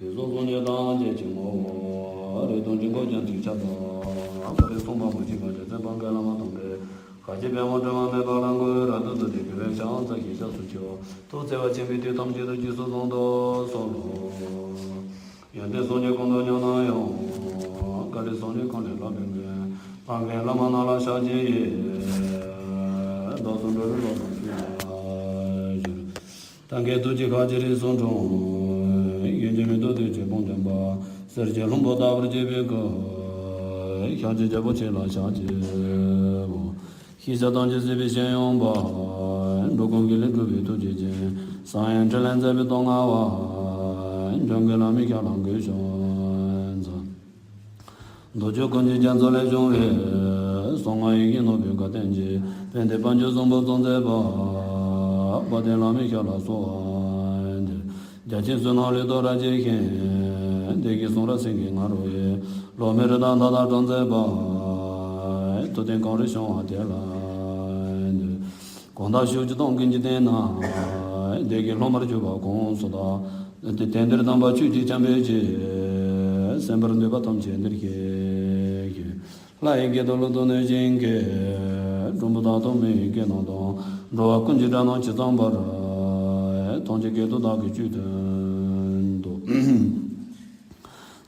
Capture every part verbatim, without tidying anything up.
དེ་སོགས་སངས་རྒྱས་ཐམས་ཅད་ཀྱི་ངོ་བོ། རིགས་དང་དཀྱིལ་འཁོར་རྒྱ་མཚོའི་ཁྱབ་བདག། བཀའ་དྲིན་མཚུངས་པ་མ་མཆིས་པ་ཀྱང་། མཚན་པ་འགའ་བླ་མ་དམ་པས། ཁ་ཅིག་པདྨ་དྲི་མ་མེད་པ་ལ་འགོད། རབ་ཏུ་བཏུད་དེ་གུས་པས་ཕྱག་འཚལ་ཞིང་སྐྱབས་སུ་མཆིའོ། ཐུགས་བརྩེ་བ་ཆེན་པོས་དུས་ཐམས་ཅད་དུ་རྗེས་སུ་བཟུང་དུ་གསོལ་ལོ། ཡོན་ཏན་སངས་རྒྱས་གང་དུ་བསྙེན་ན་ཡང་། བཀའ་དྲིན་སངས་རྒྱས་གང་ལས་ལྷག་པའི་མགོན། ཕ་རྒན་བླ་མ་རྣམས་ལ་ཕྱག་བགྱི་ཡི། བདག་སོགས་འགྲོ་བའི་བློ་དང་བཅས་པ་ཞུ། ད་གིན་ཐུགས་རྗེ་ཁ་ཅིག་རིགས་སུ་འཁྲུངས། ཡོན་ཏན་མེད་དོ་ཐུགས་རྗེ་སྤོང་བྱམས་པ། གསེར་གྱི་ལྷུན་པོ་ལྟ་བུར་བརྗིད་པའི་སྐུ། ཤཱཀྱའི་རྒྱལ་པོ་ཁྱེད་ལ་ཕྱག་བགྱིའོ། ཤེས་བྱ་ཐམས་ཅད་གཟིགས་པའི་སྤྱན་ཡངས་པ། འགྲོ་ཀུན་དགེ་ལེགས་སྒྲུབ་པའི་ཐུགས་རྗེ་ཅན། གསང་ཡང་ཕྲིན་ལས་མཛད་པའི་སྟོབས་མངའ་བ། འཇམ་མགོན་བླ་མའི་ཞབས་ལ་གུས་ཕྱག་འཚལ། མདོ་ཆོས་ཀུན་གྱི་རྒྱ་མཚོ་ལས་བྱུང་བའི། གསང་སྔགས་ཡེ་ཤེས་ནོར་བུའི་བཀའ་བསྟན་གྱི། དཔལ་ལྡན་དཔལ་འབྱོར་བཟང་པོ་གཙོ་མཛད་པ། དཔལ་ལྡན་བླ་མའི་ཞབས་ལ་གསོལ་བ་འདེབས། རྒྱ་ཆེན་བསོད་ནམས་ལུས་དང་རབ་བརྗེས་ཤིང་། བདེ་གཤེགས་གསུང་རབ་སེང་གེ་ང་རོ་ཡི། སློབ་མའི་རིགས་དང་མཐའ་དག་གྲངས་མཛད་པ། ཐུབ་བསྟན་གངས་རིར་བྱུང་བ་དེ་ལ་འདུད། གང་དག་ཕྱོགས་བཅུ་དང་ཀུན་གྱི་སྟེང་ན། བདེ་དགེ་སློབ་མར་གྱུར་པ་གང་སུ་དག། དེང་འདིར་དམ་པ་ཆོས་ཀྱི་བྱམས་པའི་ཆེད། གསན་པར་འདོད་པ་ཐམས་ཅད་འདིར་གཤེགས་ཤིག། ལྷ་ཡི་སྐད་དང་ཀླུ་དང་གནོད་སྦྱིན་སྐད། གྲུལ་བུམ་དག་དང་མི་ཡི་སྐད་རྣམས་དང་། འགྲོ་བ་ཀུན་གྱི་སྒྲ་རྣམས་ཇི་ཙམ་པར། ཐམས་ཅད་སྐད་དུ་བདག་གིས་ཆོས་བསྟན་ཏོ།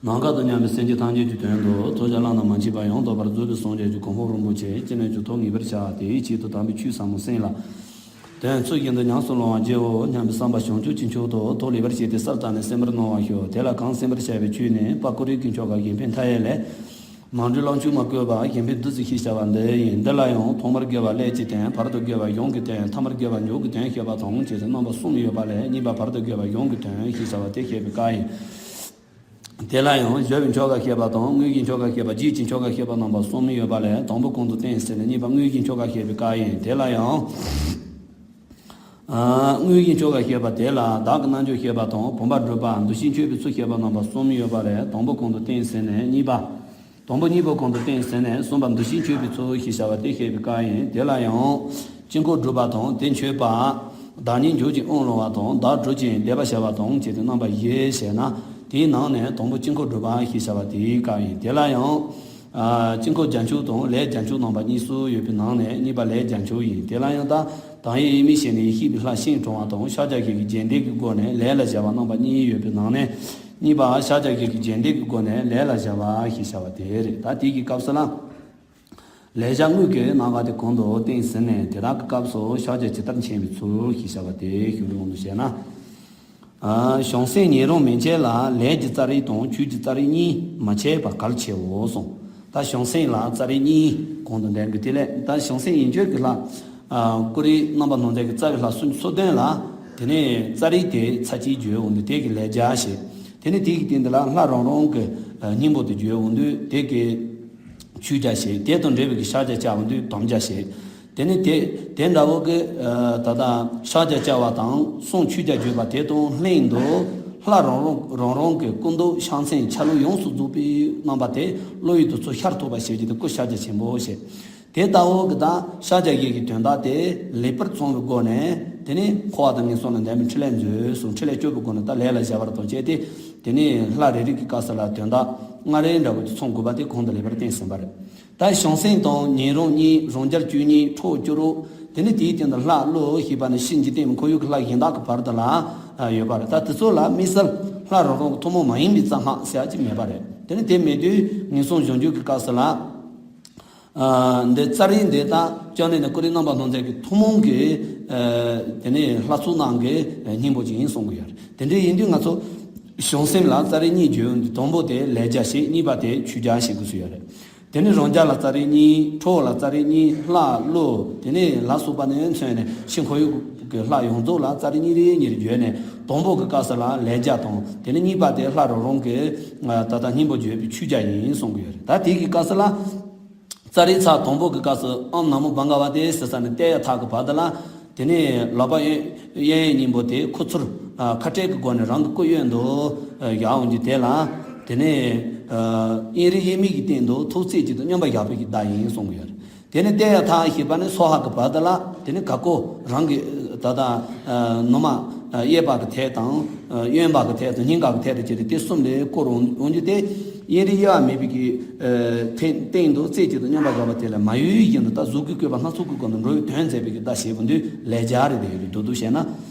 ནམ་མཁའ་དང་མཉམ་པའི་སེམས་ཅན་ཐམས་ཅད་ཀྱི་དོན་དུ། ཐོབ་བྱ་བླ་ན་མ་མཆིས་པ་ཡང་དག་པར་རྫོགས་པའི་སངས་རྒྱས་ཀྱི་གོ་འཕང་རིན་པོ་ཆེ་ཅི་ནས་ཀྱང་ཐོབ་ངེས་པར་བྱ། དེའི་ཆེད་དུ་དམ་པའི་ཆོས་ཟབ་མོ་གསན་ལ། དོན་ཚུལ་བཞིན་དུ་ཉམས་སུ་བླང་བར་བགྱིའོ་སྙམ་པའི་བསམ་པ་བྱང་ཆུབ་ཀྱི་མཆོག་ཏུ་ཐོག་ལེགས་པར་བྱས་ཏེ་གསལ་བཏབ་ནས་གསན་པར་གནང་བར་ཞུ། དེ་ལ་གང་གསན་པར་བྱ་བའི་ཆོས་ནི། དཔལ་ཀོ་རི་གི་ཆོ་ག་གཞན་ཕན་མཐའ་ཡས་ལས། མང་པོའི་ལོངས་སྤྱོད་མ་བསྐོས་པ་གཞན་ཕན་བདུད་རྩི་ཞེས་བྱ་བ་འདི་ཡིན། འདི་ལ་ཡང་ཐོག་མར་དགེ་བ་ཀླད་ཀྱི་དོན། བར་དུ་དགེ་བ་གཞུང་གི་དོན། ཐ་མར་དགེ་བ་མཇུག་གི་དོན་བཤད་པ་དང་བཅས་ཏེ་རྣམ་པ་གསུམ་ཡོད་པ་ལས། གཉིས་པ་བར་དུ་དགེ་བ་གཞུང་གི་དོན་ཞེས་བྱ་བ་དེ་བཤད་པའི་སྐབས་ཡིན། དེ་ལ་ཡང་བརྗོད་པའི་ཆོ་ག་བཤད་པ་དང་། དངོས་ཀྱི་ཆོ་ག་བཤད་པ། རྗེས་ཀྱི་ཆོ་ག་བཤད་པ་རྣམ་པ་གསུམ་ཡོད་པ་ལས། དང་པོ་གོང་དུ་བསྟན་ཟིན་ནས་གཉིས་པ་དངོས་ཀྱི་ཆོ་ག་བཤད་པའི་སྐབས་ཡིན། དེ་ལ་ཡང་། ཨ། དངོས་ཀྱི་ཆོ་ག་བཤད་པ་དེ་ལ་བདག་གི་རྣལ་འབྱོར་བཤད་པ་དང་། བུམ་པ་སྒྲུབ་པ། འདུ་ཤེས་འཆོས་པའི་ཚུལ་བཤད་པ་རྣམ་པ་གསུམ་ཡོད་པ་ལས། དང་པོ་གོང་དུ་བསྟན་ཟིན་ནས་གཉིས་པ། དང་པོ་གཉིས་པོ་གོང་དུ་བསྟན་ཟིན་ནས་གསུམ་པ་འདུ་ཤེས་འཆོས་པའི་ཚུལ་ཞེས་བྱ་བ་དེ་བཤད་པའི་སྐབས་ཡིན། དེ་ལ་ཡང་། དཀྱིལ་འཁོར་སྒྲུབ་པ་དང་དེ་མཆོད་པ། བདག་ཉིད་འཇུག་ཅིང་དབང་བླང་བ་དང་། བདག་སྒྲུབ་ཅིང་བཟླས་པ་བྱ་བ་དང་བཅས་ཏེ་རྣམ་པ་བཞི་བྱས་ན། དེའི་ནང་ནས་དང་པོ་དཀྱིལ་འཁོར་སྒྲུབ་པ་ཞེས་བྱ་བ་དེའི་སྐབས་ཡིན། དེ་ལ་ཡང་། ཨ། དཀྱིལ་འཁོར་རྒྱ་མཆོག་དང་ལས་རྒྱ་མཆོག་རྣམ་པ་གཉིས་སུ་ཡོད་པའི་ནང་ནས་གཉིས་པ་ལས་རྒྱ་མཆོག་ཡིན། དེ་ལ་ཡང་ད་དང་ཡེ་ཡེ་མི་ཤེས་ནས་ཡེ་ཤེས་པའི་ལྷ་ཤིང་དྲུང་བ་དང་། ཕྱག་རྒྱ་བཞི་གི་རྗེས་འདེད་ཀྱི་སྒོ་ནས་ལས་ལ་བྱ་བ་རྣམ་པ་གཉིས་ཡོད་པའི་ནང་ནས། གཉིས་པ་ཕྱག་རྒྱ་བཞི་གི་རྗེས་འདེད་ཀྱི་སྒོ་ནས་ལས་ལ་བྱ་བ་ཞེས་བྱ་བ་དེ་རེད། ད་དེ་གི་སྐབས་སུ་ལ། ལས་བྱ་དངོས་ཀྱི་རྣམ་པ་དེ་གོང་དུ་བསྟན་ཟིན་ནས། དེ་དག་གི་སྐབས་སུ་ཕྱག་རྒྱ་ཇི་ལྟར་མཁྱེན་པའི་ཚུལ་ཞེས་བྱ་བ་དེ་ཞུ་རུང་དུ་བྱས་ན། ཨ། བྱང་སེམས་ཉིན་རང་མན་ཆད་ལ་ལས་ཀྱི་ཙ་རི་དང་ཆོས་ཀྱི་ཙ་རི་གཉིས་མ་ཆད་པར་གལ་ཆེའོ་གསུངས། ད་བྱང་སེམས་ལ་ཙ་རི་གཉིས་གོང་དུ་འདོན་གྱི། དེ་ལས་ད་བྱང་སེམས་ཡན་ཆོད་ཀྱི་ལྷ། ཨ། ཀོ་རི་རྣམ་པར་སྣང་མཛད་ཀྱི་རྩ་བའི་ལྷ་སུམ་ཅུ་སོ་བདུན་ལ། དེ་ནས་ཙ་རི་དེ་ཚར་གཅིག་བརྗོད་འོང་དུས་དེ་གི་ལས་བྱ་ཞེས། དེ་ནས་དེ་གི་སྟེང་དེ་ལ་ལྷ་རང་རང་གི་སྙིང་པོ་དེ་བརྗོད་འོང་དུས་དེ་གི་མཆོད་བྱ་ཞེས། དེ་དང་འབྲེལ་བའི་གི་ཕྱག་རྒྱ་བྱ་འོང་དུས་དམ་བྱ་ཞེས། དེ་ནས་དེ་དེ་འདྲ་བོ་གི། ཨ། ད་ལྟ་ཕྱག་རྒྱ་བྱ་བ་དང་གསུང་མཆོད་བྱ་བརྗོད་པ་དེ་དང་ལྷན་དུ་ལྷ་རང་རང་རང་རང་གི་སྐུ་མདོག་ཕྱག་མཚན་ཆ་ལུགས་ཡོངས་སུ་རྫོགས་པའི་རྣམ་པ་དེ་བློ་ཡུལ་དུ་ཚུར་ཤར་ཐུབ་པ་བྱེད་རྒྱུ་དེ་སྐུ་ཕྱག་རྒྱ་ཆེན་པོ་ཞེས། དེ་ལྟ་བུ་གི་ད་ཕྱག་རྒྱ་བཞི་གི་དོན་དག་དེ་ལེགས་པར་ཚང་བའི་སྒོ་ནས། དེ་ནས་འཁོར་བ་དང་ངན་སོང་ལ་འདས་པའི་འཕྲིན་ལས་མཛོད་གསུངས། འཕྲིན་ལས་བཅུ་པའི་སྒོ་ནས་ད་ལས་ལ་བྱ་བར་དང་བཅས་ཏེ། དེ་ནས་ལྷ་རེ་རེ་གི་སྐབས་སུ་ལ་དོན་དག་ལྔ་རེ་འདྲ་བོ་དེ་ཚང་དགོས་པ་དེ་གོང་དུ་ལེགས་པར་བསྟན་ཟིན་པ་རེད། ད་བྱང་སེམས་དང་ཉན་རང་གཉིས། རང་རྒྱལ་བཅུ་གཉིས། ཁྲོ་བོ་བཅུ་དྲུག་དེ་ནས་དེའི་སྟེང་དུ་ལྷ་ཀླུ་ཞེས་པ་ནི་ཕྱི་འཇིག་རྟེན་མི་ཁོར་ཡུག་གི་ལྷ་གཞན་དག་གི་བར་དུ་ལ་ཡོད་པ་རེད། ད་དེ་ཚོ་ལ་དམིགས་བསལ་ལྷ་རང་རང་གི་ཐུན་མོང་མ་ཡིན་པའི་རྩ་སྔགས་ཟེར་ཡ་ཅིག་མེད་པ་རེད། དེ་ནས་དེ་མེད་དུས་ངན་སོང་གཞན་འགྱུར་གྱི་སྐབས་སུ་ལ། ཨ། འདི་ཙ་རི་འདི་དག་ཅང་ནས་ནི་ཀོ་རི་རྣམ་པར་སྣང་མཛད་ཀྱི་ཐུན་མོང་གི། ཨ། དེ་ནས་ལྷ་ཚོགས་རྣམས་ཀྱི་སྙིང་པོ་ཅིག་ཡིན་གསུང་གི་ཡོད་རེད། དེ་འདྲ་ཡིན་དུས་ང་ཚོ་བྱང་སེམས་ལ་ཙ་རི་གཉིས་བརྗོད་འོང་དུས་དང་པོ་དེ་ལས་བྱ་ཞེས། གཉིས་པ་དེ་མཆོད་བྱ་ཞེས་དགོས་སུ་ཡོད་རེད། དེ་ནས་རང་རྒྱལ་ལ་ཙ་རི་གཉིས། ཁྲོ་བོ་ལ་ཙ་རི་གཉིས། ལྷ་ཀླུ། དེ་ནས་ལྷ་གསུམ་པ་ནས་མཚོན་ནས་ཕྱི་ཁོར་ཡུག་གི་ལྷ་ཡོངས་རྫོགས་ལ་ཙ་རི་གཉིས་རེ་གཉིས་རེ་བརྗོད་ནས། དང་པོ་གི་སྐབས་སུ་ལ་ལས་བྱ་དང་། དེ་ནས་གཉིས་པ་དེ་ལྷ་རང་རང་གི། ཨ། ད་ལྟ་སྙིང་པོ་བརྗོད་པའི་མཆོད་བྱ་ཡིན་གསུང་གི་ཡོད་རེད། ད་དེ་གི་སྐབས་སུ་ལ། ཙ་རི་ཚར་དང་པོ་གི་སྐབས་སུ་ཨོཾ་ན་མོ་བྷ་ག་ཝ་ཏེ་ཟེར་ས་ནས་ཏདྱ་ཐཱ་གི་བར་དུ་ལ། དེ་ནས་ལག་པ་གཡས་གཡས་གཡོན་གཉིས་པོ་དེ་ཁུ་ཚུར། ཨ། ཁ་བྲལ་གྱི་སྒོ་ནས་རང་གི་སྐུ་གཡོན་དུ། ཨ། བཞག་འོང་རྒྱུ་དེ་ལ། དེ་ནས། ཨ། གཡས་རུ་གཡས་མིག་གི་སྟེང་དུ་ཐུགས་རྩེ་གཅིག་ཏུ་མཉམ་པར་བཞག་པའི་གི་བརྡ་ཡིན་གསུང་གི་ཡོད་རེད། དེ་ནས་ཏདྱ་ཐཱ་ཞེས་པ་ནི་སྭཱ་ཧཱ་གི་བར་དུ་ལ། དེ་ནས་ག་ཀོ་རང་གི་ད་ལྟ། ཨ། ནུ་མ། གཡས་པ་གི་ཐད་དང་། གཡོན་པ་གི་ཐད་དང་སྙིང་ག་གི་ཐད་དུ་བྱས་ཏེ་དེ་གསུམ་ལས་བསྐོར་འོང་འོང་རྒྱུ་དེ། དབྱིངས་རིག་དབྱེ་བ་མེད་པའི་གི་སྟེང་དུ་རྩེ་གཅིག་ཏུ་མཉམ་པར་བཞག་པ་དེ་ལ་མ་ཡུལ་བཞིན་དུ་ད་གཟུགས་སྐུའི་བཀོད་པ་སྣ་ཚོགས་ཀྱི་སྒོ་ནས་འགྲོ་བའི་དོན་མཛད་པའི་གི་ད་ཞེས་པ་འདི་ལས་སྦྱར་རེད་དེ་ཡོད་རེད། མདོར་བསྡུས་བཤད་ན།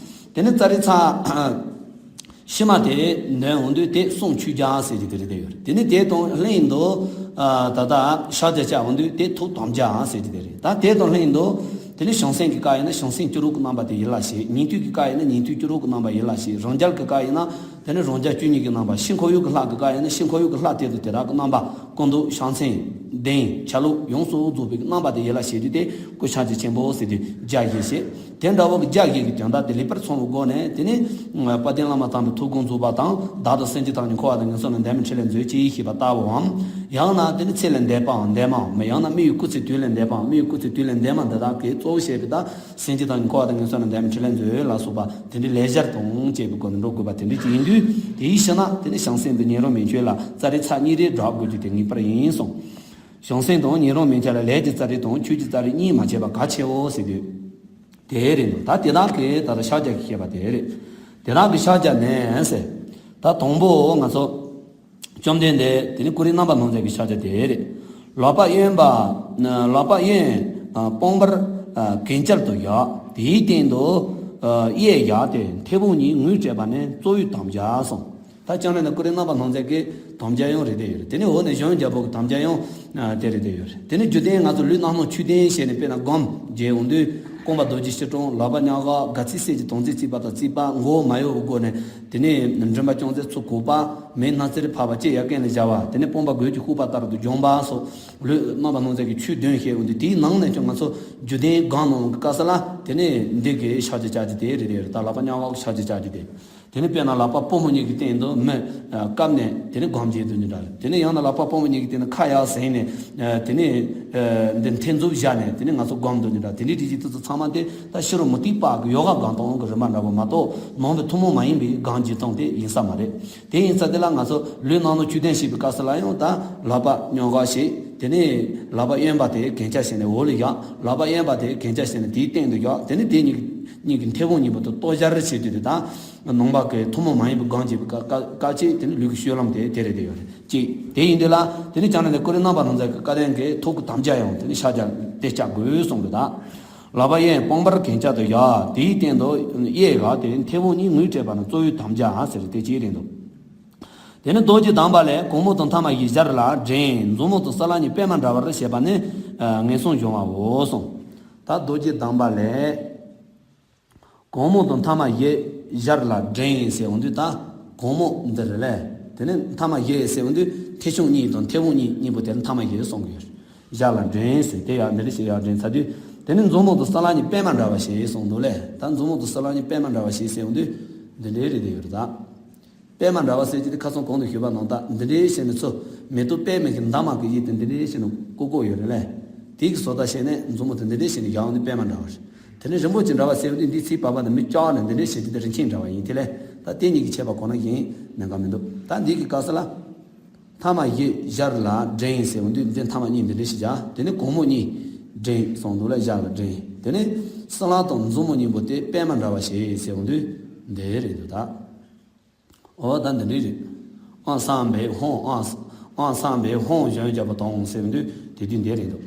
དེ་ནི་ཙཱ་རི་ཚ་ཕྱི་མ་དེ་འདོན་འོང་དུས་དེ་གསུང་ཆོས་རྒྱལ་ཟེར་གྱི་དེ་རེད་དེ་ཡོད་རེད། དེ་ནི་དེ་དང་ལྷན་དུ་ད་ལྟ་ཕྱག་རྒྱ་བཅའ་འོང་དུས་དེ་ཐུགས་དམ་རྒྱལ་ཟེར་གྱི་དེ་རེད། ད་དེ་དང་ལྷན་དུ་དེ་ནི་བྱང་སེམས་ཀྱི་སྐབས་ཡིན་ན་བྱང་སེམས་སྐྱེ་རབས་ཀྱི་རྣམ་པ་དེ་ཡིད་ལ་བྱེད། ཉན་ཐོས་ཀྱི་སྐབས་ཡིན་ན་ཉན་ཐོས་སྐྱེ་རབས་ཀྱི་རྣམ་པ་ཡིད་ལ་བྱེད། རང་རྒྱལ་གྱི་སྐབས་ཡིན་ན་དེ་ནི་རང་རྒྱལ་བཅུ་གཉིས་ཀྱི་རྣམ་པ། ཕྱིར་འཁོར་ཡུག་གི་ལྷ་གི་སྐབས་ཡིན་ན་ཕྱིར་འཁོར་ཡུག་གི་ལྷ་དེ་དང་དེ་དག་གི་རྣམ་པ། ཀུན་ཏུ་བྱང་སེམས་ལྡན་ཆ་ལུགས་ཡོངས་སུ་རྫོགས་པའི་རྣམ་པ་དེ་ཡིད་ལ་བྱེད་དུས་དེ་སྐུ་ཕྱག་རྒྱ་ཆེན་པོ་ཟེར་དུས་རྒྱ་བཞི་བྱེད། དེ་འདྲ་བོ་གི་རྒྱ་བཞི་གི་དོན་དག་དེ་ལེགས་པར་མཚོན་པའི་སྒོ་ནས་དེ་ནི་དཔལ་ལྡན་བླ་མ་དམ་པའི་ཐུགས་དགོངས་རྫོགས་པ་དང་། བདག་དང་སེམས་ཅན་ཐམས་ཅད་འཁོར་བ་དང་ངན་སོང་ལས་འདས་པའི་ཕྲིན་ལས་མཛོད་ཅེས་ཞེས་པ་ལྟ་བུའམ། ཡང་ན་དེ་ནི་ཚེ་ལས་འདས་པའམ་འདས་མའམ། ཡང་ན་མི་ཡི་སྐུ་ཚེ་དུས་ལས་འདས་པའམ་མི་ཡི་སྐུ་ཚེ་དུས་ལས་འདས་མ་འདི་དག་གི་གཙོ་བོ་བྱས་པའི་ད་སེམས་ཅན་ཐམས་ཅད་འཁོར་བ་དང་ངན་སོང་ལས་འདས་པའི་ཕྲིན་ལས་མཛོད་ལ་སོགས་པ་དེ་འདྲའི་ལས་སྦྱར་དང་བཅས་པའི་སྒོ་ནས་འགྲོ་དགོས་པ་དེ་འདྲ་ཅིག་ཡིན་དུས། དེའི་ཕྱིར་ན་དེ་ནི་བྱང་སེམས་དང་ཉན་རང་མན་ཆད་ལ་ཙཱ་རི་ཚ་གཉིས་རེ་སྦྲགས་དགོས་རྒྱུ་དེ་ངེས་པར་ཡིན་གསུངས། བྱང་སེམས་དང་ཉན་རང་མན་ཆད་ལ་ལས་ཀྱི་ཙཱ་རི་དང་ཆོས་ཀྱི་ཙཱ་རི་གཉིས་མ་བྱས་པ་གལ་ཆེའོ་ཟེར་དུས། དེ་རེད་འདུག་ད་དེ་དག་གི་ད་ལྟ་ཕྱག་རྒྱ་གི་བཤད་པ་དེ་རེད། དེ་དག་གི་ཕྱག་རྒྱ་ནས་ཟེར། ད་དང་པོ་ང་ཚོ་བཅོམ་ལྡན་འདས་དེ་ནི་ཀུན་རིག་རྣམ་པར་སྣང་མཛད་ཀྱི་ཕྱག་རྒྱ་དེ་རེད། ལག་པ་གཡོན་པ། ལག་པ་གཡོན་སྤང་པར་གན་རྐྱལ་དུ་བཞག་དེའི་སྟེང་དུ་གཡས་བཞག་སྟེ་མཐེ་བོང་གཉིས་ངོས་སྤྲད་པ་ནི་གཙོ་བོའི་དམ་རྒྱ་གསུངས། ད་བཅོམ་ལྡན་འདས་ཀུན་རིག་རྣམ་པར་སྣང་མཛད་ཀྱི་དམ་རྒྱ་ཡང་རེད་དེ་ཡོད་རེད། དེ་ནས་འོག་ནས་གཞུང་རྒྱལ་པོ་གི་དམ་རྒྱ་ཡང་དེ་རེད་དེ་ཡོད་རེད། དེ་ནས་རྒྱུད་ལྡན་ང་ཚོ་ལུས་རྣམ་སྣང་ཆོས་ལྡན་ཞེས་ནས་དཔེར་ན་སྒོམ་བྱེད་འོང་དུས། རྐང་པ་རྡོ་རྗེ་སྐྱིལ་ཀྲུང་། ལག་པ་གཉའ་ག་སྒ་ཚིགས་གསེར་གྱི་དོང་ཙེ་བརྩིགས་པ་དང་བརྩིགས་པ་མགོ་བོ་མ་གཡོགས་པའི་སྒོ་ནས། དེ་ནས་མགྲིན་པ་རྐྱང་རྩེ་ཚུར་གུག་པ། མིག་སྣ་རྩེར་ཕབ་པ་ལྕེ་ཡ་གན་ལ་བཞག་པ། དེ་ནས་སྤངས་པ་མགུལ་གྱིས་ཕུག་པ་ལྟར་དུ་བརྒྱངས་པ་སོགས་ལུས་རྣམ་པར་སྣང་མཛད་ཀྱི་ཆོས་བདུན་བཤད་འོང་དུས། དེའི་ནང་ནས་ཀྱང་ང་ཚོ་རྒྱུད་ལྡན་སྒོམ་གནང་གི་སྐབས་སུ་ལ་དེ་ནས་འདི་གི་ཕྱག་རྒྱ་བཅའ་རྒྱུ་དེ་རེད་དེ་ཡོད་རེད། ད་ལག་པ་གཉའ་ག་ཕྱག་རྒྱ་བཅའ་རྒྱུ་དེ། དེ་ནས་དཔེར་ན་ལག་པ་པུས་མོ་གཉིས་ཀྱི་སྟེང་དུ་མི་བཀབ་ནས་དེ་ནས་སྒོམ་བྱེད་དུ་ནི་འདྲ་རེད། དེ་ནས་ཡང་ན་ལག་པ་པུས་མོ་གཉིས་ཀྱི་སྟེང་དུ་ཁ་ཡར་ཟེར་ནས་དེ་ནས་འདི་མཐེ་མཛུབ་བཞག་ནས་དེ་ནས་ང་ཚོ་སྒོམ་དུ་ནི་འདྲ། དེ་འདྲའི་རིགས་ཀྱི་དུས་ཚོད་ཚང་མ་དེ་ད་ཕྱི་རོལ་མུ་སྟེགས་པ་གི་ཡོ་ག་སྒོམ་སྟངས་ཀྱི་རིམ་པ་འདྲ་བོ་མ་གཏོགས་ནང་པའི་ཐུན་མོང་མ་ཡིན་པའི་སྒོམ་བྱེད་སྟངས་དེ་ཡིན་ས་མ་རེད། དེ་ཡིན་ཙང་དེ་ལ་ང་ཚོ་ལུས་རྣམ་སྣང་ཆོས་ལྡན་བཤད་པའི་སྐབས་སུ་ལ་ཡང་ད་ལག་པ་གཉའ་ག་བྱས། དེ་ནས་ལག་པ་གཡོན་པ་དེ་གན་རྐྱལ་བྱས་ནས་འོག་ལ་བཞག་ལག་པ་གཡོན་པ་དེ་གན་རྐྱལ་བྱས་ནས་དེའི་སྟེང་དུ་བཞག་དེ་ནས་དེ་གཉིས་གཉིས་ཀྱི་མཐེ་བོང་གཉིས་པོ་དེ་ལྟོ་བཞར་བྱེད་དུས་དེ་དང་། ནང་པ་གི་ཐུན་མོང་མ་ཡིན་པའི་སྒོམ་བྱེད་པའི་སྐབས་སྐབས་ཅིག་དེ་ནི་ལུས་ཀྱི་སྤྱོད་ལམ་དེ་དེ་རེད་དེ་ཡོད་རེད་ཅིག་དེ་ཡིན་དུས་ལ་དེ་ནི་བཅོམ་ལྡན་འདས་ཀུན་རིག་རྣམ་པར་སྣང་མཛད་ཀྱི་བཀའ་དྲིན་གྱིས་ཐུགས་ཀྱི་དམ་རྒྱ་ཡང་དེ་ནི་ཕྱག་རྒྱ་དེ་བཅའ་དགོས་གསུངས་པ་དང་། ལག་པ་གཡས་སྤང་པར་གན་རྐྱལ་དུ་བཞག་དེའི་སྟེང་དུ་གཡས་བཞག་སྟེ་མཐེ་བོང་གཉིས་ངོས་སྤྲད་པ་ནི་གཙོ་བོའི་དམ་རྒྱ་ཟེར་དེ་གཅིག་རེད་འདུག་དེ་ནི་རྡོ་རྗེ་གདམས་པ་ལས་གུང་མོ་དང་ཐ་མ་བཞི་ཞར་ལ་འདྲེན། མཛུབ་མོ་དང་ས་ལ་གཉིས་པད་མ་འདྲ་བར་བྱེད་པ་ནི་ངན་སོང་སྦྱོང་བའོ་གསུངས། ད་རྡོ་རྗེ་གདམས་པ་ལས། གུང་མོ་དང་ཐ་མ་བཞི་ཞར་ལ་འདྲེན་ཟེར་འོང་དུས་ད་གུང་མོ་འདི་རེད་ལས། དེ་ནས་ཐ་མ་བཞི་ཟེར་འོང་དུས་མཐེ་ཆུང་གཉིས་དང་མཐེ་བོང་གཉིས་གཉིས་པོ་དེ་ནི་ཐ་མ་བཞི་གསུང་གི་ཡོད། ཞར་ལ་འདྲེན་ཟེར་དེ་ཡང་འདི་འདྲ་ཞིག་ཡར་འདྲེན་ཚར་དུས། དེ་ནས་མཛུབ་མོ་དང་ས་ལ་གཉིས་པད་མ་འདྲ་བ་ཞེས་གསུངས་འདུག་ལས། ད་མཛུབ་མོ་དང་ས་ལ་གཉིས་པད་མ་འདྲ་བ་ཞེས་ཟེར་འོང་དུས་འདི་འདྲའི་རེད་དེ་ཡོད་རེད་ད། པད་མ་འདྲ་བ་ཟེར་གྱི་དེ་ཁ་སང་གོང་དུ་ཞུས་པ་ནང་ལྟར་འདི་འདྲའི་བྱས་ནས་ཚུར་མེ་ཏོག་པད་མའི་གི་འདབ་མ་གི་དབྱིབས་དེ་འདི་འདྲའི་བྱས་ནས་བཀོད་བཀོད་ཡོད་རེད་ལས། དེ་གི་བཟོ་ལྟ་བྱས་ནས་མཛུབ་མོ་དེ་འདི་འདྲའི་བྱས་ནས་ཡང་ནི་པད་མ་འདྲ་བ་རེད། དེ་ནས་རིན་པོ་ཆེ་འདྲ་བ་ཟེར་བ་དེ་འདི་ཚིག་བབས་པ་དང་མི་སྐྱོ་བ་ནས་འདི་འདྲའི་བྱས་ཀྱི་དེ་རིན་ཆེན་འདྲ་བ་ཡིན་དེ་ལས། ད་དེ་གཉིས་ཀྱི་ཁྱད་པར་གོ་ན་ཡིན་ནན་ག་མི་འདུག་ད་འདི་གི་སྐབས་སུ་ལ། ཐ་མ་བཞི་ཞར་ལ་འདྲེན་ཟེར་བ་འདི་འདི་ཐ་མ་གཉིས་འདི་འདྲའི་བྱས་བཞག་དེ་ནས་གུང་མོ་གཉིས་འདྲེན་གསུངས་འདུག་ལ་ཞར་ལ་འདྲེན། དེ་ནས་ས་ལ་དང་མཛུབ་མོ་གཉིས་པོ་དེ་པད་མ་འདྲ་བ་བྱས་ཟེར་བ་འདི་འདི་རེད་འདུག་ད། འོ་ད་འདི་འདྲའི་རེད། ཨང་སང་བའི་ཧོང་ཨང་ཨང་སང་བའི་ཧོང་གཞོན་རྒྱལ་པོ་དང་ཟེར་བ་འདི་དེ་དུས་འདི་རེད་འདུག་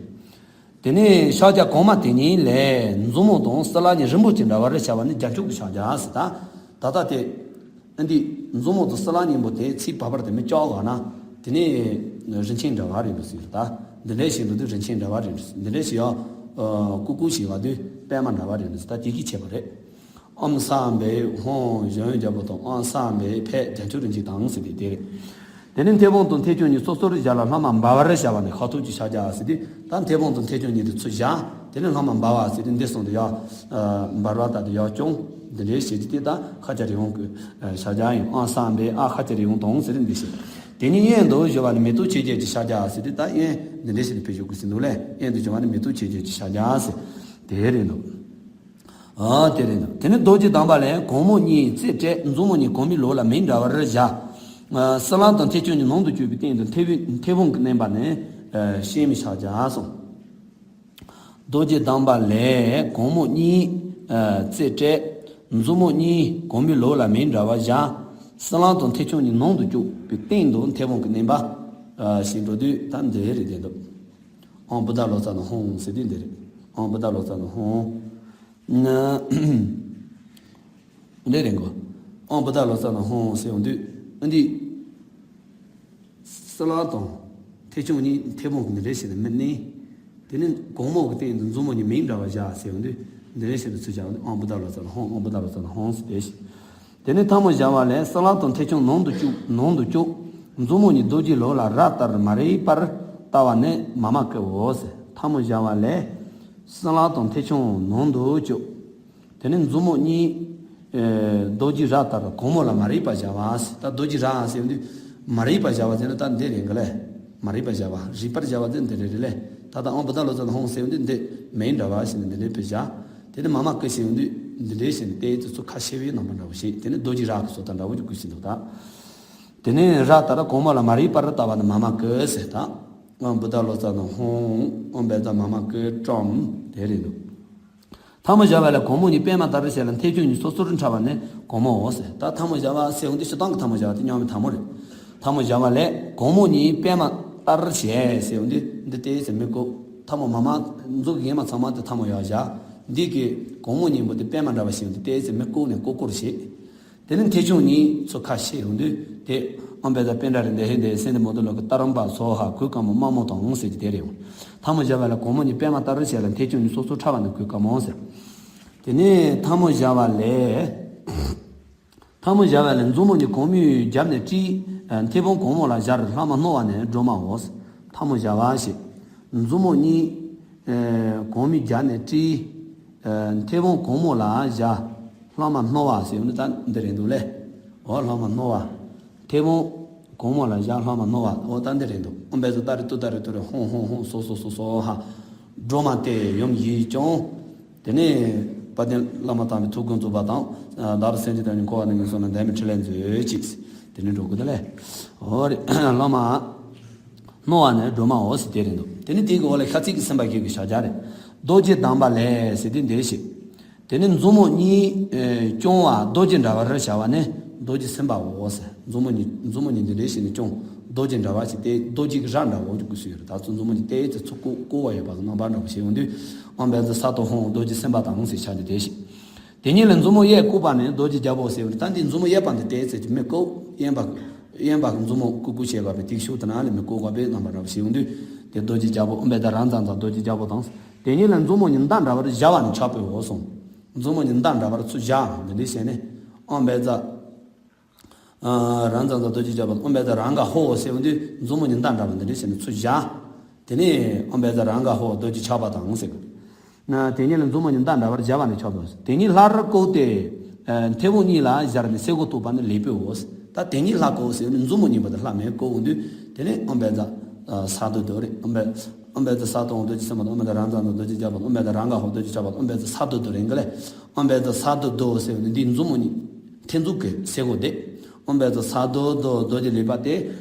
དེ་ནས་ཕྱག་རྒྱ་གོང་མ་དེ་གཉིས་ལས་མཛུབ་མོ་དང་ས་ལ་གཉིས་རིན་པོ་ཆེ་འདྲ་བར་བྱ་བ་ནི་རྒྱན་འཇུག་གི་ཕྱག་རྒྱ་ཟེར་ད། ད་ལྟ་དེ། ཨ་འདི་མཛུབ་མོ་དང་ས་ལ་གཉིས་པོ་དེ་ཚིག་བབས་པ་དེ་མི་སྐྱོ་བ་ན། དེ་ནས་རིན་ཆེན་འདྲ་བ་རེད་འདུག་ཟེར་ད། འདི་འདྲའི་ཞིག་འདུག་དུས་རིན་ཆེན་འདྲ་བ་རེད་འདུག་འདི་འདྲའི་ཞིག་ཡང་ཀུ་ཀུ་ཞིག་བ་དུས་པད་མ་འདྲ་བ་རེད་འདུག་ཟེར་ད་དེ་གི་ཁྱད་པར་རེད། ཨམ་སང་བའི་ཧོང་གཞོན་རྒྱལ་པོ་དང་ཨང་སང་བའི་ཕད་རྒྱན་འཇུག་རིན་ཆེན་དང་ཟེར་དེ་དེ་རེད། དེ་ནས་མཐེ་བོང་དང་མཐེ་ཆུང་གཉིས་སོ་སོར་བཞག་ལ་ལྷག་མ་འབར་བར་བྱ་བ་ནི་ཤ་ཐུག་གི་ཕྱག་རྒྱ་ཟེར་དུས་ད་མཐེ་བོང་དང་མཐེ་ཆུང་གཉིས་དེ་ཚུར་བཞག་དེ་ནས་ལྷག་མ་འབར་བ་ཟེར་དུས་འདི་གསུངས་དུས་ཡ། འབར་བ་ལྟར་དུ་ཡར་བརྐྱངས། འདི་འདྲའི་བྱེད་ཀྱི་དེ་ད་ཁ་ཆ་རི་བོང་གི་ཕྱག་རྒྱ་ཡིན། ཨང་སང་བའི་ཨ་ཁ་ཆ་རི་བོང་དང་ཟེར་འདི་ཞིག་དེ་ནས་གཡོན་དུ་བཞུགས་པ་ནི་མེ་ཏོག་ཆོས་རྒྱལ་གྱི་ཕྱག་རྒྱ་ཟེར་དུས་ད་གཡོན་འདི་འདྲའི་ཞིག་ནས་ཕེབས་བཞུགས་དགོས་ཟིན་འདུག་ལས། གཡོན་དུ་བཞུགས་པ་ནི་མེ་ཏོག་ཆོས་རྒྱལ་གྱི་ཕྱག་རྒྱ་ཟེར། དེ་རེད་འདུག་ཨ་དེ་རེད་འདུག་དེ་ནས་རྡོ་རྗེ་གདམས་པ་ལས་གུང་མོ་གཉིས་རྩེ་སྤྲད། མཛུབ་མོ་གཉིས་གོང་མའི་ལོགས་ལ་མིག་འདྲ་བར་བཞག་ས་ལ་དང་མཐེ་ཆུང་གཉིས་ནང་དུ་བཅུག་པའི་སྟེང་དུ་མཐེ་བོ་མཐེ་བོང་གིས་མནན་པ་ནི་བཤེས་མའི་ཕྱག་རྒྱ་གསུངས། རྡོ་རྗེ་གདམས་པ་ལས་གུང་མོ་གཉིས་རྩེ་སྤྲད། མཛུབ་མོ་གཉིས་གུང་མོའི་ལོགས་ལ་མེ་འདྲ་བ་བཞག་སྲིན་ལག་དང་མཐེའུ་ཆུང་གཉིས་ནང་དུ་བཅུག་པའི་སྟེང་དུ་མཐེ་བོང་གིས་མནན་པ། ཞེས་འགྲོ་དུས་ད་འདི་རེད་དེ་འདུག་ཨང་བུ་ད་ལོ་ཙཱ་ན་ཧོང་ཟེར་དུས་འདི་རེད། ཨང་བུ་ད་ལོ་ཙཱ་ན་ཧོང་། འདི་རེད་གོ་ཨང་བུ་ད་ལོ་ཙཱ་ན་ཧོང་ཟེར་འོང་དུས་ཨ་འདི། སྲིན་ལག་དང་མཐེའུ་ཆུང་གཉིས་མཐེ་བོང་གིས་འདི་འདྲ་བྱས་ནས་མི་མནན། དེ་ནས་གུང་མོ་གི་སྟེང་དུ་མཛུབ་མོ་གཉིས་མེ་འདྲ་བ་བཞག་ཟེར་འོང་དུས་འདི་འདྲ་བྱས་ནས་ཚུར་བཞག་འོང་དུས་ཨང་བུ་ད་ལོ་ཙཱ་ན་ཧོང་། ཨང་བུ་ད་ལོ་ཙཱ་ན་ཧོང་ཟེར་དེ་བྱས། དེ་ནས་ཐལ་མོ་སྦྱར་བ་ལས་སྲིན་ལག་དང་མཐེའུ་ཆུང་ནང་དུ་བཅུག་ནང་དུ་བཅུག་མཛུབ་མོ་གཉིས་རྡོ་རྗེའི་ལོགས་ལ་ར་ལྟར་མ་རིག་པར་བལྟ་བ་ནི་མཱ་མ་ཀཱི་འོ་ཟེར། ཐལ་མོ་སྦྱར་བ་ལས་སྲིན་ལག་དང་མཐེའུ་ཆུང་ནང་དུ་བཅུག་དེ་ནས་མཛུབ་མོ་གཉིས། ཨེ། རྡོ་རྗེའི་རྭ་ལྟར་གུང་མོ་ལ་མ་རིག་པར་སྦྱར་བ། ད་རྡོ་རྗེའི་རྭ་ཟེར་དུས་མ་རིག་པར་སྦྱར་བ་ཟེར་ན་ད་འདི་རེད་གི་ལེ། མ་རིག་པར་སྦྱར་བ། རིག་པར་སྦྱར་བ་ཟེར་འདི་རེད་རེད་ལེ། ད་ལྟ་ཨང་བུ་ད་ལོ་ཙཱ་ན་ཧོང་ཟེར་དུས་འདི་མེ་འདྲ་བ་ཞིག་ནི་འདི་འདྲའི་བུ་བཞག་དེ་ནས་མཱ་མ་ཀཱི་ཟེར་དུས་འདི་འདྲའི་ཞིག་ནི་ཏོག་ཙམ་ཚུར་ཁ་ཕྱེ་བའི་རྣམ་པ་འདྲ་བོ་ཞིག་དེ་ནས་རྡོ་རྗེའི་རྭ་གི་བཟོ་ལྟ་འདྲ་བོ་ཞིག་དགོས་ཀྱི་འདུག་ད། དེ་ནས་རྭ་ལྟར་གུང་མོ་ལ་མ་རིག་པར་བལྟ་བ་ནི་མཱ་མ་ཀཱི་ཟེར་ད། ཨང་བུ་ད་ལོ་ཙཱ་ན་ཧོང་། ཨང་བུ་ད་མཱ་མ་ཀཱི་ཀྲོམ་དེ་རེད་འདུག་ཐལ་མོ་སྦྱར་བ་ལས་གུང་མོ་གཉིས་པད་མ་ལྟར་བྱས་ལ་མཐེའུ་ཆུང་གཉིས་སོ་སོར་འཕྲ་བ་ནི་གུང་མོའོ་ཟེར། ད་ཐལ་མོ་སྦྱར་བ་ཟེར་འོང་དུས་སྤྱིར་བཏང་གི་ཐལ་མོ་སྦྱར་བ་དེ་རྙིང་མའི་ཐལ་མོ་རེད། ཐལ་མོ་སྦྱར་བ་ལས་གུང་མོ་གཉིས་པད་མ་ལྟར་བྱས་ཟེར་འོང་དུས་འདི་ཏོག་ཙམ་མི་བཀོད། ཐལ་མོ་མ་མ་མཛུབ་གུ་གཡོན་མ་ཚང་མ་དེ་ཐལ་མོ་ཡར་བཞག་འདི་གི་གུང་མོ་གཉིས་པོ་དེ་པད་མ་འདྲ་བ་ཞིག་འདི་ཏོག་ཙམ་མི་བཀོད་ནས་བཀོད་བཀོད་བྱེད། དེ་ནས་མཐེའུ་ཆུང་གཉིས་ཚུར་ཁ་ཕྱེ་ཡོང་དུས་དེ་ཨོཾ་བཛྲ་པཎྜ་རནྡྷེ་ཧྲཱིཿདྷཱུ་ཡེ་སེནྡྷུ་མོ་དྷཱུ་ལོ་ཀེ་ཏ་རམ་པ་སྭཱ་ཧཱ་གོས་དཀར་མོ་དམར་མོ་དང་ཟེར་གྱི་དེ་རེད། ཐལ་མོ་སྦྱར་བ་ལས་གུང་མོ་གཉིས་པད་མ་ལྟར་བྱས་ལ་མཐེའུ་ཆུང་གཉིས་སོ་སོར་འཕྲ་བ་ནི་གོས་དཀར་མོ་ཟེར། དེ་ནས་ཐལ་མོ་སྦྱར་བ་ལས། ཐལ་མོ་སྦྱར་བ་ལས་མཛུབ་མོ་གཉིས་གུང་མོའི་རྒྱབ་ནས་དཀྲིས། མཐེ་བོང་གུང་མོ་ལ་སྦྱར་ལྷག་མ་བསྣོལ་བ་ནི་སྒྲོལ་མའོ། ཐལ་མོ་སྦྱར་བ་ཞེས། མཛུབ་མོ་གཉིས་གུང་མོའི་རྒྱབ་ནས་དཀྲིས། མཐེ་བོང་གུང་མོ་ལ་སྦྱར་ལྷག་མ་བསྣོལ་བ་ཟེར་ནི་ད་འདི་རེད་འདུག་ལེ། འོ་ལྷག་མ་བསྣོལ་བ། མཐེ་བོང་གུང་མོ་ལ་སྦྱར་ལྷག་མ་བསྣོལ་བ། འོ་ད་འདི་རེད་འདུག་ཨོཾ་བཛྲ་ཏཱ་རེ་ཏུཏྟཱ་རེ་ཏུ་རེ་ཧཱུྃ་ཧཱུྃ་ཧཱུྃ་སྭཱ་ཧཱ་སྭཱ་ཧཱ། སྒྲོལ་མ་སྟེ་ཡུམ་ཡིད་འབྱུང་། དེ་ནས་དཔལ་ལྡན་བླ་མ་དམ་པའི་ཐུགས་དགོངས་རྫོགས་པ་དང་། བདག་ལ་སེམས་ཅན་ཐམས་ཅད་འཁོར་བ་ནང་ནས་སོ་ནམ་བདེ་མི་འཕྲིན་ལས་མཛོད་ཅིག་དེ་ནས་འགྲོ་དགོས་ད་ལེ། འོ་རེད་ལྷག་མ། བསྣོལ་བ་ནི་སྒྲོལ་མའོ་ཟེར་དེ་རེད་འདུག་དེ་ནས་དེའི་འོག་ལ་ཤ་ཚིག་གི་སེམས་དཔའ་བརྒྱད་ཀྱི་ཕྱག་རྒྱ་རེད། རྡོ་རྗེ་བསྡམས་པ་ལས་ཟེར་དེ་འདི་ཞེས། དེ་ནས་མཛུབ་མོ་གཉིས་སྐྱོང་བ་རྡོ་རྗེ་འདྲ་བར་བྱ་བ་ནི་རྡོ་རྗེ་སེམས་དཔའོ་ཟེར། མཛུབ་མོ་གཉིས་མཛུབ་མོ་གཉིས་འདི་འདྲ་ཞིག་ནས་སྐྱོང་། རྡོ་རྗེ་འདྲ་བ་ཞིག་སྟེ་རྡོ་རྗེ་གི་རྭ་འདྲ་བོ་ཞིག་དགོས་སུ་ཡོད་རེད། ད་ཚོ་མཛུབ་མོ་གཉིས་ཏོག་ཙམ་ཚུར་བཀོ་བཀོ་བ་ཡོད་པ་གི་རྣམ་པ་འདྲ་བོ་ཞིག་ཡོང་དུས་ཨོཾ་བཛྲ་སཏྭ་ཧཱུྃ་རྡོ་རྗེ་སེམས་དཔའ་དང་ཟེར་ཕྱག་རྒྱ་དེ་ཞིག་དེ་ཉིད་ལ་མཛུབ་མོ་གཡས་བཀུག་པ་ནི་རྡོ་རྗེ་རྒྱལ་པོ་ཟེར་བ་རེད། ད་འདི་མཛུབ་མོ་གཡས་པ་འདི་ཏོག་ཙམ་ཅིག་མི་བཀུག་གཡོན་པ་གཡོན་པ་གི་མཛུབ་མོ་བཀུག་བཀུག་བྱས་པ་བས་དེའི་ཤུགས་དེ་ན་ལས་མི་བཀུག་པ་བས་རྣམ་པ་འདྲ་བོ་ཞིག་ཡོང་དུས་དེ་རྡོ་རྗེ་རྒྱལ་པོ་ཨོཾ་བཛྲ་རཱ་ཛ་ཛ་རྡོ་རྗེ་རྒྱལ་པོ་དང་། དེ་ཉིད་ལ་མཛུབ་མོ་གཉིས་མདའ་འདྲ་བར་སྦྱར་བ་ནི་ཕྱག་དཔེའོ་གསུངས། མཛུབ་མོ་གཉིས་མདའ་འདྲ་བར་ཚུར་བཞག་འདི་འདྲའི་བྱས་ནས་ཨོཾ་བཛྲ། རཱ་ཛ་ཛ་རྡོ་རྗེ་རྒྱལ་པོ་ཨོཾ་བཛྲ་རཱ་ག་ཧོ་ཟེར་ཡོང་དུས་མཛུབ་མོ་གཉིས་མདའ་འདྲ་བར་འདི་འདྲའི་བྱས་ནས་ཚུར་བཞག་དེ་ནས་ཨོཾ་བཛྲ་རཱ་ག་ཧོ་རྡོ་རྗེ་ཕྱག་དཔེ་དང་ཟེར་གི་ན། དེ་ཉིད་ལ་མཛུབ་མོ་གཉིས་མདའ་འདྲ་བར་སྦྱར་བ་ནི་ཕྱག་དཔེ། དེ་ཉིད་སླར་བཀུག་སྟེ། མཐེ་བོང་གཉིས་ལ་སྦྱར་ནས་སེ་གོལ་གཏུགས་པ་ནི་ལེགས་པའོ། ད་དེ་ཉིད་སླར་བཀུག་ཟེར་ནི་མཛུབ་མོ་གཉིས་པོ་དེ་ལྷག་མེད་བཀུག་འོང་དུས་དེ་ནས་ཨོཾ་བཛྲ་སཏྭ་དྷཱུ་རེད། ཨོཾ་བཛྲ་ཨོཾ་བཛྲ་སཏྭ་ཧཱུྃ་རྡོ་རྗེ་སེམས་དཔའ་དང་། ཨོཾ་བཛྲ་རཱ་ཛ་ཛ་རྡོ་རྗེ་རྒྱལ་པོ་དང་། ཨོཾ་བཛྲ་རཱ་ག་ཧོ་རྡོ་རྗེ་ཕྱག་དཔེ་དང་། ཨོཾ་བཛྲ་སཏྭ་དྷཱུ་རེད་གི་ལེ། ཨོཾ་བཛྲ་སཏྭ་དྷཱུ་ཟེར་ནི་འདི་མཛུབ་མོ་གཉིས་མཐེ་མཛུབ་ཀྱི་སེ་གོལ་དེ། ཨོཾ་བཛྲ་སཏྭ་དྷཱུ་རྡོ་རྗེ་ལེགས་པ་སྟེ།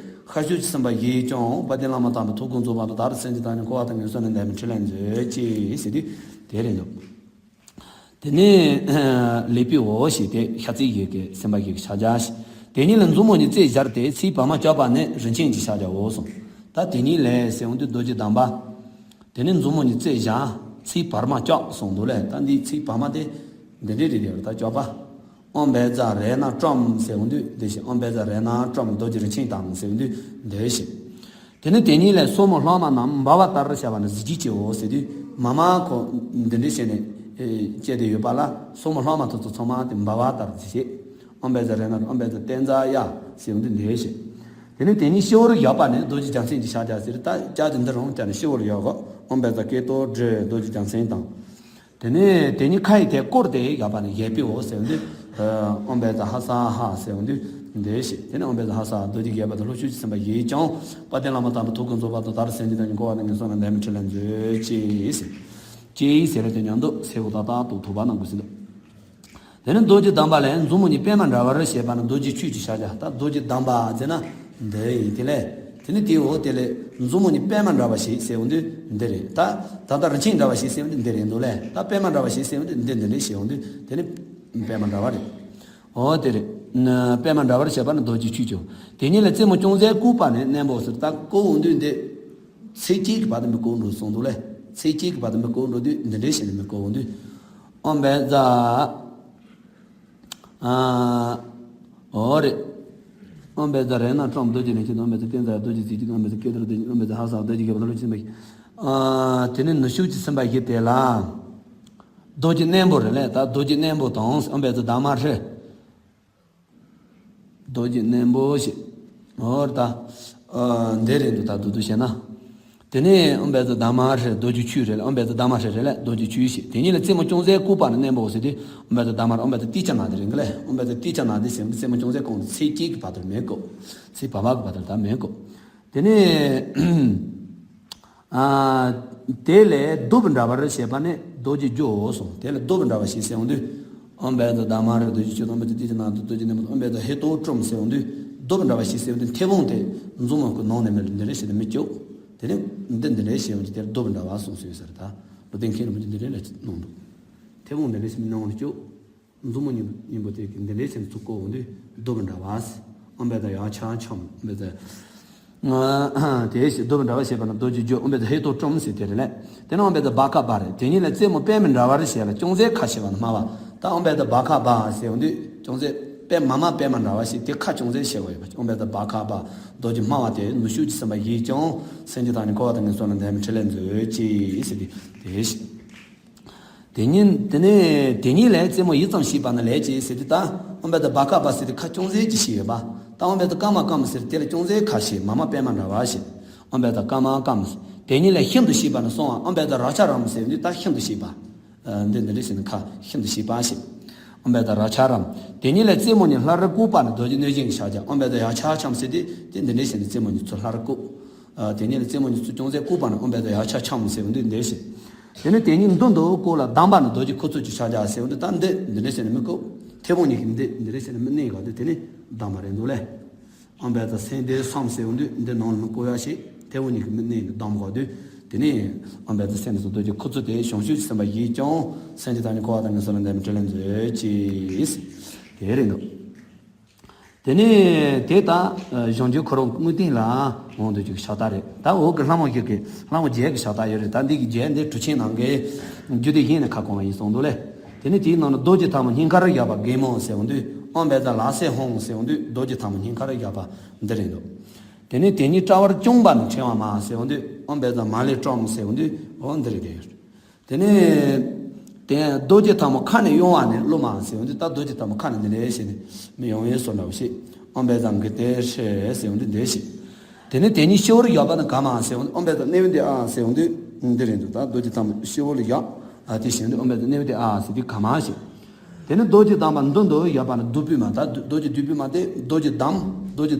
ཤཱཀྱ་ཐུབ་པའི་སེམས་དཔའ་ཡིད་འབྱུང་། དཔལ་ལྡན་བླ་མ་དམ་པའི་ཐུགས་དགོངས་རྫོགས་པ་དང་། བདག་ལ་སེམས་ཅན་ཐམས་ཅད་འཁོར་བ་ནང་ནས་སོ་ནམ་བདེ་མི་འཕྲིན་ལས་མཛོད་ཅིག་ཟེར་དུས་དེ་རེད་འདུག་དེ་ནས་ལེགས་པའོ་ཞེས་ཏེ་ཤ་ཚིག་བརྒྱད་ཀྱི་སེམས་དཔའ་བརྒྱད་ཀྱི་ཕྱག་རྒྱ་ཞེས། དེ་ཉིད་ལ་མཛུབ་མོ་གཉིས་རྩེ་སྦྱར་ཏེ་ཚིགས་བར་མ་བཅག་པ་ནི་རིན་ཆེན་གྱི་ཕྱག་རྒྱའོ་གསུངས། ད་དེ་ཉིད་ལས་ཟེར་འོང་དུས་རྡོ་རྗེ་བསྡམས་པ། དེ་ནས་མཛུབ་མོ་གཉིས་རྩེ་བཞག་ཚིགས་བར་མ་བཅག་གསུངས་འདུག་ལེ། ད་འདིའི་ཚིགས་བར་མ་དེ་འདི་འདྲའི་རིགས་དེ་ད་བཅག་པ། ཨོཾ་བཛྲ་རཏྣ་ཀྲོམ་ཟེར་འོང་དུས་འདི་ཞིག་ཨོཾ་བཛྲ་རཏྣ་ཀྲོམ་རྡོ་རྗེ་རིན་ཆེན་དང་ཟེར་འོང་དུས་འདི་ཞིག་དེ་ནས་དེ་ཉིད་ལས་སོར་མོ་ལྷག་མ་རྣམས་འབར་བ་ལྟར་བྱ་བ་ནི་གཟི་བརྗིད་ཆེའོ་ཟེར་དུས་མ་མ་ཁོ་འདི་འདྲའི་བྱས་ནས་བཅད་དེ་ཡོད་པ་ལ་སོར་མོ་ལྷག་མ་དེ་ཚོ་ཚང་མ་དེ་འབར་བ་ལྟར་གཟི་བརྗིད། ཨོཾ་བཛྲ་རཏྣ་ཨོཾ་བཛྲ་ཏདྱ་ཐཱ་ཟེར་འོང་དུས་འདི་ཞིག་དེ་ནས་དེ་ཉིད་སྤྱི་བོར་བཞག་པ་ནི་རྡོ་རྗེ་རྒྱལ་མཚན་གྱི་ཕྱག་རྒྱ་ཟེར། ད་ལྕགས་ཀྱི་འདི་རང་བཅད་ནས་སྤྱི་བོར་བཞག་གོ་ཨོཾ་བཛྲ་ཀེ་ཏོ་བཛྲ་རྡོ་རྗེ་རྒྱལ་མཚན་དང་། དེ་ནས་དེ་ཉིད་ཁ་ཡི་ཐད་བསྐོར་ཏེ་བཞག་པ་ནི་ཡེ་པའོ་ཟེར་འོང་དུས། ཨོཾ་བཛྲ་ཧ་ས་ཧ་ཟེར་འོང་དུས་འདི་ཞིག་དེ་ནས་ཨོཾ་བཛྲ་ཧ་ས་རྡོ་རྗེ་རྒྱལ་པོ་དང་ལྷོ་ཕྱོགས་ཀྱི་སེམས་དཔའ་ཡིད་འབྱུང་། དཔལ་ལྡན་བླ་མ་དམ་པའི་ཐུགས་དགོངས་རྫོགས་པ་དང་། བདག་ལ་སེམས་ཅན་ཐམས་ཅད་འཁོར་བ་ནང་ནས་སོ་ནམ་བདེ་མི་འཕྲིན་ལས་མཛོད་ཅིག་ཟེར། ཅེས་ཟེར་བ་དེ་མཉམ་དུ་སེ་གོལ་ཏག་ཏག་ཏུ་ཐུག་པ་གནང་དགོས་ཟེར་འདུག་དེ་ནས་རྡོ་རྗེ་བསྡམས་པ་ལས་མཛུབ་མོ་གཉིས་པད་མ་འདྲ་བར་བྱེད་པ་ནི་རྡོ་རྗེ་ཆོས་ཀྱི་ཕྱག་རྒྱ། ད་རྡོ་རྗེ་བསྡམས་པ་ཟེར་ན་འདི་ཡིན། དེ་ལས་དེ་ནི་དེའི་འོག་དེ་ལས་མཛུབ་མོ་གཉིས་པད་མ་འདྲ་བ་ཞིག་ཟེར་འོང་དུས་འདི་རེད། ད་ད་ལྟ་རིན་ཆེན་འདྲ་བ་ཞིག་ཟེར་འོང་དུས་འདི་རེད་འདུག་ལས། ད་པད་མ་འདྲ་བ་ཞིག་ཟེར་འོང་དུས་འདི་འདི་འདྲ་ཞིག་འོང་དུས་དེ་ནི་ པདྨ་འདྲ་བ་རེད། འོ་དེ་རེད། ན་པདྨ་འདྲ་བར་བྱེད་པ་ནི་རྡོ་རྗེ་ཆོས་ཀྱང་། དེ་ཉིད་ལ་རྩེ་མོ་ཅུང་ཟད་བཀུག་པ་ནི་གནན་པོ་ཟེར། ད་བཀུག་འོང་དུས་འདི་ཚེག་གཅིག་གི་བར་དུ་མི་བཀུག་འགྲོ་གསུངས་འདུག་ལེ། ཚེག་གཅིག་གི་བར་དུ་མི་བཀུག་འགྲོ་དུས་འདི་འདྲའི་ཞིག་ནི་མི་བཀུག་འོང་དུས། ཨོཾ་བཛྲ། ཨ། འོ་རེད། ཨོཾ་བཛྲ་རཏྣ་ཊོཾ་རྡོ་རྗེ་ལན་བཅུ་དང་། ཨོཾ་བཛྲ་ཏིཾ་ས་རྡོ་རྗེ་རྩེ་གཅིག་དང་། ཨོཾ་བཛྲ་ཀེ་ཏུར་རྡོ་རྗེ། ཨོཾ་བཛྲ་ཧ་ས་རྡོ་རྗེ་བརྒྱད་པ་དང་ལུགས་ཕྱིན་པ། ཨ། དེ་ནས་ནུ་ཞོ་ཅིག་ཟིན་པ་ཡི་དེ་ལ། རྡོ་རྗེ་གནན་པོ་རེད་ལེ། ད་རྡོ་རྗེ་གནན་པོ་དང་། ཨོཾ་བཛྲ་དྷརྨ་ཧྲཱིཿ་རྡོ་རྗེ་གནན་པོ་ཞེས། འོ་ད། ཨ། འདི་རེད་འདུག་ད་དུ་དུ་བྱས་ན། དེ་ནས་ཨོཾ་བཛྲ་དྷརྨ་ཧྲཱིཿ་རྡོ་རྗེ་ཆོས་རེད་ལེ། ཨོཾ་བཛྲ་དྷརྨ་ཧྲཱིཿ་རེད་ལེ། རྡོ་རྗེ་ཆོས་ཞེས། དེ་ཉིད་ལ་རྩེ་མོ་ཅུང་ཟད་བཀུག་པ་ནི་གནན་པོ་ཟེར་དུས། ཨོཾ་བཛྲ་དྷརྨ། ཨོཾ་བཛྲ་ཏིཥྛ་ནཱ་དྷཱིཿ་རེད་ལེ། ཨོཾ་བཛྲ་ཏིཥྛ་ནཱ་དྷཱིཿ་ཟེར་ཚེག་གཅིག་གི་བར་དུ་མི་བཀུག་ཚེག་བར་བར་གྱི་བར་དུ་ད་མི་བཀུག་དེ་ནས། ཨ། དེ་ལས་གདུབ་འདྲ་བར་བྱེད་པ་ནི་རྡོ་རྗེ་རྒྱུའོ་གསུངས། དེ་ལས་གདུབ་འདྲ་བ་ཞིག་ཟེར་འོང་དུས། ཨོཾ་བཛྲ་དྷརྨ་ཧྲཱིཿ་རྡོ་རྗེ་ཆོས་དང་། ཨོཾ་བཛྲ་ཏིཥྛ་ནཱ་དྷཱིཿ་རྡོ་རྗེ་གནན་པོ་དང་། ཨོཾ་བཛྲ་ཧེ་ཏོ་ཊོཾ་ཟེར་འོང་དུས། གདུབ་འདྲ་བ་ཞིག་ཟེར་འོང་དུས་མཐེ་བོང་དེ་མཛུབ་མོ་གི་ནང་ནས་མེད་འདི་འདྲ་ཞིག་ཏུ་མི་བཅུག་དེ་ནས་འདི་འདི་འདྲ་ཞིག་འོང་དུས་དེར་གདུབ་འདྲ་བ་གསུངས་སོ་ཡོད་ས་རེད། ད་ལོ་ཏིང་ཁེ་རིན་པོ་ཆེ་འདི་འདྲ་ལ་གནང་འདུག་མཐེ་བོང་འདི་འདྲ་ཞིག་ནང་ནས་བཅུག་མཛུབ་མོ་གཉིས་པོ་གཉིས་པོ་དེ་གི་འདི་འདྲའི་ཆེན་ཚུགས་ཀོ་འོང་དུས་གདུབ་འདྲ་བ། ཨོཾ་བཛྲ་ཡཀྵ་ཊོཾ། ཨོཾ་བཛྲ། དེ་བཞིན་གདུབ་འདྲ་བ་ཞེས་པ་ནི་རྡོ་རྗེ་རྒྱུ། ཨོཾ་བཛྲ་ཧེ་ཏོ་ཊོཾ་ཟེར་དེ་རེད་ལེ། དེ་ནས་ཨོཾ་བཛྲ་བྷ་ག་བྷ་རེད། དེ་ཉིད་ལ་རྩེ་མོ་པདྨ་འདྲ་བར་བྱེད་ལ་ཅུང་ཟད་ཁ་ཕྱེ་བ་ནི་སྨྲ་བ། ད་ཨོཾ་བཛྲ་བྷ་ག་བྷ་ཟེར་འོང་དུས་ཅུང་ཟད་པད་མ་མ་པདྨ་འདྲ་བ་ཞིག་དེ་ཁ་ཅུང་ཟད་ཕྱེ་བ་ཡོད་པ། ཨོཾ་བཛྲ་བྷ་ག་བྷ། རྡོ་རྗེ་སྨྲ་བ་དེ་ནུ་ཞོ་ཅིག་ཟིན་པ་ཡིས་ཀྱང་། སེམས་ཅན་དག་ནི་འཁོར་བ་དང་ངན་སོང་ལས་འདས་པའི་ཕྲིན་ལས་མཛོད་ཅིག་ཟེར་ཏེ་དེ་བཞིན། དེ་ཉིད་དེ་ནས་དེ་ཉིད་ལས་རྩེ་མོ་ཡིད་ཙམ་བྱས་པ་ནི་ལེགས་ཀྱི་ཟེར་དུས། ད་ཨོཾ་བཛྲ་བྷ་ག་བྷ་ཟེར་དུས་ཁ་ཅུང་ཟད་ཅིག་ཕྱེ་ཡོད་པ། ད་ཨོཾ་བཛྲ་ཀ་མ་ཀམ་ཟེར་དེ་ལ་ཅུང་ཟད་ཁ་ཕྱེ། མ་མ་པདྨ་འདྲ་བ་ཞེས། ཨོཾ་བཛྲ་ཀ་མ་ཀམ། དེ་ཉིད་ལས་ཤིན་ཏུ་ཕྱེ་པ་ནི་གསུང་བ། ཨོཾ་བཛྲ་རཀྵ་རམ་ཟེར་དུས་ད་ཤིན་ཏུ་ཕྱེ་པ། འདི་འདི་འདྲ་ཟེར་ནས་ཁ་ཤིན་ཏུ་ཕྱེ་པ་ཞེས། ཨོཾ་བཛྲ་རཀྵ་རམ། དེ་ཉིད་ལས་རྩེ་མོ་གཉིས་སླར་བཀུག་པ་ནི་རྡོ་རྗེ་གནོད་སྦྱིན་གྱི་ཕྱག་རྒྱ། ཨོཾ་བཛྲ་ཡཀྵ་ཊོཾ་ཟེར་དུས་དེ་འདི་འདྲ་ཟེར་ནས་རྩེ་མོ་གཉིས་ཚུར་སླར་བཀུག་དེ་ཉིད་ལས་རྩེ་མོ་གཉིས་ཚུར་ཅུང་ཟད་བཀུག་པ་ནི་ཨོཾ་བཛྲ་ཡཀྵ་ཊོཾ་ཟེར་འོང་དུས་འདི་ཞེས། དེ་ནས་དེ་ཉིད་མདུན་དུ་བཀུག་ལ་བསྡམས་པ་ནི་རྡོ་རྗེ་ཁུ་ཚུར་གྱི་ཕྱག་རྒྱ་ཟེར་འོང་དུས། ད་འདི་འདི་འདྲ་ཟེར་ནས་མི་བཀུག་མཐེ་བོང་གཉིས་ཀྱིས་འདི་འདི་འདྲ་ཟེར་ནས་མི་མནན་ག་དུས་དེ་ནི་བསྡམས་པ་རེད་འདུག་ལེ། ཨོཾ་བཛྲ་སེ་དེ་སཾ་ཟེར་འོང་དུས་འདི་ནང་ལ་མི་བཀུག་ཡ་ཞིག་མཐེ་བོང་གཉིས་ཀྱིས་མི་མནན་ནས་བསྡམས་ག་དུས་དེ་ནི་ཨོཾ་བཛྲ་སེ་དེ་སོ་རྡོ་རྗེ་ཁུ་ཚུར་དེ་བྱང་ཆུབ་སེམས་དཔའ་ཡིས་ཀྱང་། སེམས་ཅན་དག་ནི་འཁོར་བ་དང་ངན་སོང་ལས་འདས་པའི་ཕྲིན་ལས་མཛོད་ཅིག་དེ་རེད་འདུག་དེ་ནས་དེ་ལྟར་གཞུང་རྒྱུད་ཁོ་རང་དངོས་བསྟན་ལ་འོང་དུས་ཀྱི་ཕྱག་རྟགས་རེད། ད་འོག་གི་ལྷ་མོ་བཞི་གི་ལྷ་མོ་བརྒྱད་ཀྱི་ཕྱག་རྟགས་ཡོད་རེད། ད་འདི་གི་བརྒྱད་འདི་གྲུབ་ཆེན་ནང་གི་རྒྱུད་སྡེ་གཞན་ནས་ཁ་སྐོང་བ་ཡིན་གསུངས་འདུག་ལེ། དེ་ནས་དེའི་ནང་ནས་རྡོ་རྗེ་ཐལ་མོ་སྙིང་ཁར་བཞག་པ་གེ་མོ་ཟེར་འོང་དུས། ཨོཾ་བཛྲ་ལ་སེ་ཧཱུྃ་ཟེར་འོང་དུས་རྡོ་རྗེ་ཐལ་མོ་སྙིང་ཁར་བཞག་པ་འདི་རེད་འདུག་དེ་ནས་དེ་ཉིད་དཔྲལ་བར་བཅོམ་པ་ནི་ཕྲེང་བ་མ་ཟེར་འོང་དུས། ཨོཾ་བཛྲ་མ་ལེ་ཊོཾ་ཟེར་འོང་དུས་འོ་འདི་རེད་དེ། དེ་ནས་དེ་རྡོ་རྗེ་ཐལ་མོ་ཁ་ནས་གཡོ་བ་ནི་གླུ་མ་ཟེར་འོང་དུས། ད་རྡོ་རྗེ་ཐལ་མོ་ཁ་ནས་འདི་འདྲ་བྱས་ནས་མི་ཡོང་བའི་བཟོ་འདྲ་བོ་ཞིག་ཨོཾ་བཛྲ་གི་ཏེ་ཧྲཱིཿཟེར་འོང་དུས་འདི་ཞིག་དེ་ནས་དེ་ཉིད་སྤྱི་བོར་བཞག་པ་ནི་ག་མ་ཟེར་འོང་དུས། ཨོཾ་བཛྲ་ནཻ་ཝི་དྱ་ཨཱཿཟེར་འོང་དུས་འདི་རེད་འདུག་ད་རྡོ་རྗེ་ཐལ་མོ་སྤྱི་བོར་བཞག་ཨ་དེ་བཞིན་དུ་ཨོཾ་བཛྲ་ནཻ་ཝི་དྱ་ཨཱཿཟེར་དུས་ག་མ་ཞིག་དེ་ནས་རྡོ་རྗེ་བསྡམས་པ་མདུན་དུ་བཞག་པ་ནི་བདུད་པོའི་མ། ད་རྡོ་རྗེ་བདུད་པོའི་མ་དེ་རྡོ་རྗེ་བསྡམས། རྡོ་རྗེ་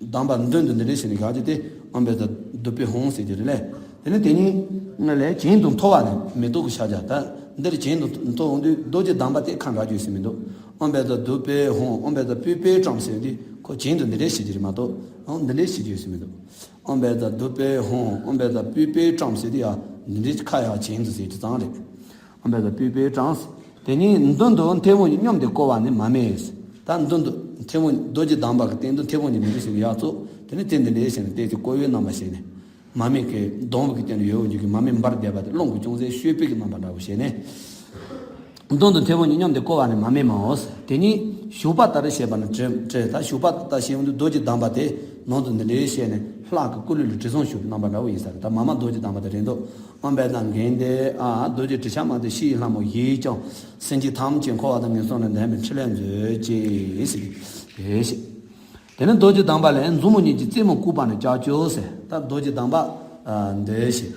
བསྡམས་པ་མདུན་དུ་འདི་འདྲ་བྱས་ནས་བཞག་རྒྱུ་དེ་ཨོཾ་བཛྲ་བདུད་པའི་ཧཱུྃ་ཟེར་གྱི་རེད་ལེ། དེ་ནས་དེ་ཉིད་ལས་གྱེན་དུ་མཐོ་བ་ནི་མེ་ཏོག་གི་ཕྱག་རྒྱ། ད་འདིར་གྱེན་དུ་མཐོ་འོང་དུས་རྡོ་རྗེ་བསྡམས་པ་དེ་ཁ་འདྲ་རྒྱུ་ཡོད་ས་མི་འདུག་ཨོཾ་བཛྲ་བདུད་པའི་ཧཱུྃ། ཨོཾ་བཛྲ་བདུད་པའི་ཊོཾ་ཟེར་དུས་ཁོ་གྱེན་དུ་འདི་འདྲ་བྱེད་ཀྱི་རེད་མ་གཏོགས་ཨོ་འདི་འདྲ་བྱེད་ཀྱི་ཡོད་ས་མི་འདུག་ཨོཾ་བཛྲ་བདུད་པའི་ཧཱུྃ། ཨོཾ་བཛྲ་བདུད་པའི་ཊོཾ་ཟེར་དུས་ཡང་འདི་འདྲའི་ཁ་ཡང་གྱེན་དུ་ཟེར་རྒྱུ་ཙང་རེད། ཨོཾ་བཛྲ་བདུད་པའི་ཊོཾ། དེ་ཉིད་མདུན་དུ་མཐེ་བོང་གཉིས་སྙོམས་ཏེ་བསྐོར་བ་ནི་མ་སྨྲས། ད་མདུན་དུ་མཐེ་བོང་རྡོ་རྗེ་བསྡམས་པ་གི་སྟེང་དུ་མཐེ་བོང་གཉིས་འདི་འདྲ་བྱས་ནས་ཡར་བཙུགས། དེ་ནས་དེ་འདི་འདྲ་བྱས་ནས་བལྟས་ཏེ་བསྐོར་བའི་རྣམ་པ་བྱས་ནས། མ་སྨྲས་ཀྱི་སྡོང་བུ་གི་སྟེང་དུ་ཡོད་འོང་རྒྱུ་གི་མ་སྨྲས་འབར་བསྡད་པ་དེ་རླུང་གིས་ཅུང་ཟད་བཤོས་པའི་གི་རྣམ་པ་འདྲ་བོ་བྱས་ནས། མདུན་དུ་མཐེ་བོང་གཉིས་སྙོམས་ཏེ་བསྐོར་བ་ནི་མ་སྨྲས་མའོ། དེ་ཉིད་བྱུག་པ་ལྟར་བྱས་པ་ནི་བྲི་བྲི། ད་བྱུག་པ་ལྟར་བྱས་འོང་དུས་རྡོ་རྗེ་བསྡམས་པ་དེ་ནང་དུ་འདི་འདྲ་བྱས་ནས་ལྷ་གི་སྐུ་ལུས་ལ་དྲི་བསུང་བྱུག་པའི་རྣམ་པ་འདྲ་བོ་ཡིན་ས་རེད། ད་མ་མ་རྡོ་རྗེ་བསྡམས་པ་དེ་རེད་འདུག་ཨོཾ་བཛྲ་གྷནྡྷེ་ཨཱཿ་རྡོ་རྗེ་དྲི་ཞིམ་མ་དེ་ཕྱི་ཡི་ལྷ་མོ་བཞིས་ཀྱང་། སེམས་ཅན་ཐམས་ཅད་འཁོར་བ་དང་ངན་སོང་ལས་འདས་པའི་ཕྲིན་ལས་མཛོད་ཅིག་ཟེར་གྱི་རེད་ཞེས། དེ་ནས་རྡོ་རྗེ་བསྡམས་པ་ལས་མཛུབ་མོ་གཉིས་ཀྱིས་རྩེ་མོ་བཀུག་པ་ནི་ལྕགས་ཀྱུ་ཟེར། ད་རྡོ་རྗེ་བསྡམས་པ་འདི་ཞེས།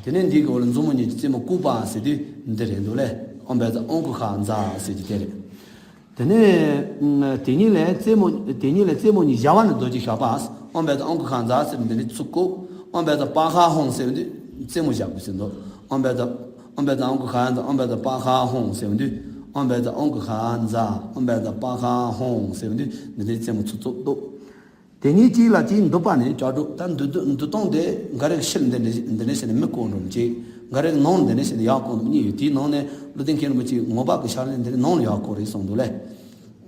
དེ་ནས་འདི་གི་འོག་ལ་མཛུབ་མོ་གཉིས་ཀྱིས་རྩེ་མོ་བཀུག་པ་ཟེར་དུས་འདི་རེད་འདུག་ལེ། ཨོཾ་བཛྲ་ཨཾ་ཀུ་ཤ་ཛ་ཟེར་གྱི་དེ་རེད། དེ་ནས་དེ་ཉིད་ལས་རྩེ་མོ་དེ་ཉིད་ལས་རྩེ་མོ་གཉིས་བཞག་པ་ནི་རྡོ་རྗེ་ཞགས་པ། ཨོཾ་བཛྲ་ཨཾ་ཀུ་ཤ་ཛ་ཟེར་འདི་ནི་ཚུར་བཀུག་ཨོཾ་བཛྲ་པ་ཤ་ཧཱུྃ་ཟེར་འདི་རྩེ་མོ་བཞག་པ་ཟེར་འདུག་ཨོཾ་བཛྲ་ཨོཾ་བཛྲ་ཨཾ་ཀུ་ཤ་ཛ། ཨོཾ་བཛྲ་པ་ཤ་ཧཱུྃ་ཟེར་འདི། ཨོཾ་བཛྲ་ཨཾ་ཀུ་ཤ་ཛ། ཨོཾ་བཛྲ་པ་ཤ་ཧཱུྃ་ཟེར་འདི་འདི་ནི་རྩེ་མོ་ཚུར་བཙུགས་འདུག་དེ་གཉིས་གཅིག་ལ་གཅིག་འདུད་པ་ནི་ལྕགས་སྒྲོག་ད་འདུད་འདུད་སྟངས་དེ་འགའ་རེ་ཕྱིར་འདི་འདྲ་འདི་འདྲ་བྱས་ནས་མི་བཀོག་འགྲོ་མི་བྱེད། འགའ་རེ་ནང་འདི་འདྲ་བྱས་ནས་ཡར་བསྐོར་ནས་གཉིས་ཡོད། དེའི་ནང་ནས་བློ་ལྡན་མཁན་རིན་པོ་ཆེས་ངོ་པ་གི་ཕྱག་ལེན་འདི་ནང་ལ་ཡར་བསྐོར་རེད་གསུངས་འདུག་ལེ།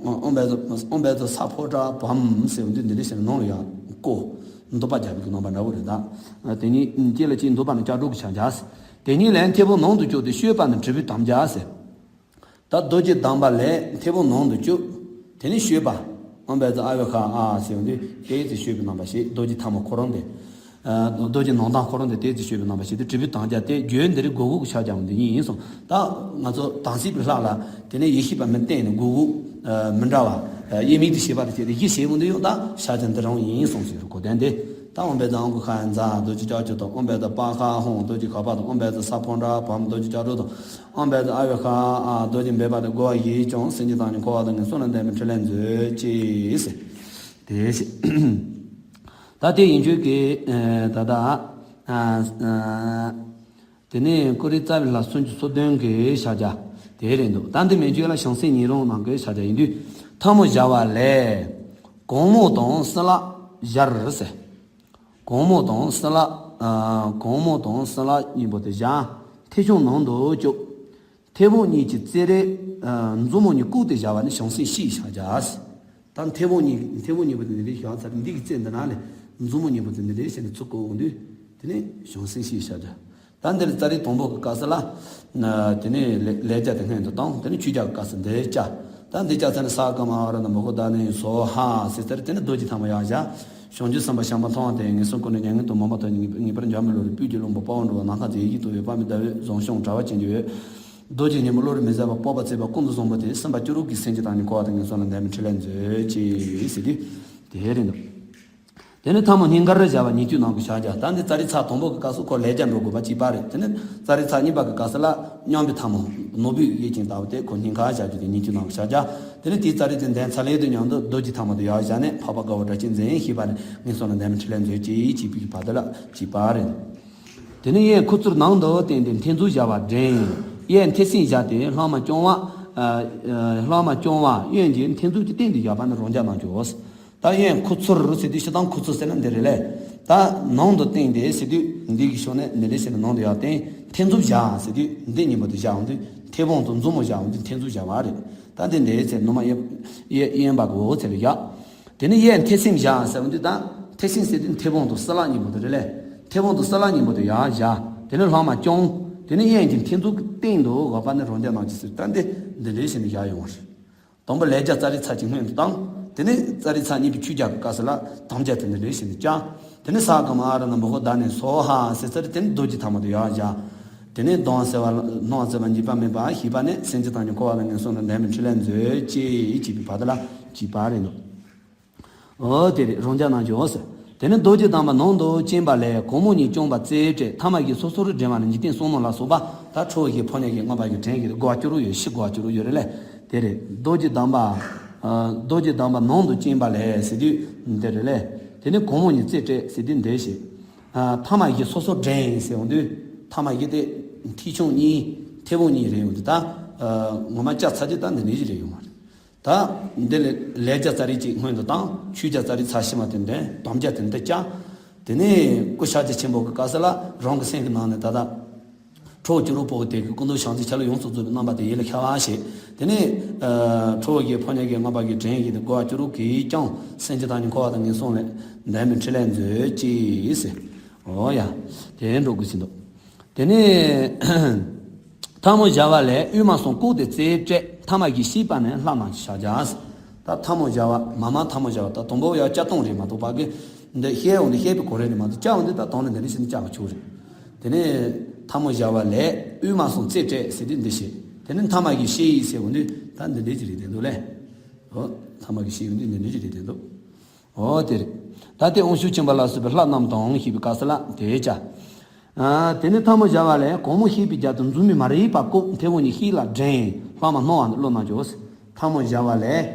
ཨོཾ་བཛྲ་ཨོཾ་བཛྲ་ས་ཕོ་ཊ་བྷཾ་ཟེར་བ་འདི་འདི་འདྲ་བྱས་ནས་ནང་ལ་ཡར་བསྐོར། འདུག་པ་རྒྱབ་པའི་གི་རྣམ་པ་འདྲ་བོ་རེད་ད། དེ་ཉིད་གཅིག་ལ་གཅིག་འདུག་པ་ནི་ལྕགས་སྒྲོག་གི་ཕྱག་རྒྱ། དེ་ཉིད་ལས་མཐེ་བོང་ནང་དུ་བཅུག་སྟེ་བཤོས་པ་ནི་དྲིལ་བུའི་དམ་རྒྱ་ཟེར། ད་རྡོ་རྗེ་གདམས་པ་ལས་མཐེ་བོང་ནང་དུ་བཅུག་དེ་ནས་བཤོས་པ། ཨོཾ་བཛྲ་ཨ་བྷི་ཥིག་ཨཱཿཧ་ཟེར་བ་འདི་དེའི་ཚེ་བཤོས་པའི་རྣམ་པ་ཞིག་རྡོ་རྗེ་ཐལ་མོ་ཁོ་རང་དེ། རྡོ་རྗེ་ནང་ལྡང་ཁོ་རང་དེ་དེའི་ཚེ་བཤོས་པའི་རྣམ་པ་ཞིག་དེ་དྲིལ་བུའི་དམ་རྒྱ་དེ་བརྗོད་འདི་རིགས་དགོས་དགོས་ཀྱི་ཕྱག་རྒྱ་འདི་ཉིད་ཡིན་གསུངས། ད་ང་ཚོ་དམ་ཚིག་པའི་ལྷ་ལ་དེ་ནས་ཡེ་ཤེས་པ་མི་བསྟན་ནས་དགོས་དགོས་མི་འདྲ་བ། དབྱེར་མེད་དུ་བྱེད་པ་དེ་བྱས་ཏེ་ཡེ་ཤེས་འོང་དུས་ཡང་ད་ཕྱག་རྒྱ་འདི་རང་ཡིན་གསུངས་ཟེར་གོ་དོན་དེ། ད་ཨོཾ་བཛྲ་ཨང་ཀུ་ཤ་ཡ་ཛཿཟེར་རྡོ་རྗེ་ལྕགས་ཀྱུ་དང་། ཨོཾ་བཛྲ་པཱ་ཧ་ཧཱུྃ་རྡོ་རྗེ་ག་པ་དང་། ཨོཾ་བཛྲ་ས་ཕོ་ཊ་བྷཾ་རྡོ་རྗེ་ལྕགས་སྒྲོག་དང་། ཨོཾ་བཛྲ་ཨ་བྷི་ཥིག་ཨཱཿཧ་རྡོ་རྗེ་འབེབས་པ་དང་བསྒོ་བ་ཡིས་ཀྱང་སེམས་ཅན་དང་ནི་འཁོར་བ་དང་ངན་སོང་ལས་འདས་པའི་ཕྲིན་ལས་མཛོད་ཅིག་ཟེར། དེ་བཞིན་ད་དེ་ཡིན་ཆོས་ཀྱི་ད་ལྟ། དེ་ནས་ཀུ་རེ་རྩ་བའི་ལྷ་སུམ་ཅུ་སོ་བདུན་གྱི་ཕྱག་རྒྱ་དེ་རེད་འདུག་ད་འདི་མན་ཆད་ལ་བྱང་སེམས་ཉིད་རང་ནང་གི་ཕྱག་རྒྱ་ཡིན་དུས། ཐལ་མོ་སྦྱར་བ་ལས་གུང་མོ་དང་སྲིན་ལག་སྦྱར་ཟེར། གུང་མོ་དང་སྲིན་ལག་ཨ། གུང་མོ་དང་སྲིན་ལག་གཉིས་པོ་དེ་སྦྱར། མཐེ་ཆུང་ནང་དུ་བཅུག་མཐེ་བོང་གཉིས་ཀྱི་རྩེ་རེ་ཨ། མཛུབ་མོ་གཉིས་བཀུག་སྟེ་བཞག་པ་ནི་བྱང་སེམས་གཤེགས་ཕྱག་རྒྱ། ད་མཐེ་བོང་གཉིས་མཐེ་བོང་གཉིས་པོ་དེ་འདི་འདྲའི་བཞག་ཚར། འདི་གི་རྩེ་འདི་ན་ལས་མཛུབ་མོ་གཉིས་པོ་དེ་འདི་འདྲའི་བྱས་ནས་ཚུར་བཀུག་འོང་དུས་དེ་ནས་བྱང་སེམས་གཤེགས་ཕྱག་རྒྱ། ད་འདིར་ཙཱ་རི་དང་པོ་གི་སྐབས་སུ་ལ། དེ་ནས་ལས་ལས་རྒྱ་དེ་སྔོན་དུ་བཏང་། དེ་ནས་ཆོས་རྒྱ་གི་སྐབས་སུ་འདི་བཅའ། ད་འདི་བཅའ་ཚར་ནས་ས་ག་མ་ཨ་ར་ན་མ་གོ་ད་ནི་སྭཱ་ཧཱ་ཟེར་ཚར། དེ་ནས་རྡོ་རྗེ་ཐལ་མོ་ཡར་བཞག་བྱང་ཆུབ་སེམས་དཔའ་ཤམ་བྷ་མཐོང་བ་དེ་ངན་སོང་ཀུན་ནས་མྱ་ངན་དུ་མ་འབད་དོ། ངེས་པར་འགྱུར་མེད་བློ་རིག་སྤོས་ཀྱི་རླུང་བུ་དཔའ་བོ་འགྲོ་བ་ནམ་མཁའ་མཛེས་ཡིད་ཀྱིས་དུ་བའི་དཔའ་མི་ཟླ་འོད་བཟང་ཤོང་དྲ་བ་ཅན་གྱི་འོད། རྡོ་རྗེ་སྙིང་པོ་བློ་རིག་མི་ཟད་པ་སྤོབས་པ་བརྩེགས་པ་ཀུན་ཏུ་བཟང་པོ་དེ་སེམས་དཔའ་སྤྱི་རོགས་ཀྱིས་སེམས་ཅན་དང་ནི་འཁོར་བ་དང་ངན་སོང་ལས་འདས་མི་ཕྲིན་ལས་མཛོད་ཅིག་ཟེར་དུས་དེ་རེད་འདུག་དེ་ནས་ཐལ་མོ་སྙིང་གར་བཞག་པ་ཉེ་དུས་ནང་གི་ཕྱག་རྒྱ། ད་འདི་ཙཱ་རི་ཚར་དང་པོ་གི་སྐབས་སུ་ཁོ་ལས་རྒྱ་འགྲོ་དགོས་པ་གཅིག་པ་རེད། དེ་ནས་ཙཱ་རི་ཚར་གཉིས་པ་གི་སྐབས་སུ་ལ་མཉམ་པའི་ཐལ་མོ་ནོར་བུའི་གཡས་ཀྱི་ཟླ་བ་དེ་ཁོ་སྙིང་གར་བཞག་རྒྱུ་དེ་ཉེ་དུས་ནང་གི་ཕྱག་རྒྱ། དེ་ནས་དེའི་ཙཱ་རི་དེ་འདོན་ཚར་ལེ་དུས་མཉམ་དུ་རྡོ་རྗེ་ཐལ་མོ་དེ་ཡར་བཞག་ནས་འཕགས་པ་དགའ་བོ་སྒྲ་གཅན་འཛིན་ཞེས་པ་ནི་ངན་སོང་ལས་འདས་མི་ཕྲིན་ལས་མཛོད་ཅིག་ཅེས་པའི་བར་དུ་ལ་གཅིག་པ་རེད། དེ་ནས་གཡས་ཁུ་ཚུར་ནང་དུ་བསྟན་ཏེ་མཐེ་མཛུབ་སྦྱར་བ་བསྒྲེང་། གཡས་མཐེ་སྲིན་བཞག་སྟེ་ལྷག་མ་རྐྱང་བ། ཨ། ཨ། ལྷག་མ་རྐྱང་བ་གཡོན་གྱི་མཐེ་མཛུབ་ཀྱི་སྟེང་དུ་བཞག་པ་ནི་རང་རྒྱལ་གནང་ཆོག་ད་གཡས་ཁུ་ཚུར་ཟེར་དུས་སྤྱིར་བཏང་ཁུ་ཚུར་ཟེར་ན་འདི་རེད་ལེ། ད་ནང་དུ་བསྟན་ཏེ་ཟེར་དུས་འདི་གི་ཕྱོགས་ནས་འདི་འདྲ་བྱས་ནས་ནང་དུ་ཡར་བསྟན། མཐེ་མཛུབ་བཞག་ཟེར་དུས་འདི་གཉིས་པོ་དེ་བཞག་འོང་དུས་མཐེ་བོང་དང་མཛུབ་མོ་བཞག་འོང་དུས་མཐེ་མཛུབ་བཞག་པ་རེད། ད་འདི་འདྲའི་ཚེ་ནུ་མ་གཡས་གཡས་གཡོན་པ་གི་འོག་ཚེ་ལ་བཞག་དེ་ནས་གཡས་མཐེ་སྲིན་བཞག་ཟེར་བ་འདི་དང་མཐེ་སྲིན་ཟེར་དུས་མཐེ་བོང་དང་སྲིན་ལག་གཉིས་པོ་དེ་རེད་ལེ། མཐེ་བོང་དང་སྲིན་ལག་གཉིས་པོ་དེ་ཡར་བཞག་དེ་ནས་ལྷག་མ་རྐྱང་། དེ་ནས་གཡོན་གྱི་མཐེ་མཛུབ་ཀྱི་སྟེང་དུ་འོག་པ་ནི་རང་རྒྱལ་གནང་ཅིག་ཟེར། ད་འདི་འདི་འདྲའི་བྱས་ནས་བཞག་ཡོང་བ་རེད། དང་པོ་ལས་རྒྱ་ཙཱ་རི་ཚར་གཅིག་སྔོན་དུ་བཏང་། དེ་ནས་ཙཱ་རི་ཚར་གཉིས་པའི་ཆོས་རྒྱ་གི་སྐབས་སུ་ལ་དམ་རྒྱ་དེ་འདི་འདྲའི་བྱས་ནས་བཅའ། དེ་ནས་ས་ག་མ་ཨ་ར་ན་མ་གོ་ད་ནི་སྭཱ་ཧཱ་ཟེར་ཚར། དེ་ནས་རྡོ་རྗེ་ཐལ་མོ་དེ་ཡར་བཞག་དེ་ནས་གདོང་བསིལ་བ་སྣང་བ་བརྩེ་བ་འཇིགས་པ་མེད་པ་ཞེས་པ་ནི་སེམས་ཅན་དང་ནི་འཁོར་བ་ལས་ངན་སོང་ལས་འདས་མི་ཕྲིན་ལས་མཛོད་ཅེས་ཅེས་པའི་བར་དུ་ལ་གཅིག་པ་རེད་འདུག་འོ་དེ་རེད། རང་རྒྱལ་གནང་ཆོག་ཟེར། དེ་ནས་རྡོ་རྗེ་གདམས་པ་ནང་དུ་བཅིངས་པ་ལས་གུང་མོ་གཉིས་བརྐྱང་པ་རྩེ་སྤྲད་ཐ་མ་བཞི་སོ་སོར་བསྒྲེང་བ་ནི་འཇིག་རྟེན་གསུམ་རྣམས་ལ་སོགས་པ་ད་ཁྲོ་བོ་བཞི་ཕོ་ཉ་བཞི་མངོན་པ་བཞི་བྲན་བཞི་དེ་བསྒོ་བ་བཅུ་དྲུག་ཡོད། ཕྱི་བསྒོ་བ་བཅུ་དྲུག་ཡོད་རེད་ལེ། དེ་རེད། རྡོ་རྗེ་གདམས་པ། ཨ། རྡོ་རྗེ་གདམས་པ་ནང་དུ་བཅིངས་པ་ལས་ཟེར་དུས་འདི་རེད་ལེ། དེ་ནས་གུང་མོ་གཉིས་རྩེ་སྤྲད་ཟེར་དུས་འདི་ཞེས། ཨ། ཐ་མ་བཞི་སོ་སོར་བསྒྲེང་ཟེར་འོང་དུས་ཐ་མ་བཞི་དེ་མཐེ་ཆུང་གཉིས་མཐེ་བོང་གཉིས་རེད་འོང་དུས་ད། ཨ། ངོ་མ་བཅའ་ཚར་དུས་ད་འདི་འདྲ་ཞིག་རེད་ཡོང་བ་རེད། ད་འདི་ལས་ལས་རྒྱ་ཙཱ་རི་གཅིག་སྔོན་དུ་བཏང་། ཆོས་རྒྱ་ཙཱ་རི་ཚར་ཕྱི་མ་དེ་འདོན། དམ་རྒྱ་དེ་འདི་བཅའ། དེ་ནས་སྐུ་ཕྱག་རྒྱ་ཆེན་པོ་གི་སྐབས་སུ་ལ་རང་གི་སེམས་ཀྱི་ནང་ནས་ད་ལྟ་ཁྲོ་བོ་བཅུ་དྲུག་པོ་དེ་གི་སྐུ་མདོག་ཕྱག་མཚན་ཆ་ལུགས་ཡོངས་སུ་རྫོགས་པའི་རྣམ་པ་དེ་ཡིད་ལ་ཤར་བ་བྱེད། དེ་ནས་ཨ། ཁྲོ་བོ་བཞི་ཕོ་ཉ་བཞི་མངོན་པ་བཞི་བྲན་བཞི་དེ་བསྒོ་བ་བཅུ་དྲུག་གིས་ཀྱང་སེམས་ཅན་དང་ནི་འཁོར་བ་དང་ངན་སོང་ལས་འདས་མི་ཕྲིན་ལས་མཛོད་ཅིག་ཟེར། འོ་ཡ། དེ་འགྲོ་དགོས་ཟིན་འདུག་དེ་ནས་ཐལ་མོ་སྦྱར་བ་ལས་དབུས་མ་གསུམ་བཀུག་སྟེ་རྩེ་སྤྲད་ཐ་མ་བཞི་ཞེས་པ་ནི་ལྷག་མ་ཕྱག་རྒྱ། ད་ཐལ་མོ་སྦྱར་བ་མ་མ་ཐལ་མོ་སྦྱར་བ་ད་དང་པོ་ཡང་བཅའ་སྟངས་རེད་མ་གཏོགས་པ་གི་འདི་བཤད་འོང་དུས་བཤད་པའི་གོ་རེ་རེད་མ་གཏོགས་བཅའ་འོང་དུས་ད་དོན་ལ་འདི་འདྲ་ཞིག་ནི་བཅའ་བ་ཆོག་རེད། དེ་ནས་ཐལ་མོ་སྦྱར་བ་ལས་དབུས་མ་གསུམ་རྩེ་སྤྲད་ཟེར་དུས་འདི་བཤད། དེ་ནས་ཐ་མ་བཞི་ཞེས་ཟེར་འོང་དུས་ད་འདི་འདྲ་ཅིག་རེད་བསྡད་འདུག་ལེ། འོ། ཐ་མ་བཞི་ཞེས་འོང་དུས་འདི་འདྲ་ཅིག་རེད་བསྡད་འདུག་འོ་དེ་རེད། ད་དེ་དབང་ཕྱུག་ཆེན་པོ་ལ་སོགས་པའི་ལྷ་རྣམས་དང་ཞེས་པའི་སྐབས་སུ་ལ་དེ་བྱ། ཨ། དེ་ནས་ཐལ་མོ་སྦྱར་བ་ལས་གུང་མོ་བཤེས་པའི་རྒྱབ་ཏུ་མཛུབ་མོས་མ་རིག་པ་བཀུག་མཐེ་བོང་གཉིས་ཤིག་ལ་བསྒྲེང་ལྷག་མ་སྣང་བ་འདི་བློ་གནང་ཆོག་ཐལ་མོ་སྦྱར་བ་ལས་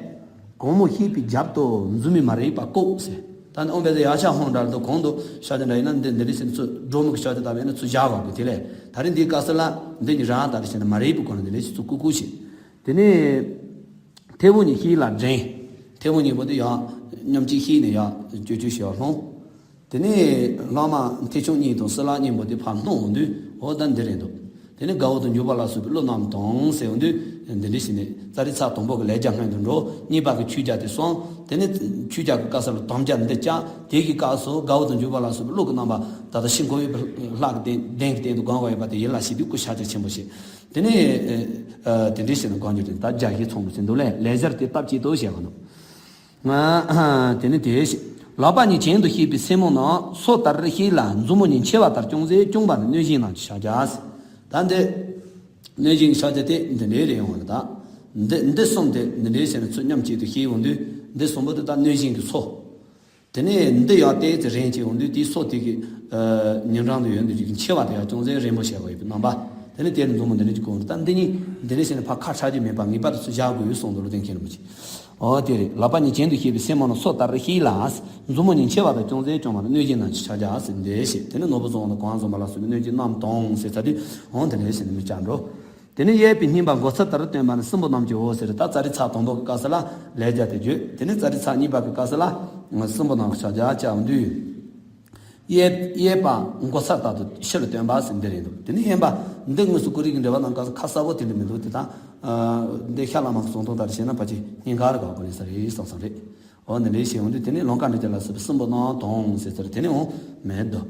གུང་མོ་བཤེས་པའི་རྒྱབ་ཏུ་མཛུབ་མོས་མ་རིག་པ་བཀུག་ཟེར། ད་ནི་ཨོཾ་བཛྲ་ཡཀྵ་ཧཱུྃ་འདྲ་འདུག་གོང་དུ་ཕྱག་རྒྱ་འདྲ་ཡིན་ན་འདི་འདི་འདྲ་ཟེར་ནས་ཚུར་སྒྲོལ་མ་གི་ཕྱག་རྒྱ་བཏབ་ཡིན་ན་ཚུར་བཞག་དགོས་དེ་ལས་ད་རེས་འདིའི་སྐབས་སུ་ལ་འདི་གཉིས་རང་ལྟར་བྱས་ནས་མ་རིག་པའི་སྒོ་ནས་འདི་ལས་ཚུར་བཀུག་བཀུག་བྱེད། དེ་ནས། མཐེ་བོང་གཉིས་ཤིག་ལ་བསྒྲེང་། མཐེ་བོང་གཉིས་པོ་དེ་ཡང་མཉམ་གཅིག་ཤིག་ནས་ཡང་ཅོ་ཅོ་ཞེས་ལྷུང་། དེ་ནས་ལྷག་མ་མཐེ་ཆུང་གཉིས་དང་སྲིན་ལག་གཉིས་པོ་དེ་ཕར་སྣོན་འོང་དུས་ འོ་ད་འདི་རེད་འདུག་དེ་ནས་དགའ་བོ་དང་འཇུག་པ་ལ་སོགས་པའི་བློ་རྣམས་དང་ཟེར་འོང་དུས་འདི་འདྲ་ཞིག་ནས་ཙཱ་རི་ཚ་དང་པོ་གི་ལས་རྒྱ་སྔོན་དུ་འགྲོ། གཉིས་པ་གི་ཆོས་རྒྱ་དེ་གསུངས། དེ་ནས་ཆོས་རྒྱ་གི་སྐབས་སུ་ལ་དམ་རྒྱ་འདི་བཅའ། དེ་གི་སྐབས་སུ་དགའ་བོ་དང་འཇུག་པ་ལ་སོགས་པའི་བློ་གི་རྣམ་པ་ད་ལྟ་ཤིང་ཁོ་བོའི་ལྷ་གི་གདན་གདན་གྱི་སྟེང་དུ་གང་བ་ཡོད་པ་དེ་ཡིད་ལ་བྱེད་དུས་སྐུ་ཤཱཀྱ་ཆེན་པོ་ཞེས། དེ་ནས་དེ་འདྲ་ཞིག་ནས་གང་འགྱུར་ཏེ་ད་རྒྱ་ཞེས་ཚོགས་མི་ཟིན་འདུག་ལས་ལས་སྦྱར་དེ་སྟབས་གཅིག་ཏུ་བྱས་པ་ནོ། དེ་ནི་དེ་ལག་པ་གཉིས་གྱེན་དུ་བཤེད་པའི་སེན་མོ་རྣམས་སོ་ལྟར་བཤེད་ལ་མཛུབ་མོ་གཉིས་མཆེ་བ་ལྟར་ཅུང་ཟད་བརྐྱང་བ་ནི་གནོད་སྦྱིན་རྣམས་ཀྱི་ཕྱག་རྒྱ། ད་འདི་གནོད་སྦྱིན་གྱི་ཕྱག་རྒྱ་དེ་འདི་འདྲའི་རེད་ཡོང་བ་རེད་ད། འདི་འདི་གསུམ་དེ་འདི་འདྲའི་བྱས་ནས་ཚུར་མཉམ་གཅིག་ཏུ་བཤེད་ཡོང་དུས་འདི་གསུམ་པོ་དེ་ད་གནོད་སྦྱིན་གྱི་ཚོགས། དེ་ནས་འདི་ཡང་ཏོག་ཙམ་རིང་གཅིག་ཡོང་དུས་དེའི་སོ་དེ་གི་ཉེ་འགྲམ་དུ་ཡོད་འདུག་ཅིག་མཆེ་བ་དེ་ཡང་ཅུང་ཟད་རིང་པོ་བྱས་པ་ཡོད་པའི་རྣམ་པ། དེ་ནས་དེ་ནི་མཛུབ་མོ་འདི་འདྲ་གཅིག་གོ་ད་འདི་གཉིས་འདི་འདྲ་བྱས་ནས་ཕར་ཁ་ཕྱག་རྒྱུ་མེད་པ་ངེས་པར་དུ་ཚུར་བཞག་དགོས་གསུངས་འདུག་ལོ་ལྡན་མཁན་རིན་པོ་ཆེ། འོ་དེ་རེད། ལག་པ་གཉིས་གྱེན་དུ་བཤེད་པའི་སེན་མོ་རྣམས་སོ་ལྟར་བཤེད་ལ། མཛུབ་མོ་གཉིས་མཆེ་བ་ལྟར་ཅུང་ཟད་བརྐྱང་བ་ལ་གནོད་སྦྱིན་རྣམས་ཀྱི་ཕྱག་རྒྱ་ཟེར་འདི་ཞེས། དེ་ནི་ནོར་བུ་བཙོང་བ་དང་གོ་འཛོམས་པ་ལ་སོགས་པའི་གནོད་སྦྱིན་རྣམས་དང་ཟེར་ཚར་དུས་འོང་དེ་ལས་ཞེས་ནི་མི་བྱ་འགྲོ། དེ་ནི་གཡས་པའི་སྙིམ་པ་མགོ་ཚད་ལྟར་བསྟན་པ་ནི་སྲིན་པོ་རྣམས་ཀྱི་འོ་ཟེར། ད་ཙཱ་རི་ཚ་དང་པོ་གི་སྐབས་སུ་ལ་ལས་རྒྱ་དེ་བརྗོད། དེ་ནི་ཙཱ་རི་ཚ་གཉིས་པ་གི་སྐབས་སུ་ལ་སྲིན་པོ་རྣམས་ཀྱི་ཕྱག་རྒྱ་བཅའ་འདུས། གཡས་གཡས་པ་མགོ་ཚད་ལྟར་དུ་ཕྱིར་བསྟན་པ་ཟེར་འདི་རེད་འདུག་དེ་ནི་གཡོན་པ་འདི་དངོས་སུ་ཀུ་རི་གི་འགྲེལ་པ་ནང་སྐབས་སུ་ཁ་གསལ་པོ་དེ་འདྲ་མི་འདུག་དེ་དང་། འདི་ཤ་ལ་མ་གི་གསུང་སྟངས་ལྟར་བྱས་ན་ཕལ་ཆེར་སྙིང་ག་རེ་ག་གོ་ནས་ས་རེད་བསམ་བསམ་རེད། འོ་འདི་འདྲའི་ཞེས་འོང་དུས་དེ་ནི་ལང་ཀ་འདྲ་ཅན་ལ་སོགས་པའི་སྲིན་པོ་རྣམས་དང་ཟེར་ཟེར་དེ་ནི་འོང་མེད་དོ།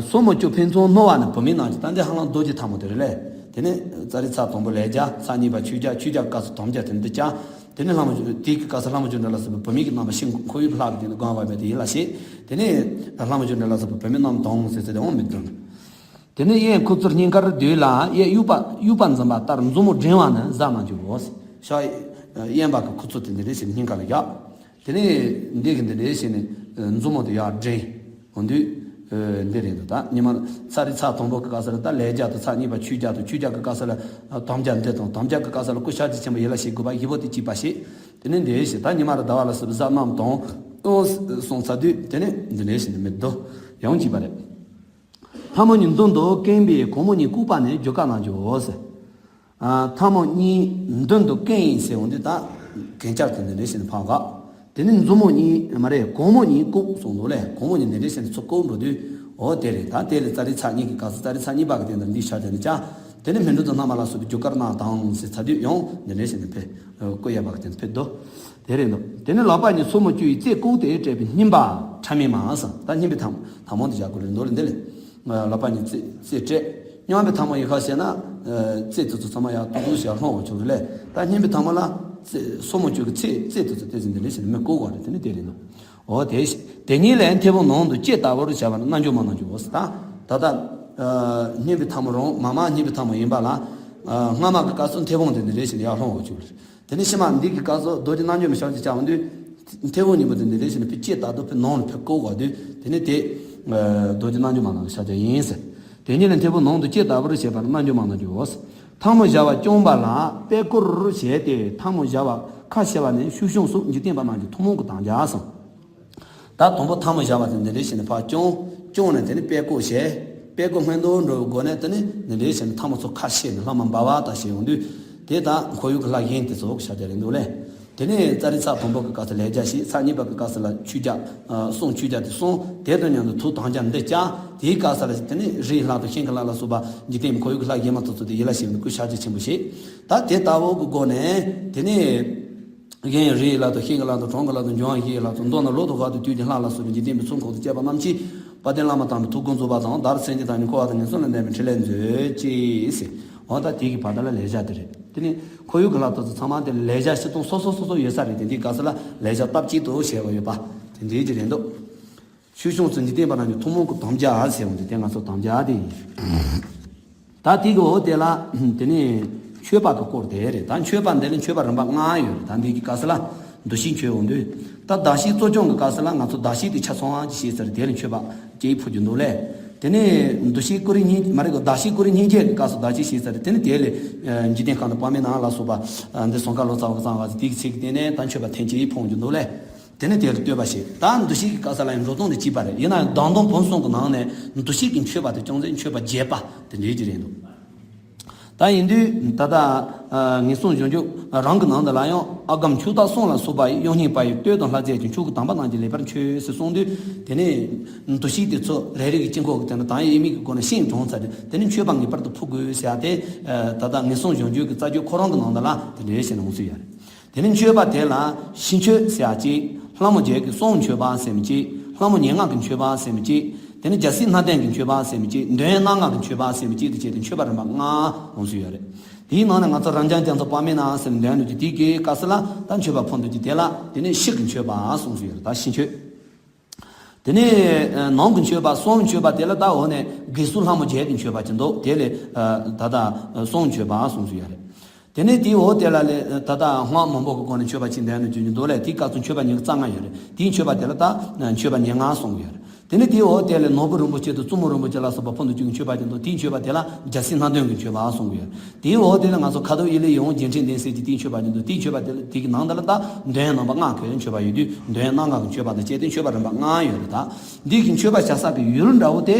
སོར་མོ་བཅུ་ཕན་ཚུན་བསྣོལ་བ་ནི་བུད་མེད་རྣམས་ཀྱི་ད་འདི་ཧ་ལམ་རྡོ་རྗེ་ཐལ་མོ་དེ་རེད་ལས། དེ་ནི་ཙཱ་རི་ཚ་དང་པོ་ལས་རྒྱ། ཚ་གཉིས་པ་ཆོས་རྒྱ། ཆོས་རྒྱ་སྐབས་སུ་དམ་རྒྱ་དེ་འདི་ཀྱང་། དེ་ནི་ལྷ་མོ་བཅུ་དེའི་སྐབས་སུ་ལྷ་མོ་བཅུ་འདྲ་ལ་སོགས་པའི་བུད་མེད་ཀྱི་རྣམ་པ་ཤིང་ཁོ་བོའི་ལྷ་གི་སྟེང་དུ་གང་བ་བས་དེ་ཡིད་ལ་བྱེད། དེ་ནི་ལྷ་མོ་བཅུ་འདྲ་ལ་སོགས་པའི་བུད་མེད་རྣམས་དང་ཟེར་ཟེར་དེ་འོང་མི་འདུག་དེ་ནས་གཡས་ཁུ་ཚུར་སྙིང་གར་བསྡུས་ལ་གཡས་དབྱུག་པ་དབྱུག་པ་འཛིན་པ་ལྟར་མཛུབ་མོ་བསྒྲེང་བ་ནི་གཟའ་རྣམས་ཀྱི་འོ། ཤ། གཡོན་པ་གི་ཁུ་ཚུར་དེ་འདི་འདྲ་བྱས་ནས་སྙིང་ག་ལ་བཞག་དེ་ནས་འདི་གི་འདི་འདྲ་བྱས་ནས་མཛུབ་མོ་དེ་ཡར་བསྒྲེང་འོང་དུས། འདི་རེད་འདུག་ད་ཉི་མ་ཚ་རི་ཚ་དང་པོ་གི་སྐབས་སུ་ལ་ད་ལས་རྒྱ་དང་ཚ་གཉིས་པ་ཆོས་རྒྱ་དང་ཆོས་རྒྱ་གི་སྐབས་སུ་ལ་དམ་རྒྱ་འདི་དང་དམ་རྒྱ་གི་སྐབས་སུ་ལ་སྐུ་ཤཱཀྱ་ཆེན་པོ་ཡིད་ལ་བྱེད་དགོས་པ་བཞི་པོ་དེ་གཅིག་པ་ཞིག་དེ་ནས་འདི་བྱས་ད་ཉི་མ་ར་ཟླ་བ་ལ་སོགས་པའི་གཟའ་རྣམས་དང་སྟོང་སོང་ཚར་དུས་དེ་ནས་འདི་འདྲ་བྱས་ནས་མི་འདུག་ཡང་གཅིག་པ་རེད། ཐལ་མོ་གཉིས་མདུན་དུ་བཀན་པས་གོང་མོ་གཉིས་བཀུག་པ་ནི་རྒྱུ་སྐར་རྣམས་ཀྱི་འོ་ཟེར། ཐལ་མོ་གཉིས་མདུན་དུ་བཀན་ཟེར་འོང་དུས་ད་གན་ཆག་དེ་འདི་འདྲ་བྱས་ནས་ཕར་བཀག་དེ་ནི་མཛུབ་མོ་གཉིས་མ་རེད། གོང་མོ་གཉིས་བཀུག་གསུངས་འདུག་ལས། གོང་མོ་གཉིས་འདི་འདྲ་བྱས་ནས་ཚུར་བཀུག་འགྲོ་དུས་འོ་དེ་རེད། ད་དེ་ལས་ཙཱ་རི་ཚ་གཉིས་ཀྱི་སྐབས་སུ་ཙཱ་རི་ཚ་གཉིས་པ་གི་སྟེང་དུ་འདི་ཤར་དེ་ནི་ཅག་དེ་ནི་སྨིན་གྲོལ་དུ་སྣང་བ་ལ་སོགས་པའི་རྒྱུ་སྐར་རྣམས་དང་ཟེར་ཚར་དུས་ཡང་འདི་འདྲ་བྱས་ནས་ཕེབས། བཀུག་ཡ་བ་གི་སྟེང་དུ་ཕེབས་འདུག་དེ་རེད་འདུག་དེ་ནི་ལག་པ་གཉིས་སོར་མོ་བཅུ་ཡི་རྩེ་བཀུག་སྟེ་སྤྲད་པའི་སྙིམ་པ་ཕྲ་མེན་མ་ཟེར། ད་སྙིམ་པའི་ཐལ་ཐལ་མོ་འདི་བཞག་དགོས་རེད་འདུག་ལས་འདི་ལས། ལག་པ་གཉིས་རྩེ་རྩེ་སྤྲད། སྙིམ་པའི་ཐལ་མོ་ཡི་ཁ་བྱས་ན། རྩེ་དེ་ཚོ་ཚང་མ་ཡར་ཏུག་ཏུག་བྱས་ལྷུང་བ་བྱུང་རེད་ལས། ད་སྙིམ་པའི་ཐལ་མོ་ལ་རྩེ་སོར་མོ་བཅུ་གི་རྩེ་རྩེ་དེ་ཚོ་དེ་ཚོ་འདི་འདྲ་བྱས་ནས་མི་བཀུག་བ་རེད། དེ་ནི་དེ་རེད་འདུག་འོ་དེ་དེ་ཉིད་ལས་མཐེ་བོང་ནང་དུ་ལྕེ་ལྟ་བུར་བྱ་བ་ནི་རྣལ་འབྱོར་མ་རྣལ་འབྱོར་འོ་ཟེར། ད་ད་ལྟ་སྙིམ་པའི་ཐལ་མོ་རང་མ་མ་སྙིམ་པའི་ཐལ་མོ་ཡིན་པ་ལ། སྔ་མ་གི་སྐབས་སུ་མཐེ་བོང་དེ་འདི་འདྲ་བྱས་ནས་ཡར་ལྷུང་བ་བྱུང་རེད། དེ་ནས་ཕྱི་མ་འདི་གི་སྐབས་སུ་རྡོ་རྗེ་རྣལ་འབྱོར་མའི་ཞབས་ཀྱིས་བཅགས་འོང་དུས། མཐེ་བོང་གཉིས་པོ་དེ་འདི་འདྲ་བྱས་ནས་ཕར་ལྕེ་ལྟ་དུ་ཕར་ནང་ལ་ཕར་བཀུག་བ་དུས་དེ་ནས་དེ། རྡོ་རྗེ་རྣལ་འབྱོར་མ་རྣལ་འབྱོར་ཞབས་ཀྱིས་ཡིན་ཟེར། དེ་ཉིད་ལ་མཐེ་བོང་ནང་དུ་ལྕེ་ལྟ་བུར་བྱེད་པ་ནི་རྣལ་འབྱོར་མ་རྣལ་འབྱོར་འོ། ཐལ་མོ་བཞར་བ་བརྐྱང་པ་ལ་པད་བསྐོར་བྱས་ཏེ་ཐལ་མོ་བཞར་བ་ཁ་ཕྱེ་བ་ནི་ཤུག་གཞུང་སོགས་འཇིག་རྟེན་པ་རྣམས་ཀྱི་ཐུན་མོང་གི་དམ་རྒྱ་གསུངས། ད་དང་པོ་ཐལ་མོ་བཞར་བ་དེ་འདི་འདྲ་བྱས་ནས་ཕར་བརྐྱང་། བརྐྱང་ནས་དེ་ནས་པད་བསྐོར་བྱས། པད་བསྐོར་སྔོན་དུ་འགྲོ་བའི་སྒོ་ནས་དེ་ནས་འདི་འདྲ་བྱས་ནས་ཐལ་མོ་ཚོ་ཁ་ཕྱེ་ནས་ལྷག་མ་འབར་བ་ལྟར་བྱས་ཡོང་དུས། དེ་ད་ཁོར་ཡུག་གི་ལྷ་གཞན་དེ་ཚོ་གི་ཕྱག་རྒྱ་རེད་འདུག་ལས། དེ་ནས་ཙཱ་རི་ཚ་དང་པོ་གི་སྐབས་སུ་ལས་རྒྱ་བྱས། ཚ་གཉིས་པ་གི་སྐབས་སུ་ལ་ཆོས་རྒྱ། གསུང་ཆོས་རྒྱ་དེ་གསུངས། དེ་དང་མཉམ་དུ་ཐུགས་དམ་རྒྱ་འདི་བཅའ། དེའི་སྐབས་སུ་ལ་དེ་ནས་རིའི་ལྷ་དང་ཤིང་གི་ལྷ་ལ་སོགས་པ་འཇིག་རྟེན་ཁོར་ཡུག་གི་ལྷ་གཞན་མ་དེ་ཚོ་དེ་ཡིད་ལ་བྱེད་པའི་སྐུ་ཤཱཀྱ་ཆེན་པོ་ཞིག་ད་དེ་ལྟ་བུ་གི་སྒོ་ནས་དེ་ནས། གཞན་རིའི་ལྷ་དང་ཤིང་གི་ལྷ་དང་གྲོང་གི་ལྷ་དང་འབྱུང་བ་བཞིའི་ལྷ་དང་མདོར་ན་ལོ་ཏོག་དགའ་སྟོན་དུས་ཀྱི་ལྷ་ལ་སོགས་པའི་འཇིག་རྟེན་པའི་ཚོགས་འཁོར་དང་བཅས་པ་རྣམས་ཀྱིས་དཔལ་ལྡན་བླ་མ་དམ་པའི་ཐུགས་དགོངས་རྫོགས་པ་དང་། བདག་སེམས་ཅན་དག་ནི་འཁོར་བ་དང་ངན་སོང་ལས་འདས་པའི་ཕྲིན་ལས་མཛོད་ཅེས་ཟེར། འོ་ད་དེ་གི་བར་དག་ལ་ལས་བྱ་དེ་རེད། དེ་ནི་ཁོར་ཡུག་གི་ལྷ་དེ་ཚོ་ཚང་མ་དེ་ལས་བྱ་སྤྱི་དང་སོ་སོ་སོ་སོ་ཡོད་ས་རེད་དེ། འདིའི་སྐབས་སུ་ལ་ལས་བྱ་སྟབས་གཅིག་ཏུ་བྱས་པ་ཡོད་པ་དེ་འདྲའི་ཅིག་རེད་འདུག་ཤུག་གཞུང་སོགས་འཇིག་རྟེན་པ་རྣམས་ཀྱི་ཐུན་མོང་གི་དམ་རྒྱ་ཟེར་བ་འདི་དེ་ང་ཚོ་དམ་རྒྱ་དེ་ཡིན། ད་དེ་གི་འོ་དེ་ལ་དེ་ནས་མཆོད་པ་གི་སྐོར་དེ་རེད། ད་མཆོད་པ་འདི་ལ་མཆོད་པ་རིམ་པ་ལྔ་ཡོད་རེད། ད་འདི་གི་སྐབས་སུ་ལ་འདུ་ཤེས་མཆོད་འོང་དུས། ད་གདགས་གཞི་གཙོ་སྐྱོང་གི་སྐབས་སུ་ལ་ང་ཚོ་གདགས་གཞི་དེ་ཆ་ཚང་བ་ཅིག་བྱས་ཚར། དེ་ལ་མཆོད་པ་སྐྱེ་ཕུལ་རྒྱུ་འདུག་ལས། དེ་ནས་འདུ་ཤེས་ཀུན་རིག་སྙིང་མ་རེད་གོ། གདགས་གཞི་ཀུན་རིག་སྙིང་རྗེ་གི་སྐབས་སུ་གདགས་གཞི་བྱས་ཚར། དེ་ནས་དེ་ལས་འཇིག་རྟེན་ཁམས་དང་དཔག་མེད་ནང་ལ་སོགས་པ་འདི་ཟུང་དཀར་ལོ་ཙཱ་བ་གི་གསང་བ་ཟེར་དེ་གི་ཚིག་གི་སྟེང་ནས་ད་མཆོད་པ་ཐེངས་གཅིག་ཕུལ་རྒྱུ་འདུག་ལས། དེ་ནས་དེ་ལ་བསྟོད་པ་བྱེད། ད་འདུ་ཤེས་ཀྱི་སྐབས་སུ་ལ་ཡང་འགྲོ་སྟངས་དེ་གཅིག་པ་རེད། ཡིན་ན་ཡང་སྡང་སྡོམ་བུམ་གསུམ་གྱི་ནང་ནས་འདུ་ཤེས་ཀྱི་མཆོད་པ་དེ་ཅུང་ཟད་མཆོད་པ་རྒྱས་པ་དེ་འདྲའི་ཅིག་རེད་འདུག་ད་ཡིན་དུས་ད་ལྟ་ངན་སོང་གཞོམ་འཇུག་རང་གི་ནང་དུ་ལ་ཡང་ཨ་སྒམ་ཆུ་དྭངས་གསུམ་ལ་སོགས་པ་ཡི་གཡོ་སྙིང་པ་ཡི་བསྟོད་དང་ལྷ་རྫས་ཀྱི་མཆོག་གི་དམ་པ་རྣམས་ཀྱིས་ལེགས་པར་མཆོད་ཟེར་གསུངས་དུས། དེ་ནས་འདུ་ཤེས་དེ་ཚོ་རེ་རེ་གི་དཀྱིལ་འཁོར་གྱི་སྟེང་དུ་དང་ཡེ་མིག་གི་སྒོ་ནས་ཤིང་དྲོངས་ཚར་ཏེ། དེ་ནས་མཆོད་པ་ངེས་པར་དུ་ཕུལ་དགོས་ཟེར་ཡ་དེ། ད་ལྟ་ངན་སོང་གཞོམ་འཇུག་གི་རྩ་རྒྱུད་ཁོ་རང་གི་ནང་དུ་ལ་དེ་འདྲའི་བྱས་ནས་འོང་སྲིད་ཡ་རེད། དེ་ནས་མཆོད་པ་དེ་ལ་ཕྱི་མཆོད་ཟེར་ཡ་གཅིག་ལྷ་མོ་བརྒྱད་ཀྱི་གསུང་མཆོད་པ་ཟེར་མི་གཅིག་ལྷ་མོ་ཉེར་ལྔ་གི་མཆོད་པ་ཟེར་མི་གཅིག་དེ་ནས་རྒྱལ་སྲིད་སྣ་བདུན་གྱི་མཆོད་པ་ཟེར་མི་གཅིག་འདོད་ཡོན་སྣ་ལྔ་གི་མཆོད་པ་ཟེར་མི་གཅིག་ཏུ་བྱས་ཏེ་མཆོད་པ་རིམ་པ་ལྔ་འོང་སྲིད་ཡོད་རེད། དེའི་ནང་ནས་ང་ཚོ་རབ་འབྱམས་རྒྱ་མཚོ་དཔག་མེད་རྣམས་ཟེར་ནས་འདོན་ནས་ཀྱི་དེའི་སྐབས་སུ་ལ་ད་མཆོད་པ་ཕུལ་འདོད་ཀྱི་དེ་ལ་དེ་ནས་ཕྱི་གི་མཆོད་པ་གསུངས་སྲིད་ཡོད་རེད། ད་ཕྱི་མཆོད། དེ་ནས་ནང་གི་མཆོད་པ་གསུང་མཆོད་པ་དེ་ལ་ད་འོག་ནས་དགེ་ཚུལ་ལྷ་མོ་བརྒྱད་ཀྱི་མཆོད་པ་ཅིག་འདུག་དེ་ལས་ད་ལྟ་གསུང་མཆོད་པ་གསུངས་སྲིད་ཡོད་རེད། དེ་ནས་དེའི་འོག་དེ་ལ་ལས་ད་ལྟ་སྔགས་མང་པོ་གི་སྒོ་ནས་མཆོད་པ་ཅིག་འདོན་ནས་བརྗོད་རྒྱུ་འདུག་ལས། དེའི་སྐབས་སུ་མཆོད་པ་ཉི་ཤུ་རྩ་ལྔ་ཡོད་རེད། དེའི་མཆོད་པ་དེ་ལ་ད་མཆོད་པ་ཉེར་ལྔ་གསུངས་ཡོད་རེད། དེ་ནས་དེའི་འོག་དེ་ལས་ནོར་བུ་རིན་པོ་ཆེ་དང་བཙུན་མོ་རིན་པོ་ཆེ་ལ་སོགས་པ་ཕུལ་དུ་བཅུག་གི་མཆོད་པ་ཅིག་འདུག་དེའི་མཆོད་པ་དེ་ལ་རྒྱལ་སྲིད་སྣ་བདུན་གྱི་མཆོད་པ་གསུངས་ཡོད་རེད། དེའི་འོག་དེ་ལ་ང་ཚོ་ཁ་དོག་ཡིད་ལས་ཡིད་འོང་རྒྱལ་ཕྲན་ལྡན་ཟེར་གྱི་དེའི་མཆོད་པ་ཅིག་འདུག་དེའི་མཆོད་པ་དེ་ལ་དེ་གི་ནང་དུ་ལ་ད་འདོད་ཡོན་རྣམ་པ་ལྔ་གི་མཆོད་པ་ཡོད་དུས་འདོད་ཡོན་སྣ་ལྔ་གི་མཆོད་པ་དང་བཅས་ཏེ་མཆོད་པ་རིམ་པ་ལྔ་ཡོད་རེད། ད་འདི་གི་མཆོད་པ་བྱ་ས་གི་ཡུལ་འདྲ་བོ་དེ།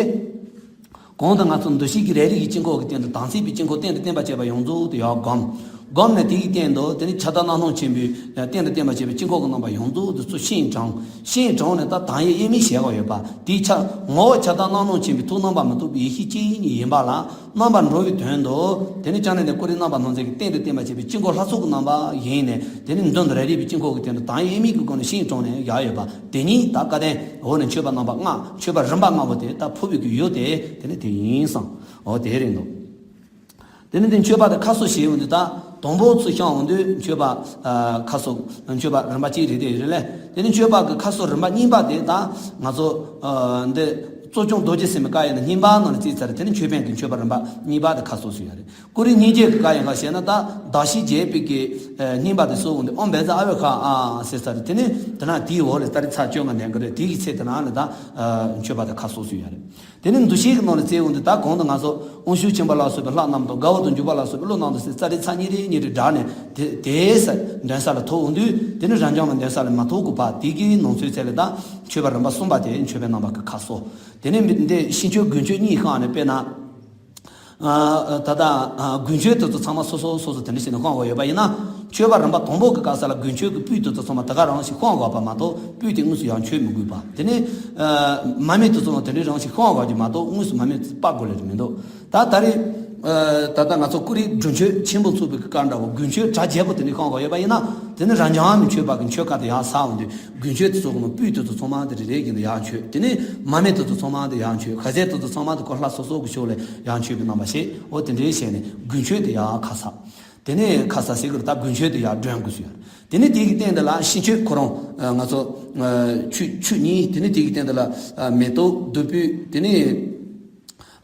གོང་དུ་ང་ཚོ་འདུ་ཤེས་ཀྱི་རེ་རེ་ཡི་དཀྱིལ་འཁོར་གྱི་སྟེང་དུ་དམ་ཚིག་པའི་དཀྱིལ་འཁོར་གཏན་དུ་བརྟན་པར་བྱེད་པ་ཡོངས་རྫོགས་དེ་ཡར་བསྒོམ། བསྒོམས་ནས་དེ་ཡི་སྟེང་དུ་དེ་ནི་ཕྱག་དར་སྣ་ལྷུང་ཆེན་པོའི་གཏན་དུ་བརྟན་པར་བྱེད་པའི་དཀྱིལ་འཁོར་གྱི་རྣམ་པ་ཡོངས་རྫོགས་དེ་ཚུར་ཤིང་དྲངས། ཤིང་དྲངས་ནས་ད་དང་ཡེ་དབྱེར་མེད་ཞལ་ག་ཡོད་པ་དེའི་ཆ་ངོ་བོ་ཕྱག་དར་སྣ་ལྷུང་ཆེན་པོའི་ཐུགས་རྣམ་པ་མི་རྟོག་པའི་ཡེ་ཤེས་གཅིག་ཉིད་ཡིན་པ་ལ་རྣམ་པར་འགྲོ་བའི་དོན་དུ་དེ་ནི་བྱང་ནས་ནས་ཀོ་རི་རྣམ་པ་སྣང་མཛད་ཀྱི་སྟེང་དུ་བརྟན་པར་བྱེད་པའི་དཀྱིལ་འཁོར་ལྷ་ཚོགས་ཀྱི་རྣམ་པ་ཡིན་ནས། དེ་ནི་མདུན་དུ་རེ་རེ་བའི་དཀྱིལ་འཁོར་གྱི་སྟེང་དུ་དང་ཡེ་དབྱེར་མེད་ཀྱི་སྒོ་ནས་ཤིང་དྲངས་ནས་ཡར་ཡོད་པ་དེ་ཉིད་ད་བཀའ་བསྟན་འོག་ནས་མཆོད་པ་རྣམ་པ་ལྔ། མཆོད་པ་རིམ་པ་ལྔ་པོ་དེ་ད་ཕུལ་བའི་གི་ཡུལ་དེ་དེ་ནི་དེ་ཡིན་གསུངས། འོ་དེ་རེད་འདུག་དེ་ནི་འདི་མཆོད་པ་དེ་ཁ་གསོ་ཞེས་འོང་དུས་ད་དང་པོ་ཚུར་བཤམས་འོང་དུས་མཆོད་པ་ཨ་ཁ་གསོ། མཆོད་པ་རིམ་པ་གཅིག་རེད་དེ་རེད་ལས། དེ་ནི་མཆོད་པ་གི་ཁ་གསོ་རིམ་པ་གཉིས་པ་དེ་ད་ང་ཚོ་ཨ་འདི་གཙོ་སྐྱོང་རྡོ་རྗེ་སེམས་དཔའི་བཀའ་ཡིན་ན་རྙིང་པ་ནང་ལ་བརྩིས་ཚར། དེ་ནི་མཆོད་པའི་གི་མཆོད་པ་རིམ་པ་གཉིས་པ་དེ་ཁ་གསོ་ཞུ་ཡ་རེད། ཀུ་རེ་སྙིང་རྗེ་གི་བཀའ་ཡིན་ག་ཞེ་ན་ད་གདགས་གཞི་རྒྱས་པའི་གི་རྙིང་པ་དེ་གསོ་འོང་དུས་ཨོཾ་བཛྲ་ཨ་ཝེ་ཁ་ཨ་ཟེར་ཚར། དེ་ནི་དེ་ན་དེའི་འོག་ལ་ཏ་རིག་ཚར་བཅོ་ལྔ་ལྡན་གི་རེད། དེ་གི་ཚེ་དེ་ན་ལ་ད་མཆོད་པ་དེ་ཁ་གསོ་ཞུ་ཡ་རེད། དེ་ནི་འདུ་ཤེས་ཀྱི་ནང་ལ་བརྩིས་འོང་དུས་ད་གོང་དུ་ང་ཚོ་དབང་ཕྱུག་ཆེན་པོ་ལ་སོགས་པའི་ལྷ་རྣམས་དང་དགའ་བ་དང་འཇུག་པ་ལ་སོགས་པའི་བློ་རྣམས་དང་ཟེར་ཏ་རིག་ཚར་གཉིས་རེ་གཉིས་རེ་བསྒྲགས་ནས་དེ་དེའི་ས་འདོན་ས་ལ་ཐོབ་འོང་དུས་དེ་ནི་རབ་འབྱམས་ལ་འདོན་ས་ལ་མ་ཐོབ་གི་བར་དེ་གི་ནང་ཚོའི་ཚད་ལ་ད་མཆོད་པ་རིམ་པ་གསུམ་པ་དེ་མཆོད་པའི་རྣམ་པ་གི་ཁ་གསོ། དེ་ནས་འདི་ཕྱི་མཆོད་དགུན་མཆོད་གཉིས་ཤང་ནས་དཔེར་ན། ད་ལྟ་དགུན་མཆོད་དེ་ཚོ་ཚང་མ་སོ་སོ་སོ་སོ་དེ་འདྲ་བྱས་ནས་བཤམས་དགོས་ཡོད་པ་ཡིན་ན། མཆོད་པ་རིམ་པ་དང་པོ་གི་སྐབས་ས་ལ་དགུན་མཆོད་ཀྱི་སྤོས་དེ་ཚོ་ཚང་མ་དེ་ག་རང་ཞིག་བཤམས་དགོས་པ་མ་གཏོགས་སྤོས་དེ་དངོས་སུ་ཡང་མཆོད་མི་དགོས་པ། དེ་ནས་མར་མེ་དེ་ཚོ་དེ་འདྲ་རང་ཞིག་བཤམས་དགོས་ཀྱི་མ་གཏོགས་དངོས་སུ་མར་མེ་སྤར་དགོས་ལེ་རེ་མི་འདུག་ད་ད་རེས་ད་ལྟ་ང་ཚོ་ཀུ་རེ་སྒྲུབ་མཆོད་ཆེན་པོ་ཚུགས་པའི་སྐབས་འདྲ་བོ་དགུན་མཆོད་གྲ་རྒྱས་པོ་དེ་འདྲ་བཤམས་དགོས་ཡོད་པ་ཡིན་ན། དེ་ནི་རབ་འབྱམས་མི་མཆོད་པ་གི་མཆོད་ཁ་དེ་ཡར་ས་འོང་དུས། དགུན་མཆོད་དེ་ཚོ་གི་ནང་སྤོས་དེ་ཚོ་ཚང་མ་དེ་རེ་རེ་བཞིན་དུ་ཡར་མཆོད། དེ་ནས་མར་མེ་དེ་ཚོ་ཚང་མ་དེ་ཡར་མཆོད། ག་ཟས་དེ་ཚོ་ཚང་མ་དེ་ཁོ་ལྷ་སོ་སོ་གི་ཕྱོགས་ལ་ཡར་མཆོད་པའི་རྣམ་པ་བྱས། འོ་དེ་འདྲའི་བྱས་ནས་དགུན་མཆོད་དེ་ཡར་ཁ་ས། དེ་ནས་ཁ་ས་ཟེར་གི་རེད། ད་དགུན་མཆོད་དེ་ཡར་སྒྲོན་དགོས་སུ་ཡོད། དེ་ནས་དེ་གི་སྟེང་དེ་ལ་ཕྱི་མཆོད་ཁོ་རང་ང་ཚོ་ཆུ་ཆུ་གཉིས། དེ་ནས་དེ་གི་སྟེང་དེ་ལ་མེ་ཏོག་བདུག་སྤོས། དེ་ནས།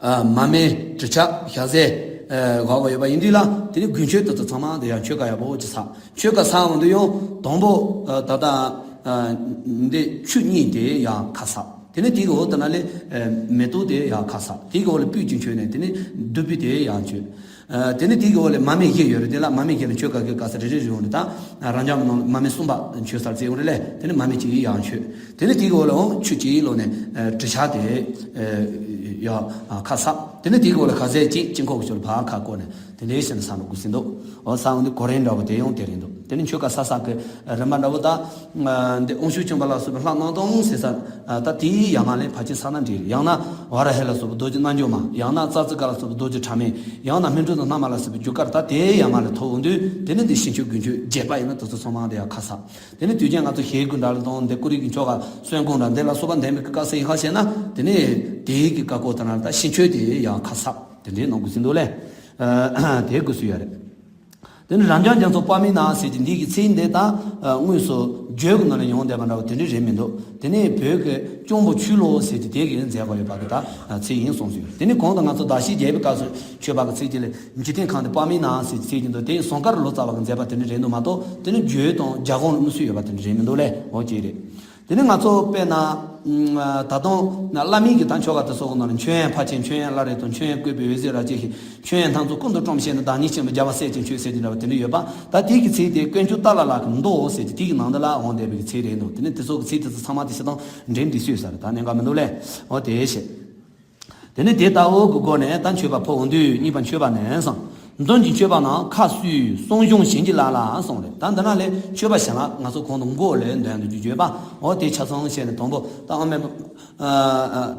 མར་མེ་དྲི་ཆབ་ཞལ་ཟས་དགོས་པ་ཡོད་པ་ཡིན་དུས་ལ། དེ་ནི་དགུན་མཆོད་དེ་ཚོ་ཚང་མ་དེ་ཡང་མཆོད་ཁ་ཡག་པོ་ཅིག་ས། མཆོད་ཁ་ས་འོང་དུས་ཡང་དང་པོ་ད་ལྟ་འདི་ཆུ་གཉིས་དེ་ཡང་ཁ་ས། དེ་ནི་དེ་གི་འོག་དེ་ན་ལས་མེ་ཏོག་དེ་ཡང་ཁ་ས། དེ་གི་འོག་ལ་སྤོས་ཀྱིས་མཆོད་ནས་དེ་ནི་བདུག་སྤོས་དེ་ཡང་མཆོད། དེ་ནི་དེ་གི་འོག་ལ་མར་མེ་བཞི་ཡོད་རེད། དེ་ལ་མར་མེ་བཞི་ལ་མཆོད་ཁ་གི་ག་ས་རེ་རེ་རེ་འོང་རེད། ད་རབ་འབྱམས་ནང་མར་མེ་གསུམ་པ་མཆོད་སར་བརྩི་འོང་རེད་ལས། དེ་ནི་མར་མེ་གཅིག་ཡང་མཆོད། དེ་ནས་དེ་གི་འོག་ལ་འོང་ཆུ་གཅིག་ལོག་ནས་དྲི་ཆབ་དེ་ཡ་ཁ་ས། དེ་ནས་དེ་གི་འོག་ལ་ག་ཟས་གཅིག་དཀྱིལ་འཁོར་གྱི་ཕྱོགས་ལ་ཕར་ཁ་བསྐོར་ནས་དེ་འདྲའི་བྱས་ནས་བཤམས་དགོས་ཟིན་འདུག་འོ་བཤམས་འོང་དུས་གོ་རིམ་འདྲ་བོ་དེ་ཡང་དེ་རེད་འདུག་དེ་ནས་མཆོད་ཁ་ས་ས་གི་རིམ་པ་འདྲ་བོ་ད་འདི་དབང་ཕྱུག་ཆེན་པོ་ལ་སོགས་པའི་ལྷ་རྣམས་དང་ཟེར་ས། ད་དེའི་ཡ་མ་ལས་ཕལ་ཆེར་ས་ན་འདྲ་རེད། ཡང་ན་ཝཱ་ར་ཧི་ལ་སོགས་པའི་རྡོ་རྗེ་རྣལ་འབྱོར་མ། ཡང་ན་ཙཱ་ཙི་ཀ་ལ་སོགས་པའི་རྡོ་རྗེ་ཕྲ་མེན། ཡང་ན་སྨིན་གྲོལ་དང་སྣང་མ་ལ་སོགས་པའི་རྒྱུ་སྐར་ད་དེའི་ཡ་མ་ལས་ཐོབ་འོང་དུས། དེ་ནས་འདི་ཕྱི་མཆོད་དགུན་མཆོད་རྒྱས་པ་ཡིན་ན་དེ་ཚོ་ཚང་མ་དེ་ཡ་ཁ་ས། དེ་ནས་དུས་རྒྱུན་ང་ཚོ་ཞལ་བཀོད་འདྲ་ལ་དང་འདི་ཀུ་རེ་གི་མཆོད་ཁ་སོན་གོང་འདྲ་འདི་ལ་སོགས་པ་འདེམས་པའི་སྐབས་སུ་ཡིན་ཧ་བྱས་ན། དེ་ནས་དེའི་གི་བཀའ་བསྒོ་ལྟར་ན་ད་ཕྱི་མཆོད་དེ་ཡང་ཁ་གསབ་དེ་འདྲའི་གནང་དགོས་ཟིན་འདུག་ལས། དེ་དགོས་སུ་ཡོད་རེད། དེ་ནས་རབ་འབྱམས་རྒྱ་མཚོ་དཔག་མེད་རྣམས་ཟེར་གྱི་འདི་གི་ཚིག་འདི་ད་དངོས་སུ་བརྗོད་ཀྱི་ནང་ལ་ཡོང་བསྡད་པ་འདྲ་བ་དེ་འདྲའི་རེད་མི་འདུག་དེ་ནས་བོད་ཀྱི་སྐྱོང་བུ་ཆུ་ལོག་ཟེར་གྱི་དེ་གི་མཛད་པ་ཡོད་པ་གི་ད་ཚིག་ཡིན་གསུངས་སུ་ཡོད། དེ་ནས་གོང་དུ་ང་ཚོ་གདགས་གཞི་རྒྱས་པའི་སྐབས་སུ་མཆོད་པ་གི་ཚིག་དེ་ལས། འཇིག་རྟེན་ཁམས་འདི་དཔག་མེད་རྣམས་ཟེར་ཚིག་ཀྱི་འདུག་དེ་ཟངས་དཀར་ལོ་ཙཱ་བ་གི་མཛད་པ་དེ་འདྲ་རེད་འདུག་མ་གཏོགས་དེ་ནི་བརྗོད་དང་རྒྱ་གོང་ལ་མི་སུ་ཡོད་པ་དེ་འདྲ་རེད་མི་འདུག་ལས། འོ་ཅེས་རེད། དེ་ནི་ང་ཚོ་དཔེར་ན་ད་དུང་བླ་མའི་གི་ད་མཆོད་ཁ་དེ་ཚོ་གི་ནང་ལ་མཆོད་ཡོན་ཕར་ཕྱིན། མཆོད་ཡོན་བླ་རེ་དང་། མཆོད་ཡོན་བཀོད་པའི་འོད་ཟེར་རབ་ཀྱིས་ཤིག་མཆོད་ཡོན་སྣ་ཚོགས་ཀུན་ཏུ་སྤྲོ་བྱས་ནས། བདག་ཉིད་ཆེན་པོའི་རྒྱལ་བ་སྲས་ཀྱིས་མཆོད་ཟེར་གྱི་འདྲ་བ་དེ་འདྲ་ཡོད་པ། ད་དེ་གི་ཚིག་དེ་དཀོན་མཆོག་ཏཱ་ལ་ལ་གི་མདོ་ཟེར་གྱི་དེ་གི་ནང་དུ་ལ་འོང་བསྡད་པའི་གི་ཚིག་རེད་འདུག་དེ་ནི་དེ་ཚོ་གི་ཚིག་དེ་ཚོ་ཚང་མ་དེ་ཤི་དང་འདྲེན་འདི་སུས་ཟེར་ད་གནད་འགག་མི་འདུག་ལས། འོ་དེ་བྱས། དེ་ནས་དེ་ལྟ་བུ་གི་སྒོ་ནས་ད་མཆོད་པ་ཕུལ་འོང་དུས་གཉིས་པ་མཆོད་པ་ནས་སང་ མདུན་གྱི་མཆོད་པ་ནང་ཁ་བསུས་གསུང་གཞུང་བྱིན་གྱིས་བརླབས་ལ་གསུངས་རེད། ད་འདི་ན་ལས་མཆོད་པ་བྱིན་ལ་ང་ཚོ་གོང་དུ་མགོ་ལས་འདོན་དུ་བརྗོད་པ། འོ་དེ་ཆ་ཚང་བཤད་ནས་དང་པོ་ད་ཨ་མེ།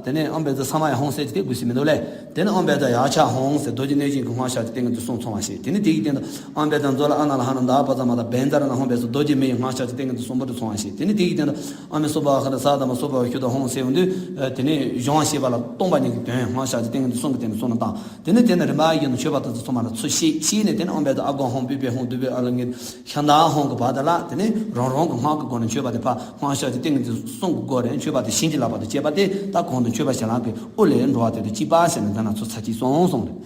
དེ་ནས་ཨམ་བན་ཛ་ས་མ་ཡ་ཧོང་ཟེར་གྱི་དེ་དགོས་སྲིད་མི་འདུག་ལས། དེ་ནས་ཨམ་བན་ཛ་ཡ་ཆ་ཧོང་ཟེར་རྡོ་རྗེ་གནོད་སྦྱིན་གྱི་སྔགས་ཤ་གྱི་སྟེང་གི་དུ་གསུང་ཚོང་བ་ཞིག་དེ་ནས་དེ་ཡི་སྟེང་དུ་ཨམ་བན་ཛ་མཛོ་ལ་ཨ་ན་ལ་ཧ་ན་ད་པ་ཛ་མ་ད་བན་ཛ་ར་ན་ཧོང་བན་ཟེར་རྡོ་རྗེ་མེ་ཡི་སྔགས་ཤ་གྱི་སྟེང་གི་དུ་གསུང་པོ་དུ་ཚོང་བ་ཞིག་དེ་ནས་དེ་ཡི་སྟེང་དུ་ཨ་མེ་སོ་པ་ཧ་ད་ས་ད་མ་སོ་པ་ཤུ་ད་ཧོང་ཟེར་འོང་དུས། དེ་ནས་གཞུང་བ་ཤེས་པ་ལ་སྟོང་པ་ཉིད་ཀྱི་དོན་སྔགས་ཤ་གྱི་སྟེང་གི་དུ་གསུང་གི་སྟེང་དུ་གསུང་ན་དང་། དེ་ནས་དེ་ནས་རིམ་པ་བཞིན་དུ་མཆོད་པ་དང་དུ་ཚོ་མ་ལ་ཚུ་ཤེས་ཤེས་ནས་དེ་ནས་ཨམ་བན་ཛ་ཨ་གོ་ཧོང་པི་པེ་ཧོང་དུ་པེ་ཨ་ལ་ངེ་ཤ་ད་ཧོང་གི་བ་ད་ལ་དེ་ནས་རང་རང་གི་སྔགས་ཀྱི་སྒོ་ནས་མཆོད་པ་དེ་ཕ། སྔགས་ཤ་གྱི་སྟེང་གི་གསུང་གི་སྒོ་རེད། མཆོད་པ་དེ་བྱིན་གྱིས་བརླབས་པ་དང་བཅས་པ་དེ་ད་གོང་དུ་མཆོད་པ་བྱ་ལམ་གྱི་དབུ་ལས་འགྲོ་བ་དེ་དང་གཅིག་པ་ཟེར་ནས་འདི་ན་ཚོ་ཚ་གཅིག་གསུངས་གསུངས་རེད།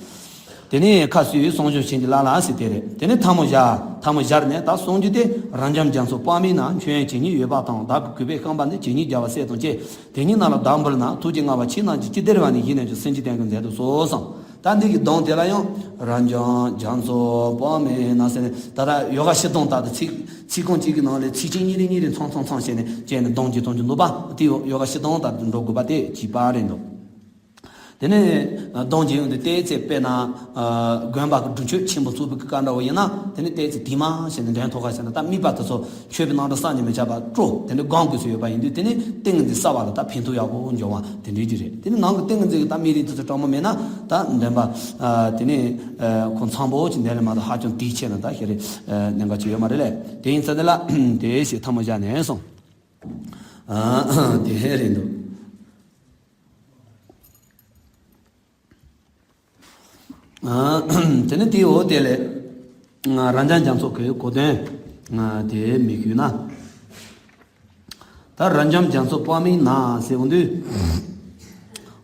དེ་ནས་ཁ་བསུས་གསུང་གཞུང་བྱིན་གྱིས་བརླབས་ལ་ཟེར་དེ་རེད། དེ་ནས་ཐལ་མོ་སྦྱར། ཐལ་མོ་སྦྱར་ནས་ད་གསུང་རྒྱུ་དེ་རབ་འབྱམས་རྒྱ་མཚོ་དཔག་མེད་ན་མཆོད་ཡོན་ཇི་སྙེད་ཡོད་པ་དང་། བདག་གི་གུས་པས་བཤམས་པ་འདི་ཇི་སྙེད་རྒྱལ་བ་སྲས་དང་བཅས། དེ་ཉིད་རྣམས་ལ་བདག་འབུལ་ན། ཐུགས་རྗེ་མངའ་བ་ཁྱེད་རྣམས་ཀྱིས་ཅི་བདེར་བ་ནི་ཡིད་ནས་ཀྱང་སེམས་ཅན་དོན་ཀུན་མཛད་དུ་གསོལ་གསུངས། ད་འདི་གི་གདངས་དེ་ལ་ཡང་རབ་འབྱམས་རྒྱ་མཚོ་དཔག་མེད་ན་ཟེར་ནས་ད་ལྟ་ཡོ་ག་བཞི་སྟོང་ལྟར་དུ་ཚིག་ཚིག་རྐང་གཅིག་གི་ནང་ལས་ཚིག་ཆེན་གཉིས་རེ་གཉིས་རེ་ཚང་ཚང་ཚང་བྱས་ནས་བྱས་ནས་གདངས་ཀྱི་གདངས་ཀྱི་འདུག་པ་དེ་ཡོ་ཡོ་ག་བཞི་སྟོང་ལྟར་དུ་འགྲོ་དགོས་པ་དེ་གཅིག་པ་རེད་འདུག་དེ་ནས་གདངས་ཀྱི་ཡོན་ཏན་ཏོག་ཙམ་དཔེར་ན་དགོན་པ་གི་སྒྲུབ་མཆོད་ཆེན་པོ་ཚུགས་པའི་སྐབས་འདྲ་བོ་ཡིན་ན་དེ་ནས་ཏོག་ཙམ་དེ་མ་བྱས་ནས་འདོན་ཐུབ་ག་བྱས་ན་ད་དམིགས་པ་དེ་ཚོ་མཆོད་པའི་ནང་དུ་བསམ་གྱིས་མི་ཁྱབ་པ་སྤྲོ་དེ་འདྲ་སྒོམ་དགོས་སུ་ཡོད་པ་ཡིན་དུས་དེ་ནི་ཏིང་ངེ་འཛིན་གསལ་བ་ལ་ད་ཕན་ཐོགས་ཡག་པོ་འབྱུང་བ་དེ་འདྲའི་ཅིག་རེད། དེ་ནི་ནང་གི་ཏིང་ངེ་འཛིན་གྱི་ད་དམིགས་རིམ་དེ་ཚོ་དྲང་མོ་མེད་ན་ད་འདོན་པ་དེ་ནི་ཁོ་འཚམ་པོ་ཅིག་འདོན་ལ་མ་གཏོགས་ཧ་ཅང་དེའི་ཆེད་ན་ད་ཤེས་རེད་གནད་འགག་ཅིག་ཡོད་མ་རེད་ལས། དེ་ཡིན་ཙང་དེ་ལ་དེ་ཞེས་ཐལ་མོ་སྦྱར་ནས་སོང་། དེ་རེད་འདུག་དེ་ནི་དེའི་འོག་དེ་ལས་རབ་འབྱམས་རྒྱ་མཚོ་གི་གོ་དོན་དེ་མི་ཞུས་ན། ད་རབ་འབྱམས་རྒྱ་མཚོ་དཔག་མེད་ན་ཟེར་འོང་དུས།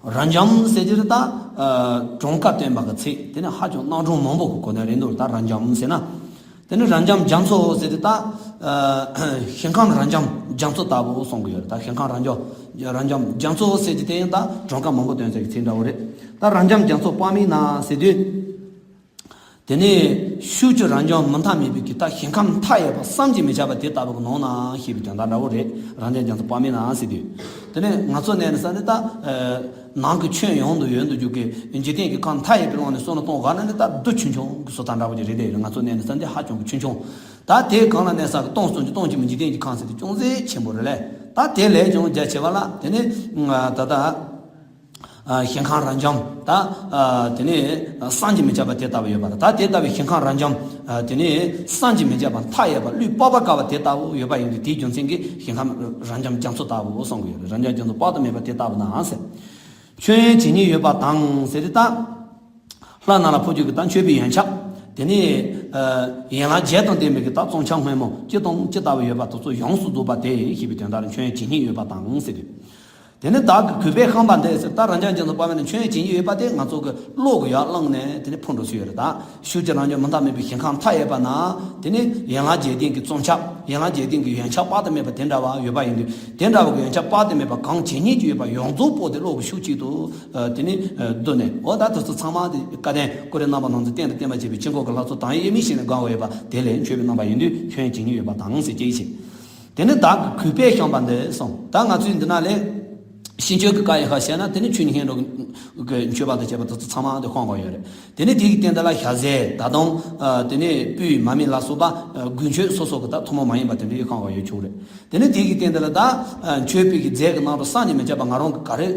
རབ་འབྱམས་ཟེར་གྱི་རེད་ད། གྲངས་ཀ་བསྟན་པ་གི་ཚིག་དེ་ནི་ཧ་ཅང་རྣམ་གྲངས་མང་པོ་གི་གོ་དོན་རེད་འདུག་ད་རབ་འབྱམས་ཟེར་ན། དེ་ནི་རབ་འབྱམས་རྒྱ་མཚོ་ཟེར་དུས་ད། ཞིང་ཁམས་རབ་འབྱམས་རྒྱ་མཚོ་ལྟ་བུ་གསུང་གི་ཡོད་རེད། ད་ཞིང་ཁམས་རབ་འབྱམས་རབ་འབྱམས་རྒྱ་མཚོ་ཟེར་གྱི་དེ་ཡང་ད་གྲངས་ཀ་མང་པོ་སྟོན་ཚད་ཀྱི་ཚིག་འདྲ་བོ་རེད། ད་རབ་འབྱམས་རྒྱ་མཚོ་དཔག་མེད་ན་ཟེར་དུས། དེ་ནས་ཤུགས་ཀྱི་རབ་འབྱམས་མུ་མཐའ་མེད་པའི་གི་ད་ཞིང་ཁམས་མཐའ་ཡས་པ་བསམ་གྱིས་མི་ཁྱབ་པ་དེ་ལྟ་བུ་གི་ནང་ན་ཞེས་པའི་དོན་དག་འདྲ་བོ་རེད། རབ་འབྱམས་རྒྱ་མཚོ་དཔག་མེད་ན་ཟེར་དུས། དེ་ནས་ང་ཚོ་གནས་ནས་ས་ནི་ད། ནང་གི་ཁྱོན་ཡོངས་དུ་ཡོད་དུ་འཇུག་གི་འཇིག་རྟེན་གྱི་ཁམས་མཐའ་ཡས་པའི་ཀློང་ནས་བསམ་བློ་གཏོང་ག་ན་ནི་ད་རྡུལ་ཆུང་ཆུང་གི་བཟོ་ལྟ་འདྲ་བོ་ཅིག་རེད་དེ། ང་ཚོ་གནས་ནས་ས་འདི་ཧ་ཅང་གི་ཆུང་ཆུང་། ད་དེའི་སྒང་ལ་གནས་ས་གི་སྟོང་གསུམ་གྱི་སྟོང་ཆེན་པོ་འཇིག་རྟེན་གྱི་ཁམས་ཟེར་དེ་ཅུང་ཟད་ཆེན་པོ་རེད་ལས། ད་དེ་ལས་ཀྱང་རྒྱ་ཆེ་བ་ལ་དེ་ནི་ད་ལྟ། ཞིང་ཁམས་རབ་འབྱམས་ད། དེ་ནས་བསམ་གྱིས་མི་ཁྱབ་པ་དེ་ལྟ་བུ་ཡོད་པ་དང་ད་དེ་ལྟ་བུའི་ཞིང་ཁམས་རབ་འབྱམས། དེ་ནས་བསམ་གྱིས་མི་ཁྱབ་པ་མཐའ་ཡས་པ་བློས་དཔག་པ་དཀའ་བ་དེ་ལྟ་བུ་ཡོད་པ་ཡིན་དུས་དེའི་རྒྱུ་མཚན་གྱིས་ཞིང་ཁམས་རབ་འབྱམས་རྒྱ་མཚོ་ལྟ་བུ་གསུང་གི་ཡོད་རེད། རབ་འབྱམས་རྒྱ་མཚོ་དཔག་ཏུ་མེད་པ་དེ་ལྟ་བུ་ན་ཟེར། མཆོད་ཡོན་ཇི་སྙེད་ཡོད་པ་དང་ཟེར་ཏེ་ད། ལྷ་རྣམས་ལ་ཕོག་རྒྱུ་གི་ད་མཆོད་པའི་ཡོན་ཆབ། དེ་ནས། ཡན་ལག་བརྒྱད་དང་ལྡན་པའི་གི་ད་བཙུན་ཆབ་སྔོན་མོ་ཅི་དང་ཅི་ལྟ་བུ་ཡོད་པ་དེ་ཚོ་ཡོངས་སུ་རྫོགས་པ་དེ་ཞེས་པའི་དོན་དག་ལ་མཆོད་ཡོན་ཇི་སྙེད་ཡོད་པ་དང་ཟེར་དུས། དེ་ནས་བདག་གི་གུས་པས་བཤམས་པ་འདི་ཟེར་ད་རབ་འབྱམས་རྒྱ་མཚོ་དཔག་མེད་ན་མཆོད་ཡོན་ཇི་སྙེད་ཡོད་པ་དེ་ང་ཚོ་གི་བློ་གི་ཡར་བླངས་ནས་དེ་ནས་ཕུལ་འགྲོ་སྲིད་ཡོད་རེད་ད། ཤུགས་ཀྱི་རབ་འབྱམས་མུ་མཐའ་མེད་པའི་ཞིང་ཁམས་མཐའ་ཡས་པ་ན། དེ་ནས་ཡན་ལག་བརྒྱད་ལྡན་གྱི་བཙུན་ཆབ། ཡན་ལག་བརྒྱད་ལྡན་གྱི་ཡོན་ཆབ་དཔག་ཏུ་མེད་པ་དེ་འདྲ་བ་ཡོད་པ་ཡིན་དུས། དེ་འདྲ་བ་གི་ཡོན་ཆབ་དཔག་ཏུ་མེད་པ་གང་ཇི་སྙེད་ཀྱི་ཡོད་པ་ཡོངས་རྫོགས་པོ་དེ་བློ་གི་ཤུགས་གཅིག་ཏུ། དེ་ནས་བསྡུས་ནས། འོ་ད་དེ་ཚོ་ཚང་མ་དེ་སྐལ་ལྡན་ཀུ་རེ་རྣམ་པ་སྣ་ཚོགས་བསྟན་དང་བསྟན་པར་བྱེད་པའི་དཀྱིལ་འཁོར་གྱི་ལྷ་ཚོགས་དང་དབྱེར་མེད་ཞིག་ནས་གང་བ་ཡོད་པ་དེ་ལས་མཆོད་པའི་རྣམ་པ་ཡིན་དུས་མཆོད་ཡོན་ཇི་སྙེད་ཡོད་པ་དང་ཟེར་གྱི་ཡིན་ཞིང་། དེ་ནི་བདག་གི་གུས་པས་བཤམས་པ་འདི་གསུངས། ད་ང་ཚོས་འདི་ན་ལས། ཕྱི་མཆོད་ཀྱི་བཀའ་ཡི་ཁ་བཤད་ན་དེ་ནི་ཆོས་ཉིད་སྙན་གྲགས་ཀྱི་མཆོད་པ་དང་བཅས་པ་དེ་ཚོ་ཚང་མ་དེ་ཤོང་གི་ཡོད་རེད། དེ་ནི་དེ་གི་སྟེང་དེ་ལ་ཞལ་ཟས་ད་དུང་། དེ་ནས་སྤོས་མར་མེ་ལ་སོགས་པ་དགུན་མཆོད་སོ་སོ་གི་ད་ཐུན་མོང་མ་ཡིན་པ་དེ་འདྲ་ཡོད་ཤོང་གི་ཡོད་ཆོག་རེད། དེ་ནས་དེ་གི་སྟེང་དེ་ལ་ད། མཆོད་པའི་གི་རྫས་ཀྱི་ནང་དུ་བསམ་གྱིས་མི་ཁྱབ་པ་ང་རང་གི་ག་རེ།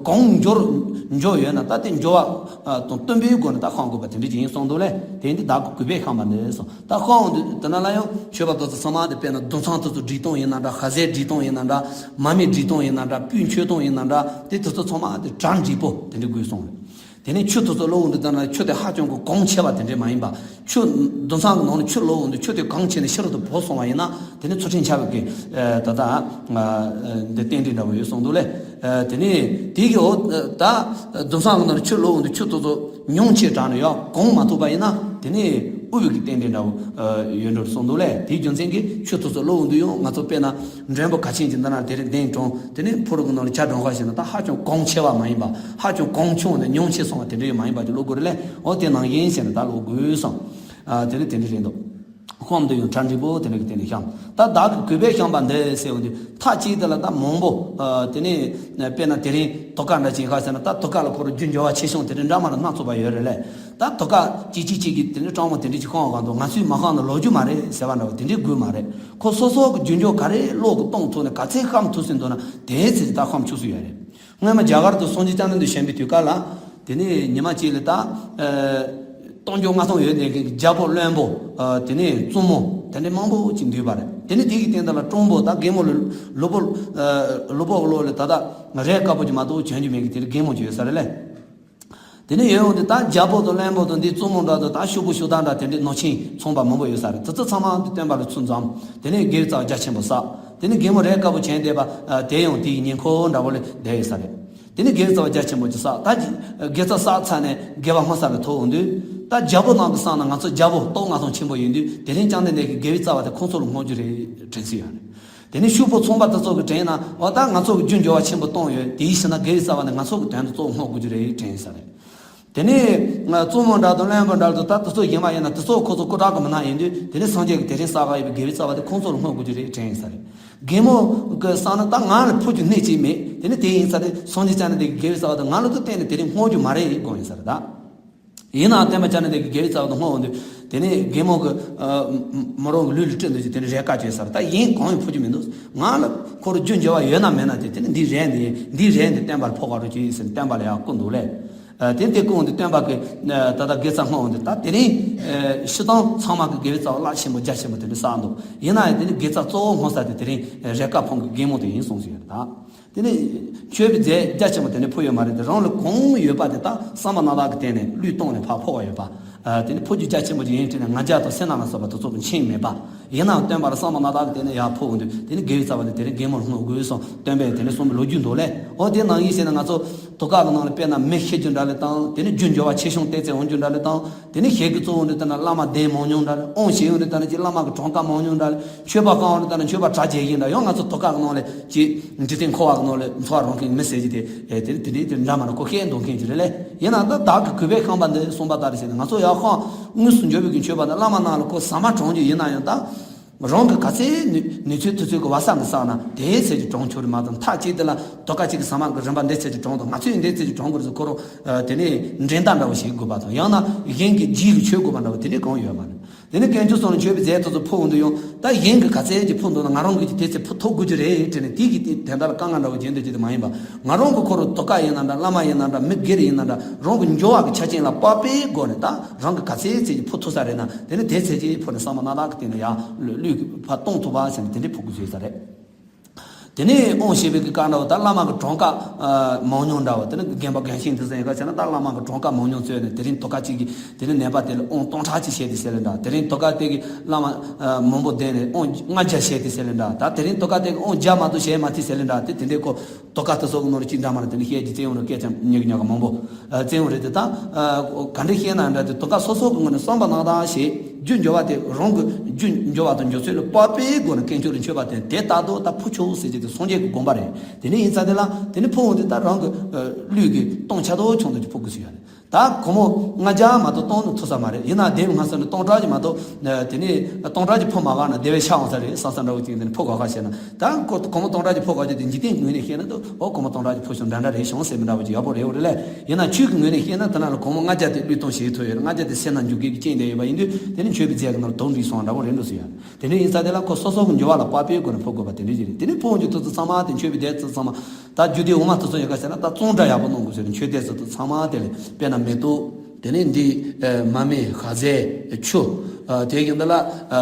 གང་འབྱོར། འབྱོར་ཡོད་ན་ད་དེ་འབྱོར་བ། དང་བསྟུན་པའི་སྒོ་ནས་ད་ཤོང་དགོས་པ་དེ་འདྲ་ཅིག་ཡིན་གསུངས་འདུག་ལས། དེ་འདི་བདག་གི་གུས་པས་བཤམས་པ་འདི་གསུངས། ད་ཤོང་འདི་དེ་ན་ལ་ཡང་མཆོད་པ་དེ་ཚོ་ཚང་མ་དེ་དཔེར་ན་རྡུང་ཚང་དེ་ཚོ་སྒྲིག་སྟངས་ཡིན་ན་འདྲ། ཞལ་ཟས་སྒྲིག་སྟངས་ཡིན་ན་འདྲ། མར་མེ་སྒྲིག་སྟངས་ཡིན་ན་འདྲ། སྤོས་མཆོད་སྟངས་ཡིན་ན་འདྲ། དེ་དེ་ཚོ་ཚང་མ་དེ་གྲ་འགྲིག་པོ་དེ་འདྲ་དགོས་གསུངས་རེད། དེ་ནས་ཆུ་དེ་ཚོ་བླུགས་འོང་དུས་ད་ན་ཆུ་དེ་ཧ་ཅང་གི་གོང་ཆེ་བ་དེ་འདྲ་མ་ཡིན་པ། ཆུ། རྡུང་ཚང་གི་ནང་ནས་ཆུ་བླུགས་འོང་དུས་ཆུ་དེ་གོང་ཆེ་ནས་ཕྱི་རོལ་དུ་བུད་སོང་བ་ཡིན་ན་དེ་ནི་ཚུལ་ཁྲིམས་འཆལ་བའི་གི། ད་ལྟ། འདི་རྟེན་འབྲེལ་འདྲ་བོ་ཡོད་གསུངས་འདུག་ལས། དེ་ནས་དེ་གི་འོ། ད། རྡུང་ཚང་གི་ནང་ནས་ཆུ་བླུགས་འོང་དུས་ཆུ་དེ་ཚོ་ཉུང་ཆེ་དྲགས་ནས་ཡང་གོང་མ་ཐུབ་པ་ཡིན་ན་དེ་ནི་དབུལ་བའི་གི་རྟེན་འབྲེལ་འདྲ་བོ། ཡོད་འགྲོ་གསུངས་འདུག་ལས། དེའི་རྒྱུ་མཚན་གྱིས་ཆུ་དེ་ཚོ་བླུགས་འོང་དུས་ཡང་ང་ཚོ་དཔེར་ན། མགྲོན་པོ་ག་ཆེན་གྱི་འདི་ན་དེ་རིང་གདན་དྲངས་དེ་ནས་ཕོ་རོག་གི་ནང་ལ་ཇ་སྒྲོན་ཁ་ཞིག་ན་ད་ཧ་ཅང་གོང་ཆེ་བ་མ་ཡིན་པ། ཧ་ཅང་གོང་ཆུང་ནས་ཉུང་ཆེ་སོང་བ་དེ་འདྲ་ཡང་མ་ཡིན་པ་ཅིག་བླུག་དགོས་རེད་ལས། འོ་དེ་ནང་བཞིན་བྱས་ནས་ད་བླུག་དགོས་སམ། དེ་ནི་དེ་འདྲ་རེད་འདུག་ཁོམ་དུ་ཡང་གྲ་འགྲིག་པོ་དེ་འདྲ་གི་སྟེང་ནས་བཤམས། ད་བདག་གི་གུས་པས་བཤམས་པ་འདི་ཟེར་བ་འདི་ཐག་གཅིག་དེ་ལ་ད་མང་པོ་དེ་ནས་དཔེར་ན་དེ་རིང་དོ་ཀ་འདྲ་ཅིག་ཧ་ཟེར་ན། ད་དོ་ཀ་ལ་ཁོ་རང་རྒྱུ་འབྱོར་བ་ཆེ་ཆུང་དེ་འདྲ་འདྲ་མ་འདྲ་སྣ་ཚོགས་པ་ཡོད་རེད་ལས། ད་དོ་ཀ་གཅིག་གཅིག་གཅིག་གིས་དེ་འདྲ་སྤྲང་པོ་དེ་འདྲ་ཅིག་ཁོམ་གང་འདུག་ང་ཚོས་མ་བཤམས་ན་ལོ་རྒྱུས་མ་རེད་ཟེར་བ་འདྲ་བོ་དེ་འདྲའི་དགོས་མ་རེད། ཁོ་སོ་སོ་གི་རྒྱུ་འབྱོར་ག་རེ་བློ་གི་གཏོང་ཐུབ་ནས་ག་ཚད་བཤམས་ཐུབ་སྲིད་འདུག་ན་དེའི་ཚད་ཀྱི་ད་བཤམས་ཆོག་སྲིད་ཡོད་རེད། སྔོན་མ་རྒྱ་གར་དུ་སངས་རྒྱས་བསྐྱངས་གནས་འདི་བཞེངས་པའི་དུས་སྐབས་ལ། དེ་ནས་ཉི་མ་གཅིག་ལ་ད་ཨ་གཏོང་རྒྱུ་ལྔ་སྟོང་ཡོད་མཁན་གྱི་རྒྱལ་པོ་བློན་པོ། ཨ་དེ་ནས་བཙུན་མོ་དེ་འདྲ་མང་པོ་ཅིག་འདུས་པ་རེད། དེ་ནས་དེ་གི་སྟེང་དུ་ལ་སྤྲང་པོ་ད་རྒན་མོ་ལ་ལུས་པོ། ཨ་ལུས་པོ་གི་ལོགས་ལ་ད་ལྟ་རས་དཀར་པོ་ཅིག་མ་གཏོགས་གྱོན་རྒྱུ་མེད་མཁན་དེ་རིང་རྒན་མོ་ཅིག་ཡོད་ས་རེད་ལས། དེ་ནས་ཡོད་འོང་དུས་ད་རྒྱལ་པོ་དང་བློན་པོ་དང་འདི་བཙུན་མོ་འདྲ་དང་ད་ཕྱུག་པོ་ཕྱུག་བདག་འདྲ་དེ་འདྲའི་ནོར་ཆེན་ཚོང་པ་མང་པོ་ཡོད་ས་རེད། དེ་ཚོ་ཚང་མ་འདི་སྟོན་པ་ལ་ཚུར་འཛོམས། དེ་ནས་དགེ་བའི་རྩ་བ་རྒྱ་ཆེན་པོ་བསགས། དེ་ནས་རྒན་མོ་རས་དཀར་པོ་གྱོན་བསྡད་པ་དེ་ཡང་དེའི་ཉེ་འཁོར་འདྲ་བོ་ལ་བསྡད་ཡོད་ས་རེད། དེ་ནས་དགེ་བའི་རྩ་བ་རྒྱ་ཆེན་པོ་ཅིག་བསགས། ད་དགེ་རྩ་བསགས་ཚར་ནས་དགེ་བ་སྔོ་ས་ལ་ཐོབ་འོང་དུས། ད་རྒྱལ་པོ་ནང་གི་བསམ་ན་ང་ཚོ་རྒྱལ་པོ་སྟོབས་ལྔ་སྟོང་ཆེན་པོ་ཡིན་དུས། དེ་རིང་བསྐྱངས་ཏེ་འདི་གི་དགེ་བའི་རྩ་བ་དེ་ཁོང་ཚོ་ལ་བསྔོ་རྒྱུ་རེད་དྲན་སྲིད་ཡོད་རེད། དེ་ནས་ཕྱུག་པོ་ཚོང་པ་དེ་ཚོ་གི་དྲན་ན། འོ་ད་ང་ཚོ་གི་རྒྱུ་འབྱོར་བ་ཆེན་པོ་བཏང་ཡོད། དེའི་ཕྱིར་ན་དགེ་བའི་རྩ་བ་ནས་ང་ཚོ་གི་དོན་དུ་གཙོ་བོ་བསྔོ་དགོས་རྒྱུ་རེད་དྲན་ས་རེད། དེ་ནས་ང་བཙུན་མོ་འདྲ་དང་བློན་པོ་འདྲ་དང་ད་དེ་ཚོ་གཞན་པ་ཡིན་ན་དེ་ཚོ་ཁོ་ཚོ་སྐུ་དྲག་གི་མི་སྣ་ཡིན་དུས། དེ་ནས་སངས་རྒྱས་ཀྱི་དེ་རིང་བསགས་ཡོད་པའི་དགེ་བའི་རྩ་བ་དེ་ཁོང་ཚོ་ལ་བསྔོ་དགོས་རྒྱུ་རེད་དྲན་ས་རེད། རྒན་མོ་གི་བསམ་ན་ད་ང་ལ་ཕུལ་རྒྱུ་སྣེ་གཅིག་མེད། དེ་ནས་དེ་ཡིན་ས་དེ་སངས་རྒྱས་བསྐྱངས་གནས་འདི་གི་དགེ་བའི་རྩ་བ་དེ་ང་ལ་དུ་གཏན་ནས་དེ་རིང་བསྔོ་རྒྱུ་མ་རེད་དགོངས་ཡིན་ས་རེད་ད། ཡིན་ནའང་སྟོན་པ་བསྐྱངས་གནས་འདི་གི་དགེ་བའི་རྩ་བ་དེ་བསྔོ་འོང་དུས། དེ་ནས་རྒན་མོ་གི་ཨ་མོ་རང་གི་ལུས་ལ་སྤྲད་འདུག་ཅིག་དེ་ནས་རས་དཀར་བྱས་ས་རེད། ད་གཞན་གང་ཡང་ཕུལ་རྒྱུ་མི་འདུག་ང་ལ་ཁོ་རང་རྒྱུ་འབྱོར་བ་ཡོད་ན་མེད་ན་དེ་དེ་ནས་འདི་རས་འདི་འདི་རས་འདི་སྟོན་པ་ལ་ཕུལ་ག་རོགས་གྱིས་ཟེར་ནས་སྟོན་པ་ལ་ཡར་བསྐུར་འདུག་ལས། ཨ་དེ་དེ་བསྐུར་འོང་དུས་སྟོན་པ་གི་ཨ་ད་ལྟ་དགེ་རྩ་བསྔོ་འོང་དུས། ད་དེ་རིང་ཨ་སྤྱིར་བཏང་ཚང་མ་གི་དགེ་བའི་རྩ་བ་རླབས་ཆེན་པོ་རྒྱ་ཆེན་པོ་དེ་འདྲ་བསགས་འདུག་ཡིན་ན་ཡང་དེ་ནི་དགེ་རྩ་གཙོ་བོ་བསྔོ་ས་དེ་དེ་རིང་རས་དཀར་ཕུང་གི་རྒན་མོ་དེ་ཡིན་གསུངས་ཟིན་ཡོད་རེད་ད། དེ་ནི་མཆོད་པའི་རྫས་རྒྱ་ཆེན་པོ་དེ་འདྲ་ཕུལ་ཡོད་མ་རེད་དེ། རང་ལ་གང་ཡོད་པ་དེ་དག་བསམ་པ་སྣ་ཚོགས་ཀྱི་སྟེང་ནས་བློས་བཏང་ནས་ཕར་ཕུལ་བ་ཡོད་པ། ཨ་དེ་ནི་ཕུལ་རྒྱུ་རྒྱ་ཆེན་པོ་ཅིག་ཡིན་དྲན་ནས་ང་རྒྱལ་དང་སེར་སྣ་ལ་སོགས་པ་དེ་ཚོ་གི་མཆན་མེད་པ། ཡིན་ནའང་སྟོན་པ་ལ་བསམ་པ་སྣ་ཚོགས་ཀྱི་སྟེང་ནས་ཡར་ཕུལ་འོང་དུས། དེ་ནི་དགེ་བའི་རྩ་བ་དེ་དེ་རིང་རྒན་མོར་བསྔོ་དགོས་སོང་སྟོན་པས་དེ་ནི་གསུངས་པའི་ལོ་རྒྱུས་འདུག་ལས། འོ་དེ་ནང་བཞིན་བྱས་ན་ང་ཚོ་དོ་ཀ་གི་ནང་ལ་དཔེར་ན་མི་ཤི་རྒྱུ་འདྲ་ལས་དང་། དེ་ནི་རྒྱུ་འབྱོར་བ་ཆེ་ཆུང་ཏོག་ཙམ་འོང་རྒྱུ་འདྲ་ལས་དང་། དེ་ནི་ཞལ་གྱི་གཙོ་བོ་འདི་ལྟ་ན་བླ་མ་གདན་མང་ཉུང་འདྲ་ལས། དབང་བྱེད་ཡོང་འདི་ལྟ་ན་ཅིག་བླ་མ་གི་གྲངས་ཀ་མང་ཉུང་འདྲ་ལས། མཆོད་པ་བསྐང་བ་འདི་ལྟ་ན་མཆོད་པ་གྲ་རྒྱས་ཤིང་འདྲ། ཡང་ང་ཚོ་དོ་ཀ་གི་ནང་ལ་ཅིག་འཇིག་རྟེན་འཁོར་བ་གི་ནང་ལ་འཚོ་བ་རོལ་མཁན་མི་ཟེར་གྱི་དེ། ཨེ་དེ་དེ་འདྲའི་དེ་འདྲ་མ་ན་ཁོ་བཤད་འདུག་མཁན་ཅིག་རེད་ལས། ཡིན་ན་ད་བདག་གི་གུས་པས་བཤམས་པ་འདི་གསུངས་པ་ལྟར་བྱས་ན། ང་ཚོ་ཡར་བཤམས་དངོས་སུ་འབྱོར་བའི་གི་མཆོད་པ་འདི་བླ་མ་རྣམས་ལ་ཁོ་ཟ་མ་དྲང་རྒྱུ་ཡིན་ན་ཡང་། ད་རང་གི་ག་ཚད་ནུས་ནུས་ཚོད་ཐུབ་ཚོད་ཀྱི་བག་ཆགས་འདི་བསགས་ན་དེའི་ཚད་ཀྱི་དྲང་ཆོག་རེད་མ་གཏོགས། མཐའ་གཅིག་དེ་ལ་དོ་ཀ་གཅིག་གི་ཟ་མ་གི་རིན་པ་འདི་ཚད་ཀྱི་དྲང་དང་། ང་ཚོས་འདི་ཚད་ཀྱི་དྲང་དགོས་རེད་ཟེར་ཁོ་རང་ཨ་དེ་ནས་འགྲན་ཟླ་འདྲ་བོ་བྱེད་དགོས་པ་དང་། ཡང་ན་གཞན་གྱི་རྗེས་ལ་ཆོད་དགོས་པ་འདྲ་བོ་དེ་འདྲས་གང་ཡོད་མ་རེད། དེ་ནས་དཀོན་མཆོག་གསུམ་ལ་མཆོད་པའི་རྫས་དེ་ཚོ་ཕུལ་འོང་དུས་ཡང་། ད་གཞན་གྱིས་ག་ཚད་ཅིག་ཕུལ་འདུག་ན་ང་རང་གིས་ཀྱི་དེ་ཚད་ཕུལ་ཐུབ་དགོས་ཀྱི་རེད་དྲན་ནས། དེ་གི་དེ་དོན་དག་ལ་དཀའ་ངལ་འདྲ་བོ་བྱེད་འདོད་ཀྱི་དེ་མ་ཡིན་པ། ང་རང་གི་ཁོ་རང་དོ་ཀ་ཡིན་ན་འདྲ། བླ་མ་ཡིན་ན་འདྲ། མི་སྒེར་ཡིན་ན་འདྲ། རང་གི་འབྱོར་བ་གི་ཆ་རྐྱེན་ལ་དཔག་པའི་སྒོ་ནས་ད་རང་གིས་ག་ཚད་ཅིག་ཕུལ་ཐུབ་ས་རེད་ན། དེ་ནི་དེ་ཚད་ཅིག་ཕུལ་ནས་བསམ་པ་སྣ་ཚོགས་ཀྱི་སྟེང་ནས་ཡར་བློས་བློས་ཕར་གཏོང་ཐུབ་པ་ཟེར་ནས་དེ་འདྲས་ཕུལ་དགོས་ཀྱི་ཡོད་ས་རེད། དེ་ནས་དབང་བྱེད་པའི་གི་བཀའ་འདྲ་བོ། ད་བླ་མ་གི་གྲངས་ཀ་ཨ་མང་ཉུང་འདྲ་བོ། དེ་ནི་རྒན་པ་རྒན་ཤིང་འདི་ཚོ་ཡིན་ག་བྱས་ན། ད་བླ་མ་གི་གྲངས་ཀ་མང་ཉུང་བཙལ་ནས་དེ་རིང་དོ་ཀ་གཅིག་གིས་དེ་ནི་ནད་པ་དེ་ལ་དབང་སྟོང་ཕྲག་གཅིག་བྱས་ཏེ་ཟེར་ལེ་འདྲ། དེ་རིང་དོ་ཀ་དེ་གིས་བླ་མ་ཨ་མང་པོ་བསྡད་ནས་དབང་ལྔ་བརྒྱ་བྱས་ཏེ་ཟེར་ལེ་འདྲ། ད་དེ་རིང་དོ་ཀ་དེ་གིས་དབང་བརྒྱ་མ་གཏོགས་བྱས་མ་ཐུབ་ཟེར་ལེ་འདྲ། དེ་དེ་འདྲའི་ཁོ་དོ་ཀ་དེ་ཚོ་གི་ནང་ལ་གཅིག་འདྲ་མ་རེད། དེ་ནི་བཤད་རྒྱུ་བཙན་ཡོད་རེད། སྐད་ཆ་ཉག་ཉག་མང་པོ་ཨ་བཙན་ཡོད་རེད་དེ། ད་ཨ་ག་འདྲ་བཤད་ན་འདྲ་དེ། དོ་ཀ་སོ་སོ་གི་ངོས་ནས་བསམ་པ་སྣ་ཚོགས་བྱས། རྒྱུ་འབྱོར་བ་དེ་རང་གི་རྒྱུ་འབྱོར་བ་དང་འབྱོར་ཚད་ལ་དཔག་པའི་སྒོ་ནས་དཀོན་མཆོག་ལ་མཆོད་པ་དེ་དེ་ལྟར་དུ་ད་ཕུལ་ཆོག་ཟེར་རྒྱུ་དེ་སངས་རྒྱས་ཀྱི་དགོངས་པ་རེད། དེ་ནས་ཡིན་ཙང་དེ་ལ་དེ་ནི་ཕུལ་འོང་དུས་ད་རང་གི་ཨ་ལུས་ཀྱི་སྟོང་ཆ་དོ་ཆུང་དུ་ཅིག་ཕུལ་དགོས་ཟེར་ཡ་རེད། ད་སྒོར་མོ་ལྔ་བརྒྱ་མ་གཏོགས་གཏོང་ནི་ཐུབ་ས་མ་རེད། ཡིན་ན་དེ་མིན་ང་ཚོ་ནི་སྟོང་ཕྲག་ཅིག་མ་གཏོགས། ཨ་དེ་ནས་སྟོང་ཕྲག་ཅིག་ཕུལ་མ་དགོས་ན་བདེ་བའི་ཤ་འོང་ས་རེད་བསམ་བསམ་འདྲ་བོ་ཅིག་དེ་ནི་ཕུལ་དགོས་ག་བྱས་ན། ད་སྒོར་སྒོར་མོ་སྟོང་ཕྲག་ཅིག་ཕུལ་དགོས་རྒྱུ་དེ་འཇིག་རྟེན་ངོས་ནས་བཤད་ན་ད། འོ་སྒོར་མོ་སྟོང་ཕྲག་ཅིག་ཕུལ་སོང་འདྲ་འདྲ་རེད་བྱུང་ཟེར་མི་འདྲ་བོ་ཅིག་ཡག་པོ་རེད། འོ་རེད་ལས། ཡིན་ན་ཆོས་ཀྱི་ངོས་ནས་བཤད་ན་དེ་ན་ལ་སྒོར་མོ་ལྔ་བརྒྱ་དེ་བློས་གཏོང་བྱེད་ཐུབ་ཡོད་རེད། ལྔ་བརྒྱ་དེ་སེར་སྣ་འཇུག་མཁན་གྱི་རྐྱེན་དེ་ཡོད་པ་ཡིན་དུས། དེ་ནི་མཆོད་པའི་རྫས་ཀྱི་ནང་ལ་དོམ་བསྒྲིལ་སོང་འདྲ་བོ་རེད་འདུག་ཟེར་ཡ། དེ་འདྲ་ཡིན་ཙང་དེ་ལ་ཁོ་སོ་སོ་གི་འབྱོར་བ་ལ་དཔག་པའི་སྒོ་ནས་ཕུལ་དགོས་པ་དེ་འདྲ་ཞིག་རེད། དེ་ནས་ཕུལ་འོང་རྒྱུ་དེ་ཚོ་ཚང་མ་དེ་མཆོད་པའི་རྫས་ཚོ་ཚང་མ། ད་རྒྱུ་དེ་འོ་མ་དེ་ཚོ་ཡོད་ག་ཟེར་ན། ད་བཙོང་འདྲ་ཡག་པོ་གནང་དགོས་ཟེར་ནས་མཆོད་རྫས་ཚོ་དེ་ཚང་མ་དེ་ལ་དཔེར་ན་མེ་ཏོག་དེ་ནས་འདི་ཨ་མ་སྨན་ཤ་ཟས་ཆུ། ཨ་དེ་གི་འདི་ལ་ཨ་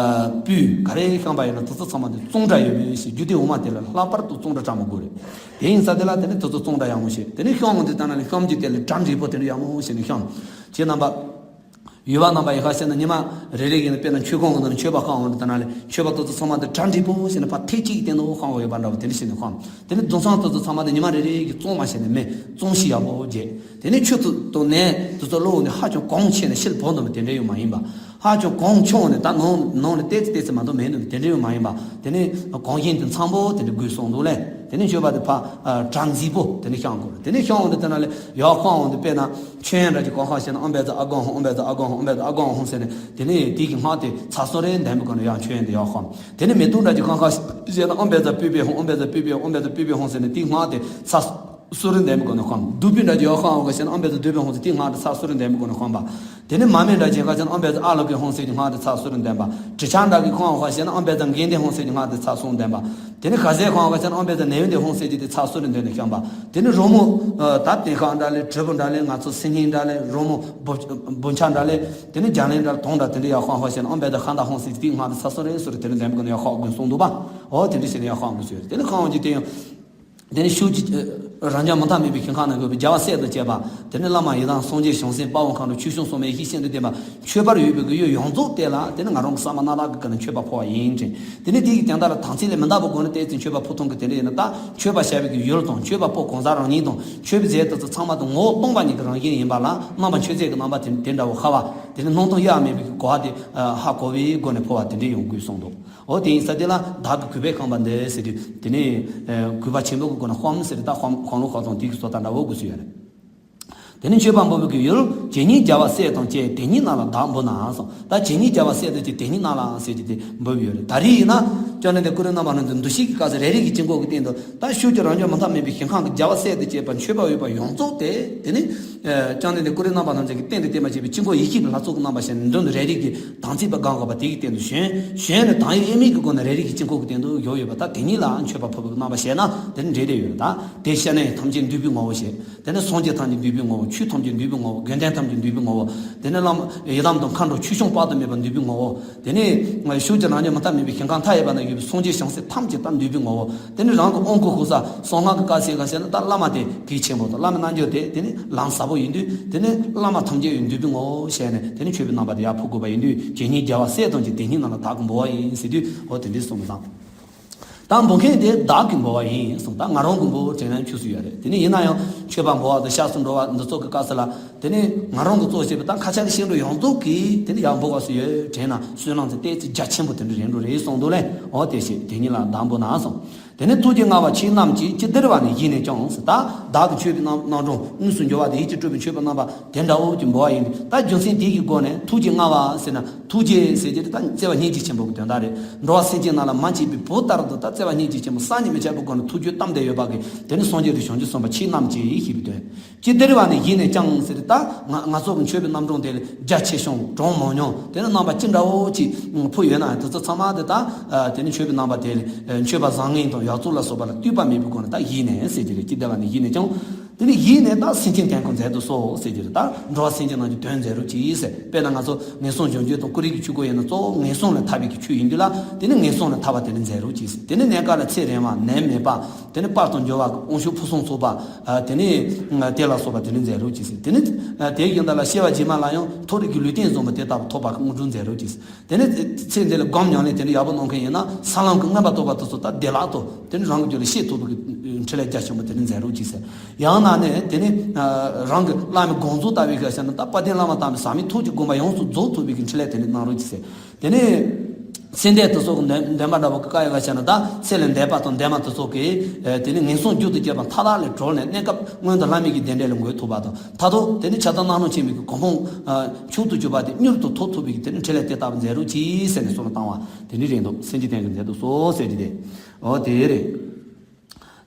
སྤོས་ག་རེ་བཤམས་པ་ཡིན་ན་དེ་ཚོ་ཚང་མ་དེ་བཙོང་འདྲ་ཡོད་མེད་ཞིག་རྒྱུ་དེ་འོ་མ་དེ་ལ་ལྷག་པར་དུ་བཙོང་འདྲ་བཀྲ་མི་དགོས་རེད། དེ་ཡིན་ཙང་དེ་ལ་དེ་ནས་དེ་ཚོ་བཙོང་འདྲ་ཡག་མོ་བྱེད། དེ་ནས་བཤམས་འོང་དུས་ད་ན་ལས་བཤམས་རྒྱུ་དེ་ལ་གྲ་འགྲིག་པོ་དེ་འདྲ་ཡག་མོ་བྱེད་ནས་བཤམས། ཁྱེད་རྣམ་པ། ཡུལ་བ་རྣམ་པ་ཡིན་ག་ཟེར་ན། ཉི་མ་རེ་རེ་གིས་ནི་དཔེར་ན་མཆོད་ཁང་གི་ནང་ནས་མཆོད་པ་བཤམས་འོང་དུས་ད་ན་ལས་མཆོད་པ་དེ་ཚོ་ཚང་མ་དེ་གྲ་འགྲིག་པོ་བྱས་ནས་ཕར་ཐེངས་གཅིག་གི་སྟེང་དུ་བཤམས་དགོས་ཡོད་པ་འདྲ་བོ་དེ་འདྲ་བྱས་ནས་བཤམས། དེ་ནས་རྡུལ་ཚོན་དེ་ཚོ་ཚང་མ་དེ་ཉི་མ་རེ་རེ་གིས་བཙོང་བ་བྱས་ནས་མེ་བཙོང་ཤེས་ཡག་པོ་བྱས། དེ་ནས་ཆུ་དེ་དང་ནས་དེ་ཚོ་བླུགས་ནས་ཧ་ཅང་གོང་ཆེ་ནས་ཕྱིར་བབས་འདུག་མི་དེ་འདྲ་ཡང་མ་ཡིན་པ། ཧ་ཅང་གོང་ཆུང་ནས་ད་ནང་ནང་ནས་ཏོག་ཙམ་ཏོག་ཙམ་མ་གཏོགས་མེད་འདུག་མི་དེ་འདྲ་ཡང་མ་ཡིན་པ། དེ་ནས་གོང་བཞིན་དུ་འཚམ་པོ་དེ་འདྲ་དགོས་གསུངས་འདུག་ལས། དེ་ནས་མཆོད་པ་དེ་ཕར་ཨ་གྲ་མཛེས་པོ་དེ་ནས་བཤམས་དགོས་རེད། དེ་ནས་བཤམས་འོང་དུས་དེ་ན་ལས་ཡར་བཤམས་འོང་དུས་དཔེར་ན་མཆོད་ཡོན་འདྲ་ཅིག་གང་གང་བཤམས་ན་ཨམ་བན་ཛ་ཨ་གང་ཧོ་ཨམ་བན་ཛ་ཨ་གང་ཧོ་ཨམ་བན་ཛ་ཨ་གང་ཧོ་ཟེར་ནས་དེ་ནས་དེ་གི་སྔགས་དེ་ཚར་གསུམ་རེ་འདོན་པའི་སྒོ་ནས་ཡར་མཆོད་ཡོན་དེ་ཡར་བཤམས། དེ་ནས་མེ་ཏོག་འདྲ་ཅིག་གང་གང་བཤམས་ན་ཨམ་བན་ཛ་པུས་པའི་ཧོ་ཨམ་བན་ཛ་པུས་པའི་ཧོ་ཨམ་བན་ཛ་པུས་པའི་ཧོ་ཟེར་ནས་དེ་སྔགས་དེ་ཚར་གསུམ་རེ་འདོན་པའི་སྒོ་ནས་བཤམས། བདུག་སྤོས་འདྲ་ཅིག་ཡར་བཤམས་འོང་བ་བཤམས་ན་ཨམ་བན་ཛ་བདུག་སྤོས་ཧོ་ཟེར་དེ་སྔགས་དེ་ཚར་གསུམ་རེ་འདོན་པའི་སྒོ་ནས་བཤམས་པ། དེ་ནས་མར་མེ་འདྲ་ཅིག་གང་བཤམས་ན་ཨམ་བན་ཛ་ཨ་ལོ་ཀེ་ཧོ་ཟེར་དེ་སྔགས་དེ་ཚར་གསུམ་རེ་འདོན་པ། དྲི་ཆབ་འདྲ་གི་གང་བཤམས་ན་ཨམ་བན་ཛ་གན་དྷེ་ཧོ་ཟེར་དེ་སྔགས་དེ་ཚར་གསུམ་འདོན་པ། དེ་ནས་ག་ཟས་གང་བཤམས་ན་ཨམ་བན་ཛ་ནེའུ་དེ་ཧོ་ཟེར་དེ་ཚར་གསུམ་རེ་འདོན་ནས་བཤམས་པ། དེ་ནས་རོལ་མོ་ད་དེ་ཁ་འདྲ་ལས་དྲིལ་བུ་འདྲ་ལས་ང་ཚོ་སིལ་སྙན་འདྲ་ལས་རོལ་མོ་བུ་བུ་ཆ་འདྲ་ལས་དེ་ནས་རྒྱ་ལན་འདྲ་དོང་འདྲ་དེ་འདྲ་ཡར་བཤམས་བཤམས་ན་ཨམ་བན་ཛ་གན་དྷེ་ཧོ་ཟེར་དེ་སྔགས་དེ་ཚར་གསུམ་རེ་གསུམ་རེ་དེ་ནས་འདོན་པའི་སྒོ་ནས་ཡར་བཤམས་དགོས་གསུངས་འདུག་པ། འོ་དེ་འདྲ་བྱས་ནས་ཡར་བཤམས་དགོས་ཟེར། དེ་ནས་བཤམས་འོང་དུས་དེ་ཡང་དེ་ནས་ཤུགས་ཀྱིས་རང་རྒྱལ་མུ་མཐའ་མེད་པའི་ཞིང་ཁམས་ན་ཡོད་པའི་རྒྱལ་བ་སྲས་དང་བཅས་པ། དེ་ནས་བླ་མ་ཡི་དམ་སངས་རྒྱས་བྱང་སེམས་དཔའ་བོ་མཁའ་འགྲོ་ཆོས་སྐྱོང་སྲུང་མའི་ཡེ་ཤེས་ཤིན་ཏུ་ལྡན་པ་མཆོད་པར་འོས་པའི་གི་ཡུལ་ཡོངས་རྫོགས་དེ་ལ་དེ་ནས་ང་རང་གི་ས་མ་ན་ལ་གི་ཀ་ན་མཆོད་པ་ཕུལ་བ་ཡིན་དྲན། དེ་ནས་དེ་ཡི་དོན་དག་ལ་དམ་ཚིག་ལས་མི་འདའ་བའི་སྒོ་ནས་བལྟས་ཚེ་མཆོད་པ་ཕུལ་ཐུབ་གི། དེ་འདྲ་ཡིན་ན་ད་མཆོད་པ་བྱ་བའི་གི་ཡུལ་དང་མཆོད་པ་ཕུལ་གང་ཟག་རང་ཉིད་དང་མཆོད་པའི་རྫས་དེ་ཚོ་ཚང་མ་དང་ངོ་བོ་སྟོང་པ་ཉིད་ཀྱི་རང་བཞིན་ཡིན་པ་ལ་རྣམ་པ་མཆོད་རྫས་ཀྱི་རྣམ་པ་དེ་དེ་འདྲ་བོ་ཧ་བ། དེ་ནས་སྣང་སྟོང་དབྱེར་མེད་པའི་གི་གོ་བ་དེ་ཧ་གོ་བའི་སྒོ་ནས་ཕུལ་བ་དེ་འདྲ་ཡོང་དགོས་གསུངས་འདུག། འོ་དེ་ཡིན་ས་དེ་ལ་བདག་གི་གུས་པས་ཁེངས་པ་འདི་ཟེར་དུས་དེ་ནས་གུས་པ་ཆེན་པོ་གི་སྒོ་ནས་བཤམས་ཟེར་ད་བཤམས་བཤམས་ལུགས་ཁ་ཚང་དེ་གི་བཟོ་ལྟ་འདྲ་བོ་དགོས་སུ་ཡོད་རེད། དེ་ནས་མཆོད་པ་འབུལ་བའི་གི་ཡུལ་ཇི་སྙེད་རྒྱལ་བ་སྲས་དང་བཅས་དེ་སྙེད་རྣམས་ལ་བདག་འབུལ་ནའང་གསུངས། ད་ཇི་སྙེད་རྒྱལ་བ་སྲས་དང་བཅས་དེ་སྙེད་རྣམས་ལ་ཟེར་གྱི་དེ་འབུལ་བ་ཡོད་རེད། ད་རེས་ཡིན་ན་བཅོམ་ལྡན་འདས་སྐུ་རིམ་རྣམ་པ་སྣ་ཚོགས་འདུ་ཤེས་ཀྱི་སྐབས་སུ་རེ་རེ་གི་དཀྱིལ་འཁོར་གྱི་སྟེང་དུ་ད་ཤུགས་ཀྱིས་རང་རྒྱལ་མུ་མཐའ་མེད་པའི་ཞིང་ཁམས་ཀྱི་རྒྱལ་བ་སྲས་དང་བཅས་པ་མཆོད་པར་འོས་པ་ཡོངས་རྫོགས་དེ་དེ་ནི་བཅོམ་ལྡན་འདས་སྐུ་རིམ་རྣམ་པ་སྣ་ཚོགས་ཀྱི་སྟེང་དུ་བསྟན་པ་བྱས་པའི་དཀྱིལ་འཁོར་ཡེ་ཤེས་ཀྱི་ལྷ་ཚོགས་ཀྱི་རྣམ་པ་བྱས་ནས་མདུན་དུ་རེ་རེ་གི་དམ་ཚིག་པ་བསྒང་དགོས་པ་དེ་གི་སྟེང་དུ་བྱོན། བྱོན་ནས་དང་ཡིན་དབྱེར་མེད་ཀྱི་སྒོ་ནས་རེ་རེ་གི་དཀྱིལ་འཁོར་གྱི་སྟེང་དུ་བཞུགས་ཡོད་པ་ད་དེ་ཉིད་ལ་མཆོད་པ་ཕུལ་བའི་རྣམ་པ་བྱས་ན་དེ་ནི་འགྲིག་བསྡད་ཡོད་རེད། ད་དེ་བཤད་ན་ཡང་ཐམས་ཅད་འདུས་པའི་ངོ་བོ་ཞེས། དེ་ནས་སངས་རྒྱས་ཐམས་ཅད་འདུས་པའི་ངོ་བོ། ཆོས་ཐམས་ཅད་འདུས་པའི་ངོ་བོ། དགེ་འདུན་ཐམས་ཅད་འདུས་པའི་ངོ་བོ། དེ་ནས་བླ་མ་ཡི་དམ་དང་མཁའ་འགྲོ་ཆོས་སྐྱོང་དཔག་ཏུ་མེད་པ་འདུས་པའི་ངོ་བོ། དེ་ནས་ཤུགས་ཀྱིས་རང་རྒྱལ་མུ་མཐའ་མེད་པའི་ཞིང་ཁམས་མཐའ་ཡས་པ་ན་ཡོད་པའི་སངས་རྒྱས་བྱང་སེམས་ཐམས་ཅད་ད་འདུས་པའི་ངོ་བོ། དེ་ནས་རང་གི་དབང་བསྐུར་ཧུར་ས་གསང་སྔགས་ཀྱི་དཀའ་སེལ་ག་ཟེར་ན་ད་བླ་མ་དེ་གལ་ཆེན་པོ་དང་བླ་མའི་རྣལ་འབྱོར་དེ་དེ་ནས་ལམ་ཟབ་པོ་ཡིན་དུས་དེ་ནས་བླ་མ་ཐམས་ཅད་ཡོད་འདུས་པའི་ངོ་བོ་བྱས་ནས་དེ་ནས་མཆོད་པའི་རྣམ་པ་དེ་ཡར་ཕུལ་དགོས་པ་ཡིན་དུས་ཇི་སྙེད་རྒྱལ་བ་སྲས་དང་བཅས་དེ་སྙེད་རྣམས་ལ་བདག་གིས་འབུལ་བ་ཡིན་ཟེར་དུས་འོ་དེ་འདྲའི་གསུངས་པ་དང་། ད་འབུལ་མཁན་དེ་བདག་གིས་འབུལ་བ་ཡིན་གསུངས། ད་ང་རང་གིས་འབུལ་དྲན་ན་ཆོས་སུ་ཡོད་རེད། དེ་ནས་ཡིན་ན་ཡང་མཆོད་པ་འབུལ་བ་དང་བཤགས་སོ་འགྲོ་བ་འདི་ཚོ་གི་སྐབས་སུ་ལ་དེ་ནས་ང་རང་གིས་གཙོ་བྱས་པའི་ད་ཁ་ཆག་གི་ཤིང་འབྲུ་ཡོངས་རྫོགས་ཀྱིས་དེ་ནས་ཡར་འབུལ་བ་སུ་ཡོད་དྲན་ན་བསོད་ནམས་ཚེ་ཏོག་ཙམ་རྒྱ་ཆེན་པོ་དེ་འདྲ་རེད་འགྲོ་རེད་གསུངས་འདུག་ལས། འོ་དེ་བཞིན་དེ་ཉིད་ལ་བདག་འབུལ་ན་གསུངས། དེ་ནས་ཐུགས་རྗེ་མངའ་བ་ཆོས་རྣམས་ཀྱིས། ཅི་བདེར་བ་ནི་བཞེས་ནས་ཀྱང་ཟེར། ད་བདག་གི་མཆོད་པའི་རྣམ་རྣམ་གྲངས་དངོས་སུ་འབྱོར་བ་དེ་ཡིད་ཀྱིས་སྤྲུལ་པའི་མཆོད་པའི་རྣམ་པ་དེ་འདྲ་བོ་ཅིག་འབུལ་བ་ཡིན་དུས་ད་རྒྱུ་མཚན་དེ་གི་སྒོ་ནས་ཐུགས་རྗེ་མངའ་བ་ཟེར་ན་ཐུགས་རྗེ་ཟེར་གྱི་དེ་ད་བརྩེ་བ་སྙིང་རྗེ་ཆེན་པོ་གི་དོན་དག་རེད། འགྲོ་བ་སེམས་ཅན་རྣམས་ལ་མ་མཆིས་པའི་བུ་ལྟར་དུ་ད་བརྩེ་བ་སྙིང་རྗེ་ཆེན་པོ་བསམ་གྱིས་མི་ཁྱབ་པའི་སྒོ་ནས་ཐུགས་རྒྱུད་གཏམས་བསྡད་ཡོད་པ་གི་དེ་ནི་སངས་རྒྱས་དང་བྱང་ཆུབ་སེམས་དཔའ་ཆོས་རྣམས་ཀྱིས་ཞེས་པའི་དོན། ཅི་བདེར་བ་ནི་བཞེས་ནས་ཀྱང་ཟེར་ད་ང་ང་ཚོ་གི་མཆོད་པའི་རྣམ་གྲངས་དེ་ལས་རྒྱ་ཆེ་ཆུང་གྲངས་མང་ཉུང་དེ་ནི་རྣམ་པ་ཅི་འདྲ་བོ་ཅིག་ཕུལ་ཡོད་ན་དེ་ཚོ་ཚང་མ་དེ་ད་དེ་ནི་མཆོད་པའི་རྣམ་པ་དེ་ལས་མཆོད་པ་བཟང་ངན་དང་ཡག་བཙོག་ལ་སོགས་པ་ལ་ལྟོས་པ་མེད་པའི་སྒོ་ནས་ད་བཞེས་ནས་ཟེར་གྱི་རེད། ཅི་བདེར་བ་ནི་བཞེས་ནས་ཀྱང་། དེ་ནི་བཞེས་ནས་ད་སེམས་ཅན་དོན་ཁོ་མཛད་དུ་གསོལ་ཟེར་གྱི་རེད། ད་འགྲོ་བ་སེམས་ཅན་རྣམས་ཀྱི་དོན་མཛད་རོགས་གྱིས་ཟེར། དཔེར་ན་ང་ཚོ་ངན་སོང་སྦྱོང་རྒྱུ་དང་ཀུན་རིག་གི་ཆོས་སྐོར་ཡིན་ན་གཙོ་བོ་ངན་སོང་ལས་ཐར་བའི་གི་ཆོས་ཡིན་དུས་ལ་དེ་ནི་ངན་སོང་ལས་ཐར་བ་དེ་ནི་མཛད་རོགས་གྱིས་ཟེར། དེ་ནི་གནས་སྐབས་ལ་ཚེ་རིང་བ་ནད་མེད་པ། དེ་ནི་དཔལ་དུ་འབྱོར་བ་དབང་ཕྱུག་ཕུན་སུམ་ཚོགས་པ། དེ་ནི་དེ་ལ་སོགས་པ་དེ་ནི་མཛད་རོགས་གྱིས་ཟེར། དེ་ནི་དེ་ཡིན་ད་ལ་སྐྱེ་བ་རྗེས་མ་ལ་ཡང་མཐོ་རིས་ཀྱི་ལུས་རྟེན་བཟང་པོ་དེ་ལྟ་བུ་ཐོབ་པ་གི་དངོས་གྲུབ་མཛད་རོགས་གྱིས་ཟེར། དེ་ནི་ཚེ་འདི་ལ་སྒོམ་ཉམས་ལེན་དེ་འདྲ་ཡག་པོ་གནང་མཁན་ཡིན་ན་ས་ལམ་གྱི་མངོན་པར་རྟོགས་པ་དེ་ཚོ་ད་བདེ་བླག་ཏུ་དེ་ནི་རང་གི་རྒྱུད་ལ་ཤེས་ཐུབ་པའི་གི་འཕྲིན་ལས་རྒྱ་ཆེན་པོ་དེ་ནི་མཛད་རོགས་གྱིས་ཟེར། ཡང་ན་ནི་དེ་ནི་རང་གི་བླ་མའི་དགོངས་རྫོགས་ལྟ་བུའི་གི་ཟེར་ན་ད་དཔལ་ལྡན་བླ་མ་དམ་པའི་ཟབ་མོའི་ཐུགས་ཀྱི་དགོངས་པ་ཡོངས་སུ་རྫོགས་ཐུབ་པའི་གི་འཕྲིན་ལས་དེ་ནི་གནང་རོགས་གྱིས་ཟེར། དེ་ནི་ཚེ་འདས་དེ་ཚོ་གི་འདོན་འདོན་པ་འདྲ་བོ་གི་བཀའ་ཡོད་ག་ཟེར་ན་ད་ཚེ་ལས་འདས་པ་དང་འདས་མ་དེ་ཚོ་གི་དེ་ནི་ངན་སོང་རྒྱུད་དུ་སྐྱེས་པ་མཐའ་དག་ལས་གྲོལ་ནས་གནས་སྐབས་སྔོན་དུ་བླ་མའི་གི་བདེ་འབྲས་ལ་འགོད་ཐུབ་པ་དང་། མཐར་ཐུག་དེ་ནི་ཕྱག་རྟགས་སྣང་རུང་ཆེན་མོའི་གི་གོ་འཕང་མཆོག་ཏུ་གྱུར་པ་དེ་མྱུར་དུ་ཐོབ་ཐུབ་པའི་གི་དེ་ནི་འཕྲིན་ལས་དེ་ལྟ་བུ་མཛད་རོགས་གྱིས་ཟེར་ནས་གསོལ་བ་བཏང་བ་དེ་ནི་རེད་འདུག། སེམས་ཅན་དོན་གྱི་མཛད་དུ་གསོལ་ཟེར་གྱི་དེ། འོ་དེ་རེད།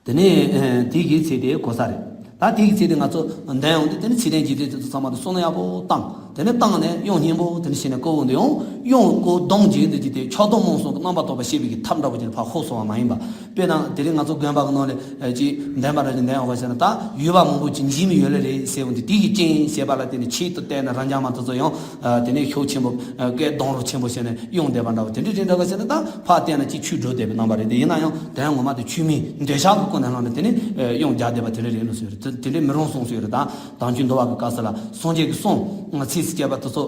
དེ་ནས་དེ་གི་ཚེ་དེ་གོ་ས་རེད། ད་དེ་གི་ཚེ་དེ་ང་ཚོ་འདོན་ཡོང་དུས་དེ་ནི་ཚེ་རྟེན་འཇིག་རྟེན་དེ་ཚོ་ཚང་མ་དུ་བསོད་ནམས་ཡག་པོ་བཏང་། དེ་ནས་བཏང་ནས་གཡང་སྙིང་པོ་དེ་ནི་བྱས་ནས་བསྐོར་འོང་དུས་ཡང་གཡང་བསྐོར་གདུང་རྒྱས་འདི་ཀྱི་དེ་ཕྱག་རྡོར་སྨོན་གསུམ་གྱི་རྣམ་པར་རྟོག་པ་ཤེས་པའི་གི་ཐབས་འདྲ་བོ་ཅིག་ལ་ཕར་ཤོར་སོང་བ་མ་ཡིན་པ། དཔེར་ན་དེ་རིང་ང་ཚོ་དགོན་པ་གི་ནང་ལ་ཅིག་འདོན་པ་འདྲ་ཅིག་འདོན་ཡོང་བ་ཟེར་ན་ད་ཡུལ་བ་མང་པོ་ཅིག་འཇིགས་མི་ཡོད་ལེ་རེད་ཟེར་འོང་དུས་དེ་གི་རྐྱེན་ཞེས་པ་ལ་བརྟེན་ནས་ཆེད་དུ་བལྟས་ན་རང་རྒྱལ་མ་དེ་ཚོ་ཡང་དེ་ནས་ཤུགས་ཆེན་པོ་སྐད་གདུང་རོགས་ཆེན་པོ་བྱས་ནས་གཡང་འདོན་པ་འདྲ་བོ་དེ་འདྲ་རེད་འདྲ་ག་ཟེར་ན་ད་ཕར་བལྟས་ན་ཅིག་ཆོས་སྒྲུབ་བསྡད་པའི་རྣམ་པ་རེད་དེ། ཡིན་ན་ཡང་དོན་ངོ་མ་དེ་ཆོས་མིན་འདོད་ཆགས་ཀྱི་སྒོ་ནས་ལངས་ནས་དེ་ནས་གཡང་རྒྱག་བསྡད་པ་དེ་འདྲ་རེད་ལོ་ཟེར་རེད། དེ་འདྲ་མི་རུང་གསུངས་ཟེར་རེད། ད་དམ་ཆོས་འདུལ་བ་གི་སྐབས་སུ་ལ་སངས་རྒྱས་ཀྱི་གསུང་ཚིགས་སུ་བཅད་པ་དེ་ཚོ་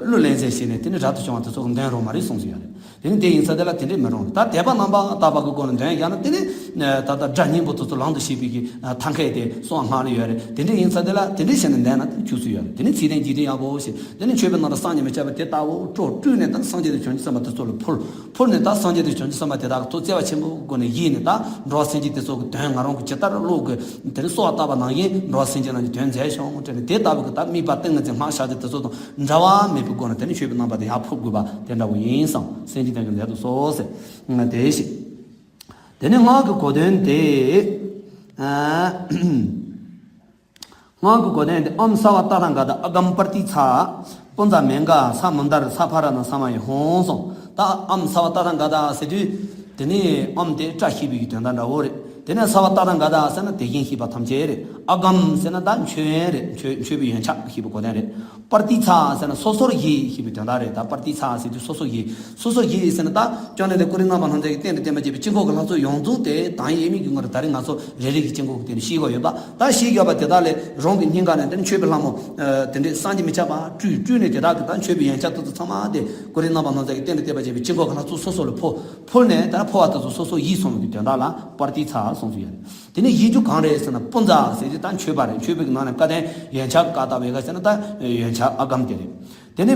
གླུ་ལེན་ཟེར་བྱས་ནས་དེ་ནས་རབ་ཏུ་བྱུང་བ་དེ་ཚོ་གི་འདོན་རོགས་མ་རེད་གསུངས་ཟེར་ཡ་རེད། དེ་ནི་དེ་ཡིན་ས་དེ་ལ་དེ་འདྲས་མི་རུང་། ད་དད་པ་རྣམ་པར་དག་པ་གི་སྒོ་ནས་འདོན་བཞག་ན་དེ་ནི་ ད་ལྟ་སྒྲ་སྙན་པོ་དེ་ཚོ་ལམ་དུ་བྱེད་པའི་གི་ཐང་ཁའི་དེ་གསང་བ་སྔགས་ལ་ཡོད་རེད། དེ་འདྲ་ཡིན་ཙང་དེ་ལ་དེ་འདྲ་བྱས་ནས་བསྡད་ན་དེ་འཁྱུག་སུ་ཡོད་རེད། དེ་ནི་ཚིག་དོན་འཇིག་རྟེན་ཡག་པོ་ཞེས་དེ་ནི་མཆོད་པའི་ནང་དུ་བསམ་གྱིས་མི་ཁྱབ་པ་དེ་ལྟ་བུ་སྤྲོ་བསྲུངས་ནས་ད་སངས་རྒྱས་དང་བྱང་ཆུབ་སེམས་དཔའ་དེ་ཚོ་ལ་ཕུལ། ཕུལ་ནས་ད་སངས་རྒྱས་དང་བྱང་ཆུབ་སེམས་དཔའ་དེ་དག་གི་ཐུགས་བརྩེ་བ་ཆེན་པོའི་སྒོ་ནས་ཡིད་ནས་ད་འགྲོ་བ་སེམས་ཅན་དེ་ཚོ་གི་དོན་ང་རང་གི་ཇི་ལྟར་བློ་གི་དེ་ནི་གསོལ་བ་བཏབ་པ་ནང་བཞིན་འགྲོ་བ་སེམས་ཅན་རྣམས་ཀྱི་དོན་མཛད་ཤོག་དྲན་ནས་དེ་ལྟ་བུ་གི་ད་དམིགས་པ་ཏིང་ངེ་འཛིན་སྔགས་ཞབས་ཀྱི་དེ་ཚོ་དང་འབྲལ་བ་མེད་པའི་སྒོ་ནས་དེ་ནི་མཆོད་པའི་རྣམ་པ་དེ་ཡར་ཕུལ་དགོས་པ་དེ་འདྲ་བོ་ཡིན་སོང་། སེམས་ཅན་དོན་གྱི་མཛད་དུ་གསོལ་ཟེར་དེ་བཞིན། དེ་ནས་སྔགས་ཀྱི་གོ་དོན་དེ། ཨ། སྔགས་ཀྱི་གོ་དོན་དེ་ཨོཾ་སརྦ་ཏཱ་ཐཱ་ག་ཏཱ་ཨ་གམ་པྲ་ཏཱིཙྪ། པུཉྩ་མཻ་ག་ས་མནྡ་ར་ས་ཕ་ར་ན་ས་མ་ཡེ་ཧཱུྃ་སོང་། ད་ཨོཾ་སརྦ་ཏཱ་ཐཱ་ག་ཏཱ་ཟེར་དུས། དེ་ནས་ཨོཾ་དེ་སྐྲ་བཤད་པའི་གི་དོན་དག་འདྲ་བོ་རེད། དེ་ནས་སརྦ་ཏཱ་ཐཱ་ག་ཏཱ་ཟེར་ན་དེ་བཞིན་གཤེགས་པ་ཐམས་ཅད་རེད། ཨ་གམ་ཟེར་ན་ད་མཆོད་ཡོན་རེད། མཆོད་མཆོད་པའི་ཡོན་ཆབ་ཞེས་པའི་གོ་དོན་རེད། པྲ་ཏཱིཙྪ་ཟེར་ན་སོ་སོར་བཞེས་ཞེས་པའི་དོན་དག་རེད། ད་པྲ་ཏཱིཙྪ་ཟེར་དུས་སོ་སོར་བཞེས། སོ་སོར་བཞེས་ཟེར་ན་ད་ཅོ་ནེ་ལེ་ཀུ་རི་རྣམ་པར་སྣང་མཛད་ཀྱི་རྟེན་དང་བརྟེན་པར་བཅས་པའི་དཀྱིལ་འཁོར་གྱི་ལྷ་ཚོགས་ཡོངས་རྫོགས་དེ་དང་ཡེ་མིག་གི་ངོར་ད་རེས་ང་ཚོ་རེ་རེ་གི་དཀྱིལ་འཁོར་གྱི་སྟེང་དུ་ཤེས་དགོས་ཡོད་པ། ད་ཤེས་དགོས་པ་དེ་དག་ལས་རང་གི་སྙིང་ག་ནས་དེ་ནི་མཆོད་པའི་ལྷ་མོ་དེ་འདྲའི་བསམ་གྱིས་མི་ཁྱབ་པ་སྤྲུལ་སྤྲུལ་ནས་དེ་དག་གི་ད་མཆོད་པའི་ཡོན་ཆབ་དེ་ཚོ་ཚང་མ་དེ་ཀུ་རི་རྣམ་པར་སྣང་མཛད་ཀྱི་རྟེན་དང་བརྟེན་པར་བཅས་པའི་དཀྱིལ་འཁོར་གྱི་ལྷ་ཚོགས་སོ་སོ་ལ་ཕུལ། ཕུལ་ནས་ད་ཕུལ་བ་དེ་ཚོ་སོ་སོར་བཞེས་སོང་བའི་གི་དོན་དག་ལ་པྲ་ཏཱིཙྪ་གསུངས་སུ་ཡོད་རེད། དེ་ནས་བཞེས་རྒྱུ་གང་རེད་ཟེར་ན་པུཉྩ་ཟེར་དུས་ད་མཆོད་པ་རེད། མཆོད་པའི་གི་ནང་ནས་སྐལ་ལྡན་ཡོན་ཆབ་ག་ཏ་བེ་ག་ཟེར་ན་ད་ཡོན་ཆབ་ཨ་གམ་དེ་རེད། དེ་ནས་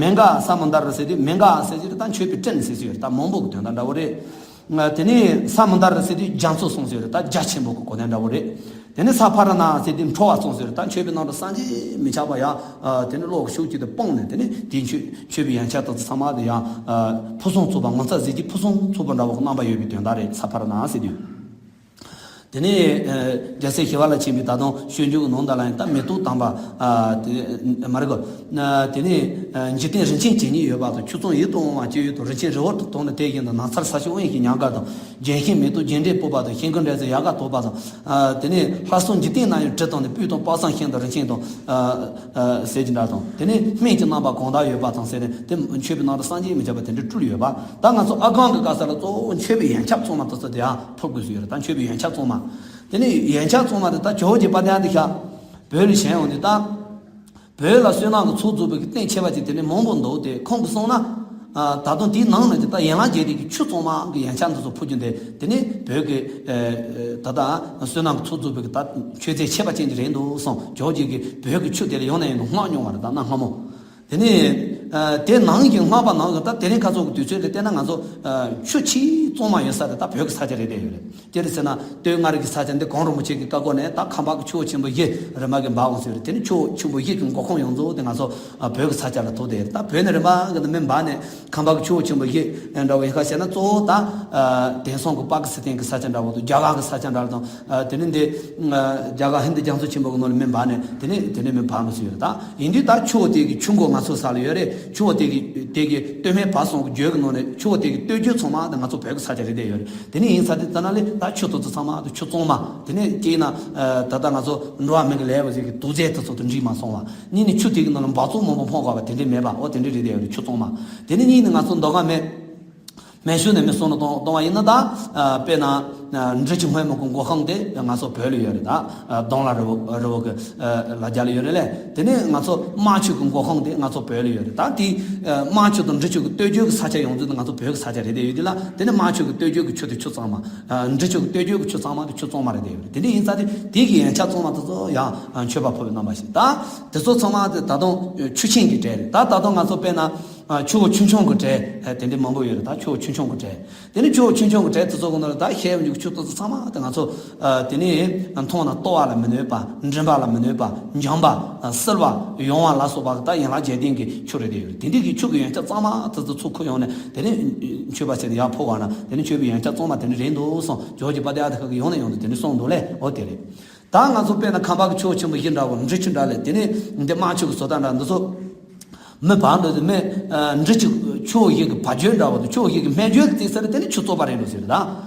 མེ་ག་ས་མནྡ་ར་ཟེར་དུས་མེ་ག་ཟེར་དུས་ད་མཆོད་པའི་སྤྲིན་ཟེར་སུ་ཡོད་རེད། ད་མང་པོ་གི་དོན་དག་འདྲ་བོ་རེད། དེ་ནས་ས་མནྡ་ར་ཟེར་དུས་རྒྱ་མཚོ་གསུངས་སུ་ཡོད་རེད། ད་རྒྱ་ཆེན་པོ་གི་གོ་དོན་འདྲ་བོ་རེད། དེ་ནས་ས་ཕ་ར་ན་ཟེར་དུས་འཕྲོ་བ་གསུངས་སུ་ཡོད་རེད། ད་མཆོད་པའི་ནང་དུ་བསམ་གྱིས་མི་ཁྱབ་པ་ཡང་དེ་ནས་བློ་གི་ཤུགས་ཀྱིས་དེ་སྤུངས་ནས་དེ་ནས་དེའི་མཆོད་མཆོད་པའི་ཡོན་ཆབ་དེ་ཚོ་ཚང་མ་དེ་ཡང་ཕུན་སུམ་ཚོགས་པ་ངོ་མཚར་གཟི་བརྗིད་ཕུན་སུམ་ཚོགས་པ་འདྲ་བོ་གི་རྣམ་པ་ཡོད་པའི་དོན་དག་རེད། ས་ཕ་ར་ན་ཟེར་དུས། དེ་ནས་རྒྱལ་སྲས་ཞི་བ་ལྷ་ཆེན་པོས་ད་དུང་སྤྱོད་འཇུག་གི་ནང་དུ་ལ་ཡང་ད་མེ་ཏོག་དམ་པ་དེ་མ་རེད་གོ། དེ་ནས་འཇིག་རྟེན་རིན་ཆེན་ཇི་སྙེད་ཡོད་པ་དང་། ཆུ་ཚོད་ཡིད་དུ་འོང་བ་ཅི་ཡོད་དང་། རིན་ཆེན་རི་བོ་དང་དེ་བཞིན་དུ། ནགས་ཚལ་ས་ཆ་དབེན་ཞིང་ཉམས་དགའ་དང་། ལྗོན་ཤིང་མེ་ཏོག་རྒྱས་འབྲས་སྤོབས་པ་དང་། ཤིང་གི་འབྲས་བུ་ཡལ་ག་དོག་པ་དང་། དེ་ནས་ལྷ་གསུམ་འཇིག་རྟེན་ན་ཡང་དྲི་དང་ནི་སྤོས་དང་དཔག་བསམ་ཤིང་དང་རིན་ཆེན་དང་། ཟས་ཀྱི་འདྲ་དང་། དེ་ནས་སྨན་གྱི་རྣམ་པ་གང་དག་ཡོད་པ་དང་ཟེར་ནས་དེ་མཆོད་པའི་ནང་དུ་བསམ་གྱིས་མི་ཁྱབ་པ་དེ་འདྲ་སྤྲུལ་ཡོད་པ། ད་ང་ཚོ་ཨ་གམ་གྱི་བཀའ་ས་ལ་གཙོ་བོ་མཆོད་པའི་ཡོན་ཆབ་གཙང་མ་དེ་ཚོ་དེ་ཡང་ཕུལ་དགོས་སུ་ཡོད་རེད། ད་མཆོད་པའི་ཡོན་ཆབ་གཙང་མ། དེ་ནས་ཡོན་ཆབ་གཙང་མ་དེ་ད་ཇོ་བོ་རྗེ་དཔལ་ལྡན་དེ་ཤ་བོད་ལ་བྱོན་ཡོང་དུས་ད། བོད་ལ་བསོད་ནམས་ཀྱི་ཚོགས་རྫོགས་པའི་གི་རྟེན་ཁྱད་པར་ཅན་དེ་ནས་མང་པོ་འདུག་དེ་ཁོང་གིས་གསུངས་ན། ད་དུང་དེའི་ནང་ནས་ཀྱི་ད་ཡན་ལག་བརྒྱད་ལྡན་གྱི་ཆུ་གཙང་མ་གི་ཡོན་ཆབ་འདི་ཚོ་ཕུལ་རྒྱུ་འདི་དེ་ནི་བོད་ཀྱི་ད་ལྟ་བསོད་ནམས་ཀྱི་ཚོགས་རྫོགས་པའི་གི་ད་མཆོད་རྫས་ཁྱད་པར་ཅན་ཅིག་རེད་འདུག་གསུངས། ཇོ་བོ་རྗེ་གིས་བོད་ཀྱི་ཆུ་དེ་ལ་ཡང་ནས་ཡང་དུ་བསྔགས་མྱོང་བ་རེད། ད་གནའ་སྔ་མོ། དེ་ནས་དེ་ནང་གི་བསྔགས་པ་ནང་གི་ད་དེ་རིང་ཁ་སང་གི་དུས་ཚོད་ལ་བལྟས་ན་ང་ཚོ་ཆུ་ཆེས་གཙང་མ་ཡོད་ས་དེ་ད་བོད་ཀྱི་ས་ཆ་རེད་བསྡད་ཡོད་རེད། ཅི་རེད་ཟེར་ན་སྟོད་མངའ་རིས་ཀྱི་ས་ཆ་འདི་གངས་རིན་པོ་ཆེ་གི་བཀའ་བསྒོ་ནས་ད་ཁམས་པ་གི་ཆུ་བོ་ཆེན་པོ་བཞི་རིམ་པ་གི་འབབ་འོང་ཟེར་རེད། དེ་ནི་ཆུ་བོ་ཆེན་པོ་བཞི་གི་འགོ་ཁུངས་ཡོངས་རྫོགས་དེ་ང་ཚོ་བོད་ཀྱི་ས་ཆ་ལ་ཐུག་བསྡད་ཡོད་རེད། ད་བོད་ནས་རིམ་པ་གི་ནི་མེ་འབར་ནས་ཁམས་པ་གི་ཆུ་བོ་ཆེན་པོ་བཞི་འདྲ་བོ་ཡིན་ཁ་བཤད་ན་གཙོ་བོ་ད་དེང་སང་གི་པ་ཀི་སི་ཐན་གི་ས་ཆ་འདྲ་བོ་དང་། རྒྱ་གར་གི་ས་ཆ་འདྲ་བོ་དང་། དེ་ནི་འདི་རྒྱ་གར་ཧིན་རྡུ་རྒྱ་མཚོ་ཆེན་པོ་གི་ནང་ལ་མེ་འབར་ནས་དེ་ནི་དེ་ནས་མེ་འབར་མི་སྲིད་ཡོད་རེད། ད་ཡིན་དུས་ད་ཆུ་བོ་དེ་གི་ཆུ་འགོ་ང་ཚོ་ས་ལ་ཡོད་རེད། ཆུ་བོ་དེ་གི་དེ་གི་སྟོད་སྨད་བར་གསུམ་གི་རྒྱུད་ཀྱི་ནང་ནས་ཆུ་བོ་དེ་གི་སྟོད་རྒྱུད་ཚང་མ་དེ་ང་ཚོ་བོད་ཀྱི་ས་ཆ་རེད་བསྡད་ཡོད་རེད། དེ་ནས་ཡིན་ས་དེ་ད་ན་ལས་ད་ཆུ་དེ་ཚོ་ཚང་མ་དེ་ཆུ་གཙང་མ། དེ་ནས་སྐྱེས་ན་ད་ལྟ་ང་ཚོ་འགྲོ་བ་མི་གི་ལས་བ་ཟིག་གི་དུག་རྫས་དེ་ཚོ་དང་འདྲེས་མ་སོང་བ། གཉིས་ནས་ཆུ་དེ་གི་ནང་ལ་འབག་བཙོག་མང་པོ་འཕངས་དགོས་པ་དེ་འདྲས་མེད་པ། འོ་དེ་འདྲས་རེད་བསྡད་ཡོད་རེད། ཆུ་གཙང་མ། དེ་ནས་གཉིས་ནས་ང་ཚོ་མདོ་ཁམས་སྨད་སྨད་ཤུལ་ནས་མི་སོང་ན་གཏོང་གཏོང་བ་ཡིན་ན་ད། དཔེར་ན་འབྲི་ཆུ་སྔོན་མོ་གི་འགོ་ཁུངས་དེ་ང་ཚོ་བོད་ལ་ཡོད་རེད། ད་གདོང་ལ་རི་བོ་རི་བོ་གི་ལ་རྒྱ་ལ་ཡོད་རེད་ལས། དེ་ནས་ང་ཚོ་རྨ་ཆུ་གི་འགོ་ཁུངས་དེ་ང་ཚོ་བོད་ལ་ཡོད་རེད། ད་དེ་རྨ་ཆུ་དང་འབྲི་ཆུ་གི་སྟོད་རྒྱུད་ཀྱི་ས་ཆ་ཡོངས་རྫོགས་དེ་ང་ཚོ་བོད་ཀྱི་ས་ཆ་རེད་བསྡད་ཡོད་དེ་ལ། དེ་ནས་རྨ་ཆུ་གི་སྟོད་རྒྱུད་ཀྱི་ཆུ་དེ་ཆུ་གཙང་མ། འབྲི་ཆུ་གི་སྟོད་རྒྱུད་ཀྱི་ཆུ་གཙང་མ་དེ་ཆུ་གཙང་མ་རེད་བསྡད་ཡོད་རེད། དེ་འདྲ་ཡིན་ཙང་དེ་དེ་གི་ཡན་ཆད་གཙང་མ་དེ་ཚོ་ཡང་མཆོད་པ་ཕུལ་བའི་རྣམ་པ་ཞིག་ད་དེ་ཚོ་ཚང་མ་དེ་ད་དུང་ཆུ་ཆེན་གྱི་གྲས་རེད། ད་ད་དུང་ང་ཚོ་དཔེར་ན། ཆུ་བོ་ཆུང་ཆུང་གི་གྲས་དེ་འདྲའི་མང་པོ་ཡོད་རེད། ད་ཆུ་བོ་ཆུང་ཆུང་གི་གྲས། དེ་ནི་ཆུ་བོ་ཆུང་ཆུང་གི་གྲས་དེ་ཚོ་གི་ནང་ལ་ད་ཤེས་ཡོན་གྱི་ཆུ་དེ་ཚོ་ཚང་མ་དེ་ང་ཚོ་དེ་ནི་མཐོང་ན་ལྟོ་བ་ལ་མི་གནོད་པ། མགྲིན་པ་ལ་མི་གནོད་པ། འཇམ་པ། བསིལ་བ། ཡང་བ་ལ་སོགས་པ་གི་ད་ཡན་ལག་བརྒྱད་ལྡན་གྱི་ཆུ་རེད་བསྡད་ཡོད་རེད། དེ་འདྲའི་གི་ཆུ་གི་ཡན་ཆད་གཙང་མ་དེ་ཚོ་ཚུར་ཁུར་ཡོང་ནས་དེ་ནི་མཆོད་པ་བྱས་ནས་ཡར་ཕུལ་བ་ན་དེ་ནི་མཆོད་པའི་ཡན་ཆད་གཙང་མ་དེ་འདྲ་རེད་འདུག་གསུངས། ཇོ་བོ་རྗེ་དཔལ་ལྡན་ཨ་ཏི་ཤ་གིས་ཡང་ནས་ཡང་དུ་དེ་འདྲ་གསུངས་འདུག་ལས། འོ་དེ་རེད། ད་ང་ཚོ་དཔེར་ན་ཁམས་པ་གི་ཆུ་བོ་ཆེན་པོ་བཞི་འདྲ་བོ། འབྲི་ཆུ་འདྲ་ལས། དེ་ནས་འདི་རྨ་ཆུ་གི་བཟོ་ལྟ་འདྲ་འདི་ཚོ། མི་བར་འདུག་ཟེར། མི་འབྲི་ཆུ་ཆུ་བོ་བཞི་གི་བར་བརྒྱུད་འདྲ་བོ་དང་ཆུ་བོ་བཞི་གི་སྨད་བརྒྱུད་ལ་བརྩིས་ཚར་དེ་ནི་ཆུ་གཙང་པ་རེད་འདུག་ཟེར། ད་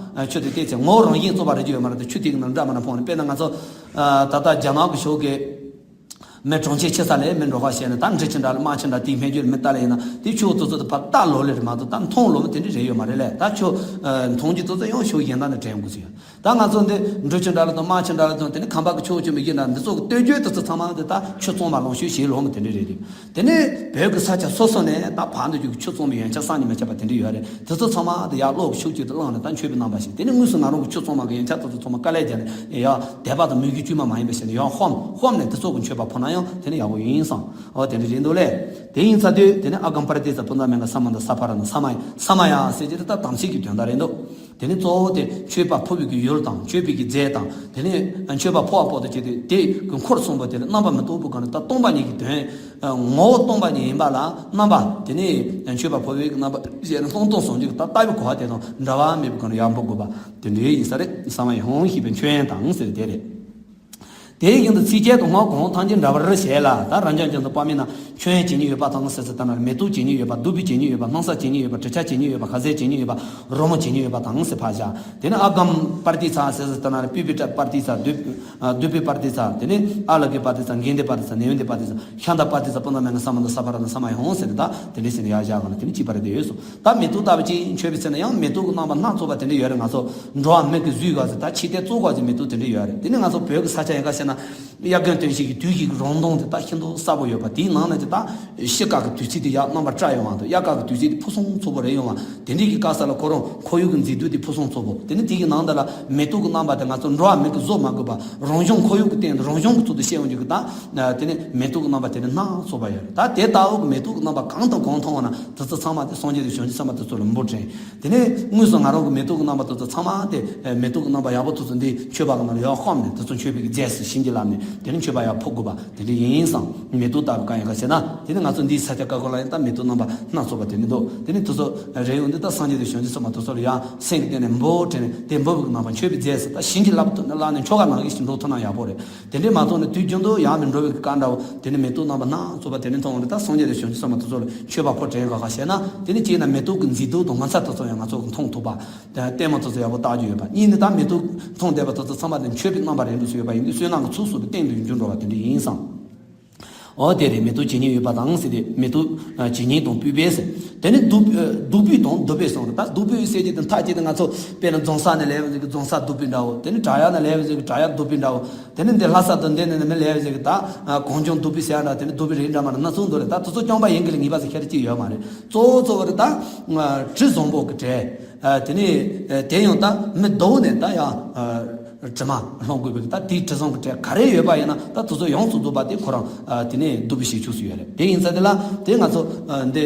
ཆུ་དེ་བལྟས་ཚེ་ངོ་བོ་རང་བཞིན་གཙང་པ་རེད་ཀྱི་ཡོད་མ་རེད། དེ་ཆུ་དེ་གི་ནང་འདྲ་མ་འདྲ་འཕངས་ནས། དཔེར་ན་ང་ཚོ་ད་ལྟ་རྒྱ་ནག་གི་ཕྱོགས་ཀྱི་མི་གྲོང་ཁྱེར་ཆེ་ས་ལ་མི་འགྲོ་ཁ་བྱས་ནས་ད་འབྲི་ཆུ་འདྲ་ལ་རྨ་ཆུ་འདྲ་དེའི་སྨད་བརྒྱུད་ལ་མི་ལྟ་ལ་ཡིན་ན་དེ་ཆུ་བོ་དེ་ཚོ་དེ་ཕར་ལྟ་ལོ་ལེ་རེད་མ་གཏོགས་ད་མཐོང་ལོ་མི་དེ་འདྲ་རེད་ཡོད་མ་རེད་ལས། ད་ཆུ་མཐོང་རྒྱུ་དེ་ཚོ་ཡང་ཕྱོགས་གཞན་དག་ནས་དྲན་དགོས་ཟེར། ད་ང་ཚོ་འདི་འབྲུ་ཆུ་འདྲ་ལ་དང་རྨ་ཆུ་འདྲ་ལ་དང་དེ་ནི་ཁམས་པ་གི་ཆུ་བོ་ཆུ་མིག་གི་འདྲ་འདི་ཚོ་གི་སྟོད་རྒྱུད་དེ་ཚོ་ཚང་མ་འདི་ད་ཆུ་གཙང་མ་ལོངས་སྤྱོད་བྱེད་ལོང་གི་དེ་འདྲ་རེད་དེ། དེ་ནི་བོད་ཀྱི་ས་ཆ་སོ་སོ་ནས་ད་བར་འདི་རྒྱུད་ཀྱི་ཆུ་གཙང་མའི་ཡོན་ཆབ་བསམ་གྱིས་མི་ཁྱབ་པ་དེ་འདྲ་ཡོད་རེད། དེ་ཚོ་ཚང་མ་འདི་ཡར་གློག་གི་ཤུགས་ཀྱིས་དེ་བླངས་ནས་ད་མཆོད་པའི་རྣམ་པ་ཞིག་དེ་ནི་དངོས་སུ་ང་རང་གི་ཆུ་གཙང་མ་གི་ཡོན་ཆབ་དེ་ཚོ་ཚང་མ་དཀའ་ལས་བརྒྱབ་ནས་ཡར་དད་པ་དང་མོས་གུས་དཀྱུས་མ་མ་ཡིན་པ་བྱས་ནས་ཡར་ཧོམ་ཧོམ་ནས་དེ་ཚོ་གི་མཆོད་པ་ཕུལ་ན་ཡང་དེ་ནི་ཡག་པོ་ཡིན་བསམ། འོ་དེ་འདྲ་རེད་འདུག་ལས། དེ་ཡིན་ཚ་དུས་དེ་ནི་ཨ་གམ་པར་ཏི་ཙ་པུ་ན་མེ་ག་ས་མ་ད་ས་ཕ་ར་ན་ས་མ་ཡ་ས་མ་ཡ་ཟེར་གྱི་རེད། ད་དམ་ཚིག་གི་དོན་དག་རེད་འདུག་དེ་ནི་གཙོ་བོ་དེ་མཆོད་པ་ཕུལ་བའི་གི་ཡུལ་དང་མཆོད་པའི་གི་རྫས་དང་དེ་ནི་མཆོད་པ་ཕུལ་བ་པོ་དང་བཅས་ཏེ་དེ་གི་འཁོར་གསུམ་པོ་དེ་ལ་རྣམ་པ་མི་རྟོག་པའི་སྒོ་ནས་ད་སྟོང་པ་ཉིད་ཀྱི་དོན། ངོ་བོ་སྟོང་པ་ཉིད་ཡིན་པ་ལ་རྣམ་པ་དེ་ནི་མཆོད་པ་ཕུལ་བའི་གི་རྣམ་པ་ཞེས་ནི་སྟོང་སྟོང་ཟུང་འཇུག་ད་ལྟ་བུའི་གོ་བ་དེ་དང་འདྲ་བ་མེད་པའི་སྒོ་ནས་ཡར་འབུལ་དགོས་པ་དེ་འདྲའི་ཡིན་ས་རེད། ས་མ་ཡ་ཧོང་ཞེས་པའི་མཆོད་ཡོན་དང་ཟེར་དེ་རེད། དེའི་བཞིན་དུ་ཚིགས་བཅད་དུ་སྔགས་གང་ཐམས་ཅད་འདྲ་བར་བྱས་ལ་ད་རབ་འབྱམས་ཀྱང་དུ་དཔག་མིན་ན། མཆོད་ཡོན་བྱེད་ཉིད་ཡོད་པ་དང་ཟེར་ཚེ་ལྟར་ན་མེ་ཏོག་བྱེད་ཉིད་ཡོད་པ། བདུག་སྤོས་བྱེད་ཉིད་ཡོད་པ། སྣང་གསལ་བྱེད་ཉིད་ཡོད་པ། སྣང་གསལ་བྱེད་ཉིད་ཡོད་པ། ག་ཟས་བྱེད་ཉིད་ཡོད་པ། ག་ཟས་བྱེད་ཉིད་ཡོད་པ། རོལ་མོ་བྱེད་ཉིད་ཡོད་པ་དང་ཟེར་ཕར་བཞག་དེ་ནི་ཨ་གམ་པར་ཏི་ཚ་ཟེར་ཚེ་ལྟར་ན་པུས་པའི་པར་ཏི་ཚ། བདུག་བདུག་པའི་པར་ཏི་ཚ། དེ་ནི་ཨ་ལ་ཀའི་པར་ཏི་ཚ། གན་དྷའི་པར་ཏི་ཚ། ནཻ་ཝི་དྱའི་པར་ཏི་ཚ། ཤ་འདའི་པར་ཏི་ཚ། པུ་ན་མེ་ག་ས་མ་ད་ས་ཕ་ར་ན་ས་མ་ཡ་ཧོང་ཟེར་ནས་ད་དེ་འདྲ་ཟེར་ནས་ཡར་བཞག་ག་ན་དེ་ནི་གཅིག་པ་རེད་དེ་ཡོད་སོ། ད་མེ་ཏོག་ལྟ་བུ་ཅིག་མཆོད་པའི་ཚེ་ན་ཡང་མེ་ཏོག་གི་རྣམ་པ་སྣ་ཚོགས་པ་དེ་འདྲ་ཡོད་རེད། ང་ཚོ་འགྲོ་བ་མི་གི་གཟུགས་ག་ཚོད་ད་ཕྱི་ལྟས་གཙོ་ག་ཚོད་མེ་ཏོག་དེ་འདྲ་ཡོད་རེད། དེ་ནི་ང་ཚོ་བོད་ཀྱི་ས་ཆ་ཡིན་ག་ཟེར་ན། དབྱར་དགུན་སྟོན་དཔྱིད་ཀྱི་དུས་ཀྱི་རང་མདངས་དེ་ད་ཤིན་ཏུ་གསལ་པོ་ཡོད་པ། དེའི་ནང་ན་ཅིག་ད་ཤི་ཁ་གི་དུས་ཚིགས་དེ་ཡར་རྣམ་པར་བཀྲ་ཡོང་བ་དང་། དབྱར་ཁ་གི་དུས་ཚིགས་དེ་ཕུན་སུམ་ཚོགས་པོ་རེད་ཡོང་བ། དེ་འདྲའི་གི་དཀའ་ས་ལ་ཁོ་རང་ཁོར་ཡུག་གི་མཛེས་སྡུག་དེ་ཕུན་སུམ་ཚོགས་པོ། དེ་ནི་དེ་གི་ནང་དུ་ལ་མེ་ཏོག་གི་རྣམ་པ་དེ་ང་ཚོ་འགྲོ་བ་མི་གི་བཟོ་མ་དགོས་པ། རང་བྱུང་ཁོར་ཡུག་གི་སྟེང་དུ་རང་བྱུང་གི་ཚུལ་དུ་སྐྱེ་ཡོང་རྒྱུ་གི་ད། དེ་ནི་མེ་ཏོག་གི་རྣམ་པ་དེ་ནི་སྣ་ཚོགས་པ་ཡོད་རེད། ད་དེ་ལྟ་བུ་གི་མེ་ཏོག་གི་རྣམ་པ་གང་དང་གང་མཐོང་བ་ན་དེ་ཚོ་ཚང་མ་དེ་སངས་རྒྱས་དང་བྱང་ཆུབ་སེམས་དཔའ་དེ་ཚོ་ལ་འབུལ་དྲན། དེ་ནས་དངོས་སུ་ང་རང་གི་མེ་ཏོག་གི་རྣམ་པ་དེ་ཚོ་ཚང་མ་དེ་མེ་ཏོག་གི་རྣམ་པ་ཡག་པོ་དེ་ཚོ་འདི་མཆོད་པ་གི་ནང་ལ་ཡར་བཤམས་ནས་དེ་ཚོ་མཆོད་པའི་རྫས་སུ་བྱིན་གྱིས་བརླབས་ནས་དེ་ནས་མཆོད་པ་ཡར་ཕུལ་དགོས་པ་དེ་འདྲ་ཡིན་བསམ། མེ་ཏོག་ལྟ་བུ་གང་ཡིན་ག་ཟེར་ན། དེ་ནི་ང་ཚོ་འདིའི་ས་ཆ་ཀ་ཀོ་ལ་ཡང་ད་མེ་ཏོག་རྣམ་པ་སྣ་ཚོགས་པ་དེ་འདྲ་འདུག་དེ་ནི་དེ་ཚོ་རེ་ཡོང་འདི་ད་སངས་རྒྱས་དང་བྱང་ཆུབ་སེམས་དཔའ་དེ་ཚོ་ལ་ཡར་སེམས་ཀྱི་སྟེང་ནས་འབུལ་དྲན་ནས་དེ་འབུལ་བའི་རྣམ་པ་མཆོད་པའི་རྫས་སུ་ད་བྱིན་གྱིས་བརླབས་ཐུབ་ན་བརླབས་ནས་ཆོ་ག་ནང་བཞིན་ཞིག་འགྲོ་ཐུབ་ན་ཡག་པོ་རེད། དེ་འདྲས་མ་ཐོག་ནས་དུས་རྒྱུན་དུ་ཡར་མི་འགྲོ་བའི་བཀའ་འདྲ་བོ་དེ་ནི་མེ་ཏོག་རྣམ་པ་སྣ་ཚོགས་པ་དེ་ནི་མཐོང་བ་རེད། ད་སངས་རྒྱས་དང་བྱང་ཆུབ་སེམས་དཔའ་དེ་ཚོ་ལ་མཆོད་པ་ཕུལ་དྲན་ག་ག་ཞེ་ན། དེ་ནི་གཅིག་ན་མེ་ཏོག་གི་མཛེས་སྡུག་དང་ངོ་མཚར་དེ་ཚོ་ཡང་ང་ཚོ་གི་མཐོང་ཐུབ་པ། ལྟད་མོ་དེ་ཚོ་ཡག་པོ་ལྟ་རྒྱུ་ཡོད་པ། གཉིས་ནི་ད་མེ་ཏོག་མཐོང་བསྡད་པ་དེ་ཚོ་ཚང་མ་དེ་མཆོད་པའི་རྣམ་པ་རེད་འདུག་ཟེར་ཡོད་པ་ཡིན་དུས་བསོད་ནམས་ཀྱི་ཚོགས་གསོག་པའི་སྟེང་དུ་འགྱུར་འགྲོ་བ་དེ་འདྲ་ཡིན་བསམ། འོ་དེ་རེད། མེ་ཏོག་བྱེད་ཉིད་ཡོད་པ་དང་ཟེར་ཏེ་མེ་ཏོག་བྱེད་ཉིད་དང་སྤོས་པས་ཟེར། དེ་ནི་བདུག་བདུག་སྤོས་དང་བདུག་སྤོས་གསུམ་རེད། ད་བདུག་སྤོས་ཟེར་གྱི་དེ་མཐའ་གཅིག་ཏུ་ང་ཚོ་དཔེར་ན་རྫོང་ས་ནས་ལེན་པ་ཟིག་གི་རྫོང་ས་བདུག་སྤོས་འདྲ་བོ། དེ་ནི་བྲག་གཡབ་ནས་ལེན་པ་ཟིག་གི་བྲག་གཡབ་བདུག་སྤོས་འདྲ་བོ། དེ་ནི་འདི་ལྷ་ས་དང་འདི་ནས་མི་ལེན་པ་ཟིག་གི་ད་གངས་ལྗོངས་བདུག་སྤོས་ཟེར་ཡ་འདྲ། དེ་ནི་བདུག་སྤོས་རིགས་འདྲ་མ་འདྲ་སྣ་ཚོགས་འདུག་རེད། ད་དེ་ཚོ་རྐྱང་པ་ཡིན་གྱི་ལ་ངེས་པ་ཟིག་ཁྱེར་གཅིག་ཡོད་མ་རེད། གཙོ་བོ་གཙོ་བོ་རེད་ད་དྲི་བཟང་པོ་གི་གྲས། དེ་ནས་དེ་ཡང་ད་མི་བདུག་ནས་ད་ཡང་། དྲི་མ་སློང་དགོས་པའི་ད་དེའི་དྲི་བཟང་གི་གྲས་ག་རེ་ཡོད་པ་ཡིན་ན་ད་དེ་ཚོ་ཡོངས་སུ་རྫོགས་པ་དེ་ཁོ་རང་དེ་ནས་བདུག་སྤོས་བྱེད་ཆོག་སུ་ཡོད་རེད། དེ་ཡིན་ཙང་དེ་ལ་དེ་ང་ཚོ་འདི་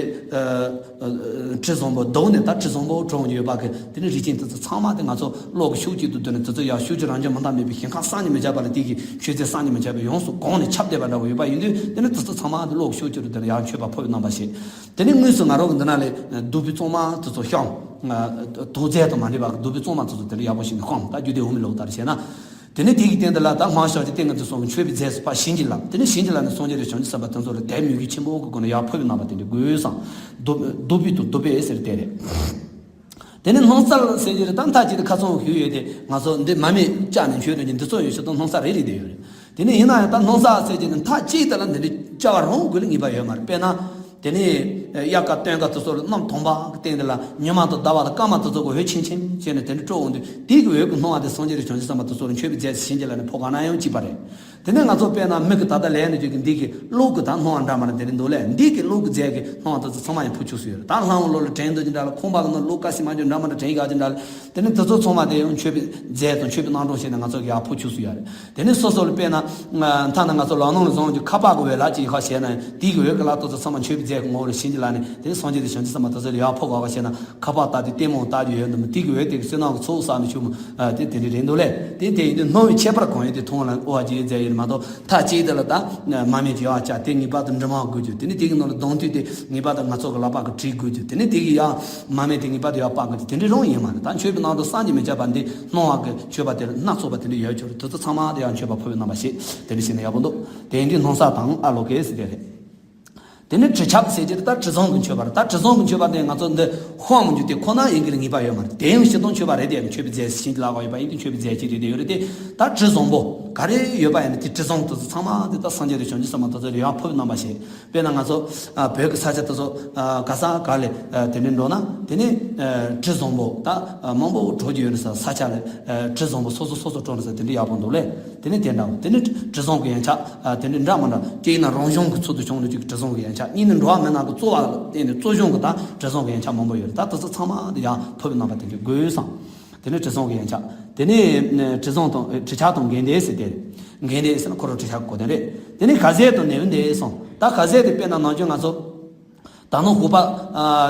དྲི་བཟང་པོ་བདུག་ནས་ད་དྲི་བཟང་པོ་དྲོངས་ཡོད་པ་གི་དེ་ནས་རིགས་ཅན་དེ་ཚོ་ཚང་མ་དེ་ང་ཚོ་གློག་གི་ཤུགས་ཀྱིས་དུ་བཏོན་ནས་དེ་ཚོ་ཡང་ཤུགས་ཀྱིས་རང་བྱུང་མི་རྟག་མེད་པའི་ཞིང་ཁམས་བསམ་གྱིས་མི་ཁྱབ་པ་ལ་དེ་གི་མཆོད་རྫས་བསམ་གྱིས་མི་ཁྱབ་པའི་ཡོངས་སུ་གང་ནས་ཁྱབ་བསྡད་པ་འདྲ་བོ་ཡོད་པ་ཡིན་དུས་དེ་ནས་དེ་ཚོ་ཚང་མ་དེ་གློག་གི་ཤུགས་ཀྱིས་དུ་བཏོན་ནས་ཡང་མཆོད་པ་ཕུལ་བའི་རྣམ་པ་ཞིག་དེ་ནས་དངོས་སུ་ང་རང་གི་འདི་ན་ལས་བདུག་སྤོས་གཙང་མ་དེ་ཚོ་བཤམས། དུག་རྫས་དང་མ་འདྲེས་པ་གི་བདུག་སྤོས་གཙང་མ་དེ་ཚོ་དེ་འདྲ་ཡག་པོ་ཞིག་ནས་བཤམས། ད་རྒྱུད་སྡེ་འོག་མའི་ལུགས་ལྟར་བྱས་ན། དེ་ནས་དེ་གི་སྟེང་དེ་ལ་ད་སྔགས་ཤམ་གྱི་ཏིང་ངེ་འཛིན་གསུམ་གྱི་མཆོད་པའི་རྫས་སུ་ཕར་བྱིན་གྱིས་བརླབས། དེ་ནས་བྱིན་གྱིས་བརླབས་ནས་སངས་རྒྱས་དང་བྱང་ཆུབ་སེམས་དཔའ་དེ་ཚོ་ལ་དད་མོས་གུས་ཆེན་པོ་གི་སྒོ་ནས་ཡར་ཕུལ་བའི་རྣམ་པ་དེ་འདྲ་དགོས་བསམ། བདུག་བདུག་སྤོས་དང་བདུག་སྤོས་ཟེར་དེ་རེད། དེ་ནས་སྣང་གསལ་ཟེར་གྱི་རེད། ད་མཐའ་གཅིག་ཏུ་ཁ་ཚང་ཞུས་ཡོད་དེ་ང་ཚོ་འདི་མར་མེ་བཅག་ནས་མཆོད་དོན་གྱི་འདི་ཚོ་ཡོད་ཤོག་དང་སྣང་གསལ་རེ་རེ་དེ་ཡོད་རེད། དེ་ནས་ཡིན་ན་ཡང་ད་སྣང་གསལ་ཟེར་གྱི་ནི་མཐའ་གཅིག་ཏུ་ལ་འདི་འདྲའི་བཅའ་བ་རང་དགོས་ལ་ངེས་པ་ཡོད་མ་རེད། དཔེར་ན། དེ་ནས་དབྱར་ཁ་སྟོན་ཁ་དེ་ཚོ་ལ་གནམ་དྭངས་པ་གི་སྟེང་དེ་ལ་ཉི་མ་དང་ཟླ་བ་དང་སྐར་མ་དེ་ཚོ་གི་འོད་ཆེམ་ཆེམ་བྱས་ནས་དེ་འདྲ་སྤྲོ་འོང་དུས་དེ་གི་འོད་ཀྱི་སྣང་བ་དེ་སངས་རྒྱས་དང་བྱང་ཆུབ་སེམས་དཔའ་དེ་ཚོ་ལ་མཆོད་པའི་རྫས་སུ་བྱིན་གྱིས་བརླབས་ནས་ཕོག་ག་ན་ཡང་གཅིག་པ་རེད། དེ་ནས་ང་ཚོ་དཔེར་ན་མིག་གིས་ད་ལྟ་ལེན་ནས་བརྗོད་ཀྱི་འདི་གི་གློག་གི་ད་སྣང་བ་འདྲ་མ་འདྲ་དེ་འདྲ་འདུག་ལས། འདི་གི་གློག་གི་རྫས་ཀྱི་སྣང་བ་དེ་ཚོ་ཚང་མ་ཡང་ཕུལ་ཆོག་སུ་ཡོད་རེད། ད་ལྷ་བོང་ལོ་ལ་དྲན་འདོད་ཀྱི་འདྲ་ལ་ཁང་པ་གི་ནང་གློག་དཀར་སིལ་མ་འཇོག་འདྲ་མ་འདྲ་དྲན་ཡག་ཅིག་འདྲ་ལ། དེ་ནི་དེ་ཚོ་ཚང་མ་དེ་ཡང་མཆོད་པའི་རྫས་དང་མཆོད་པའི་རྣམ་གྲངས་བྱས་ནས་ང་ཚོ་གི་ཡར་ཕུལ་ཆོག་སུ་ཡོད་རེད། དེ་ནི་སོ་སོ་ལ་དཔེར་ན། མཐའ་ན་ང་ཚོ་ལག་ནང་ལ་བཟུང་རྒྱུ་ཁ་པར་གི་འོད་ལག་ཅིག་ཡོད་ཁ་བྱས་ན་དེའི་གི་འོད་ཀྱི་ལག་ཏོ་ཚོ་ཚང་མ་མཆོད་པའི་རྫས་ཀྱི་ངོ་བོ་ལ་བྱིན་གྱིས་བརླབས་ནས་དེ་ནི་སངས་རྒྱས་དང་བྱང་ཆུབ་སེམས་དཔའ་དེ་ཚོ་ལ་ཡར་ཕོག་ག་བ་བྱས་ན་ཁ་པར་ལྟ་དུས་ལྟད་མོ་ལྟ་རྒྱུ་ཡོད་འདུག་མོད། དེའི་གི་འོད་དེ་གི་བསོད་ནམས་ཀྱི་ཚོགས་བསགས་ནས་བྱུང་མོད། དེ་དེ་འདྲ་རེད་འདུག་ལས། དེ་དེ་ཡིན་དུས་སྣང་བའི་ཁྱད་པར་གང་ཡོད་དེ་མཐོང་ལ་དབུ་བ་འཇིགས་རྫས་ཡིན་མ་གཏོགས་མཐའ་གཅིག་ཏུ་ལ་ད་མར་མེ་ཅིག་ཡར་བཅག་དེ་ངེས་པར་དུ་འབྲུ་མར་དགོས་རྒྱུ། དེ་ནི་དེ་གི་ནང་ལ་གདོང་ཐུག་དེ་ངེས་པར་དུ་ང་ཚོ་གི་ལག་པ་གི་གྲིས་དགོས་རྒྱུ། དེ་ནི་དེ་གི་ཡར་མར་མེ་དེ་ངེས་པར་དུ་ཡར་སྤར་དགོས་རྒྱུ་དེ་འདྲ་རང་ཡིན་མ་རེད། ད་མཆོད་པའི་རྣམ་གྲངས་བསམ་གྱིས་མི་ཁྱབ་པ་འདི་སྣང་བ་གི་མཆོད་པ་དེ་ལ་སྣ་ཚོགས་པ་དེ་འདྲ་ཡོད་ཆོག་རེད། དེ་ཚོ་ཚང་མ་དེ་ཡང་མཆོད་པ་ཕུལ་བའི་རྣམ་པ་ཞིག་དེ་འདྲ་ཞིག་ན་ཡག་པོ་འདུག་དེ་འདི་སྣང་གསལ་དང་ཨ་ལོ་ཀེ་ཟེར་དེ་རེད། དེ་ནས་དྲི་ཆབ་ཟེར་གྱི་རེད། ད་དྲི་བཟང་གི་མཆོད་པ་རེད། ད་དྲི་བཟང་གི་མཆོད་པ་དེ་ང་ཚོ་འདི་དཔང་མི་འཇུག་དེ་ཁོ་ན་ཡིན་གྱི་རེད། ངེས་པ་ཡོད་མ་རེད། དེ་ཡང་སྤྱིར་བཏང་མཆོད་པ་རེད། དེ་ཡང་མཆོད་པའི་རྫས་ཤིག་ལ་གོ་ཡོད་པ་ཡིན་དུས་མཆོད་པའི་རྫས་ཅིག་རེད། དེ་ཡོད་རེད་དེ། ད་དྲི་བཟང་པོ་ག་རེ་ཡོད་པ་ཡིན་ན་དེ་དྲི་བཟང་དེ་ཚོ་ཚང་མ་དེ་ད་སངས་རྒྱས་དང་བྱང་ཆུབ་སེམས་དཔའ་དེ་ཚོ་ལ་ཡར་ཕུལ་བའི་རྣམ་པ་ཞིག་དཔེར་ན་ང་ཚོ་ཨ་བོད་ཀྱི་ས་ཆ་དེ་ཚོ་ཨ་ག་ས་ག་ལ་ཨ་དེ་འདྲའི་འགྲོ་ན། དེ་ནས་ཨ་དྲི་བཟང་པོ་ད་ཨ་མང་པོ་བྲོ་རྒྱུ་ཡོད་ས་ས་ཆ་ལ་ཨ་དྲི་བཟང་པོ་སོ་སོ་སོ་སོ་བྲོ་ས་དེ་འདྲའི་ཡག་པོ་འདུག་ལེ། དེ་ནས་དེ་འདྲ་བོ་དེ་ནས་དྲི་བཟང་གི་ཡན་ཆད་ཨ་དེ་འདྲའི་འདྲ་མི་འདྲ་སྐྱེས་ན་རང་བྱུང་གི་ཚུལ་དུ་བྱུང་ནས་ཅིག་དྲི་བཟང་གི་ཡན་ཆད། གཉིས་ནི་འགྲོ་བ་མི་རྣམས་ཀྱི་གཙོ་བོ་ལ་བརྟེན་ནས་གཙོ་བྱུང་གི་ད་དྲི་བཟང་གི་ཡན་ཆད་མང་པོ་ཡོད་རེད། ད་དེ་ཚོ་ཚང་མ་དེ་ཡང་ཐོབ་པའི་རྣམ་པ་དེ་འདྲའི་དགོས་བསམ། དེ་ནས་དྲི་བཟང་གི་ཡན་ཆད། དེ་ནས་དྲི་བཟང་དང་དྲི་ཆབ་དང་དགེ་འདུན་ཟེར་དེ་རེད། དགེ་འདུན་ཟེར་ན་ཁོ་རང་དྲི་ཆབ་གོ་དོན་རེད། དེ་ནས་ག་ཟས་དང་ནེའུ་འདི་སོང་། ད་ག་ཟས་དེ་དཔེར་ན་ནམ་རྒྱུན་ང་ཚོ་ད་ནང་ཧུ་པ་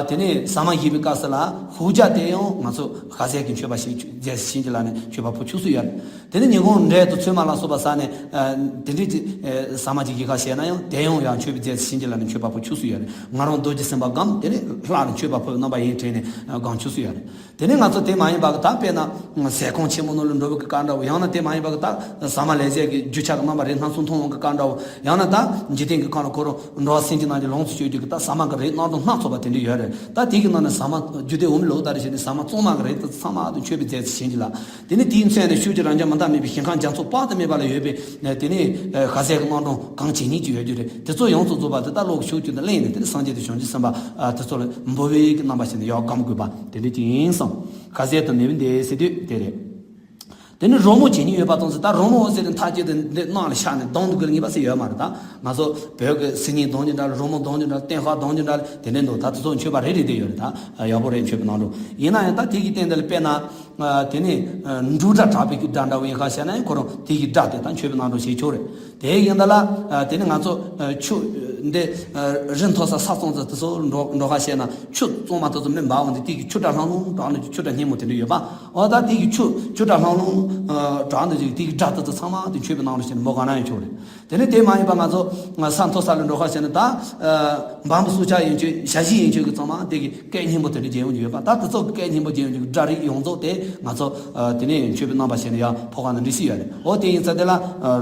དེ་ནས་ཟ་མ་བཞེས་པའི་སྐབས་སུ་ལ་ཧུ་ཅག་དེ་ཡང་ང་ཚོ་ག་ཟས་ཀྱི་མཆོད་པ་ཞིག་རྫས་ཤིག་ལ་ནས་མཆོད་པ་ཕུལ་ཆོག་སུ་ཡོད་རེད། དེ་ནས་ཉིན་གུང་འབྲས་དང་ཚོད་མ་ལ་སོགས་པ་ཟ་ནས་དེ་འདྲའི་ཟ་མ་ཅིག་བཞེས་ཁ་བྱས་ན་ཡང་དེ་ཡང་ཡང་མཆོད་པའི་རྫས་ཤིག་ལ་ནས་མཆོད་པ་ཕུལ་ཆོག་སུ་ཡོད་རེད། ང་རང་རྡོ་རྗེ་སེམས་དཔའ་སྒོམ་དེ་ནས་ལྷ་ལ་མཆོད་པ་ཕུལ་རྣམ་པ་ཡིན་དྲན་ནས་སྒོམ་ཆོག་སུ་ཡོད་རེད། དེ་ནས་ང་ཚོ་དེ་མ་ཡིན་པ་གི་ད་དཔེར་ན་ཟས་ཁང་ཆེན་མོ་ནང་ལ་འགྲོ་བའི་གི་སྐབས་འདྲ་བོ། ཡང་ན་དེ་མ་ཡིན་པ་གི་ད་ཟ་མ་ལེགས་ཟས་ཀྱི་རྒྱུ་ཆ་གི་རྣམ་པ་རིགས་སྣ་ཚོགས་མཐོང་བའི་གི་སྐབས་འདྲ་བོ། ཡང་ན་ད་འཇིག་རྟེན་གྱི་ཁམས་ལ་ཁོ་རང་འགྲོ་བ་སེམས་ཅན་རྣམས་ཀྱི་ལོངས་སུ་སྤྱོད་རྒྱུ་གི་ད་ཟ་མ་གི་རིགས་སྣ་དྲོངས་སྣ་ཚོགས་པ་དེ་འདྲ་ཡོད་རེད། ད་དེ་གི་ནང་ནས་ཟ་མ་རྒྱུ་དེ་འོ་མི་ལོག་ད་རེ་བྱས་ནས་ཟ་མ་གཙང་མ་གི་རིགས་དེ་ཚང་མ་དེ་མཆོད་པའི་རྫས་སུ་བྱིན་གྱི་ལ། དེ་ནས་དེའི་མཚན་ནས་ཤུགས་ཀྱིས་རང་རྒྱལ་མི་འདའ་མེད་པའི་ཞིང་ཁམས་རྒྱ་མཚོ་དཔག་ཏུ་མེད་པ་ལ་ཡོད་པའི་དེ་ནས་ག་ཟས་ཀྱི་སྣ་དྲོངས་གང་ཇི་སྙེད་ཅིག་ཡོད་རྒྱུ་རེད། དེ་ཚོ་ཡོངས་སུ་རྫོགས་པ་དེ་ད་བློ་གི་ཤུགས་ཀྱིས་དེ་ལེན་ནས་དེ་ནས་སངས་རྒྱས་དང་བྱང་ཆུབ་སེམས་དཔའ་དེ་ཚོ་ལ་འབུལ་བའི་གི་རྣམ་པ་བྱས་ནས་ཡར་སྒོམ་དགོས་པ་དེ་འདྲ་ཅིག་ཡིན་གསུངས། ག་ཟས་དང་ནེའུ་འདི་ཟེར་དུས་དེ་རེད། དེ་ནས་རོལ་མོ་ཇི་སྙེད་ཡོད་པ་དང་ཟེར། ད་རོལ་མོ་ཟེར་ནས་མཐའ་དཀྱིལ་དུ་འདི་ནང་ལ་ཤར་ནས་གདངས་འདུག་གི་ངེས་པ་ཟེར་ཡོད་མ་རེད། ད་ང་ཚོ་བོད་ཀྱི་སིལ་སྙན་གདངས་ཀྱི་འདྲ་ལ། རོལ་མོ་གདངས་ཀྱི་འདྲ་ལ། གཏན་ཁ་གདངས་ཀྱི་འདྲ་ལ། དེ་འདྲ་འདུག་ད་དེ་ཚོ་མཆོད་པ་རེ་རེ་དེ་ཡོད་རེད། ད་ཡག་པོ་རེད། མཆོད་པའི་ནང་དུ་ཡིན་ན་ཡང་ད་དེ་གི་སྟེང་དེ་ལ་དཔེར་ན་དེ་ནས་འབྲུག་སྒྲ་གྲགས་པའི་གི་སྒྲ་འདྲ་བོ་ཡིན་ཁ་བྱས་ན་ཡང་ཁོ་རང་དེ་གི་སྒྲ་དེ་ད་མཆོད་པའི་ནང་དུ་བྱེད་ཆོག་རེད། དེ་ཡིན་ད་ལ་དེ་ནས་ང་ཚོ་ཆུ་འདི་རི་མཐོ་ས་ས་གཙང་ས་དེ་ཚོ་འགྲོ་འགྲོ་ཁ་བྱས་ན་ཆུ་གཙང་མ་དེ་ཚོ་མི་འབབ་འོང་དུས་དེ་གི་ཆུ་སྒྲ་ལྷང་ལྷང་གྲགས་ནས་ཆུ་སྒྲ་སྙན་མོ་དེ་འདྲ་ཡོད་པ། འོ་ད་དེ་གི་ཆུ་ཆུ་སྒྲ་ལྷང་ལྷང་གྲགས་འདུག་ཅིག་དེ་གི་སྒྲ་དེ་ཚོ་ཚང་མ་དེ་མཆོད་པའི་ནང་དུ་བྱས་ནས་མོ་ག་ན་ཡང་ཆོག་རེད། དེ་ནས་དེ་མ་ཡིན་པ་ང་ཚོ་ས་མཐོ་ས་ལ་འགྲོ་ཁ་བྱས་ན་ད་འབངས་པོ་སྲོག་ཆགས་ཡིན་ཆོག་ཞ་ཡི་ཡིན་ཆོག་གི་ཚང་མ་དེ་གི་སྐད་སྙན་པོ་དེ་འདྲ་རྒྱག་ཡོང་རྒྱུ་ཡོད་པ། ད་དེ་ཚོ་གི་སྐད་སྙན་པོ་རྒྱག་ཡོང་རྒྱུ་སྒྲ་རིགས་ཡོངས་རྫོགས་དེ་ང་ཚོ་དེ་ནས་མཆོད་པའི་རྣམ་པ་བྱས་ནས་ཡར་ཕོག་ག་ན་འགྲིག་སྲིད་ཡོད་རེད། འོ་དེ་ཡིན་ཙང་དེ་ལ་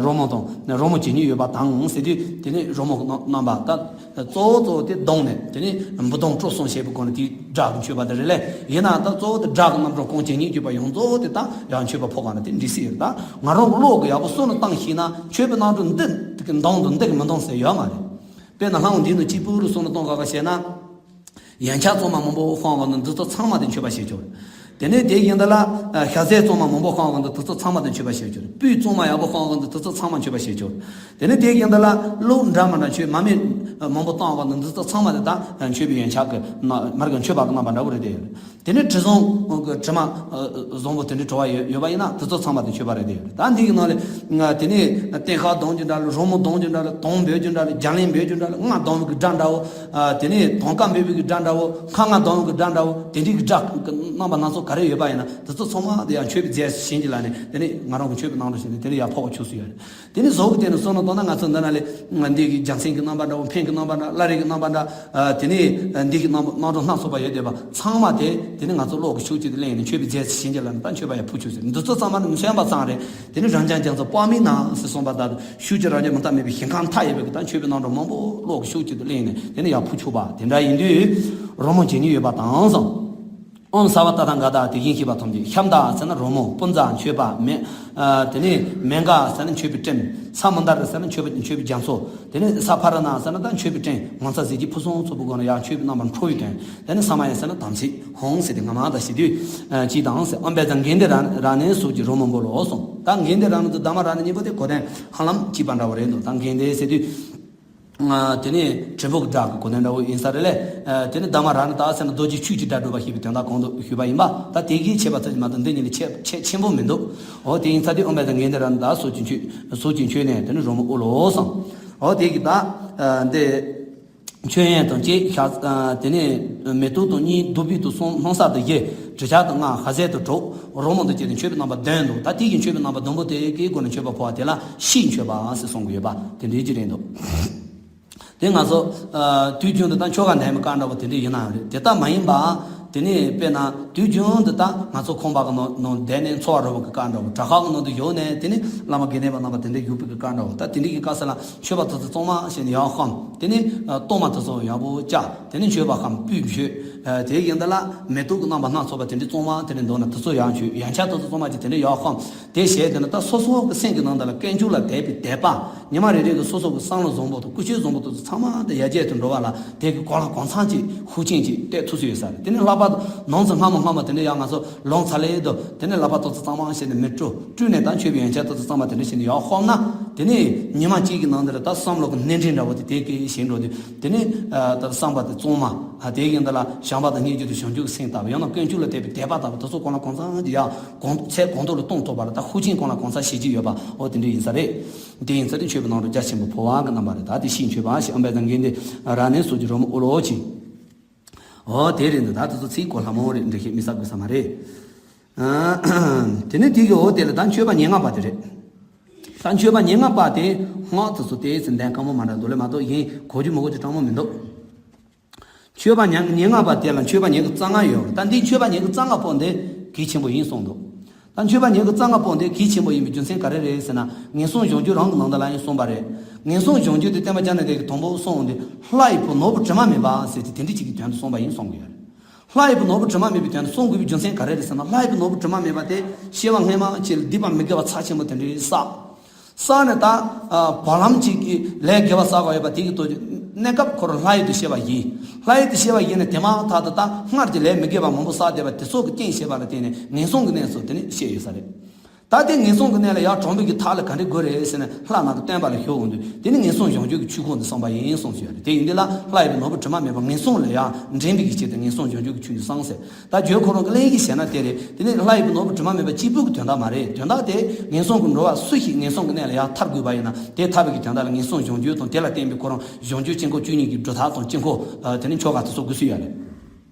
རོལ་མོ་དང་རོལ་མོ་ཇི་སྙེད་ཡོད་པ་དང་ཟེར་དུས་དེ་ནས་རོལ་མོ་གི་རྣམ་རྣམ་པ་ད། གཙོ་བོ་གཙོ་བོ་དེ་གདངས་ནས་དེ་ནས་འབུད་གདངས་དཀྲོལ་གསུམ་བྱས་པའི་སྒོ་ནས་དེའི་སྒྲ་གི་མཆོད་པ་དེ་རེད་ལེ། ཡིན་ནའང་ད་གཙོ་བོ་དེ་སྒྲ་གི་རྣམ་གྲངས་གང་ཇི་སྙེད་ཡོད་པ་ཡོངས་རྫོགས་དེ་ད་ཡང་མཆོད་པ་ཕོག་ག་ན་དེ་འགྲིག་སྲིད་ཡོད་རེད། ད་ང་རང་གི་བློ་གི་ཡག་པོ་སུ་ནས་བཏང་ཤེས་ན་མཆོད་པའི་རྣམ་གྲངས་འདི་གི་གདངས་དང་འདི་གི་མི་གདངས་ཟེར་ཡོད་མ་རེད། དཔེར་ན་ལྷ་འདི་ནས་གཅིག་པུ་རུ་སོང་ནས་གཏོང་ག་ག་བྱས་ན། ཡན་ཆད་གཙང་མ་མང་པོ་སྤང་བ་ན་འདི་ཚོ་ཚང་མ་དེ་མཆོད་པ་བྱེད་ཆོག་དེ་ནས་དེ་ཡིན་ད་ལ་ཤ་ཟས་གཙང་མ་མང་པོ་སྤང་བ་ན་འདི་ཚོ་ཚང་མ་དེ་མཆོད་པ་བྱེད་ཆོག་སྤོས་གཙང་མ་ཡག་པོ་སྤང་བ་ན་འདི་ཚོ་ཚང་མ་མཆོད་པ་བྱེད་ཆོག་དེ་ནས་དེ་ཡིན་ད་ལ་གློག་འདྲ་མི་འདྲ་མཆོད་མ་མེ་མང་པོ་བཏང་བ་ན་འདི་ཚོ་ཚང་མ་དེ་ད་མཆོད་པའི་ཡན་ཆད་ཀྱི་མར་གྱི་མཆོད་པ་གི་རྣམ་པ་འདྲ་བོ་རེད་དེ། དེ་ནས་དྲི་བཟང་གི་དྲི་མ་བཟང་པོ་དེ་འདྲའི་བྲོ་བ་ཡོད་ཡོད་པ་ཡིན་ན་དེ་ཚོ་ཚང་མ་དེ་མཆོད་པ་རེད་དེ། ད་འདི་གི་ནང་ལས་དེ་ནས་སྟེང་ཁ་གདངས་རྒྱུ་འདྲ་ལ། རོལ་མོ་གདངས་རྒྱུ་འདྲ་ལ། དོང་འབོད་རྒྱུ་འདྲ་ལ། རྒྱ་གླིང་འབོད་རྒྱུ་འདྲ་ལ། རྔ་གདངས་པའི་གི་སྒྲ་འདྲ་བོ། དེ་ནས་དོང་ཀ་འབོད་པའི་གི་སྒྲ་འདྲ་བོ། ཁ་རྔ་གདངས་པའི་གི་སྒྲ་འདྲ་བོ། དེ་འདྲའི་གི་སྒྲ་གི་རྣམ་པ་སྣ་ཚོགས་ག་རེ་ཡོད་པ་ཡིན་ན་དེ་ཚོ་ཚང་མ་དེ་ཡང་མཆོད་པའི་རྫས་སུ་བྱིན་གྱི་ལ་ནས་དེ་ནས་ང་རང་གི་མཆོད་པའི་རྣམ་གྲངས་བྱིན་ནས་དེ་ནས་ཡར་ཕོག་པ་ཆོག་སུ་ཡོད་རེད། དེ་ནས་གཟུགས་ཀྱི་སྟེང་ནས་བསམ་བློ་བཏང་ན་ང་ཚོ་འདི་ན་ལས་འདི་གི་རྒྱལ་མཚན་གྱི་རྣམ་པ་འདྲ་བོ། འཕན་གྱི་རྣམ་པ་འདྲ། བླ་རེ་གི་རྣམ་པ་འདྲ། དེ་ནས་འདི་གི་རྣམ་པ་རྣམ་གྲངས་སྣ་ཚོགས་པ་ཡོད་བསྡད་པ་ཚང་མ་དེ་དེ་ནས་ང་ཚོ་བློ་གི་ཤུགས་ཀྱིས་དེ་ལེན་ནས་མཆོད་པའི་རྫས་སུ་བྱིན་གྱི་ལ་ནས་ད་མཆོད་པ་ཡར་ཕུལ་ཆོག་ཟེར། འདི་ཚོ་ཚང་མ་ནི་མཚོན་པ་ཙམ་རེད། དེ་ནས་རང་རྒྱལ་རྒྱ་མཚོ་དཔག་མེད་ན་ཟེར་གསུངས་པ་ལྟར་ཤུགས་ཀྱིས་རང་རྒྱལ་མི་འདའ་མེད་པའི་ཞིང་ཁམས་མཐའ་ཡས་པའི་གི་ད་མཆོད་པའི་རྣམ་གྲངས་མང་པོ་བློ་གི་ཤུགས་ཀྱིས་དེ་ལེན་ནས་དེ་ནས་ཡར་ཕུལ་ཆོག་པ་དེ་འདྲ་ཡིན་དུས་རོལ་མོ་ཇི་སྙེད་ཡོད་པ་དང་གསུངས། ཨོཾ་སརྦ་ཏ་ཐཱ་ག་ཏ། དེ་བཞིན་གཤེགས་པ་ཐམས་ཅད། ཤམ་ད་ཟེར་ན་རོལ་མོ། པུན་ཛ་མཆོད་པ། མེ་ཨ་དེ་ནས་མེ་གྷ་ཟེར་ན་མཆོད་པའི་སྤྲིན། ས་མུན་དྷ་ར་ཟེར་ན་མཆོད་པའི་མཆོད་པའི་རྒྱ་མཚོ། དེ་ནས་ས་ཕ་ར་ཎ་ཟེར་ན་ད་མཆོད་པའི་སྤྲིན། ངོ་མཚར་གཟི་བརྗིད་ཕུན་སུམ་ཚོགས་པའི་སྒོ་ནས་ཡང་མཆོད་པའི་རྣམ་པར་འཕྲོ་བའི་དོན། དེ་ནས་ས་མ་ཡ་ཟེར་ན་དམ་ཚིག་ཧཱུྃ་ཟེར་ཏེ་ང་མ་དང་ཞི་དུས་ཅི་དང་ཟེར། ཨོཾ་བཛྲ་གྷནྡྷེ་ར་ཎ་ནི་སོགས་ཀྱི་རོལ་མོ་འབོལ་ལོ་གསུངས། ད་གྷནྡྷེ་ར་ཎ་དང་དྷརྨ་ར་ཎ་གཉིས་པོ་དེ་གོ་དོན་ཧ་ལམ་གཅིག་པ་འདྲ་བོ་རེད་འདུག་ད་གྷནྡྷེ་ཟེར་དུས། དེ་ནས་དྲིལ་བུ་གི་སྒྲ་གི་གོ་དོན་འདྲ་བོ་ཡིན་ས་རེད་ལེ། དེ་ནས་དྷརྨ་ར་ཎ་ད་ཟེར་ན་རྡོ་རྗེ་ཆོས་ཀྱི་སྒྲ་སྒྲོགས་པ་ཞེས་པའི་དོན་དག་གོང་དུ་ཞུས་པ་ཡིན་པ། ད་དེ་གིས་ཁྱད་པར་ཚར་གཅིག་མ་གཏོགས་འདི་གཉིས་ལས་ཁྱད་ཁྱད་ཆེན་པོ་མི་འདུག་འོ་དེ་ཡིན་ཙང་དེ་ཨོཾ་བཛྲ་གྷནྡྷེ་ར་ཎ་ད་སོགས་ཀྱི་མཆོད་སོགས་ཀྱི་མཆོད་ནས་དེ་ནས་རོལ་མོ་དབུལ་ལོ་གསུངས། འོ་དེ་གི་ད་འདི་མཆོད་ཡོན་དང་བཅས་ཤ་དེ་ནས་མེ་ཏོག་དང་གཉིས། བདུག་སྤོས་དང་གསུམ། ལྷུང་བཟེད་དང་བཞི། དྲི་ཆབ་དང་ལྔ། ཤ་ཟས་དང་དྲུག་རོལ་མོ་དང་བཅས་ཏེ་མཆོད་པའི་རྣམ་པ་བདུན་འདུག་ད་དེ་གི་མཆོད་པའི་རྣམ་པ་བདུན་པོ་དེ་གི་སྒོ་ནས་མཆོད་པ་ཕོག་པ་དེ་ལ་ཕྱིའི་མཆོད་པ་ཟེར་གསུང་གི་ཡོད་པ་དེ་འདྲའི་ཅིག་རེད་འདུག་དེ་ང་ཚོ་ཨ་དུས་རྒྱུན་དུ་ད་ཆོ་ག་འདོན་པའི་སྐབས་འདྲ་བོ་དེ་འདྲ་ཡིན་ནའང་རེད། དེ་ལྟ་མ་ཡིན་པ་ དེ་ནས་དཔེར་ན་དུས་རྒྱུན་དུ་ད་ང་ཚོ་ཁང་པ་གི་ནང་ནང་བསྡད་ནས་འཚོ་བ་རོལ་བའི་གི་སྐབས་འདྲ་བོ། གྲྭ་ཁག་གི་ནང་དུ་ཡོད་ནས་དེ་ནས་བླ་མ་དགེ་ལྡན་པ་རྣམ་པ་དེ་འདྲ་བཞུགས་པའི་གི་སྐབས་འདྲ་བོ། ད་དེ་འདྲའི་གི་སྐབས་སུ་ལ་མཆོད་པ་ཏོག་ཙམ་གཙང་མ་བྱས་ནས་ཡར་བཤམས། དེ་ནས་གཏོར་མ་དེ་ཚོ་ཡག་པོ་བཅག་དེ་ནས་མཆོད་པ་བཤམས། སྤོས་མཆོད། དེ་ཡིན་ད་ལ་མེ་ཏོག་གི་རྣམ་པ་སྣ་ཚོགས་པ་དེ་འདྲའི་གཙང་མ་དེ་འདྲ་འདུག་ན་དེ་ཚོ་ཡང་མཆོད། ཡང་ཆ་ཏོག་ཙམ་གཙང་མ་བྱས་དེ་འདྲ་ཡར་བཤམས། དེ་བྱས་དེ་ནས་ད་སོ་སོ་གི་སེམས་ཀྱི་ནང་དུ་ལ་དཀོན་མཆོག་ལ་དད་པའི་དད་པ། ཉི་མ་རེ་རེ་གི་སོ་སོ་གི་བསམ་བློ་བཟང་པོ་དང་ཀུན་སྤྱོད་བཟང་པོ་དེ་ཚོ་ཚང་མ་དེ་ཡར་རྒྱས་དུ་འགྲོ་བ་ལ་དེ་གི་གོ་ལ་གང་འཚམ་ཅིག་ཤུགས་རྐྱེན་ཅིག་སྟེར་ཐུབ་ས་ཡོད་ས་རེད། དེ་ནས་ལྷག་པར་དུ་ནང་ཚོ་སྔ་མོ་སྔ་མོ་དེ་འདྲ་ཡང་ང་ཚོ་ལོང་ཚ་ལེ་དུ་དེ་ནས་ལག་པ་ཏོག་ཙམ་གཙང་མ་བྱས་ནས་མེ་དཀྲུག་དཀྲུགས་ནས་ད་མཆོད་པའི་ཡོན་ཆབ་ཏོག་ཙམ་གཙང་མ་དེ་འདྲ་བྱས་ནས་ཡར་བཤམས་ན། དེ་ནས་ཉི་མ་གཅིག་གི་ནང་དེ་ལ་ད་བསམ་བློ་གི་སྣེ་འདྲེན་འདྲ་བོ་དེ་དེ་གི་ཞིག་འགྲོ་དུས་དེ་ནས་ད་བསམ་པ་དེ་གཙང་མ་དེ་ཡིན་ད་ལ་བྱམས་པ་དང་སྙིང་རྗེ་དང་བྱང་ཆུབ་ཀྱི་སེམས་ལྟ་བུ། ཡང་ན་དཀོན་མཆོག་ལ་དད་པའི་དད་པ་ལྟ་བུ་དེ་ཚོ་གང་ལ་གང་འཚམ་གྱི་ཡར་གོང་ཚད་གོང་མཐོ་ལ་གཏོང་ཐུབ་པ་ལ་ད་ཤུགས་རྐྱེན་གང་ལ་གང་འཚམ་བྱེད་ཀྱི་ཡོད་པ་འོ་དེ་འདྲ་ཡིན་ས་རེད། དེ་ཡིན་ཚེ་དེ་མཆོད་པའི་ནང་དུ་རྒྱ་ཆེན་པོ་འཕོ་བ་གི་རྣམ་པ་རེད། ད་དེ་ཤིང་མཆོད་པ་ཞེས་ཨམ་བན་དང་དགེ་འདུན་ར་ནས་སོགས་ཀྱི་རོལ་མོ་ཨོ་ལོ་ཅིག་འོ་དེ་རེད་འདུག་ད་དེ་ཚོ་ཚིག་གོ་ལྷ་མོ་རེད། འགྲེལ་བཤད་མི་ཟ་དགོས་ས་མ་རེད། དེ་ནས་དེ་གི་འོ་དེ་ལ་ད་མཆོད་པ་ཉེར་ལྔ་པ་དེ་རེད། ད་མཆོད་པ་ཉེར་ལྔ་པ་དེ་སྔགས་དེ་ཚོ་དེ་ཚེ་འདན་དཀའ་མོ་མ་འདྲ་འདུག་ལེ་མ་གཏོགས་ཡིན་གོ་རྒྱུ་མི་གོ་རྒྱུ་གྲངས་མོ་མི་འདུག་མཆོད་པ་ཉེར་ཉེར་ལྔ་པ་དེ་ལ་མཆོད་པ་ཉེར་གི་རྩ་ལྔ་ཡོད་རེད། ད་འདི་མཆོད་པ་ཉེར་གི་རྩ་ལྔ་པོ་འདི་གལ་ཆེན་པོ་ཡིན་གསུངས་འདུག་ད་མཆོད་པ་ཉེར་གི་རྩ་ལྔ་པོ་འདི་གལ་ཆེན་པོ་ཡིན་པའི་རྒྱུ་མཚན་ག་རེ་རེད་ཟེར་ན། ངན་སོང་གཞོམ་རྒྱུ་རང་གི་ནང་དུ་ལ་ཡང་གསུངས་པ་རེད། ངན་སོང་གཞོམ་རྒྱུ་དེ་སྟོན་པ་བཅོམ་ལྡན་འདས་ཀྱིས་དང་པོ་གསུངས་འདི་ལྷ་ཡི་བུ་ནོར་བུ་དྲི་མ་མེད་པ་ཟེར་ཏེ་དེ་འདྲ་ཅིག་གི་དོན་དུ་གསུངས་པ་ཡིན་གསུང་གི་ཡོད་རེད། ལྷ་ཡི་བུ་ནོར་བུ་དྲི་མ་མེད་པའི་དོན་དུ་གསུང་དགོས་པའི་རྒྱུ་མཚན་ག་རེ་རེད་ཟེར་ན། ལྷ་ཡི་བུ་ནོར་བུ་དྲི་མ་མེད་པ་དེ་སྐྱེ་བ་སྔ་མ་ཅིག་ལ་སྡིག་པ་མི་དགེ་བ་ཚབས་ཆེན་པོ་དེ་འདྲའི་བསགས། བསགས་ནས་ད་བར་ལམ་གཅིག་གི་ལས་དགེ་བ་བསགས་པ་ཡོད་པ་དེ་གི་ཐོག་གི་གནས་སྐབས་ཁོ་རང་ལྷ་ཡུལ་དུ་སྐྱེ་བ་ཡིན། ལྷ་ཡུལ་དུ་སྐྱེ་བ་ཡིན་ནས་དེ་མ་ཐག་ཏུ་ད་སྔར་གྱི་ལས་མི་དགེ་བ་མང་པོ་བསགས་བསྡད་པ་དེ་ཚོ་གི་རྐྱེན་བྱས་པ་ལ་བརྟེན་ནས་ངན་སོང་གི་གནས་སུ་དེ་ནི་སྐྱེས་ཡོད་ས་རེད། ད་དེ་ངན་སོང་གི་གནས་ལ་ཡར་གྲོལ་བའི་གི་ཐབས་ལ་ག་འདྲ་དགོས་རེད་ཟེར་ནས་ལྷ་ནང་གི་སྟོན་པ་ལ་ཞུ་འོང་དུས་དེ་ནི་ངན་སོང་གཞོམ་རྒྱུ་གི་ཆོས་ཁོང་དུ་སོང་པ་ཡིན་གསུངས་ཡོད་རེད། དེ་ཡིན་དུས་ལ་ལྷ་ཡི་བུ་ནོར་བུ་དྲི་མ་མེད་པ་ངན་སོང་ལས་ཡར་འདྲེན་པའི་གི་ཆེད་དུ་ངན་སོང་གཞོམ་རྒྱུ་གི་ཆོས་འདི་གསུངས་ཟེར། ད་བརྗོད་ཁོ་རང་གི་གླེང་གཞི་བྱས་ན་དེ་རེད། དེ་ནས་ལྷ་ཡི་བུ་ནོར་བུ་དྲི་མ་མེད་པ་གཅིག་པུ་གི་དོན་དག་མ་རེད། དོན་དག་དེ་ངན་སོང་གི་འགྲོ་བ་སུ་ཞིག་ངན་སོང་གི་གནས་ལ་ཡར་ཐར་དགོས་པ་ཡིན་ན་དེ་ཐར་བའི་གི་དོན་དག་ལ་ངན་སོང་གཞོམ་རྒྱུ་དང་དེ་ལ་བརྟེན་པའི་ཁོ་རང་གཞོམ་རྒྱུ་དཀྱིལ་འཁོར་བཅུ་གཉིས་ཀྱི་སྒྲུབ་ཐབས་དང་དཀྱིལ་འཁོར་དེ་ནི་ཆོ་ག་དེ་ཚོ་དགོས་སུ་ཡོད་རེད།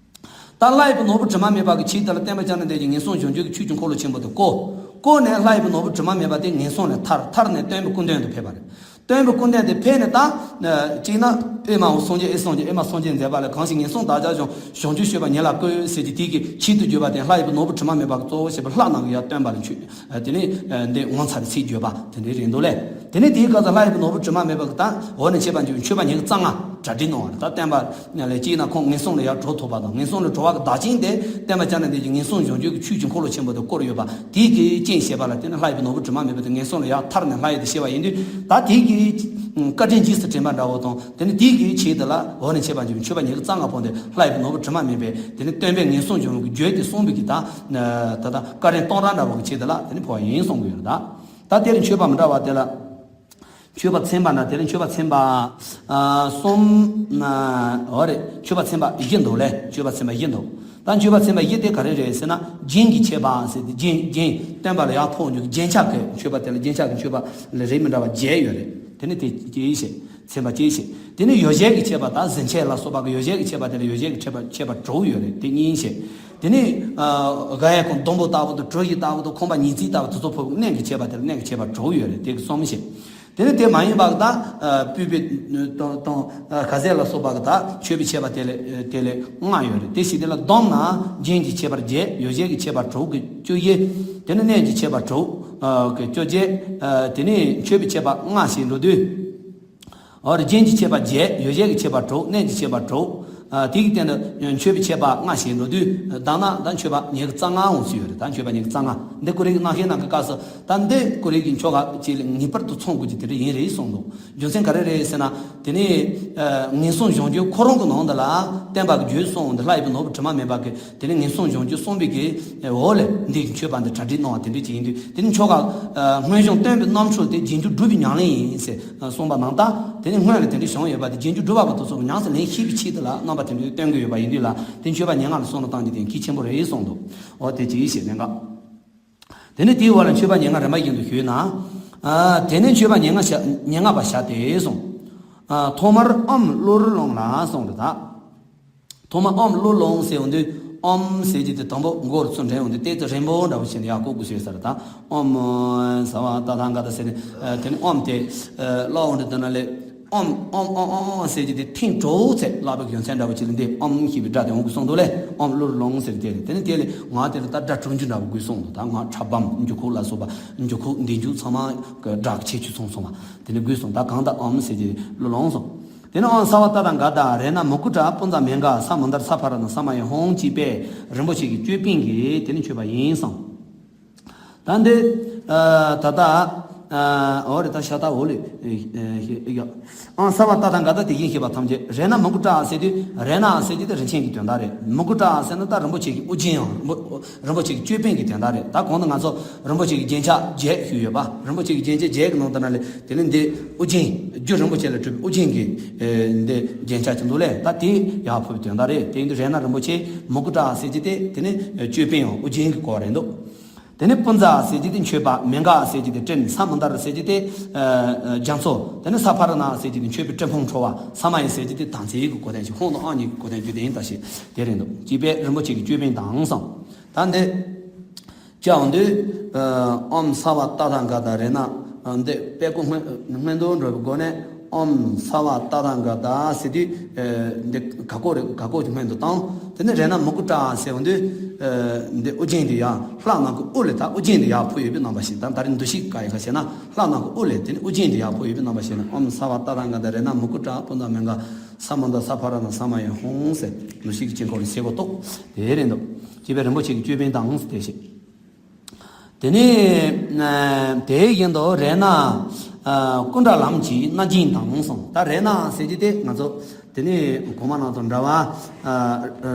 ད་ལྷ་ཡི་བུ་ནོར་བུ་དྲི་མ་མེད་པ་གི་ཆེད་དུ་ལ་སྟོན་པ་བཅོམ་ལྡན་འདས་ཀྱིས་ངན་སོང་གཞོམ་རྒྱུ་གི་ཆོས་ཀྱི་འཁོར་ལོ་ཆེན་པོ་དེ་བསྐོར། བསྐོར་ནས་ལྷ་ཡི་བུ་ནོར་བུ་དྲི་མ་མེད་པ་དེ་ངན་སོང་ལས་ཐར། ཐར་ནས་སྟོན་པའི་སྐུ་མདུན་དུ་ཕེབས་པ་རེད། སྟོན་པའི་སྐུ་མདུན་དེ་ཕེབས་ནས་ད། གཅིག་ན་ཨེ་མ་འོ་སངས་རྒྱས་ཨེ་སངས་རྒྱས་ཨེ་མ་སངས་རྒྱས་མཛད་པ་ལས་གང་ཞིག་ངན་སོང་བདག་ཅག་གཞོམ་གཞོམ་རྒྱུ་སྤྱོད་པ་ཉིད་ལ་བཀོད་ཟེར་གྱི་དེ་གི་ཆེད་དུ་བརྗོད་པ་དེ་ལྷ་ཡི་བུ་ནོར་བུ་དྲི་མ་མེད་པ་གི་གཙོ་བོ་བྱས་པ་ལྷ་ནང་གི་ཡར་སྟོན་པ་ལ་མཆོད། དེ་ནས་འདི་ངོ་མཚར་ཚིག་བརྗོད་པ་དེ་འདྲའི་རེད་འདུག་ལས། དེ་ནས་དེའི་སྐབས་སུ་ལྷ་ཡི་བུ་ནོར་བུ་དྲི་མ་མེད་པ་གི་ད་འོ་ནས་མཆོད་པ་མཆོད་པ་ཉེར་གི་རྩ་ལྔ་གྲ་སྒྲིག་གནང་བ་རེད། ད་བསྟན་པ་ལས་གཅིག་ན་ཁོང་ངན་སོང་ལས་ཡར་གྲོལ་ཐུབ་པ་དང་ངན་སོང་ལས་གྲོལ་བ་གི་བདག་རྐྱེན་དེ་བསྟན་པ་བཅོམ་ལྡན་འདས་ཀྱིས་ངན་སོང་གཞོམ་རྒྱུ་གི་ཆོས་ཀྱི་འཁོར་ལོ་ཆེན་པོ་དེ་བསྐོར་ཡོད་པ་དེའི་གི་རྐྱེན་བྱས་པ་ལ་བརྟེན་ནས་ལྷ་ཡི་བུ་ནོར་བུ་དྲི་མ་མེད་པ་དེ་ངན་སོང་ལས་ཡར་ཐར་ནས་ལྷ་ཡུལ་དུ་སྐྱེ་བ་ཡིན་དུས་ད་དེའི་གི་བཀའ་དྲིན་རྗེས་སུ་དྲན་པ་འདྲ་བོ་དང་དེ་ནི་དེའི་གི་ཆེད་དུ་ལ་འོ་ནས་མཆོད་པ་མཆོད་པ་ཉེར་གི་རྩ་ལྔ་པོ་འདི་ལྷ་ཡི་བུ་ནོར་བུ་དྲི་མ་མེད་པས་དེ་ནི་སྟོན་པས་ངན་སོང་གཞོམ་རྒྱུ་གི་རྒྱུ་དེ་གསུངས་པའི་གི་ད་ད་ད་བཀའ་དྲིན་གཏོང་རག་འདྲ་བོ་གི་ཆེད་དུ་ལ་དེ་ནི་འཕོ་བ་ཡིན་གསུང་གི་ཡོད་རེད། ད་ད་དེ་ལ་མཆོད་པ་མི་འདྲ་བ་དེ་ལ། མཆོད་པ་ཚན་པ་ན་དེ་ལ་མཆོད་པ་ཚན་པ་གསུམ། འོ་རེད། མཆོད་པ་ཚན་པ་བཞི་འདུག་ལས། མཆོད་པ་ཚན་པ་བཞི་འདུག་ད་མཆོད་པ་ཚན་པ་བཞི་དེ་ག་རེ་རེད་ཟེར་ན། རྒྱན་གྱི་མཆོད་པ་ཟེར་ཏེ་རྒྱན་རྒྱན་སྟོན་པ་ལ་ཡར་ཕོག་འཇུག་རྒྱན་ཆ་གི་མཆོད་པ་དེ་ལ་རྒྱན་ཆ་གི་མཆོད་པ་ལ་རིགས་མི་འདྲ་བ་བརྒྱད་ཡོད་རེད། དེ་ནི་དེ་གཅིག་བྱས། ཚན་པ་གཅིག་བྱས། དེ་ནི་ཡོ་བྱད་ཀྱི་མཆོད་པ་དང་གཟི་མཆོད་ལ་སོགས་པ་གི་ཡོ་བྱད་ཀྱི་མཆོད་པ་དེ་ལ་ཡོ་བྱད་ཀྱི་མཆོད་པ་མཆོད་པ་དྲུག་ཡོད་རེད། དེ་གཉིས་བྱས། དེ་ནི་ག་ཡ་ཁོང་སྡོང་པོ་ལྟ་བུ་དང་གྲུ་བཞི་ལྟ་བུ་དང་ཁང་པ་ཉི་ཚེ་ལྟ་བུ་དེ་ཚོ་ཕོག་གནས་ཀྱི་མཆོད་པ་དེ་ལ་གནས་ཀྱི་མཆོད་པ་དྲུག་ཡོད་རེད། དེ་གི་གསུམ་བྱས། དེ་ནི་དེ་མ་ཡིན་པ་ད་སྤོས་པའི་དང་དང་ག་ཟས་ལ་སོགས་པ་གི་ད་མཆོད་པའི་མཆོད་པ་དེ་ལས་དེ་ལས་ལྔ་ཡོད་རེད། དེ་བཞིན་དེ་ལ་བསྡོམས་ན་རྒྱན་གྱི་མཆོད་པ་བརྒྱད། ཡོ་བྱད་ཀྱི་མཆོད་པ་དྲུག་གི་བཅུ་བཞི། དེ་ནི་གནས་ཀྱི་མཆོད་པ་དྲུག་གི་བཅུ་བརྒྱད། དེ་ནི་མཆོད་པའི་མཆོད་པ་ལྔ་ཞེས་འགྲོ་དུས། འོ་རེད། རྒྱན་གྱི་མཆོད་པ་བརྒྱད། ཡོ་བྱད་ཀྱི་མཆོད་པ་དྲུག་གནས་ཀྱི་མཆོད་པ་དྲུག་ཨ། དེ་གི་སྟེང་དུ་མཆོད་པའི་མཆོད་པ་ལྔ་ཞེས་འགྲོ་དུས་ད་ན་ད་མཆོད་པ་ཉེར་གི་རྩ་ལྔ་འོང་སྲིད་ཡོད་རེད། ད་མཆོད་པ་ཉེར་གི་རྩ་ལྔ་འདི་ཀོ་རེ་གི་གནང་བཤད་གནང་གི་སྐབས་སུ་ད་འདི་ཀོ་རེ་གི་མཆོད་པ་ཅིག་ལ་ངེས་པར་དུ་ཚང་དགོས་ཀྱི་དེ་འདྲ་ཡིན་རེད་གསུངས་འདུག་རྒྱུ་མཚན་ག་རེ་རེད་ཟེར་ན། དེ་ནི་ངན་སོང་གཞོམ་རྒྱུ་ཁོ་རང་གི་ནང་དུ་ལ་བསྟན་པ་གི་རྒྱུད་གསུངས་འདི་ལྷ་ཡི་བུ་ནོར་བུ་དྲི་མ་མེད་པ་གི་དེ་ནི་ངན་སོང་གཞོམ་རྒྱུ་གསུངས་པའི་གི་འོག་ལས་འདི་གི་མཆོད་པ་འདི་གྲ་སྒྲིག་གནང་བ་དེ་འདྲ་ཅིག་ཡིན་དུས་དེ་ནི་མཆོད་པ་སྔོན་བྱུང་སྟོན་པའི་རྣམ་འཕྲུལ་དེ་རྗེས་འཇུག་སྒྲུབ་པའི་ཉམས་ལེན་ཡིན་ཟེར། གསུངས་པ་ནང་ལྟར་དེ་ནི་སྔོན་ལ་དེ་འདྲའི་བྱུང་ཡོད་པ་དེ་རྗེས་འཇུག་སྒྲུབ་པ་པོ་དེ་ཚོ་གི་ཉམས་སུ་ལེན་ཤེས་པའི་ཆེད་དུ་ལ་རྣམ་པ་དེ་འདྲའི་སྟོན་གྱི་ཡོད་པ་ཡིན་དུས་ལ་དེ་མཆོད་པ་ཉེར་ལྔ་ལ་གསུང་དུ་བཏང་རྒྱུ་དེ་གལ་ཆེན་པོ་རེད་གསུངས་འདུག་འོ་དེ་ཅི་ཞེས་ལན་འགའ། དེ་ནི་དེའི་འོག་ལ་མཆོད་པ་ཉེར་ལྔ་རིམ་པ་བཞིན་དུ་ཞུས་ན། དེ་ནས་མཆོད་པ་ཉེར་ལྔ་བྱ་ཉེར་ལྔ་པ་བྱ་སྟེ་གསུངས། ཐོག་མར་ཨོཾ་གླུར་ལོངས་ལ་གསུངས་རེད་ད། ཐོག་མ་ཨོཾ་གླུར་ལོངས་ཟེར་འོང་དུས་ཨོཾ་ཟེར་གྱི་དེ་དང་པོ་མགོ་རུ་ཚུར་འདྲེན་འོང་དུས་ཏོག་ཙམ་རིང་པོ་འདྲ་བོ་བྱས་ནས་ཡར་བཀོག་དགོས་ཟེར་ས་རེད་ད། ཨོཾ་ཟ་བ་ཏ་ཐཱ་ག་ཏ་ཟེར་ནས་དེ་ནི་ཨོཾ་དེ་བླ་འོང་དུས་དེ་ན་ལས་ ཨོམ་ཨོམ་ཨོམ་ཨོམ་ཨོམ་ཟེར་གྱི་དེ་ཐེངས་དྲུག་ཚེ་བསླབ་པའི་རྒྱུ་མཚན་འདྲ་བོ་ཅིག་ལ་འདི་ཨོམ་ཞེས་པའི་སྒྲ་དེ་འོང་དགོས་གསུངས་འདུག་ལེ། ཨོམ་གླུ་རུ་ལོང་ཟེར་དེ་རེད། དེ་ནི་དེ་ལས་ང་དེ་ལ་ད་སྒྲ་དྲུག་ཅུ་འདྲ་བོ་དགོས་གསུངས་འདུག་ད་ང་ཁྲ་བམ་འགྱུ་ཁུག་ལ་སོགས་པ་འགྱུ་ཁུག་འདི་འགྱུ་ཚང་མ་གི་སྒྲ་ཆེ་ཆུང་སོང་སོང་བ་དེ་ནི་དགོས་གསུངས། ད་གང་ལྟར་ཨོམ་ཟེར་གྱི་གླུ་ལོང་སོང་། དེ་ནི་ཨོམ་སརྦ་ཏ་ཐཱ་ག་ཏ་རཏྣ་མུ་ཀུ་ཏྲ་པུན་ཛ་མེ་གྷ་ས་མུན་དར་ས་ཕ་ར་ཎ་ས་མ་ཡེ་ཧཱུྃ་ཅེས་པས་རིན་པོ་ཆེ་གི་ཅོད་པན་གྱིས་དེ་ནི་མཆོད་པ་ཡིན་གསུངས། ད་འདི་ད་ལྟ་འོ་རེད། ད་ཤ་སྟག་འོ་ལེ་ཡ། ཨང་སརྦ་ཏ་ཐཱ་ག་ཏ་དེ་བཞིན་གཤེགས་པ་ཐམས་ཅད་རཏྣ་མུ་ཀུ་ཏྲ་ཟེར་དུས་རཏྣ་ཟེར་གྱི་དེ་རིན་ཆེན་གྱི་དོན་དག་རེད། མུ་ཀུ་ཏྲ་ཟེར་ན་ད་རིན་པོ་ཆེ་གི་དབུ་རྒྱན་ཡང་རིན་པོ་རིན་པོ་ཆེ་གི་ཅོད་པན་གྱི་དོན་དག་རེད། ད་གོང་དུ་ང་ཚོ་རིན་པོ་ཆེ་གི་རྒྱན་ཆ་བརྒྱད་ཞུས་ཡོད་པ། རིན་པོ་ཆེ་གི་རྒྱན་ཆ་བརྒྱད་ཀྱི་ནང་དུ་ན་ལས་དེ་ནི་འདི་དབུ་རྒྱན་རྒྱུ་རིན་པོ་ཆེ་ལས་གྲུབ་པའི་དབུ་རྒྱན་གྱི་འདི་རྒྱན་ཆ་ཅིག་འདུག་ལེ། ད་དེ་ཡར་ཕུལ་བའི་དོན་དག་རེད། དེ་ཡིན་དུས་རཏྣ་མུ་ཀུ་ཏྲ་ཟེར་གྱི་དེ་དེ་ནི་ཅོད་པན་ཡང་དབུ་རྒྱན་གྱི་སྐོར་རེད་འདུག་དེ་ནས་པུན་ཛ་ཟེར་གྱི་དེ་མཆོད་པ། མེ་གྷ་ཟེར་གྱི་དེ་སྤྲིན། ས་མུན་དར་ཟེར་གྱི་དེ་རྒྱ་མཚོ། དེ་ནས་ས་ཕ་ར་ཎ་ཟེར་གྱི་དེ་མཆོད་པའི་སྤྲིན་ཕུང་འཕྲོ་བ། ས་མ་ཡེ་ཟེར་གྱི་དེ་དམ་ཚིག་གི་གོ་དོན་ཞིག་ཧཱུྃ་དང་ཨང་གཉིས་ཀྱི་གོ་དོན་བརྗོད་དེ་ཡིན་ད་ཞེས་དེ་རེད་འདུག་ཅེས་པས་རིན་པོ་ཆེ་གི་ཅོད་པན་དང་གསུངས། ད་འདི་ཅི་ཡང་འདུག་ཨོམ་སརྦ་ཏ་ཐཱ་ག་ཏ་རཏྣ་འདི་དཔེ་ཀོ་སྔོན་སྔོན་དུ་འགྲོ་བའི་སྒོ་ནས། ཨོམ་སརྦ་ཏ་ཐཱ་ག་ཏ་ཟེར་དུས། ཨེ། འདི་ག་གོ་རེ་ག་གོ་གི་སྔོན་དུ་བཏང་། དེ་ནས་རཏྣ་མུ་ཀུ་ཏྲ་ཟེར་འོང་དུས། ཨེ། འདི་དབུ་རྒྱན་དེ་ཡང་ལྷ་ནང་གི་དབུ་ལས་ད་དབུ་རྒྱན་དེ་ཡར་ཕུལ་ཡོད་པའི་རྣམ་པ་ཞིག་ད་ད་རེས་འདུ་ཤེས་ག་ཡི་ག་བྱས་ན་ལྷ་ནང་གི་དབུ་ལས་དེ་ནས་དབུ་རྒྱན་དེ་ཡར་ཕུལ་ཡོད་པའི་རྣམ་པ་ཞིག་ན། ཨོམ་སརྦ་ཏ་ཐཱ་ག་ཏ་རཏྣ་མུ་ཀུ་ཏྲ་པུན་ཛ་མེ་གྷ་ས་མུན་དར་ས་ཕ་ར་ཎ་ས་མ་ཡེ་ཧཱུྃ་ཟེར་འདུ་ཤེས་ཀྱི་དཀྱིལ་འཁོར་ལ་ཞེས་གོ་རྟོགས་དེ་རེད་འདུག་ཅེས་པས་རིན་པོ་ཆེ་གི་ཅོད་པན་དང་ཟེར་ཏེ་བཤད། དེ་ནས་དེ་བཞིན་དུ་རཏྣ་ཀུན་དགའ་ལམ་གྱི་རྣ་རྒྱན་དང་གསུངས། ད་རཏྣ་ཟེར་གྱི་དེ་ང་ཚོ་དེ་ནས་གོང་མ་ནང་དང་འདྲ་བ་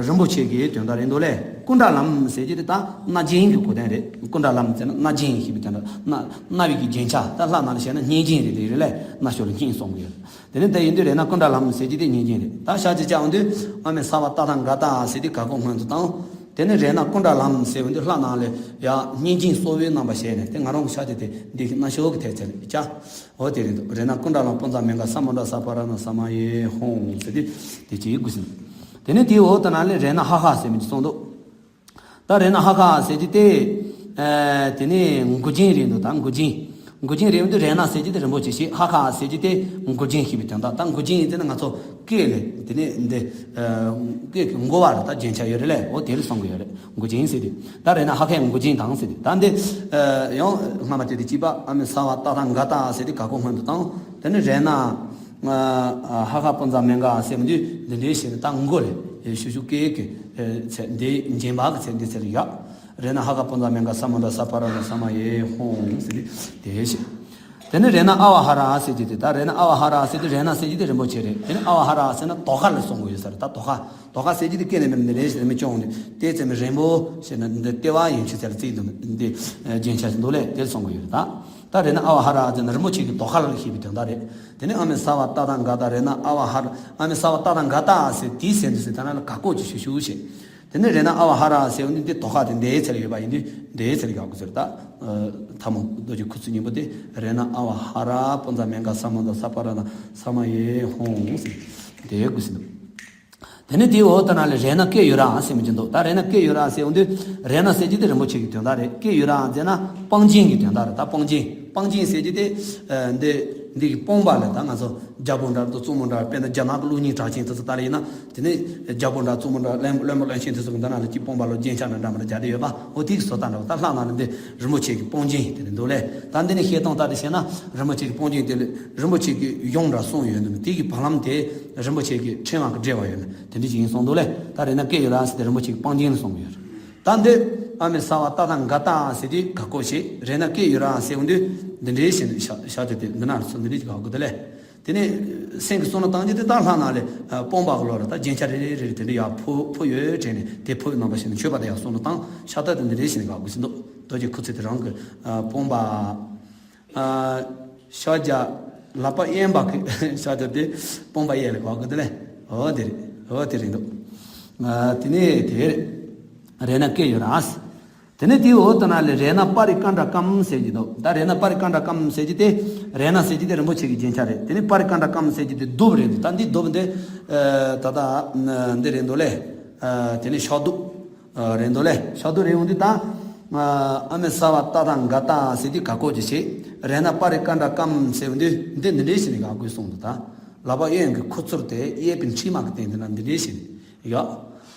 རིན་པོ་ཆེ་གི་དོན་དག་རེད་འདུག་ལེ། ཀུན་དགའ་ལམ་ཟེར་གྱི་དེ་ད་རྣ་རྒྱན་གྱི་གོ་དོན་རེད། ཀུན་དགའ་ལམ་ཟེར་ན་རྣ་རྒྱན་ཞེས་པའི་དོན་དག་རྣ་རྣ་བའི་གི་རྒྱན་ཆ། ད་ལྷ་ནང་ལ་བཤད་ན་སྙན་རྒྱན་རེད། དེ་རེད་ལེ། རྣ་ཤོར་སྙན་གསུང་གི་ཡོད། དེ་ནས་དེ་ཡིན་དུས་རཏྣ་ཀུན་དགའ་ལམ་ཟེར་གྱི་དེ་སྙན་རྒྱན་རེད། ད་ཤ་ཅི་ཅི་འོང་དུས་ཨོམ་སརྦ་ཏ་ཐཱ་ག་ཏ་ཟེར་དུས་ག་གོ་སྔོན་དུ་བཏང་། དེ་ནས་རཏྣ་ཀུན་དགའ་ལམ་ཟེར་འོང་དུས་ལྷ་ནང་ལས་ཡར་སྙན་རྒྱན་གསོལ་བའི་རྣམ་པ་བྱས་ནས་དེ་ང་རང་གི་ཤ་ཅི་དེ་འདི་རྣ་ཤོར་གི་ཐལ་ཚེ་ལ་ཅ། འོ་དེ་རེད་འདུག་རཏྣ་ཀུན་དགའ་ལམ་པུན་ཛ་མེ་གྷ་ས་མུན་དར་ས་ཕ་ར་ཎ་ས་མ་ཡེ་ཧཱུྃ་ཟེར་དུས་དེ་ཅི་དགོས་ཟིན། དེ་ནས་དེའི་འོག་ཏུ་ན་ལས་རཏྣ་ཧ་ཤ་ཟེར་མི་ཅིག་གསུངས་འདུག་ད་རཏྣ་ཧ་ཤ་ཟེར་གྱི་དེ། ཨེ། དེ་ནས་མགུལ་རྒྱན་རེད་འདུག་ད་མགུལ་རྒྱན། མགུལ་རྒྱན་རེད་འདུག་རཏྣ་ཟེར་གྱི་དེ་རིན་པོ་ཆེ་ཞིག་ཧ་ཤ་ཟེར་གྱི་དེ་མགུལ་རྒྱན་ཞེས་པའི་དོན་དག་ད་མགུལ་རྒྱན་ཟེར་ན་ང་ཚོ་སྐེ་ལས་དེ་ནས་འདི། ཨེ། སྐེ་གི་མགོ་བར་ད་རྒྱན་ཆ་ཡོད་རེད་ལེ། འོ་དེ་ལ་གསུང་གི་ཡོད་རེད། མགུལ་རྒྱན་ཟེར་དེ་ད་རཏྣ་ཧ་ཤའི་མགུལ་རྒྱན་དང་ཟེར་དེ་ད་འདི། ཨེ། ཡང་སྔ་མ་དེ་དེ་གཅིག་པ་ཨོམ་སརྦ་ཏ་ཐཱ་ག་ཏ་ཟེར་དེ་ག་གོ་སྔོན་དུ་བཏང་། དེ་ནས་རཏྣ་ཧ་ཤ་པུན་ཛ་མེ་གྷ་ཟེར་མི་འདུག་འདི་འདྲའི་ཞེས་ནས་ད་མགོ་ལས་ཤུ་ཤུ་སྐེ་གི་ཚད་འདི་འགྱེལ་བ་གི་ཚད་འདི་ཚད་ལ་ཡོད། རཏྣ་ཧ་ཤ་པུན་ཛ་མེ་གྷ་ས་མུན་དར་ས་ཕ་ར་ཎ་ས་མ་ཡེ་ཧཱུྃ་ཟེར་ཏེ་དེ་བཤད། དེ་ནས་རཏྣ་ཨ་བ་ཧ་ར་ཟེར་གྱི་དེ་ད་རཏྣ་ཨ་བ་ཧ་ར་ཟེར་དེ་རཏྣ་ཟེར་གྱི་དེ་རིན་པོ་ཆེ་རེད། དེ་ནས་ཨ་བ་ཧ་ར་ཟེར་ན་དོ་ཤལ་ལ་གསུང་གི་ཡོད་ས་རེད། ད་དོ་ཤལ་དོ་ཤལ་ཟེར་གྱི་དེ་སྐེ་ལས་མེད་ནི་རེད་ཞེས་མི་སྐྱོང་ནས་དེ་ཙམ་རིང་པོ་ཞེས་ན་འདི་ལྟེ་བ་ཡན་ཆད་ཚད་ལ་བརྩིས་འདུག་འདི་རྒྱན་ཆ་ཞིག་འདུག་ལས་དེར་གསུང་གི་ཡོད་རེད། ད་ད་རཏྣ་ཨ་བ་ཧ་ར་ཟེར་ན་རིན་པོ་ཆེ་གི་དོ་ཤལ་ལ་ཞེས་པའི་དོན་དག་རེད། དེ་ནས་ཨོམ་སརྦ་ཏ་ཐཱ་ག་ཏ་རཏྣ་ཨ་བ་ཧ་ར། ཨོམ་སརྦ་ཏ་ཐཱ་ག་ཏ་ཟེར་དེའི་ཟེར་འདུག་ཟེར་ད་ན་ལ་ག་གོ་ཅི་ཞུ་ཞུ་ཞེས། དེ་ནས་རཏྣ་ཨ་བ་ཧ་ར་ཟེར་འོང་དུས་འདི་དོ་ཤལ་དེ་འདིའི་ཚད་ལ་ཡོད་པ་ཡིན་དུས་འདིའི་ཚད་ལ་ཡག་དགོས་ཟེར། ད་ཐལ་མོ་རྡོ་རྗེ་ཁུ་ཚུར་སྙིང་པོ་དེ་རཏྣ་ཨ་བ་ཧ་ར་པུན་ཛ་མེ་གྷ་ས་མུན་དར་ས་ཕ་ར་ཎ་ས་མ་ཡེ་ཧཱུྃ་ཟེར་འདི་དགོས་ཟེར་འདུག་དེ་ནས་དེའི་འོག་ཏུ་ན་ལས་རཏྣ་ཀེ་ཡུ་ར་ཟེར་མི་ཅིག་འདུག་ད་རཏྣ་ཀེ་ཡུ་ར་ཟེར་འོང་དུས་རཏྣ་ཟེར་གྱི་དེ་རིན་པོ་ཆེ་གི་དོན་དག་རེད། ཀེ་ཡུ་ར་ཟེར་ན་སྤང་རྒྱན་གྱི་དོན་དག་རེད། ད་སྤང་རྒྱན་སྤང་རྒྱན་ཟེར་གྱི་དེ་འདི་འདི་གི་སྤོང་བ་ལ་ད་ང་ཚོ་རྒྱལ་པོ་འདྲ་དང་བཙུན་མོ་འདྲ་དཔེར་ན་རྒྱ་ནག་གི་གློག་བརྙན་གྲགས་ཅན་དེ་ཚོ་ལྟར་ཡིན་ན། དེ་ནས་རྒྱལ་པོ་འདྲ་བཙུན་མོ་འདྲ་བློན་བློན་པོ་བློན་ཆེན་དེ་ཚོ་གི་འདི་ན་ལ་ཅིག་སྤོང་བ་ལོ་རྒྱན་ཆ་འདྲ་འདྲ་མ་འདྲ་སྦྱར་ཏེ་ཡོད་པ་འོ་དེ་གི་བཟོ་ལྟ་འདྲ་བ། ད་ལྷ་ནང་ལ་འདི་རིན་པོ་ཆེ་གི་སྤང་རྒྱན་དེ་རེད་འདུག་ལས། ད་འདི་ནས་བཤད་སྟངས་ལྟར་དུ་བཤད་ན་རིན་པོ་ཆེ་གི་སྤང་རྒྱན་དེ་ལས་རིན་པོ་ཆེ་གི་གཞུང་འདྲ་གསུངས་ཡོད་འདུག་དེ་གི་བར་ལམ་དེ་རིན་པོ་ཆེ་གི་ཕྲེང་བ་གི་འབྲེལ་བ་ཡོད་ན་དེ་འདྲ་ཅིག་ཡིན་གསུངས་འདུག་ལས། ད་རཏྣ་ཀེ་ཡུ་ར་ཟེར་དེ་རིན་པོ་ཆེ་གི་སྤང་རྒྱན་ལ་གསུངས་ཡོད། ད་འདི་ཨོམ་སརྦ་ཏ་ཐཱ་ག་ཏ་ཟེར་དེ་ག་གོ་ཞེས་རཏྣ་ཀེ་ཡུ་ར་ཟེར་འོང་དུས་འདི་འདྲའི་ཞིག་ནས་ཤ་ཤ་ཅི་དེ་འདི་ན་ལ་སོ་འདི་འདྲའི་ཅིག་ག་གོ་དེ་ལས། དེ་ནས་སེང་གེ་གསུང་ལ་བཏང་རྒྱུ་དེ་དག་ལྷ་ནང་ལས་སྤོང་བ་གི་ལོ་ར་ད་རྒྱན་ཆ་རེ་རེ་རེ་རེ་དེ་འདྲ་ཡག་ཕུ་ཕུ་ཡོད་དྲན་ནས་དེ་ཕུ་ཡི་རྣམ་པ་ཞིག་ནས་མཆོད་པ་དེ་ཡག་གསུང་ལ་བཏང་ཤ་སྟག་དེ་འདི་རེ་ཞིག་ནས་ག་དགོས་ཟིན་འདུག་རྡོ་རྗེ་ཁུ་ཚུར་དེ་རང་གི་སྤོང་བ། ཤཱཀྱ་ལག་པ་གཡས་པ་གི་ཤཱཀྱ་དེ་སྤོང་བ་གཡས་ལ་ག་དགོས་དེ་ལས་འོ་དེ་རེད། འོ་དེ་རེད་འདུག་དེ་ནས་དེ་རེད། རཏྣ་ཀེ་ཡུ་ར། དེ་ནས་དེའི་འོག་ཏུ་ན་ལས་རཏྣ་པ་རི་ཀ་ཌ་ཀམ་ཟེར་གྱི་འདུག་ད་རཏྣ་པ་རི་ཀ་ཌ་ཀམ་ཟེར་གྱི་དེ་རཏྣ་ཟེར་གྱི་དེ་རིན་པོ་ཆེ་གི་རྒྱན་ཆ་རེད། དེ་ནས་པ་རི་ཀ་ཌ་ཀམ་ཟེར་གྱི་དེ་གདུབ་རེད་འདུག་ད་འདི་གདུབ་འདི་ད་ལྟ་འདི་རེད་འདུག་ལས། དེ་ནས་ཤ་གདུབ་རེད་འདུག་ལས། ཤ་གདུབ་རེད་འོང་དུས་ད་ཨོམ་སརྦ་ཏ་ཐཱ་ག་ཏ་ཟེར་དུས་ག་གོ་ཅི་ཞེས་རཏྣ་པ་རི་ཀ་ཌ་ཀམ་ཟེར་འོང་དུས་འདི་འདི་འདྲའི་ཞིག་ནས་ག་དགོས་གསུངས་འདུག་ད། ལག་པ་གཡོན་གྱི་ཁུ་ཚུར་དེ་གཡས་པའི་མཁྲིས་མ་གི་སྟེང་དེ་ན་འདི་འདྲའི་ཞིག་ཡ།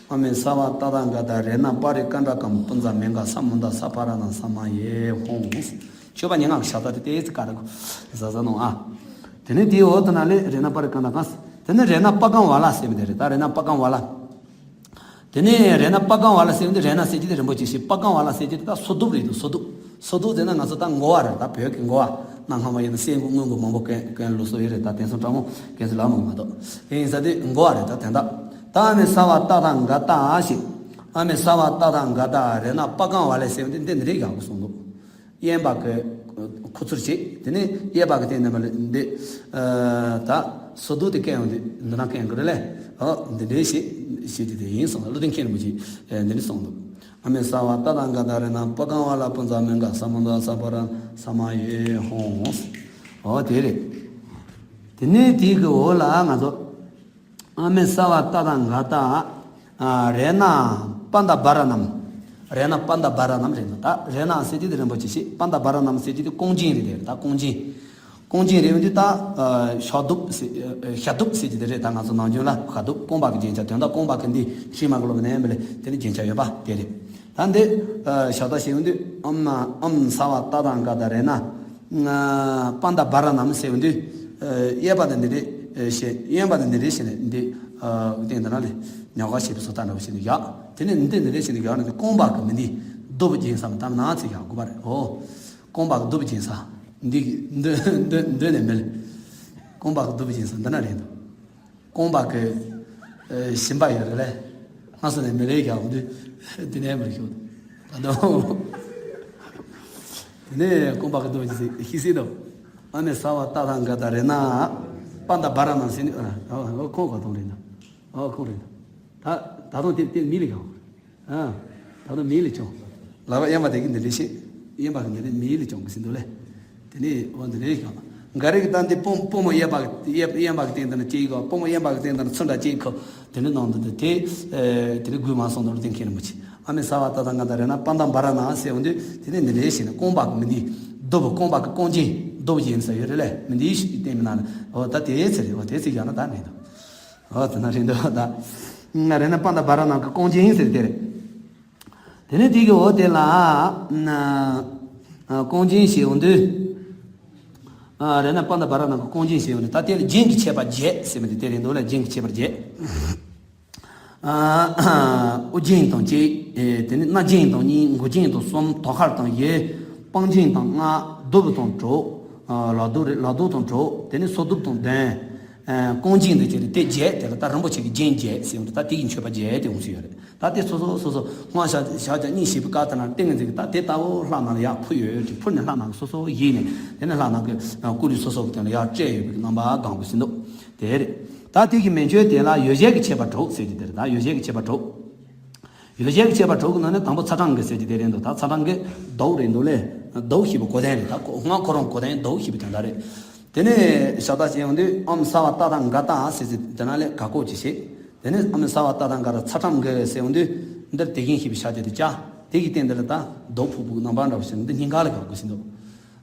ཨ་མེ་ས་བ་ཏ་ཐ་ག་ཏ་རེ་ན་པ་རི་ཀ་འདྲ་ཀམ་པུན་ཛ་མེ་ག་ས་མུན་ད་ས་ཕ་ར་ན་ས་མ་ཡེ་ཧོང་། མཆོད་པ་ཉེ་ངག་ཤ་ད་དེ་ཏེ་ཙི་ཀ་ར་གོ་ཟ་ཟ་ནོ་ཨ། དེ་ནས་དེའི་འོག་ཏུ་ན་ལས་རེ་ན་པ་རི་ཀ་འདྲ་ཀམ། དེ་ནས་རེ་ན་པ་གང་བ་ལ་ཟེར་མི་དེ་རེད། ད་རེ་ན་པ་གང་བ་ལ། དེ་ནས་རེ་ན་པ་གང་བ་ལ་ཟེར་དུས་རེ་ན་ཟེར་གྱི་དེ་རིན་པོ་ཆེ་ཞིག་པ་གང་བ་ལ་ཟེར་གྱི་དེ་ད་སོ་སྡུག་རེད་འདུག་སོ་སྡུག་སོ་སྡུག་ཟེར་ན་ང་ཚོ་ད་མགོ་བ་རེད། ད་བོད་ཀྱི་མགོ་བ་ནང་ཁང་བ་ཡིན་ན་སེ་མགོ་དངུལ་མགོ་མང་པོ་གན་གན་ལུགས་སྲོལ་ཡོད་རེད། ད་དེང་སང་ཕྲ་མོ་གན་ཚོད་ལ་མང་མ་གཏོགས་དེ་ཡིན་ས་དེ་མགོ་བ་རེད། ད་དེ་འདྲ་ད་ཨ་མེ་ས་བ་ཏ་ཐ་ག་ཏ་ཞེས་ཨ་མེ་ས་བ་ཏ་ཐ་ག་ཏ་རེ་ན་པ་གང་བ་ལ་ཟེར་དུས་འདི་འདི་རེད་ཡག་པོ་གསུངས་འདུག་གཡོན་པ་གི་ཁུ་ཚུར་བྱེད། དེ་ནས་གཡས་པ་གི་སྟེང་ནས་མ་ལ་འདི་ད་སོ་སྡུག་དེ་བཀལ་ཡོང་དུས་འདི་ན་བཀལ་དགོས་རེད་ལས། ཨོ་འདི་འདྲའི་ཞིག་ཞིག་དེ་དེ་ཡིན་སོང་། བློ་ལྡན་མཁྱེན་རིན་པོ་ཆེ་འདི་འདྲ་གསུངས་འདུག་ཨ་མེ་ས་བ་ཏ་ཐ་ག་ཏ་རེ་ན་པ་གང་བ་ལ་པུན་ཛ་མེ་ག་ས་མུན་ད་ས་ཕ་ར་ས་མ་ཡེ་ཧོང་། ཨོ་དེ་རེད། དེ་ནས་དེའི་གི་འོག་ལ་ང་ཚོ། ཨ་མེ་ས་བ་ཏ་ཐ་ག་ཏ། ཨ་རེ་ན་པ་ད་བ་ར་ནམ། རེ་ན་པ་ད་བ་ར་ནམ་རེད་འདུག་ད་རེ་ན་ཟེར་དུས་དེ་རིན་པོ་ཆེ་ཞིག་པ་ད་བ་ར་ནམ་ཟེར་དུས་དེ་རྐང་རྗེན་རེད་དེ་རེད། ད་རྐང་རྗེན། རྐང་རྗེན་རེད་འདུག་ད་ཤ་གདུབ་ཟེར་ཤ་གདུབ་ཟེར་གྱི་དེ་རེད། ད་ང་ཚོ་ནམ་རྒྱུན་ལ་ཤ་གདུབ་རྐང་པ་གི་རྒྱན་ཆ་དོན་དག་རྐང་པ་གི་འདི་ཤི་མ་གི་ལོ་གི་ནས་མི་ལས་དེ་ནི་རྒྱན་ཆ་ཡོད་པ་དེ་རེད། ད་འདི་ཤ་ད་ཞེས་འདུག་ཨམ་ཨམ་ས་བ་ཏ་ཐ་ག་ཏ་རེ་ན། པ་ད་བ་ར་ནམ་ཟེར་བ་འདི། གཡས་པ་དང་འདི་རེད་ཞེས་གཡོན་པ་དང་འདི་རེད་ཞེས་ནས་འདི། སྟེང་དུ་ན་ལས་ཉོ་ག་ཞེས་པའི་སོ་ཐ་འདྲ་བ་ཞིག་ནས་ཡག་དེ་ནས་འདི་འདི་རེད་ཞེས་ནས་ཡག་ནས་འདི་རྐང་པ་གི་མི་འདི་རྡོ་བུ་རྒྱན་བསམ་དམ་ན་ཚེ་ཡག་དགོས་པ་རེད། ཨོ། རྐང་པ་གི་རྡོ་བུ་རྒྱན་བསམ། འདི་འདི་འདི་འདི་ནས་མེད། རྐང་པ་གི་རྡོ་བུ་རྒྱན་བསམ་འདི་ན་རེད་འདུག་རྐང་པ་གི་ཞིམ་པ་ཡོད་རེད་ལས། ང་སོ་ནས་མི་ལས་ཀྱང་འདི་འདི་ནས་མི་ཤོད། ད་དུང་། དེ་ནས་རྐང་པ་གི་རྡོ་ཅི་ཟེར་ཤི་སྲིད་དོ། ཨ་ནི་ས་བ་ཏ་ཐ་ག་ཏ་རེ་ན། པ་ད་བ་ར་ནམ་ཟེར་ནི་ཨ་ཁོང་ག་དང་རེད་ན། ཨ་ཁོང་རེད་ན། ད་ད་དུང་དེ་དེ་མི་ལས་ཀྱང་། ཨ། ད་དུང་མི་ལས་ཀྱང་། ལག་པ་གཡོན་པ་དེ་གི་འདི་འདྲ་ཤེས། གཡོན་པ་གི་འདི་འདྲ་མི་ལས་ཀྱང་གི་ཟིན་དུ་ལས། དེ་ནས་འོ་འདི་རེད་ཀྱང་། འགའ་རེ་གི་ད་འདི་པུ་པུ་མོ་གཡོན་པ་གི་གཡོན་པ་གི་སྟེང་དུ་ན་སྐྱེ་ཡི་གོ། པུ་མོ་གཡོན་པ་གི་སྟེང་དུ་ན་ཚུར་འདྲ་སྐྱེ་ཡི་གོ། དེ་འདྲ་ནང་དུ་འདི་དེ། དེ་འདྲ་དགོས་མ་སོང་དུ་ལུ་ཏིང་ཁེ་རིན་པོ་ཆེ། ཨ་མེ་ས་བ་ཏ་ཐ་ག་ཏ་རེ་ན་པ་ད་བ་ར་ནམ་ཟེར་འོ་འདི་དེ་ནས་འདི་འདྲ་ཤེས་ན་རྐང་པ་གི་མི་འདི། རྡོ་བུ་རྐང་པ་གི་རྐང་རྗེན་རྡོ་བུ་རྒྱན་ས་ཡོད་རེད་ལས་མི་འདི་ཞིག་སྟེང་མི་ན་ལ་འོ་ད་དེ་ཚེ་རེད། འོ་དེ་ཚེ་ཡང་ན་ད་མེད་དོ། ཨོ་དེ་ན་རེད་འདུག་ད། ང་རེ་ན་པ་ད་བ་ར་ནམ་གི་རྐང་རྗེན་ཟེར་དེ་རེད། དེ་ནས་དེ་གི་འོ་དེ་ལ། རྐང་རྗེན་ཞེས་འོ་འདུག་རེ་ན་པ་ད་བ་ར་ནམ་གི་རྐང་རྗེན་ཞེས་འོ་འདུག་ད་དེ་ལ་རྒྱན་གྱི་ཁྱད་པར་བརྒྱད་ཟེར་མི་དེ་དེ་རེད་འདུག་ལ། རྒྱན་གྱི་ཁྱད་པར་བརྒྱད། དབུ་རྒྱན་དང་གཅིག་དེ་ནས་སྣ་རྒྱན་དང་གཉིས། མགུལ་རྒྱན་དང་གསུམ། དོ་ཁར་དང་བཞི། པང་རྒྱན་དང་ལྔ། རྡོ་བུ་དང་དྲུག་ལག་རྡོ་རེད། ལག་རྡོ་དང་དྲུག་དེ་ནས་སོ་གདུབ་དང་བདུན། རྐང་རྗེན་དུ་བྱས་ཏེ་དེ་བརྒྱད་དེ་ལ་ད་རིན་པོ་ཆེ་གི་རྒྱན་བརྒྱད་ཟེར་ཡོང་དུས་ད་དེ་ཡི་མཆོད་པ་བརྒྱད་དེ་འོང་སྲིད་ཡོད་རེད། ད་དེ་སོ་སོ་སོ་སོ་སྔོན་ཞག་ཞག་བརྒྱ་གཉིས་བཞི་པའི་བཀའ་ལྟར་ན་ཏིང་ངེ་འཛིན་གྱི་ད་དེ་ལྟ་བུ་ལྷག་ན་ལ་ཡག་ཕུ་ཡོད་ཀྱི་ཕུར་ནས་ལྷག་ན་སོ་སོ་ཡིན་ནས་དེ་ནས་ལྷག་ན་གི་སྐུ་རུས་སོ་སོ་གི་དེ་ལ་ཡག་སྤྲད་ཡོད་པའི་རྣམ་པ་གང་དགོས་ཟིན་འདུག་དེ་རེད། ད་དེ་གི་མན་ཆད་དེ་ལ་ཡོ་བྱད་ཀྱི་ཁྱད་པར་དྲུག་ཟེར་གྱི་དེ་རེད། ད་ཡོ་བྱད་ཀྱི་ཁྱད་པར་དྲུག་ཡོ་བྱད་ཀྱི་ཁྱད་པར་དྲུག་གི་ནང་ནས་དང་པོ་ཚ་གྲང་གི་ཟེར་གྱི་དེ་རེད་འདུག་ད་ཚ་གྲང་གི་མདོག་རེད་འདུག་ལས། མདོག་ཞེས་པའི་གོ་དོན་རེད། ད་ཁོ་སྔ་ཁོ་རང་གོ་དོན་མདོག་ཞེས་པའི་དོན་དག་རེད། དེ་ནས་ཞག་ད་ཅེས་ཡོང་དུས་ཨམ་ས་བ་ཏ་ཐ་ག་ཏ་ཟེར་ཟེར་དེ་ན་ལས་ག་གོ་ཅི་བྱེད། དེ་ནས་ཨམ་ས་བ་ཏ་ཐ་ག་ཏ་ཚ་གྲང་གི་ཟེར་ཡོང་དུས་འདིར་དེ་བཞིན་ཞེས་པའི་ཤ་དེ་དེ་ཅ། དེ་གི་སྟེང་འདི་ལ་ད་མདོག་ཕུག་ཕུག་རྣམ་པ་འདྲ་བ་ཞིག་འདི་སྙིང་ག་ལ་ག་གོ་ཟིན་འདུག་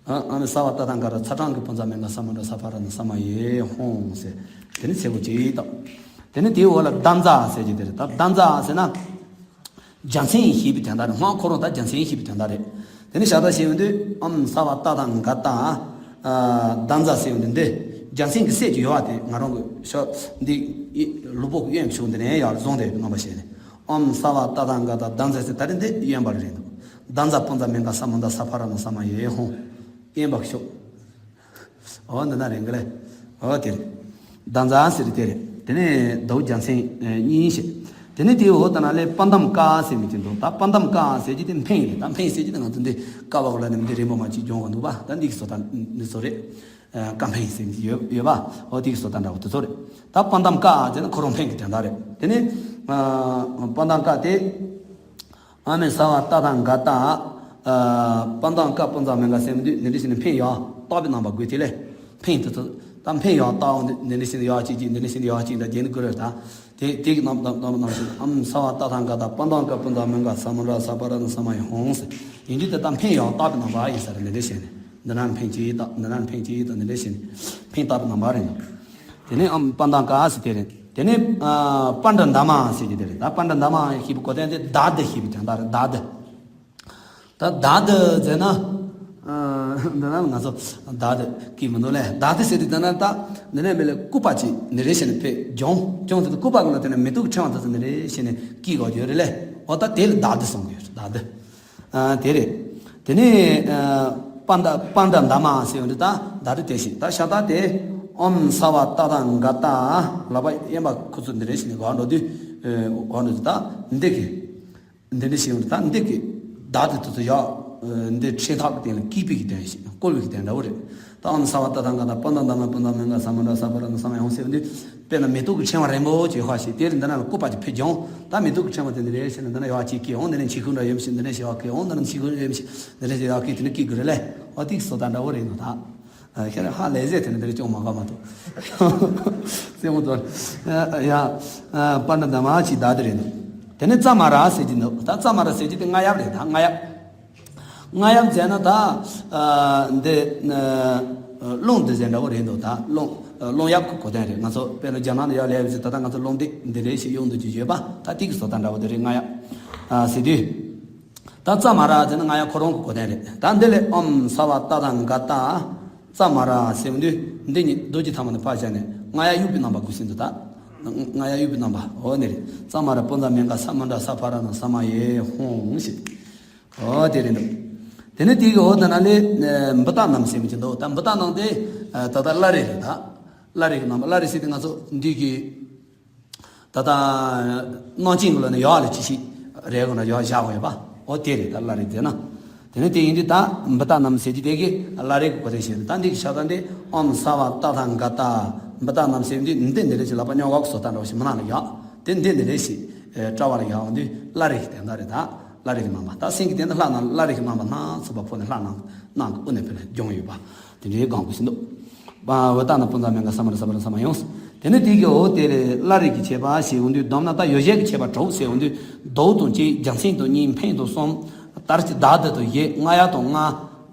ཨ་ཨ་ནི་ས་བ་ཏ་ཐ་ག་ཏ་ཚ་གྲང་གི་པུན་ཛ་མེ་ག་ས་མུན་ད་ས་ཕ་ར་ན་ས་མ་ཡེ་ཧོང་ཟེར། དེ་ནི་ཚེ་གོ་ཅིག་དང་། དེ་ནི་དེའི་འོག་ལ་ད་ཛ་ཟེར་གྱི་དེ་རེད། ད་ད་ཛ་ཟེར་ན། རྒྱལ་མཚན་ཞེས་པའི་དོན་དག་རེད། སྔགས་ཁོ་རང་ད་རྒྱལ་མཚན་ཞེས་པའི་དོན་དག་རེད། དེ་ནི་ཞག་ད་ཞེས་ཡོང་དུས་ཨམ་ས་བ་ཏ་ཐ་ག་ཏ། ད་ཛ་ཟེར་ཡོང་དུས་འདི། རྒྱལ་མཚན་གྱི་སྲས་ཀྱི་ཡོ་བ་དེ་ང་རང་གི་ཤོག་འདི། ལུས་པོ་གི་གཡོན་ཕྱོགས་འདི་ནས་ཡར་བཟུང་སྟེ་རྣམ་པ་བྱས་ནས། ཨོམ་ས་བ་ཏ་ཐ་ག་ཏ་ད་ཛ་ཟེར་ད་རེས་འདི་གཡོན་པ་རེད་འདུག་ད་ཛ་པུན་ཛ་མེ་ག་ས་མུན་ད་ས་ཕ་ར་ན་ས་མ་ཡེ་ཧོང་། གཡོན་པ་ཤོག་འོ་འདི་ན་རེད་གི་ལེ། འོ་དེ་རེད། ད་ཛ་ཟེར་དེ་རེད། དེ་ནས་མདོག་རྒྱལ་མཚན་གཉིས་ཤིག་དེ་ནས་དེའི་འོག་ད་ན་ལས་པ་དམ་ཀ་ཟེར་མི་དེ་འདུག་ད་པ་དམ་ཀ་ཟེར་གྱི་དེ་འཕན་རེད། ད་འཕན་ཟེར་གྱི་དེ་ང་ཚོ་འདི་ཀ་བ་གོ་ལ་ནས་འདི་རིང་པོ་མ་གཅིག་སྦྱོང་གི་འདུག་པ། ད་འདི་གི་བཟོ་ལྟ་འདི་བཟོ་རེད། ཀ་འཕན་ཟེར་གྱི་ཡོད་ཡོད་པ། འོ་དེ་གི་བཟོ་ལྟ་འདྲ་བོ་དེ་ཚོ་རེད། ད་པ་དམ་ཀ་ཟེར་ན་ཁོ་རང་འཕན་གྱི་དོན་དག་རེད། དེ་ནས་པ་དམ་ཀ་དེ། ཨ་མེ་ས་བ་ཏ་ཐ་ག་ཏ། པ་དམ་ཀ་པུན་ཛ་མེ་ག་ཟེར་མི་འདུག་འདི་འདྲ་ཞིག་ནས་འཕན་ཡག་བཏགས་པའི་རྣམ་པ་དགོས་དེ་ལས། འཕན་དེ་ཚོ། ད་འཕན་ཡག་བཏགས་འོང་འདི་འདི་འདྲ་ཞིག་ནས་ཡག་གཅིག་གཅིག་འདི་འདྲ་ཞིག་ནས་ཡག་གཅིག་འདྲ་རྒྱན་དུ་དགོས་རེད་ད། དེ་དེ་གི་རྣམ་རྣམ་རྣམ་རྣམ་ཞིག་ཨམ་ས་བ་ཏ་ཐ་ག་ཏ་པ་དམ་ཀ་པུན་ཛ་མེ་ག་ས་མུན་ད་ས་ཕ་ར་ན་ས་མ་ཡེ་ཧོང་ཟེར། ཡིན་དུས་དེ་ད་འཕན་ཡག་བཏགས་པའི་རྣམ་པ་ཡིན་ས་རེད། འདི་འདྲ་བྱས་ནས་འདི་ན་འཕན་གཅིག་བཏགས་འདི་ན་འཕན་གཅིག་བཏགས་འདི་འདྲ་བྱས་ནས་འཕན་བཏགས་པའི་རྣམ་པ་རེད། དེ་ནས་ཨམ་པཱ་ཏ་ག་ཟེར་དེ་རེད། དེ་ནས་ཨ་པཎྜི་ཏ་མ་ཟེར་གྱི་དེ་རེད། ད་པཎྜི་ཏ་མ་ཞེས་པའི་གོ་དོན་དེ་ད་དེ་ཞེས་པའི་དོན་དག་རེད། ད་དེ། ད་ད་དེ་ཟེར་ན། ཨ་འདི་ན་ང་ཚོ་ད་དེ་ཀི་མི་འདུག་ལེ། ད་དེ་ཟེར་དུས་ད་ན་ད་འདི་ནས་མི་ལ་སྐུད་པ་ཅིག་འདི་རེ་བྱས་ནས་ཕེབས་གྱོང་གྱོང་ཟེར་དུས་སྐུད་པ་གི་ལ་དེ་ནས་མེ་ཏོག་གི་ཕྲེང་བ་དེ་ཚོ་འདི་རེ་བྱས་ནས་ཀི་གོ་ཡོད་རེད་ལེ། འོ་ད་དེ་ལ་ད་དེ་གསུང་གི་ཡོད་རེད། ད་དེ། ཨ་དེ་རེད། དེ་ནས་ཨ་པཎྜི་པཎྜི་ཏ་མ་ཟེར་བ་འདི་ད་ད་རེ་དེ་ཞིག་ད་ཤ་སྟག་དེ། ཨོཾ་སརྦ་ཏ་ཐཱ་ག་ཏ། ལག་པ་གཡོན་པ་ཁུ་ཚུར་འདི་རེ་བྱས་ནས་གོ་འགྲོ་དུས། ཨ་གོ་འགྲོ་དུས་ད་འདི་གི་འདི་འདྲ་ཞིག་ཡོང་དུས་ད་འདི་གི་ད་དེ་དུ་དུ་ཡག་འདི་ཕྲེང་ཐག་གི་སྟེང་ལ་སྐུད་པའི་གི་དོན་ཞིག་བསྐོར་བའི་གི་དོན་འདྲ་བོ་རེད། ད་ཨོཾ་སརྦ་ཏ་ཐཱ་ག་ཏ་པཎྜི་ཏ་མ་པཎྜི་ཏ་མ་ག་ས་མ་འདྲ་ས་པ་ར་ན་ས་མ་ཡོང་ཟེར་བ་འདི། དཔེར་ན་མེ་ཏོག་གི་ཕྲེང་བ་རིང་པོ་ཅིག་ཧ་ཞིག་དེ་རིང་འདི་ན་ལ་སྐུད་པ་ཅིག་ཕེབས་ཀྱང་ད་མེ་ཏོག་གི་ཕྲེང་བ་དེ་འདི་རེ་བྱས་ནས་འདི་ན་ཡག་ཅིག་སྐྱེ་འོང་། འདི་ནས་འཆི་ཁུང་འདྲ་ཡོད་མི་ཞིག་འདི་ནས་ཞིག་ཡག་སྐྱེ་འོང་། འདི་ན་འཆི་ཁུང་ཡོད་མི་ཞིག་འདི་ནས་ཞིག་ཡག་སྐྱེ་དེ་ནས་སྐྱེ་དགོས་རེད་ལེ། འོ་དེ་གི་བཟོ་ལྟ་འདྲ་བོ་རེད་འདུག་ད། ཨ་ཁྱེད་རང་ཧ་ལས་ཟེར་དེ་ནས་འདི་རེ་ཅུང་མ་དགའ་མ་གཏོགས། སེམས་མོ་དོར། ཡ། པཎྜི་ཏ་མ་ཅིག་ད་དེ་རེད་འདུག་དེ་ནས་ཙ་མ་ར་ཟེར་གྱི་འདུག་ད་ཙ་མ་ར་ཟེར་གྱི་དེ་རྔ་ཡབ་རེད། ད་རྔ་ཡབ། རྔ་ཡབ་ཟེར་ན་ད། ཨ་འདི། ཨ་རླུང་འདི་ཟེར་འདྲ་བོ་རེད་འདུག་ད་རླུང་། རླུང་ཡབ་ཀྱི་གོ་དོན་རེད། ང་ཚོ་དཔེར་ན་རྒྱ་ནག་ནས་ཡར་སླེབས་ཟེར། ད་ལྟ་ང་ཚོ་རླུང་འདི་འདི་རེ་ཞིག་གཡུག་འདུག་ཅིག་ཡོད་པ། ད་དེ་གི་བཟོ་ལྟ་འདྲ་བོ་དེ་རེད། རྔ་ཡབ། ཨ་ཟེར་དུས། ད་ཙ་མ་ར་ཟེར་ན་རྔ་ཡབ་ཁོ་རང་གི་གོ་དོན་རེད། ད་འདི་ལས་ཨོཾ་སརྦ་ཏ་ཐཱ་ག་ཏ། ཙ་མ་ར་ཟེར་བ་འདི་འདི་གཉིས་རྡོ་རྗེ་ཐལ་མོ་ནས་ཕར་བཞག་ནས་རྔ་ཡབ་དབྱུག་པའི་རྣམ་པ་དགོས་ཟིན་དུ་ད། རྔ་ཡབ་དབྱུག་པའི་རྣམ་པ་འོ་ནི་རེད། ཙ་མ་ར་པུན་ཛ་མི་ག་ས་མུ་དྲ་ས་ཕ་ར་ན་ས་མ་ཡེ་ཧཱུྃ་ཞེས། འོ་དེ་རེད་འདུག་དེ་ནས་དེ་གི་འོ་ད་ན་ལས་བུ་ཏ་ནམ་ཟེར་མི་ཅི་འདུག་ད་བུ་ཏ་ནམ་དེ་ད་ལྟ་བླ་རེ་རེད། ད་བླ་རེ་གི་རྣམ་པ། བླ་རེ་ཟེར་དུས་ང་ཚོ་འདི་གི་ད་ལྟ་གནང་སྦྱིན་གི་ལོ་ནས་ཡོག་ལ་ཅི་ཞིག་རེད་གོ་ན་ཡོག་བཞག་གོ་ཡོད་པ། འོ་དེ་རེད། ད་བླ་རེ་ཟེར་ན། དེ་ནས་དེ་ཡིན་དུས་ད་བུ་ཏ་ནམ་ཟེར་གྱི་དེ་གི་བླ་རེ་གི་གོ་དེ་བཤད། ད་འདི་གི་ཤ་ད་འདི་ཨོཾ་སརྦ་ཏ་ཐཱ་ག་ཏ། བུ་ཏ་ནམ་ཟེར་དུས་འདི་འདི་རེད་ཅི་ལག་པ་སྨྱོ་གག་གི་བཟོ་ལྟ་འདྲ་བོ་ཞིག་མི་སྣང་ལ་ཡོག་དེ་འདི་འདི་རེད་ཞིག་ཨེ་བཀྲ་བ་ལ་ཡོག་འོང་དུས་བླ་རེ་གི་དོན་དག་རེད། ད་བླ་རེ་གི་རྣམ་པ། ད་སེང་གེ་དེ་འདི་ལྷ་ནང་བླ་རེ་གི་རྣམ་པ་སྣ་ཚོགས་པ་ཕོག་ནས་ལྷ་ནང་ནང་གི་དབུ་ནས་ཕེབས་ནས་སྦྱོང་ཡོད་པ། དེ་འདྲའི་གང་དགོས་ཟིན་འདུག་བུ་ཏ་ནམ་པུན་ཛ་མི་ག་ས་མུ་དྲ་ས་ཕ་ར་ན་ས་མ་ཡོངས། དེ་ནས་དེ་གི་འོ་དེ་ལས་བླ་རེ་གི་བྱེད་པ་ཞེས་འོང་དུས་བསྡོམས་ན་ད་ཡོ་བྱད་ཀྱི་བྱེད་པ་དྲུག་ཟེར་འོང་དུས་ཟླཝ་དང་གཅིག་རྒྱལ་མཚན་དང་གཉིས་འཕན་དང་གསུམ། དར་གྱི་ད་དེ་དང་བཞི། རྔ་ཡབ་དང་ལྔ།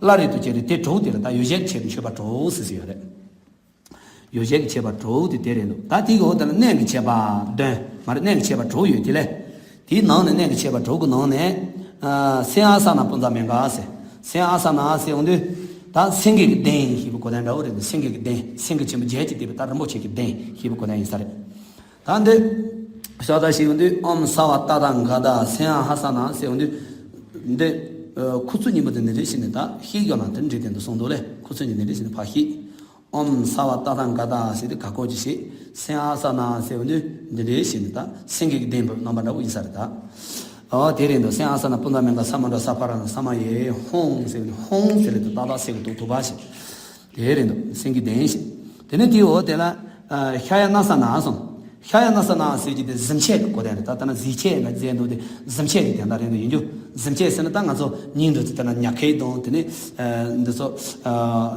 བླ་རེ་དང་བཅས་ཏེ་དེ་དྲུག་དེ་ལ་ད་ཡོ་བྱད་ཀྱི་ཆེད་དུ་མཆོད་པ་དྲུག་ཟེར་ཟེར་ཡོད་རེད། ཡོ་བྱད་ཀྱི་བྱེད་པ་དྲུག་དེ་དེ་རེད་འདུག་ད་དེ་གི་འོ་དེ་ལ་གནས་ཀྱི་བྱེད་པ་བདུན་མ་རེད། གནས་ཀྱི་བྱེད་པ་དྲུག་ཡོད་དེ་ལས། དེའི་ནང་ནས་གནས་ཀྱི་བྱེད་པ་དྲུག་གི་ནང་ནས། ཨ་སེམས་ཨ་ས་ན་པུན་ཛ་མི་ག་ཟེར། སེམས་ཨ་ས་ན་ཟེར་འོང་དུས། ད་སེང་གེ་གི་གདན་ཞེས་པའི་གོ་དོན་འདྲ་བོ་རེད་འདུག་སེང་གེ་གི་གདན། སེང་གེ་ཆེན་པོ་བརྒྱད་ཀྱིས་བཏེགས་པའི་ད་རིན་པོ་ཆེ་གི་གདན་ཞེས་པའི་གོ་དོན་ཡིན་ས་རེད། ད་འདི་ཤ་ད་ཞེས་འོང་དུས་ཨོཾ་སརྦ་ཏ་ཐཱ་ག་ཏ་སེམས་ཨ་ས་ན་ཟེར་འོང་དུས། འདི་ཁུ་ཚུར་གཉིས་པོ་དེ་འདི་རེ་བྱས་ནས་ད་ཤེས་རྒྱུ་ན་དེ་འདྲའི་དོན་དུ་གསུངས་འདུག་ལེ། ཁུ་ཚུར་གཉིས་འདི་རེ་བྱས་ནས་ཕར་ཤེས། ཨོཾ་སརྦ་ཏ་ཐཱ་ག་ཏ་ཟེར་ཏེ་ག་གོ་ཅི་ཞེས། སེམས་ཨ་ས་ན་ཟེར་འོང་དུས་འདི་འདྲའི་ཞེས་ནས་ད་སེང་གེ་གི་གདན་པའི་རྣམ་པ་འདྲ་བོ་ཡིན་ས་རེད་ད། ཨོ་དེ་རེད་འདུག་སེམས་ཨ་ས་ན་པུན་ཛ་མི་ག་ས་མུ་དྲ་ས་ཕ་ར་ན་ས་མ་ཡེ་ཧཱུྃ་ཟེར་འོང་དུས་ཧཱུྃ་ཟེར་རེད་འདུག་ཏག་ཏག་ཟེར་གི་འདུག་ཐུབ་པ་ཞེས། དེ་རེད་འདུག་སེང་གེ་གདན་ཞེས། དེ་ནས་དེའི་འོ་དེ་ལ། ཤ་ཡ་ན་ས་ན་གསུངས། ཤ་ཡ་ན་ས་ན་ཟེར་གྱི་དེ་གཟིམ་ཆས་ཀྱི་གོ་དོན་རེད། ད་ལྟ་ན་གཟིམ་ཆས་ལ་ཟེར་འདུག་དེ་གཟིམ་ཆས་ཀྱི་དོན་དག་རེད་འདུག་ཡིན་རྒྱུ། གཟིམ་ཆས་ཟེར་ན་ད་ང་ཚོ་ཉིན་འདུག་དེ་ལྟར་ན་ཉ་ཁལ་དང་དེ་ནས་འདི་ཚོ་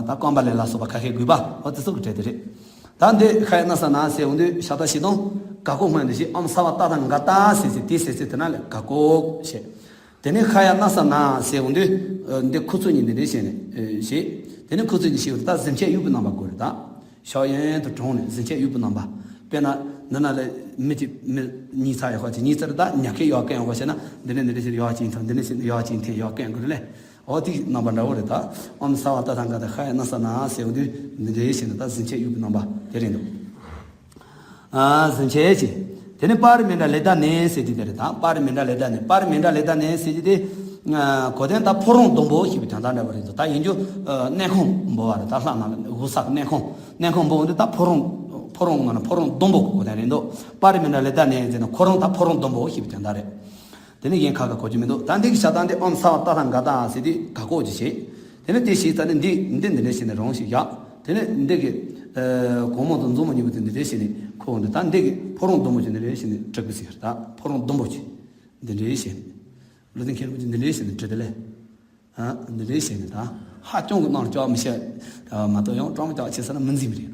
ད་ཀམ་བ་ལི་ལ་སོགས་པ་ཁ་ཤས་དགོས་པ་འོ་དེ་ཚོ་གི་གྲས་དེ་རེད། ད་འདི་ཤ་ཡ་ན་ས་ན་ཟེར་འོང་དུས་ཤ་ད་ཤི་དང་ག་ཀོ་སྔོན་དུ་ཞིག་ཨོཾ་སརྦ་ཏ་ཐཱ་ག་ཏ་ཟེར་ཟེར་དེ་ཟེར་ཟེར་དེ་ན་ལས་ག་ཀོ་ཞེས། དེ་ནས་ཤ་ཡ་ན་ས་ན་ཟེར་འོང་དུས་འདི་ཁུ་ཚུར་གཉིས་འདི་འདྲ་བྱས་ནས་ཞེས། དེ་ནས་ཁུ་ཚུར་གཉིས་ཞེས་པ་ད་གཟིམ་ཆས་དབྱུག་པའི་རྣམ་པ་དགོས་རེད་ད། ཕྱོགས་གཡས་དང་དྲུང་ནས་གཟིམ་ཆས་དབྱུག་པའི་རྣམ་པ། དཔེར་ན། འདི་ན་ལས་མི་གཅིག་མི་གཉིས་ཚར་ཡོད་ཁ་ཅིག་གཉིས་ཚར་ད་ཉ་ཁལ་ཡར་བསྐོན་ཡོད་ཁ་ཤེ་ན་འདི་ནས་འདི་འདྲ་ཞིག་ཡར་བསྐོན་ཐོན། འདི་ནས་ཞིག་ཡར་བསྐོན་ཐོན་ཡར་བསྐོན་དགོས་རེད་ལས། འོ་དེའི་རྣམ་པ་འདྲ་བོ་རེད་ད། ཨོཾ་སརྦ་ཏ་ཐཱ་ག་ཏ་ཤ་ཡ་ན་ས་ན་ཟེར་འོང་དུས་འདི་འདྲ་བྱས་ནས་ད་གཟིམ་ཆས་དབྱུག་པའི་རྣམ་པ་དེ་རེད་འདུག་ཨ་གཟིམ་ཆས་ཀྱི། དེ་ནས་པཱ་རི་མི་ཏྲ་ལི་ཏ་ནི་ཟེར་གྱི་དེ་རེད་ད། པཱ་རི་མི་ཏྲ་ལི་ཏ་ནི། པཱ་རི་མི་ཏྲ་ལི་ཏ་ནི་ཟེར་གྱི་དེ། ཨ་གོ་དོན་ད་ཕོ་བྲང་སྡོང་པོ་ཞེས་པའི་དོན་དག་འདྲ་བོ་རེད་འདུག་ད་ཡིན་རྒྱུ་ཨ་གནས་ཁང་འབོ་བ་རེད་ད། ལྷ་ནང་ལ་དབུ་ས་གི་གནས་ཁང་། གནས་ཁང་འབོ་འོང་དུས་ད་ཕོ་བྲང་། ཕོ་བྲང་ང་ན་ཕོ་བྲང་སྡོང་པོ་གི་གོ་དོན་རེད་འདུག་པཱ་རི་མི་ཏྲ་ལི་ཏ་ནི་ཟེར་ན་ཁོ་རང་ད་ཕོ་བྲང་སྡོང་པོ་ཞེས་པའི་དོན་དག་རེད། དེ་ནས་གཞན་ཁ་ཁ་གོ་རྒྱུ་མི་འདུག་ད་འདི་གི་ཤ་ད་འདི་ཨོཾ་སརྦ་ཏ་ཐཱ་ག་ཏ་ཟེར་དུས་ག་ཀོ་ཅི་ཞེས། དེ་ནས་དེ་ཞིག་ཙ་ནི་འདི་འདི་འདི་འདྲ་ཞིག་ནས་རང་ཞིག་ཡག་དེ་ནས་འདི་གི་ཨ་གོང་མ་དང་མཛུབ་མོ་གཉིས་པོ་དེ་འདི་འདྲ་ཞིག་ནས་ཁོ་འདི་ད་འདི་གི་ཕོ་བྲང་སྡོང་པོ་ཅིག་འདི་འདྲ་ཞིག་ནས་བྲིས་པ་ཟེར། ད་ཕོ་བྲང་སྡོང་པོ་ཅིག་འདི་འདྲ་ཞིག་ནས་ལུས་རྟེན་མཁན་པོ་ཅིག་འདི་འདྲ་ཞིག་ནས་བྲིས་ཏེ་ལས། ཨ་འདི་འདྲ་ཞིག་ནས་ད་ཧ་ཅང་གི་ནང་ལ་ཅོག་མི་ཤེས་མ་གཏོགས་ཡང་ཀྲོང་ཀྱག་ཆེ་ས་ན་མི་འཛིན་པ་རེད།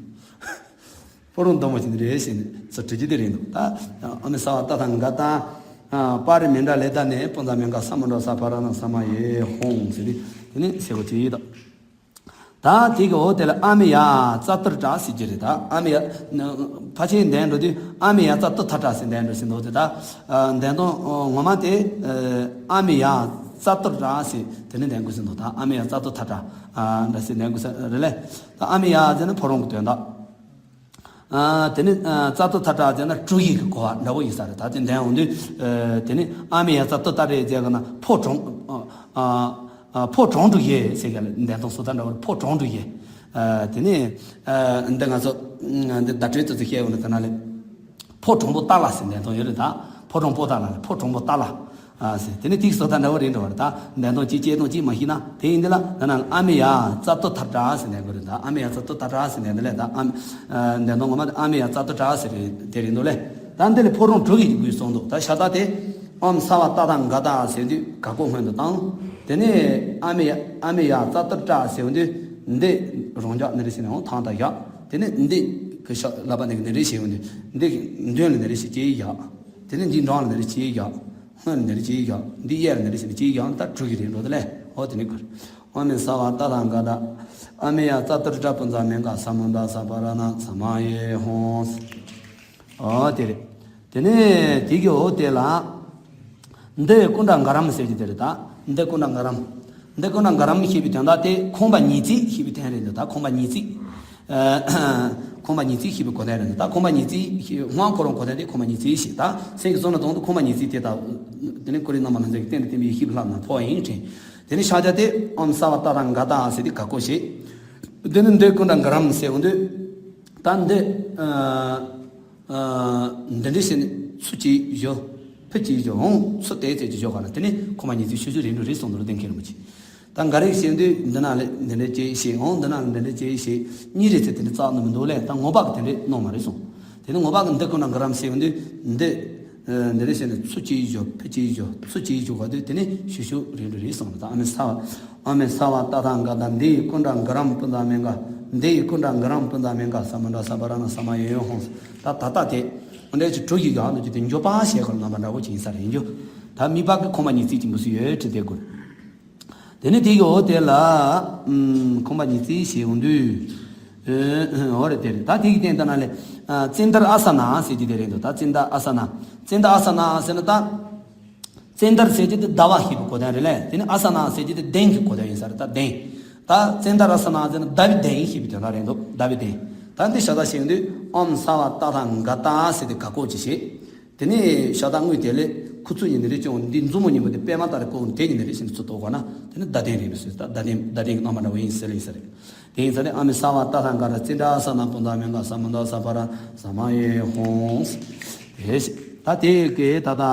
ཕོ་བྲང་སྡོང་པོ་ཅིག་འདི་རེད་ཞེས་ནས་ཚུར་བྲིས་རྒྱུ་དེ་རེད་འདུག་ད་ཨོཾ་སརྦ་ཏ་ཐཱ་ག་ཏ། པཱ་རི་མི་ཏྲ་ལི་ཏ་ནི་པུན་ཛ་མི་ག་ས་མུ་དྲ་ས་ཕ་ར་ན་ས་མ་ཡེ་ཧཱུྃ་ཟེར་ཏེ་དེ་ནི་ཟེར་བ་ཅིག་ཡིན་ད། ད་དེ་གི་འོག་དེ་ལ་ཨ་མི་ཡ་ཙ་ཏུར་ཏྲ་ཟེར་གྱི་རེད། ད་ཨ་མི་ཡ་ཕལ་ཆེར་འདོན་འགྲོ་དུས་ཨ་མི་ཡ་ཙ་ཏུར་ཐ་ཏྲ་ཟེར་འདོན་འགྲོ་ཟིན་འདུག་དེ། ད་འདོན་སྟངས་ངོ་མ་དེ་ཨ་མི་ཡ་ཙ་ཏུར་ཏྲ་ཟེར་དེ་ནས་འདོན་དགོས་ཟིན་འདུག་ད་ཨ་མི་ཡ་ཙ་ཏུར་ཐ་ཏྲ་འདྲ་ཟེར་འདོན་དགོས་ས་རེད་ལེ། ད་ཨ་མི་ཡ་ཟེར་ན་ཕོ་རོང་གི་དོན་དག་དེ་ནས་ཙ་ཏུ་ཐ་ཏྲ་ཟེར་ན་དྲུག་ཡིག་གི་གོ་བ་འདྲ་བོ་ཡིན་ས་རེད། ད་དེ་འདོན་འོང་དུས་དེ་ནས་ཨ་མི་ཡ་ཙ་ཏུ་ཏ་རེ་ཟེར་ག་ན་ཕོ་གྲོང་ཕོ་གྲོང་དྲུག་ཡེ་ཟེར་ག་ལ་འདོན་སྟངས་སོ་ད་འདྲ་བོ་ཕོ་གྲོང་དྲུག་ཡེ། དེ་ནས་འདི་ང་ཚོ་འདི་བརྡ་སྤྲོད་ཙི་ཙི་བཤད་འོང་ན་དེ་ན་ལས་ཕོ་གྲོང་པོ་ཏ་ལ་ཟེར་འདོན་སྟངས་ཡོད་རེད། ད་ཕོ་གྲོང་པོ་ཏ་ལ་ལས་ཕོ་གྲོང་པོ་ཏ་ལ། ཨ་ཟེར། དེ་ནི་ཏིག་སོ་ད་འདྲ་བོ་རེད་འགྲོ་བ་རེད། ད་འདོན་སྟངས་གཅིག་བྱེད་སྟངས་གཅིག་མ་ཤེས་ན་དེ་ཡིན་དེ་ལ་ད་ན་ཨ་མི་ཡ་ཙ་ཏུ་ཐ་ཏྲ་ཟེར་འདོན་དགོས་རེད། ད་ཨ་མི་ཡ་ཙ་ཏུ་ཐ་ཏྲ་ཟེར་འདོན་དེ་ལས་ད་ཨ་མི་འདོན་སྟངས་ངོ་མ་དེ་ཨ་མི་ཡ་ཙ་ཏུ་ཏྲ་ཟེར་རེད་དེ་རེད་འདུག་ལེ། ད་འདི་ལས་ཕོ་རོང་དྲུག་ཡིག་གི་དགོས་སོང་འདུག་ད་ཤ་ད་དེ་ཨོམ་སྭ་བ་ཏ་ཐ་ག་ཏ་ཟེར་དུས་ག་གོ་སྔོན་དུ་བཏང་། དེ་ནས་ཨ་མི་ཡ་ཨ་མི་ཡ་ཙ་ཏུ་ཏྲ་ཟེར་དུས་འདི་རང་འཇགས་ནི་རེ་ཟེར་ནས་འོང་ཐང་ད་བཞག་དེ་ནས་འདི་གི་ཤ་ལ་པ་ནི་གི་ནི་རེ་ཟེར་འོང་དུས་འདི་གི་མདུན་ལ་ནི་རེ་ཞིག་ཅེས་བཞག་དེ་ནས་འདི་འགྲམ་ལ་ནི་རེ་ཅེས་བཞག་སྔོན་ལ་ནི་རེ་ཅེས་བཞག་འདི་གཡས་ལ་ནི་རེ་ཞིག་ཅེས་བཞག་ད་དྲུག་གི་རེད་འགྲོ་དེ་ལས་འོ་དེ་ནི་གུར། ཨོ་མི་ས་བ་ཏ་ཐ་ག་ཏ། ཨ་མི་ཡ་ཙ་ཏུར་ཏྲ་པུན་ཛ་མེ་ག་ས་མུ་ད་ས་པ་ར་ན་ས་མ་ཡེ་ཧོང་། ཨོ་དེ་རེད། དེ་ནས་དེ་གི་འོ་དེ་ལ། འདི་ཀུན་དྲ་ག་རམ་ཟེར་གྱི་དེ་རེད་ད། འདི་ཀུན་དྲ་ག་རམ། འདི་ཀུན་དྲ་ག་རམ་ཞེས་པའི་དོན་དག་དེ་ཁོང་པ་ཉིས་བརྩེགས་ཞེས་པའི་དོན་རེད་འདུག་ད་ཁོང་པ་ཉིས་བརྩེགས། ཁོང་པ་ཉིས་བརྩེགས་ཞེས་པའི་གོ་དོན་རེད་འདུག་ད་ཁོང་པ་ཉིས་བརྩེགས་ཞེས་སྔོན་ཁོ་རང་གོ་དོན་དེ་ཁོང་པ་ཉིས་བརྩེགས་ཞེས་ད་སེང་གེ་བཟོ་ན་དང་དུ་ཁོང་པ་ཉིས་བརྩེགས་དེ་དག་དེ་ནི་ཀུ་རེ་རྣམ་པ་སྣ་ཚོགས་ཀྱི་སྟེང་དུ་བསྟན་པའི་ཡེ་ཤེས་ལྷ་རྣམས་འཕོ་བ་ཡིན་དྲན། དེ་ནི་ཤཱཀྱ་དེ་ཨོམ་སྭ་བ་ཏ་ཐ་ག་ཏ་ཟེར་དེ་ག་གོ་ཞེས། དེ་ནི་འདི་ཀུན་དྲ་ག་རམ་ཟེར་འོང་དུས། ད་འདི། འདི་འདྲའི་ཞིག་ནི་ཚུ་གཅིག་བཞོ། ཕུ་གཅིག་བཞོ་འོང་ཚུ་དེ་ཚེ་གཅིག་བཞོ་ག་ན་དེ་ནི་ཁོ་མ་ཉིད་ཚེ་ཤུ་ཤུ་རིང་རུ་རེད་སོང་དུ་རུ་ལྡན་མཁན་རུ་མ་ཆེ། ད་འགའ་རེ་ཞིག་འདི་འདི་ན་ལས་འདི་འདྲའི་ཅེས་ཤེས་འོང་འདི་ན་ལས་འདི་འདྲའི་ཅེས་ཤེས་གཉིས་རེ་ཚེ་དེ་འདྲའི་རྩ་ནི་མི་འདུག་ལས་ད་ངོ་པག་གི་དེ་འདྲའི་གནོང་མ་རེད་སོང་། དེ་ནི་ངོ་པག་གི་འདི་ཀུན་ན་འགའ་རམ་ཞིག་འདི་འདི། འདི་འདྲའི་ཞིག་ནི་ཚུ་གཅིག་བཞོ་ཕུ་གཅིག་བཞོ་ཚུ་གཅིག་བཞོ་ག་དུས་དེ་ནི་ཤུ་ཤུ་རིང་རུ་རེད་སོང་ད་ཨ་མི་ས་བ། ཨ་མི་ས་བ་ཏ་ཐ་ག་ཏ། འདི་ཡི་ཀུན་དྲ་ག་རམ་པུན་ཛ་མེ་ག། འདི་ཡི་ཀུན་དྲ་ག་རམ་པུན་ཛ་མེ་ག་ས་མུ་དྲ་ས་པ་ར་ན་ས་མ་ཡེ་ཧོང་། ད་ད་ལྟ་དེ་འདྲ་ཅིག་དྲུག་གི་ཡག་འདུག་ཅིག་དེ་འཇོག་པ་ཞེས་ཁོ་རྣམ་པ་འདྲ་བོ་ཅིག་ཡིན་ས་རེད་འཇོག་ད་མི་པག་གི་ཁོང་པ་ཉིས་བརྩེགས་ཀྱི་མུ་སུ་ཡོད་ཁྲི་དེ་དགོས། དེ་ནི་དེ་གི་འོ་དེ་ལ་ཁོང་པ་ཉིས་བརྩེགས་ཞེས་འོང་དུས། འོ་རེད་དེ་རེད། ད་དེ་གི་སྟེང་ད་ན་ལས། ཙན་དར་ཨ་ས་ན་ཟེར་གྱི་དེ་རེད་འདུག་ད་ཙན་དར་ཨ་ས་ན། ཙན་དར་ཨ་ས་ན་ཟེར་ན་ད། ཙན་དར་ཟེར་གྱི་དེ་ཟླ་བ་ཞེས་པའི་གོ་དོན་རེད་ལས། དེ་ནི་ཨ་ས་ན་ཟེར་གྱི་དེ་གདན་གྱི་གོ་དོན་ཡིན་ས་རེད་ད་གདན། ད་ཙན་དར་ཨ་ས་ན་ཟེར་ན་ཟླ་བའི་གདན་ཞེས་པའི་དོན་དག་རེད་འདུག་ཟླ་བའི་གདན། ད་འདི་ཤ་ད་ཞིག་འདུག་ཨོམ་ས་བ་ཏ་ཐ་ག་ཏ་ཟེར་དེ་ག་གོ་ཅི་ཞེས། དེ་ནི་ཤ་ད་དངོས་དེ་ལས་ཁུ་ཚུར་ཡིན་ནི་རེད་ཅུང་འདི་མཛུབ་མོ་གཉིས་པོ་དེ་པད་མ་ལྟར་བཀོད་དེ་ཡིན་ནི་རེད་ཞེས་ཚུར་གཏོགས་གོ་ན་དེ་ནི་ཟླ་གདན་རེད་མི་སྲིད་ད་ཟླ་གདན་ཟླ་གདན་གྱི་རྣམ་པ་འདྲ་བོ་ཡིན་ཟེར་ལ་ཡིན་ས་རེད། དེ་ཡིན་ཙང་ནི་ཨ་མི་ས་བ་ཏ་ཐ་ག་ཏ་ཙན་དྲ་ས་ན་པུན་ཛ་མེ་ག་ས་མུ་དྲ་ས་པ་ར་ས་མ་ཡེ་ཧོང་། དེ་ད་དེ་གའི་ད་ད་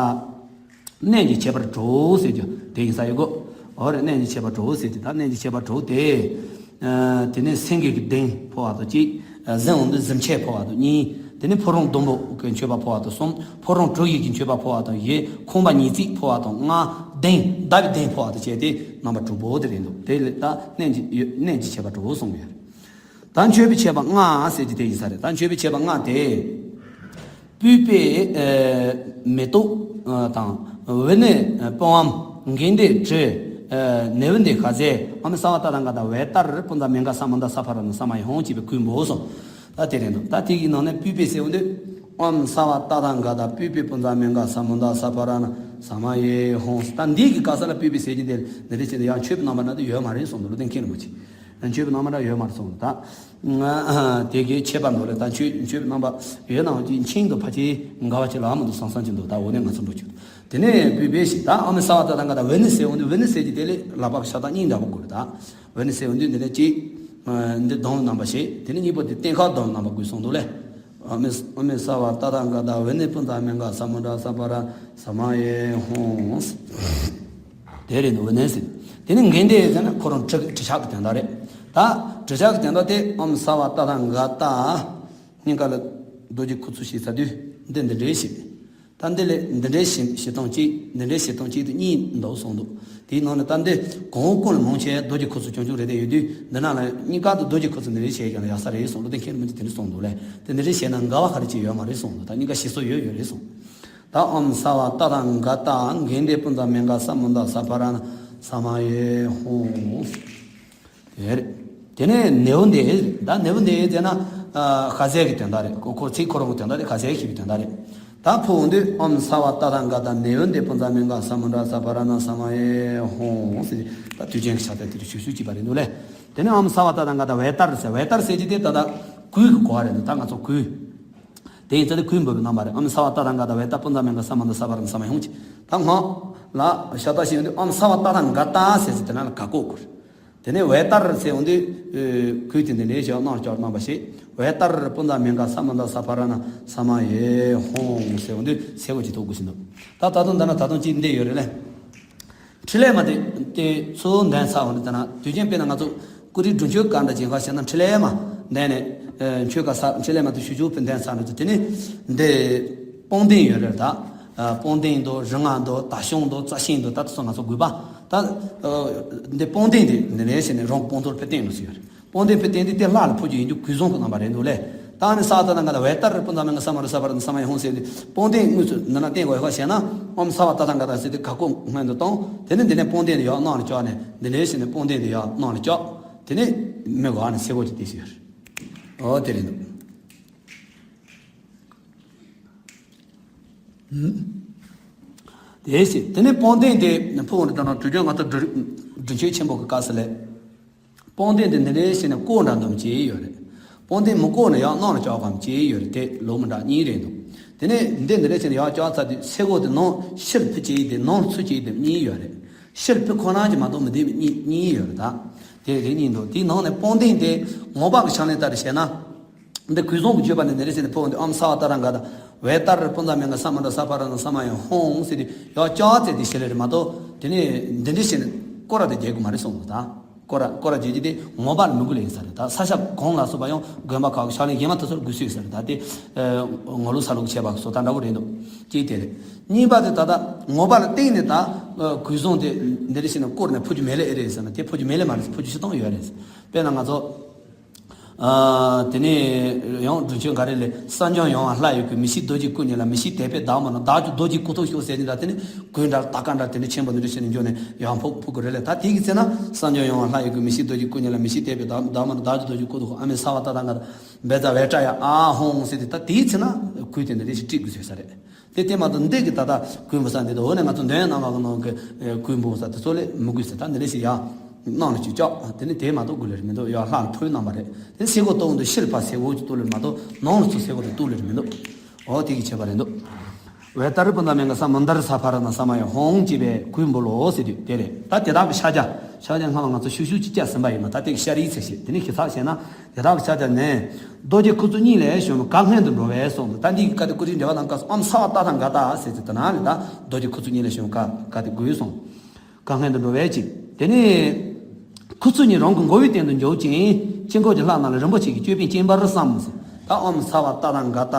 གནས་ཀྱི་ཁྱད་པར་དྲུག་ཟེར་རྒྱུ་དེ་ཡིན་ས་ཡོད་གོ་འོ་རེད། གནས་ཀྱི་ཁྱད་པར་དྲུག་ཟེར་དེ་ད་གནས་ཀྱི་ཁྱད་པར་དྲུག་དེ། དེ་ནས་སེང་གེ་གི་གདན་འཕོ་བ་དང་གཅིག་གཟིམ་འོང་དུས་གཟིམ་ཆས་འཕོ་བ་དང་གཉིས། དེ་ནས་ཕོ་བྲང་ཟླུམ་པོ་གི་མཆོད་པ་འཕོ་བ་དང་གསུམ། ཕོ་བྲང་དྲུག་ཡིག་གི་མཆོད་པ་འཕོ་བ་དང་བཞི། ཁོང་པ་ཉིས་བརྩེགས་འཕོ་བ་དང་ལྔ། གདན་ཟླ་བའི་གདན་འཕོ་བ་དང་བཅས་ཏེ་རྣམ་པ་དྲུག་པོ་དེ་རེད་འདུག་དེ་ལས་ད་གནས་ཀྱི་གནས་ཀྱི་ཁྱད་པར་དྲུག་གསུངས་ཡོད། ད་མཆོད་པའི་ཆད་པ་ལྔ་ཟེར་གྱི་དེ་ཡིན་ས་རེད། ད་མཆོད་པའི་ཆད་པ་ལྔ་དེ། སྤོས་པས་མེ་ཏོག་དང་། བུ་ནི་པུངམ། གན་དྷེ་དྲི། ནཻ་ཝི་དྱེ་ཤ་ཟས། ཨ་མི་ས་བ་ཏ་ཐ་ག་ཏ་བེ་ཏར་པུན་ཛ་མེ་ག་ས་མུ་དྲ་ས་པ་ར་ན་ས་མ་ཡེ་ཧོང་ཅེས་པའི་གུས་འབོ་སོང་། ད་དེ་རེད་འདུག་ད་དེ་གི་ནང་ནས་སྤོས་པས་ཟེར་འོང་དུས། ཨ་མི་ས་བ་ཏ་ཐ་ག་ཏ་སྤོས་པས་པུན་ཛ་མེ་ག་ས་མུ་དྲ་ས་པ་ར་ན་ས་མ་ཡེ་ཧོང་། ད་འདི་གི་ག་ས་ལ་སྤོས་པས་ཟེར་གྱི་འདི་འདི་རེད་ཅེས་ཡང་མཆོད་པའི་རྣམ་པ་ན་དུ་ཡོད་མ་རེད་སོང་འདུག་ལོ་དེ་མཁྱེན་མ་ཆེ། མཆོད་པའི་རྣམ་པ་འདྲ་ཡོད་མ་རེད་གསུངས། ད་དེ་གའི་ཆད་པ་འདུག་ལས་ད་མཆོད་མཆོད་པའི་རྣམ་པ་ཡོད་ནའང་ཅིག་མཆན་དུ་ཕལ་ཆེར་འགལ་བ་ཅིག་ལ་མི་འདུག་བསམ་བསམ་ཅིག་འདུག་ད་འོ་ནས་ང་ཚོ་འགྲོ་ཆོག་དེ་ནས་སྤོས་པས་ཞེས་ད་ཨ་མི་ས་བ་ཏ་ཐ་ག་ཏ་བུ་ནི་ཟེར་འོང་དུས་བུ་ནི་ཟེར་གྱི་དེ་ལས་ལག་པ་ཤ་སྟག་གཉིས་འདྲ་པོ་དགོས་རེད། ད་བུ་ནི་ཟེར་འོང་དུས་འདི་ནས་གཅིག་འདི་གདོང་རྣམ་པ་ཞེས་དེ་ནས་གཉིས་པོ་དེ་སྟེང་ཁ་གདོང་རྣམ་པ་དགོས་གསུངས་འདུག་ལས། ཨ་མི་ཨ་མི་ས་བ་ཏ་ཐ་ག་ཏ་བུ་ནི་པུན་ཛ་མེ་ག་ས་མུ་དྲ་ས་པ་ར་ན་ས་མ་ཡེ་ཧོང་། དེ་རེད་འདུག་བུ་ནི་ཟེར། དེ་ནི་གན་དྷེ་ཟེར་ན་ཁོ་རང་གྲི་གྲི་ཆག་གི་དོན་དག་རེད། ད་གྲི་ཆག་གི་དོན་དག་དེ་ཨ་མི་ས་བ་ཏ་ཐ་ག་ཏ་སྙིང་ག་ལ་རྡོ་རྗེ་ཁུ་ཚུར་བྱས་ཚར་དུས་འདི་འདི་འདྲའི་བྱེད། ད་འདི་ལས་འདི་འདྲའི་བྱེད་བྱེད་སྟངས་གཅིག་འདི་འདྲའི་བྱེད་སྟངས་གཅིག་དེ་གཉིས་འདུག་གསུངས་འདུག་དེའི་ནང་ནས་ད་འདི་གང་ཀུན་ལ་མང་ཆེ་རྡོ་རྗེ་ཁུ་ཚུར་ཆུང་ཆུང་རེ་རེ་ཡོད་དུས་འདི་ན་ལ་གཉིས་ཀ་དུ་རྡོ་རྗེ་ཁུ་ཚུར་འདི་རེ་བྱས་ཀྱང་ཡག་ས་རེད་གསུངས་འདུག་དེ་མཁྱེན་མི་འདི་དེ་འདྲ་གསུངས་འདུག་ལས། དེ་འདི་རེ་བྱས་ན་འགལ་བ་ག་རེ་ཅིག་ཡོད་མ་རེད་གསུངས་འདུག་ད་གཉིས་ཀ་བྱེད་སྲོལ་ཡོད་ཡོད་རེད་གསུངས། ད་ཨ་མི་ས་བ་ཏ་ཐ་ག་ཏ་གན་དྷེ་པུན་ཛ་མེ་ག་ས་མུ་དྲ་ས་པ་ར་ན་ས་མ་ཡེ་ཧོང་། དེ་རེད། དེ་ནས་ནེའུ་ནྡེ། ད་ནེའུ་ནྡེ་ཟེར་ན་ཨ་ཤ་ཟའི་གི་དོན་དག་རེད། ཁོ་ཁོ་ཚིག་ཁོ་རང་གི་དོན་དག་རེད། ཤ་ཟའི་ཞེས་པའི་དོན་དག་རེད། ད་ཕུ་འོང་དུས་ཨོཾ་སརྦ་ཏ་ཐཱ་ག་ཏ་ནེའུ་ནྡེ་པུན་ཛ་མིང་ག་ས་མུ་དྲ་ས་ཕ་ར་ཎ་ས་མ་ཡེ་ཧཱུྃ་ཟེར། ད་དུས་ཆེན་གྱི་ཕྱག་དེབ་དེ་རུ་ཞུ་ཞུ་བྱས་པ་རེད་འདུག་ལེ། དེ་ནས་ཨོཾ་སརྦ་ཏ་ཐཱ་ག་ཏ་བེ་ཏར་ཟེར། བེ་ཏར་ཟེར་གྱི་དེ་ད་ལྟ་གོས་ཀྱི་གོ་བ་རེད་འདུག་ད་ང་ཚོ་གོས། དེ་ཡིན་ཙང་ནི་གོས་འབུལ་བའི་རྣམ་པ་རེད། ཨོཾ་སརྦ་ཏ་ཐཱ་ག་ཏ་བེ་ཏར་པུན་ཛ་མིང་ག་ས་མུ་དྲ་ས་ཕ་ར་ཎ་ས་མ་ཡེ་ཧཱུྃ་ཅེས། ད་སྔོན་ལ་ཤ་ཏ་ཞེས་འོང་དུས་ཨོཾ་སརྦ་ཏ་ཐཱ་ག་ཏ་ཟེར་ཟེར་དེ་ན་ལ་ག་གོ་གོ་རེད། དེ་ནས་བེ་ཏར་ཟེར་འོང་དུས་ཨེ་གོས་དེ་འདི་ནས་ཞག་གནང་ལ་ལྕགས་རྣམ་པ་ཞིག་བེ་ཏར་པུན་ཛ་མིང་ག་ས་མུ་དྲ་ས་ཕ་ར་ཎ་ས་མ་ཡེ་ཧཱུྃ་ཟེར་འོང་དུས་སེ་གོལ་གྱི་ཐོག་གོ་ཞིག་འདུག་ད་ད་དུང་འདི་ན་ད་དུང་གཅིག་འདི་ཡོད་རེད་ལེ། ཕྲིན་ལས་མ་དེ་དེ་ཚོ་འདོན་ཚར་བ་ནི་ད་ན་དུས་རྒྱུན་དཔེར་ན་ང་ཚོ་ཀུ་རེ་སྒྲུབ་མཆོད་ག་འདྲ་བྱེད་ག་ཞེ་ན་ཕྲིན་ལས་མ་འདོན་ནས་ཨེ་མཆོད་ག་ས་ཕྲིན་ལས་མ་དེ་ཞུ་ཞུ་ཕུན་འདོན་ཚར་འདྲ་ཚོ་དེ་ནི་འདི་སྤོང་གདན་ཡོད་རེད། ད་ཨ་སྤོང་གདན་འདུག་རིག་སྔགས་འདུག་དར་ཤིང་འདུག་རྩ་ཤིང་འདུག་ད་དེ་ཚོ་ང་ཚོ་དགོས་པ། ད་ཨ་འདི་སྤོང་གདན་དེ་འདི་ནས་བྱས་ནས་རང་སྤོང་ཐོར་ཕེབས་བསྟན་ལ་ཟེར་ཡོད་རེད། སྤོང་གདན་ཕེབས་བསྟན་དེ་དེ་ལྷ་ལ་ཕུལ་རྒྱུ་ཡིན་རྒྱུ་གོས་བཟང་གི་རྣམ་པ་རེད་འདུག་ལེ། ད་ཨོཾ་སརྦ་ཏ་ཐཱ་ག་ཏ་བེ་ཏར་པུན་ཛ་མིང་ག་ས་མུ་དྲ་ས་ཕ་ར་ཎ་ས་མ་ཡེ་ཧཱུྃ་ཟེར་ཏེ་སྤོང་གདན་དངོས་སུ་འདི་ན་བསྟན་དགོས་ཡོད་ཤེ་ན་ཨོཾ་སརྦ་ཏ་ཐཱ་ག་ཏ་ཟེར་ཏེ་ག་གོ་སྔོན་དུ་བཏང་། དེ་ནས་འདི་ནས་སྤོང་གདན་དེ་ཡར་གནང་ལ་ལྕགས་ནས་འདི་ནས་བྱས་ནས་སྤོང་གདན་དེ་ཡར་གནང་ལ་ལྕགས། དེ་ནས་མི་གོ་ཨ་ནི་སེ་གོལ་གྱི་དེ་ཞིག་ཡོད་རེད། ཨོ་དེ་རེད་འདུག་དེ་བྱས་དེ་ནས་སྤོང་གདན་དེ་ཕུ་འོང་དུས་ད་ན་དུས་རྒྱུན་ང་ཚོ་སྒྲུབ་སྒྲུབ་མཆོད་ཆེན་པོ་གི་སྐབས་སུ་ལས། སྤོང་གདན་དེ་འདི་འདྲའི་བྱས་ནས་བཀོག་འདྲ་འདུག་བྱས་ཡོད་རེད། སྤོང་གདན་མི་བཀོག་ནས་ཡར་གནང་ལ་ལྕགས་གམ་བྱས་ཡོད་རེད། དེ་ལོ་མི་འདྲ་གཉིས་རེད་འདུག་དེ་ནས་འདི་འདི་འདྲའི་བྱས་ནས་ཡར་ལྕགས་ཚར་དུས་སེ་གོལ་དེ་ནང་ཕྱིར་ཕུད་བྱས་དེ་ནང་ཚུད་བྱས་དེ་གཉིས་ཡོད་རེད། ཕྱིར་ཕུད་ཁོ་ན་གྱིས་མ་གཏོགས་མི་བདེ་བའི་གཉིས་གཉིས་ཡོད་རེད་ད། དེ་རེ་གཉིས་འདུག་དེའི་ནང་ནས་སྤོང་གདན་དེ་མངོན་པ་གི་ཕྱག་ལེན་ལྟར་བྱས་ན། འདི་གོས་བཟང་གི་བརྗོད་པ་ནི་འདི་འདྲ་བྱས་ནས་ཕུ་འོང་དུས་ཨོཾ་སརྦ་ཏ་ཐཱ་ག་ཏ་བེ་ཏར་པུན་ཛ་མིང་ག་ས་མུ་དྲ་ས་ཕ་ར་ཎ་ས་མ་ཡེ་ཧཱུྃ་ཟེར་ཏེ་ཡར་ལྕགས་ཚར་དེ་ཞིག་ལས་རེད་མ་གཏོགས་དེ་ནས་འདི་འདྲ་བྱས་ནས་སྐོར་ར་དེ་རྒྱག་གི་མ་རེད་གསུངས་འདུག་ད་སྐོར་ར་སྐོར་ར་རྒྱག་རྒྱུ་དེ་མངོན་པ་ལ་མི་དགོས་ལེ་ཡིན་ས་རེད། ད་ས་ཞབས་གོང་ལ་སོགས་པ་ཡང་དགོན་པ་ཁག་གི་ཕྱག་ལེན་གཞན་མ་དེ་ཚོར་དགོས་སྲོལ་ཡིན་ས་རེད། ད་དེ་ངོ་ལོག་ས་ལོག་བྱས་པ་གི་བཟོ་ལྟ་འདྲ་བོ་རེད་འདུག་གཅིག་དེ་རེད། གཉིས་པ་དེ་ད་ལྟ་མངོན་པ་ལ་བརྟེན་ནས་ད་གོས་བཟང་དེ་འདི་འདྲ་བྱས་ནས་བསྐོར་ནས་ཕུལ་རྒྱུ་མེད་ལེ་ཨེ་རེད་ཟེར་ན་དེ་ཕུལ་རྒྱུ་མེད་ལེ་མ་རེད། ཕུལ་རྒྱུ་ཞིག་བཏང་ཡོད་རེད། དཔེར་ན་ང་ཚོ། ཨ། དེ་ནས་ཡང་སྒྲུབ་མཆོད་འགའ་རེ་ལས་གསང་སྦྱངས་ཡོངས་ལ་ལྷ་ཡི་གོས། མི་ཤིགས་རྡོ་རྗེའི་སྐུ་བརྙེས་ལ། མི་ཤིགས་དད་པས་བདག་མ་ནོར། བདག་ཀྱང་རྡོ་རྗེའི་སྐུ་ཐོབ་ཤོག་ཟེར་ནས་ད་དེ་ནས་གོས་འདྲ་ལ་དར་དཀར་འདྲ་དེ་འདྲ་ཆེན་པོ་འདི་འདྲ་བྱས་ནས་འཇོག་ནས་ཡང་ཕུལ་ཕུལ་དགོས་རེད་ལ། ད་དེ་གི་ཚེ་ན་གསང་སྦྱངས་ཡོངས་ལ་ལྷ་ཡི་གོས། མི་ཤིགས་རྡོ་རྗེའི་སྐུ་བརྙེས་ལ། མི་ཤིགས་དད་པས་བདག་མ་ནོར། བདག་ཀྱང་རྡོ་རྗེའི་སྐུ་ཐོབ་ཤོག་ཨ་མེ་ས་བ་ཏ་ཐ་ག་ཏ་བེ་ཛ་བེ་ཏྲ་ཡ་ཨ་ཧོང་ཟེར་ཏེ་ད་དེའི་ཚེ་ན་གོས་དེ་འདི་འདྲ་ཞིག་སྤྲད་དགོས་ཟེར་ས་རེད། དེ་དེ་མ་གཏོགས་འདི་གི་ད་ལྟ་གོས་མི་ཟ་འདི་དང་འོ་ནས་ང་ཚོ་འདོན་གནང་བ་གི་ནང་གི་གོས་འབུལ་ས་དེ་ཚོ་ལས་མི་དགོས་ཟེར། ད་འདི་ལས་ཞིག་ཡ་གནང་ལ་ཅིག་བཅག་དེ་ནི་དེ་མ་གཏོགས་དགོས་ལེ་རེད་མི་འདུག་ཡ་ལྷ་ལ་ཕུལ་གནང་བ་རེད། དེ་སེ་གོལ་གཏོང་འདུག་ཕྱིར་ཕ་སེ་གོལ་གྱི་གཏོང་ལེ་མ་གཏོགས་ནང་ལ་ཚུར་སེ་གོལ་དེ་གཏོང་ལེ་རེད་མི་འདུག་འོ་དེ་གི་ཁྱད་པར་རེད་འདུག་བེ་ཏ་རི་པུན་ཛ་མིང་ག་ས་མུ་དྲ་ས་ཕ་ར་ཎ་ས་མ་ཡེ་ཧོང་ཅེས་པའི་གོས་འབུལ་ལོ་ཟེར་དུས་དེ་རེད། ད་དེ་དག་གི་ཕྱག་རྒྱ་ཕྱག་རྒྱ་སྔ་མ་ང་ཚོ་ཤུགས་ཤུགས་ཀྱིས་བཅའ་ཟིན་པ་ཡིན་ན་ད་དེ་གི་ཤ་རིའི་ཚེ་ཞེས་དེ་ནི་ཞིབ་ཚགས་བྱས་ན། དེ་དག་གི་ཕྱག་རྒྱ་ནི། རྡོ་རྗེ་ཁུ་ཚུར་གཉིས་ལས་བྱུང་བའི་ག་སྔོན་དུ་འགྲོ་བས་གསུངས་འདུག་ད་འདི་གི་བཀའ་དེ་ཀུ་རེ་འགྲེལ་པ་དང་བཀའ་སོགས་ཨོཾ་སརྦ་ཏ་ཐཱ་ག་ཏ་ཟེར་ཏེ་དེ་ན་ལས་ད་རྡོ་རྗེ་ཁུ་ཚུར་གཉིས་ལས་བྱུང་བའི་ག་ག་དེ་དགོས་གསུངས། ག་སྔོན་དུ་འགྲོ་བས་ཅི། དེ་ནས་ཁུ་ཚུར་གཉིས་རང་གི་མགོ་བོའི་སྟེང་དུ་འཇོག་ཅིང་དཀྱིལ་འཁོར་གྱི་ལྷ་རྣམས་ལ་རིན་པོ་ཆེ་གི་ཅོད་པན་སྤྱན་པར་བསམ་ཟེར། ད་ཨོཾ་སརྦ་ཏ་ཐཱ་ག་ཏ་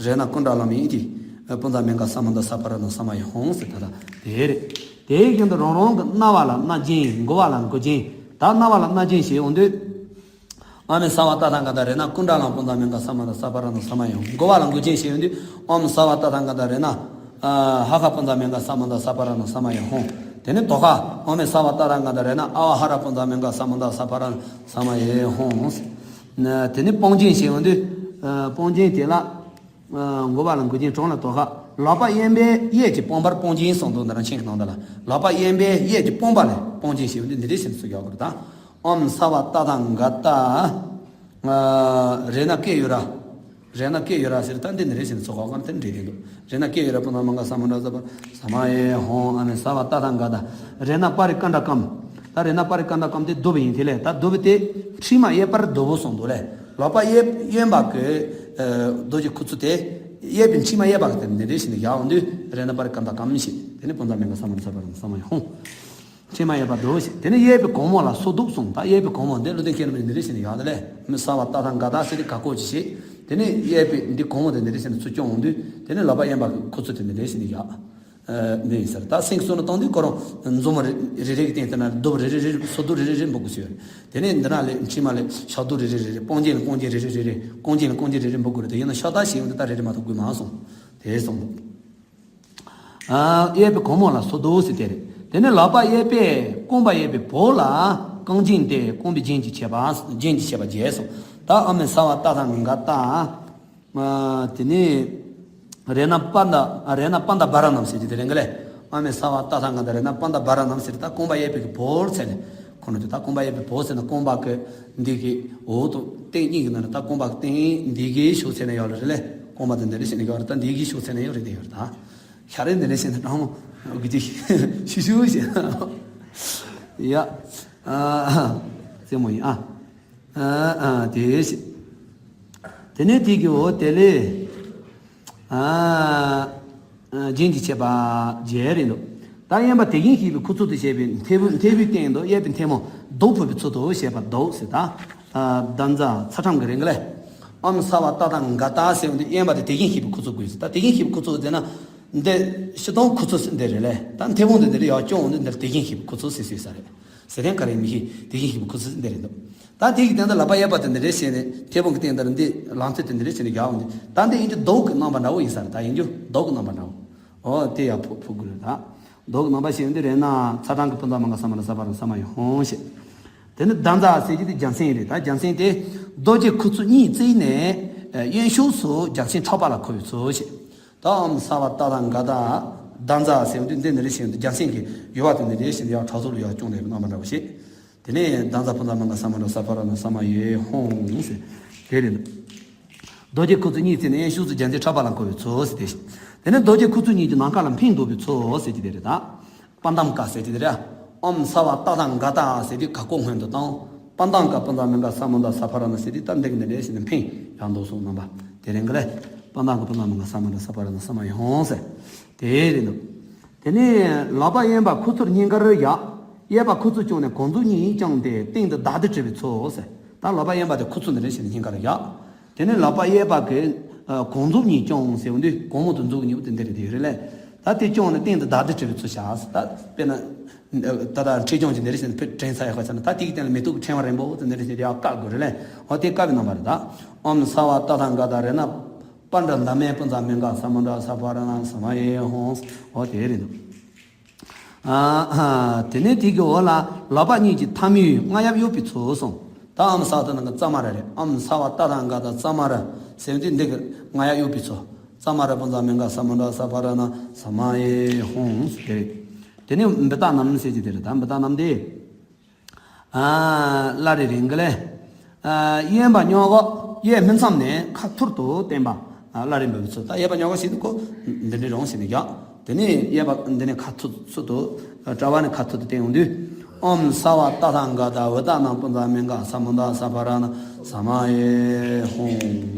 རཏྣ་ཀུན་དགྲ་ལམ་ཡིན་ཏེ། པུན་ཛ་མིང་ག་ས་མུ་དྲ་ས་ཕ་ར་ཎ་ས་མ་ཡེ་ཧོང་ཟེར་ད་ལྟ་དེ་རེད། དེའི་རྒྱུན་དུ་རང་རང་གི་རྣ་བ་ལ་རྣ་རྒྱན། མགུ་བ་ལ་མགུ་རྒྱན། ད་རྣ་བ་ལ་རྣ་རྒྱན་ཞེས་འོང་དུས། ཨ་མེ་ས་བ་ཏ་ཐ་ག་ཏ་རཏྣ་ཀུན་དགྲ་ལམ་པུན་ཛ་མིང་ག་ས་མུ་དྲ་ས་ཕ་ར་ཎ་ས་མ་ཡེ་ཧོང་། མགུ་བ་ལ་མགུ་རྒྱན་ཞེས་འོང་དུས་ཨོཾ་ས་བ་ཏ་ཐ་ག་ཏ་རཏྣ་ཧ་ཤ་པུན་ཛ་མིང་ག་ས་མུ་དྲ་ས་ཕ་ར་ཎ་ས་མ་ཡེ་ཧོང་། དེ་ནས་དོ་ཤ་ཨ་མེ་ས་བ་ཏ་ཐ་ག་ཏ་རཏྣ་ཨ་བ་ཧ་ར་པུན་ཛ་མིང་ག་ས་མུ་དྲ་ས་ཕ་ར་ཎ་ས་མ་ཡེ་ཧོང་། དེ་ནས་སྤོང་རྒྱན་ཞེས་འོང་དུས་སྤོང་རྒྱན་དེ་ལ། མགུ་བ་ལ་མགུ་རྒྱན། དྲུང་ལ་དོ་ཤ། ལག་པ་གཡས་པས་གཡས་ཀྱི་དཔུང་པར་སྤོང་རྒྱན་གསུངས་འདུག་འདི་རང་ཆེན་གྱི་ནང་དུ་ལ་ལག་པ་གཡས་པས་གཡས་ཀྱི་དཔུང་པ་ལ་སྤོང་རྒྱན་ཞེས་འདི་འདི་འདྲའི་ཞིག་ནས་སུ་ཡག་གི་རེད་ད། ཨོཾ་ས་བ་ཏ་ཐ་ག་ཏ། རཏྣ་ཀེ་ཡུ་ར། རཏྣ་ཀེ་ཡུ་ར་ཟེར་ད་འདི་འདི་འདྲའི་ཞིག་ནས་སུ་གོ་གང་དེ་འདྲའི་དེ་འདུག་རཏྣ་ཀེ་ཡུ་ར་པུན་ཛ་མིང་ག་ས་མུ་དྲ་ས་ཕ་ས་མ་ཡེ་ཧོང་། ཨ་མེ་ས་བ་ཏ་ཐ་ག་ཏ། རཏྣ་པ་རི་ཀ་ཎྜ་ཀཾ། ད་རཏྣ་པ་རི་ཀ་ཎྜ་ཀཾ་དེ་གདུབ་ཡིན་དེ་ལས་ད་གདུབ་དེ་མཁྲིས་མ་གཡས་པར་གདུབ་བོ་གསུངས་འདུག་ལས། ལག་པ་གཡས་གཡོན་པ་གི་རྡོ་རྗེ་ཁུ་ཚུར་དེ་གཡས་པའི་མཁྲིས་མ་གཡས་པ་གི་དེ་འདི་འདྲའི་ཞིག་ནས་ཡར་འོང་དུས་རཏྣ་པ་རི་ཀ་ཎྜ་ཀཾ་ཞེས་དེ་ནས་པུན་ཛ་མིང་ག་ས་མུ་དྲ་ས་ཕ་ར་ཎ་ས་མ་ཡེ་ཧོང་། མཁྲིས་མ་གཡས་པར་གདུབ་བོ་ཞེས། དེ་ནས་གཡས་པའི་གོང་མོ་ལ་སོ་བདུག་གསུངས། ད་གཡས་པའི་གོང་མོ་འདི་བློ་ལྡན་མཁྱེན་རབ་འདི་འདྲའི་ཞིག་ནས་ཡར་དེ་ལས་ཨ་མེ་ས་བ་ཏ་ཐ་ག་ཏ་ཟེར་ཏེ་ག་ཀོ་ཅི་ཞེས། དེ་ནས་གཡས་པའི་འདི་གོང་མོ་དེ་འདི་འདྲའི་ཞིག་ནས་ཚུར་བརྐྱངས་འོང་དུས་དེ་ནས་ལག་པ་གཡོན་པ་གི་ཁུ་ཚུར་དེ་འདི་འདྲའི་ཞིག་ནས་ཡར། འདི་ཡིན་ཟེར། ད་སེང་གེ་གསུམ་ལ་བཏང་དུས་ཁོ་རང་མཛུབ་མོ་རེ་རེ་རེ་གི་སྟེང་དེ་ན་གདུབ་རེ་རེ་རེ་རེ་སོ་བདུག་རེ་རེ་རེ་འབུལ་དགོས་ཟེར། དེ་ནས་འདི་ན་ལས་མཁྲིས་མ་ལས་ཤ་བདུག་རེ་རེ་རེ་རེ་སྤོང་རྒྱན་ལ་སྤོང་རྒྱན་རེ་རེ་རེ་རེ་སྐོང་རྒྱན་ལ་སྐོང་རྒྱན་རེ་རེ་འབུལ་དགོས་རེད། དེ་ཡིན་ན་ཤ་སྟག་ཞིག་ཡོང་དུས་ད་རེ་རེ་མ་གཏོགས་དགོས་མ་སོང་། དེ་སོང་འདུག་ཨ་གཡས་པའི་གོང་མོ་ལ་སོ་བདུག་ཟེར་དེ་རེད། དེ་ནས་ལག་པ་གཡས་པས་རྐང་པ་གཡས་པའི་བོགས་ལ། རྐང་རྗེས་ཏེ་རྐང་པའི་རྒྱན་གྱིས་བྱས་པ། རྒྱན་གྱིས་བྱས་པ་བརྒྱད་སོང་། ད་ཨ་མི་ས་བ་ཏ་ཐ་ག་ཏ། དེ་ནས་རེ་ན་པ་ད། རེ་ན་པ་ད་བ་ར་ནམ་ཟེར་གྱི་དེ་རེད་གི་ལེ། ཨ་མི་ས་བ་ཏ་ཐ་ག་ཏ་རེ་ན་པ་ད་བ་ར་ནམ་ཟེར། ད་རྐང་པ་གཡས་པའི་གི་བོར་ཟེར་ནས། ཁོ་ན་དེ་ད་རྐང་པ་གཡས་པའི་བོར་ཟེར་ན་རྐང་པ་གི་འདི་གི་འོག་ཏུ་སྟེང་གཉིས་ཀྱི་ནང་ནས། ད་རྐང་པ་གི་སྟེང་འདི་གི་ཤུགས་ཚད་ནས་ཡོད་རེད་ལེ། རྐང་པ་དེ་འདི་རེད་ཟེར་ནས་ཡོད་རེད། ད་འདི་གི་ཤུགས་ཚད་ནས་ཡོད་རེད། དེ་ཡོད་རེད། ད་ཤ་རེད་འདི་རེད་ཟེར་ནས་ནང་མོ་གི་ཅིག་ཤུ་ཤུ་ཟེར། ཡ། ཨ་ཙེ་མོ་ཡིན་ཨ། ཨ་ཨ་དེ་ཞེས། དེ་ནས་དེ་གི་འོ་དེ་ལས། ཨ་ཨ་རྒྱན་གྱིས་བྱས་པ་བརྒྱད་རེད་འདུག་ད་གཡོན་པ་དེ་བཞིན་གཤེགས་པའི་ཁུ་ཚུར་དུ་བྱས་པའི་མཐེ་བོ། མཐེ་བོའི་སྟེང་དུ་གཡས་པའི་མཐེ་མོ་བདུག་ཕུལ་བའི་ཚུལ་དུ་བྱས་པ་བདུག་ཟེར། ད་ད་ཛ་ཚ་གྲངས་ཀྱི་རིང་ལས། ཨ་མི་ས་བ་ཏ་ཐ་ག་ཏ་ཟེར་བ་འདི་གཡོན་པ་དེ་དེ་བཞིན་གཤེགས་པའི་ཁུ་ཚུར་དགོས་ཟེར། ད་དེ་བཞིན་གཤེགས་པའི་ཁུ་ཚུར་ཟེར་ན། འདི་སྤྱིར་བཏང་ཁུ་ཚུར་ཟེར་འདི་རེད་ལས། ད་མཐེ་བོང་དེ་འདི་ལ་ཡར་བརྐྱངས་འོང་དུས་འདིར་དེ་བཞིན་གཤེགས་པའི་ཁུ་ཚུར་ཟེར་སྲོལ་ཡོད་ས་རེད། ཟེར་ཐེངས་ག་རེ་མི་ཤེས། དེ་བཞིན་གཤེགས་པའི་ཁུ་ཚུར་འདི་རེད་འདུག་ད་དེ་གི་སྟེང་དུ་ལག་པ་གཡས་པ་དེ་འདི་རེད་བྱས་ནས་མཐེ་བོང་གི་སྟེང་དུ་འདི་ལག་མཐིལ་དེ་འདི་རེད་བྱས་ནས་རྒྱག་འོང་དུས། ད་འདི་ཡིན་རྒྱུ་བདུག་གི་རྣམ་པ་འདྲ་བོ་ཡིན་ས་རེད། ད་ཡིན་རྒྱུ་བདུག་གི་རྣམ་པ་འདྲ་བོ། འོ་དེ་ཡར་ཕུ་ཕུ་དགོས་རེད། ད་བདུག་གི་རྣམ་པ་ཞིག་འདི་རེད་ན། ཚ་གྲངས་ཀྱི་པུན་ཙ་མ་ག་ས་མ་ར་ས་ཕ་ར་ན་ས་མ་ཡེ་ཧོང་ཞེས། དེ་ནི་ད་ཛ་ཟེར་གྱི་དེ་རྒྱལ་མཚན་རེད། ད་རྒྱལ་མཚན་དེ་རྡོ་རྗེ་ཁུ་ཚུར་གཉིས་བརྩེགས་ནས་གཡོན་ཕྱོགས་སུ་རྒྱལ་མཚན་ཕྲག་པ་ལ་འཁོར་བའི་ཚུལ་ཞེས། ད་ཨ་མི་ས་བ་ཏ་ཐ་ག་ཏ། ད་ཛ་ཟེར་བ་འདི་འདི་འདི་རེད་བྱས་ནས་རྒྱལ་མཚན་གྱི་ཡུ་བ་དེ་འདི་རེད་བྱས་ནས་ཡར་ཕྲག་ཚོགས་ལ་ཡར་བརྐྱངས་ནས་རྣམ་པ་འདྲ་བོ་བྱས། དེ་ནས་ད་ཛ་པུན་ཙ་མ་ག་ས་མ་ར་ས་ཕ་ར་ན་ས་མ་ཡེ་ཧོང་ཟེར། དེ་རེད། རྡོ་རྗེ་ཁུ་ཚུར་གཉིས་བརྩེགས་ནས་གཡོན་ཕྱོགས་སུ་རྒྱལ་མཚན་ཕྲག་པ་ལ་འཁོར་བའི་ཚུལ་ཟེར་ཏེ། དེ་ནས་རྡོ་རྗེ་ཁུ་ཚུར་གཉིས་ཀྱིས་ནམ་མཁའ་ལ་འཕེན་འདུག་པའི་ཚུལ་ཟེར་གྱི་དེ་རེད་ད། པ་དམ་ཀ་ཟེར་གྱི་དེ་རེད། ཨོཾ་སརྦ་ཏ་ཐཱ་ག་ཏ་ཟེར་དུས་ག་ཀོ་སྔོན་དུ་བཏང་། པ་དམ་ཀ་པུན་ཙ་མུན་ཀ་ས་མུན་ད་ས་ཕ་ར་ན་ཟེར་དུས་ད་འདི་གི་འདི་འདྲ་ཞིག་ནས་འཕེན་ཡང་འདུག་སོང་རྣམ་པ། དེ་རིང་གི་ལས། པ་དམ་ཀ་པུན་ཙ་མུན་ཀ་ས་མུན་ད་ས་ཕ་ར་ན་ས་མ་ཡེ་ཧོང་ཟེར། དེ་རེད་འདུག་དེ་ནས་ལག་པ་གཡོན་པ་ཁུ་ཚུར་སྙིང་གར་བཞག་གཡས་པ་ཁུ་ཚུར་བརྐྱངས་ནས་གོང་མཛུབ་གཉིས་བརྐྱངས་ཏེ་སྟེང་དུ་བདག་ལྟ་བྲི་བའི་ཚུལ་ཟེར། ད་ལག་པ་གཡོན་པ་དེ་ཁུ་ཚུར་འདི་འདྲ་ཞིག་ནས་སྙིང་གར་བཞག་དེ་ནས་ལག་པ་གཡས་པ་གི་ཨ་གོང་མཛུབ་གཉིས་བརྐྱངས་ཟེར་བ་འདི་གོང་མ་དང་མཛུབ་གཉིས་པོ་དེ་འདི་རེད། དེ་རེད་ལས། ད་དེ་བརྐྱངས་ནས་སྟེང་དུ་བདག་ལྟ་བྲི་བའི་ཚུལ་བྱ། ད་དཔེར་ན་ད་ལྟ་འཁྲིལ་རྐྱང་གི་འདི་འདྲ་ཞིག་ནས་ཕེབས་དྲན་ཚར་ཡག་པ་བྱས་ན། ད་དེ་གི་སྟེང་ལ་མེ་ཏོག་གི་ཕྲེང་བ་རིང་པོ་དེ་འདི་འདྲ་ཞིག་ཡར་བཀབ་དགོས་རེད་ལས། འོ་དེ་བཀབ་པའི་རྣམ་པ་རེད་ད། ཨོཾ་སརྦ་ཏ་ཐཱ་ག་ཏ་རཏྣ་པཎྜི་ཏ་མེ་པུན་ཙ་མུན་ཀ་ས་མུན་ད་ས་ཕ་ར་ན་ས་མ་ཡེ་ཧོང་། འོ་དེ་རེད་འདུག་ཨ་ཨ་དེ་ནས་དེ་གི་འོག་ལ་ལག་པ་གཉིས་ཀྱི་མཐའ་མུས་རྔ་ཡབ་གཡུག་པའི་ཚུལ་སོང་། ད་ཨོཾ་སརྦ་ཏ་ཐཱ་ག་ཏ་ཙ་མ་ར་རེད། ཨོཾ་སརྦ་ཏ་ཐཱ་ག་ཏ་ཙ་མ་ར་ཟེར་དུས་འདི་གི་རྔ་ཡབ་གཡུག་པའི་ཚུལ། ཙ་མ་ར་པུན་ཙ་མུན་ཀ་ས་མུན་ད་ས་ཕ་ར་ན་ས་མ་ཡེ་ཧོང་ཟེར་དེ་རེད། དེ་ནས་བི་ཏ་ནམ་ཟེར་གྱི་དེ་རེད་ད། བི་ཏ་ནམ་དེ། ཨ་བླ་རེ་རིང་གི་ལས། ཨ་གཡོན་པ་སྙོག་ག་གཡས་སྨིན་མཚམས་ནས་ཁ་ཐུར་དུ་བསྟན་པ། ཨ་བླ་རེ་འབུལ་བའི་ཚུལ། ད་གཡས་པ་སྙོག་ག་ཞིག་ཏུ་ཁོ་འདི་འདྲའི་རང་ཞིག་ནས་རྒྱག་དེ་ནས་གཡས་པ་འདི་ནས་ཁ་ཐུར་ཚུར་དུ་གྲྭ་པ་ནས་ཁ་ཐུར་དུ་བསྟན་ཡོང་དུས། ཨོཾ་སརྦ་ཏ་ཐཱ་ག་ཏ་བི་ཏ་ནམ་པུན་ཙ་མུན་ཀ་ས་མུན་ད་ས་ཕ་ར་ན་ས་མ་ཡེ་ཧོང་།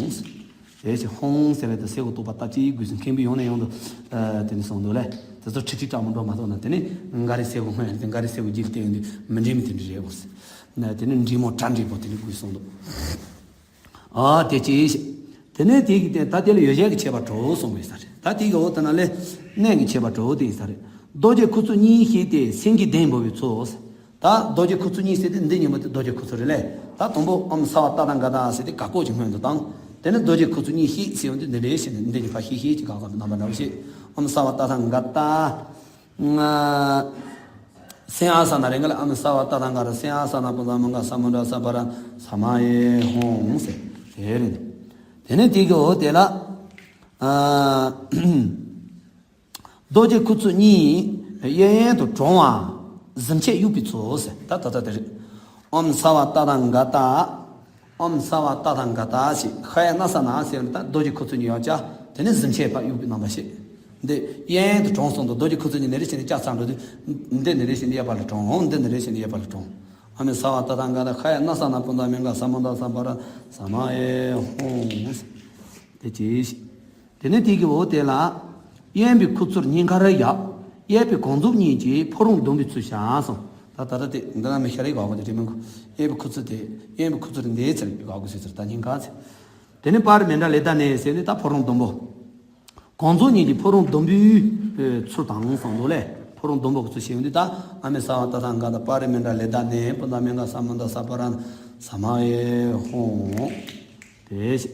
དེ་བཞིན་ཧོང་ཟེར་བའི་དེ་སེ་གོ་གཏོགས་པ་ལྟ་ཅི་དགོས་ཟིན་མཁན་པོ་ཡོང་ནས་ཡོང་དུ། ཨ་དེ་ནས་སོང་འདུག་ལས། དེ་ཚོ་ཁྲི་ཁྲི་སྤྲང་མོ་འགྲོ་མ་གཏོགས་ན། དེ་ནས་འགའ་རེ་སེ་གོ་སྔོན་དེ་འགའ་རེ་སེ་གོ་རྗེས་བལྟས་ཡོང་དུས་མི་འདྲེས་མི་དེ་འདྲ་རེད་འོ་ཟེར། དེ་ནས་འདྲེས་མོ་གྲ་འདྲེས་པོ་དེ་འདྲ་དགོས་སོང་འདུག་ཨ་དེ་ཅི་ཞིག་དེ་ནས་དེ་གི་དེ་ད་དེ་ལ་ཡོ་བྱད་ཀྱི་ཁྱད་པར་གྲོགས་སོང་བའི་ས་རེད། ད་དེ་གི་འོག་དེ་ན་ལས་གནས་ཀྱི་ཁྱད་པར་གྲོགས་དེ་ཡིན་ས་རེད། རྡོ་རྗེ་ཁུ་ཚུར་གཉིས་བཤེས་ཏེ་སེང་གེའི་གདན་འབུལ་བའི་ཚུལ། ད་རྡོ་རྗེ་ཁུ་ཚུར་གཉིས་ཟེར་དུས་འདི་གཉིས་པོ་དེ་རྡོ་རྗེ་ཁུ་ཚུར་རེད་ལས། ད་དང་པོ་ཨོཾ་སརྦ་ཏ་ཐཱ་ག་ཏ་ཟེར་དུས་ག་ཀོ་ཅིག་སྔོན་དུ་བཏང་། དེ་ནས་རྡོ་རྗེ་ཁུ་ཚུར་གཉིས་བཤེས་ཟེར་ཡོང་དུས་འདི་འདྲའི་ཞིག་ནས་འདི་གཉིས་ཕར་བཤེས་བཤེས་ཀྱི་ག་ག་རྣམ་པ་འདྲ་བོ་བཤེས། ཨོཾ་སརྦ་ཏ་ཐཱ་ག་ཏ། སེང་ཨ་ས་ན་རེད་ག་ལ། ཨོཾ་སརྦ་ཏ་ཐཱ་ག་ཏ་སེང་ཨ་ས་ན་པུན་ཙ་མུན་ཀ་ས་མུན་ད་ས་ཕ་ར་ན་ས་མ་ཡེ་ཧོང་ཟེར། དེ་རེད། དེ་ནས་དེ་གི་འོག་དེ་ལ། ཨ། རྡོ་རྗེ་ཁུ་ཚུར་གཉིས་གཡས་གཡོན་དུ་དྲོངས་པ་གཟིམ་ཆས་གཡུག་པའི་ཚུལ་ཟེར། ད་ད་ད་དེ་རེད། ཨོཾ་སརྦ་ཏ་ཐཱ་ག་ཏ། ཨོཾ་སརྦ་ཏ་ཐཱ་ག་ཏ་ཞེས་ཤ་ཡ་ན་ས་ན་ཟེར་ནས་ད་རྡོ་རྗེ་ཁུ་ཚུར་གཉིས་ཡར་བཀྱག་དེ་ནས་གཟིམ་ཆས་ཕར་གཡུག་པའི་རྣམ་པ་བཤད། འདི་གཡས་གཡོན་དུ་དྲོངས་སོང་དུས་རྡོ་རྗེ་ཁུ་ཚུར་གཉིས་འདི་འདྲ་བྱས་ནས་བཀྱག་ཚར་འགྲོ་དུས། འདི་འདི་འདྲ་བྱས་ནས་གཡས་པ་ལ་དྲོངས། འདི་འདི་འདྲ་བྱས་ནས་གཡས་པ་ལ་དྲོངས། ཨོཾ་སརྦ་ཏ་ཐཱ་ག་ཏ་ཤ་ཡ་ན་ས་ན་པུན་ཙ་མུན་ཀ་ས་མུན་ད་ས་ཕ་ར་ན་ས་མ་ཡེ་ཧོང་། དེ་ཅི་ཞིག་དེ་ནས་དེ་གི་འོག་དེ་ལ། གཡོན་པའི་ཁུ་ཚུར་སྙིང་གར་བཞག་གཡས་པའི་གོང་མཛུབ་གཉིས་ཀྱིས་ཕོ་བྲང་སྡོམ་པའི་ཚུལ་བྱས་སོང་། ད་ད་ལྟ་དེ་འདི་ན་མི་ཤ་རེ་ག་གོ་དེ་དྲི་མི་གོ། གཡས་པའི་ཁུ་ཚུར་དེ་གཡོན་པའི་ཁུ་ཚུར་འདིའི་ཚུར་ག་གོ་ཟེར་ཚུར་ད་སྙིང་ག་ཚེ། དེ་ནས་པཱ་རི་མནྜལ་ལེ་བདའ་ནས་ཟེར་ནས་ད་ཕོ་བྲང་སྡོམ་པོ། གོང་མཛུབ་གཉིས་ཀྱིས་ཕོ་བྲང་སྡོམ་པའི་ཚུལ་དང་སོང་འདུག་ལས། ཕོ་བྲང་སྡོམ་པོ་གི་ཚུལ་བྱས་ཡོང་དུས་ད་ཨོཾ་སརྦ་ཏ་ཐཱ་ག་ཏ་པཱ་རི་མནྜལ་ལེ་བདའ་ནས་པུན་ཙ་མུན་ཀ་ས་མུན་ད་ས་ཕ་ར་ན་ས་མ་ཡེ་ཧོང་། དེ་བཞིན།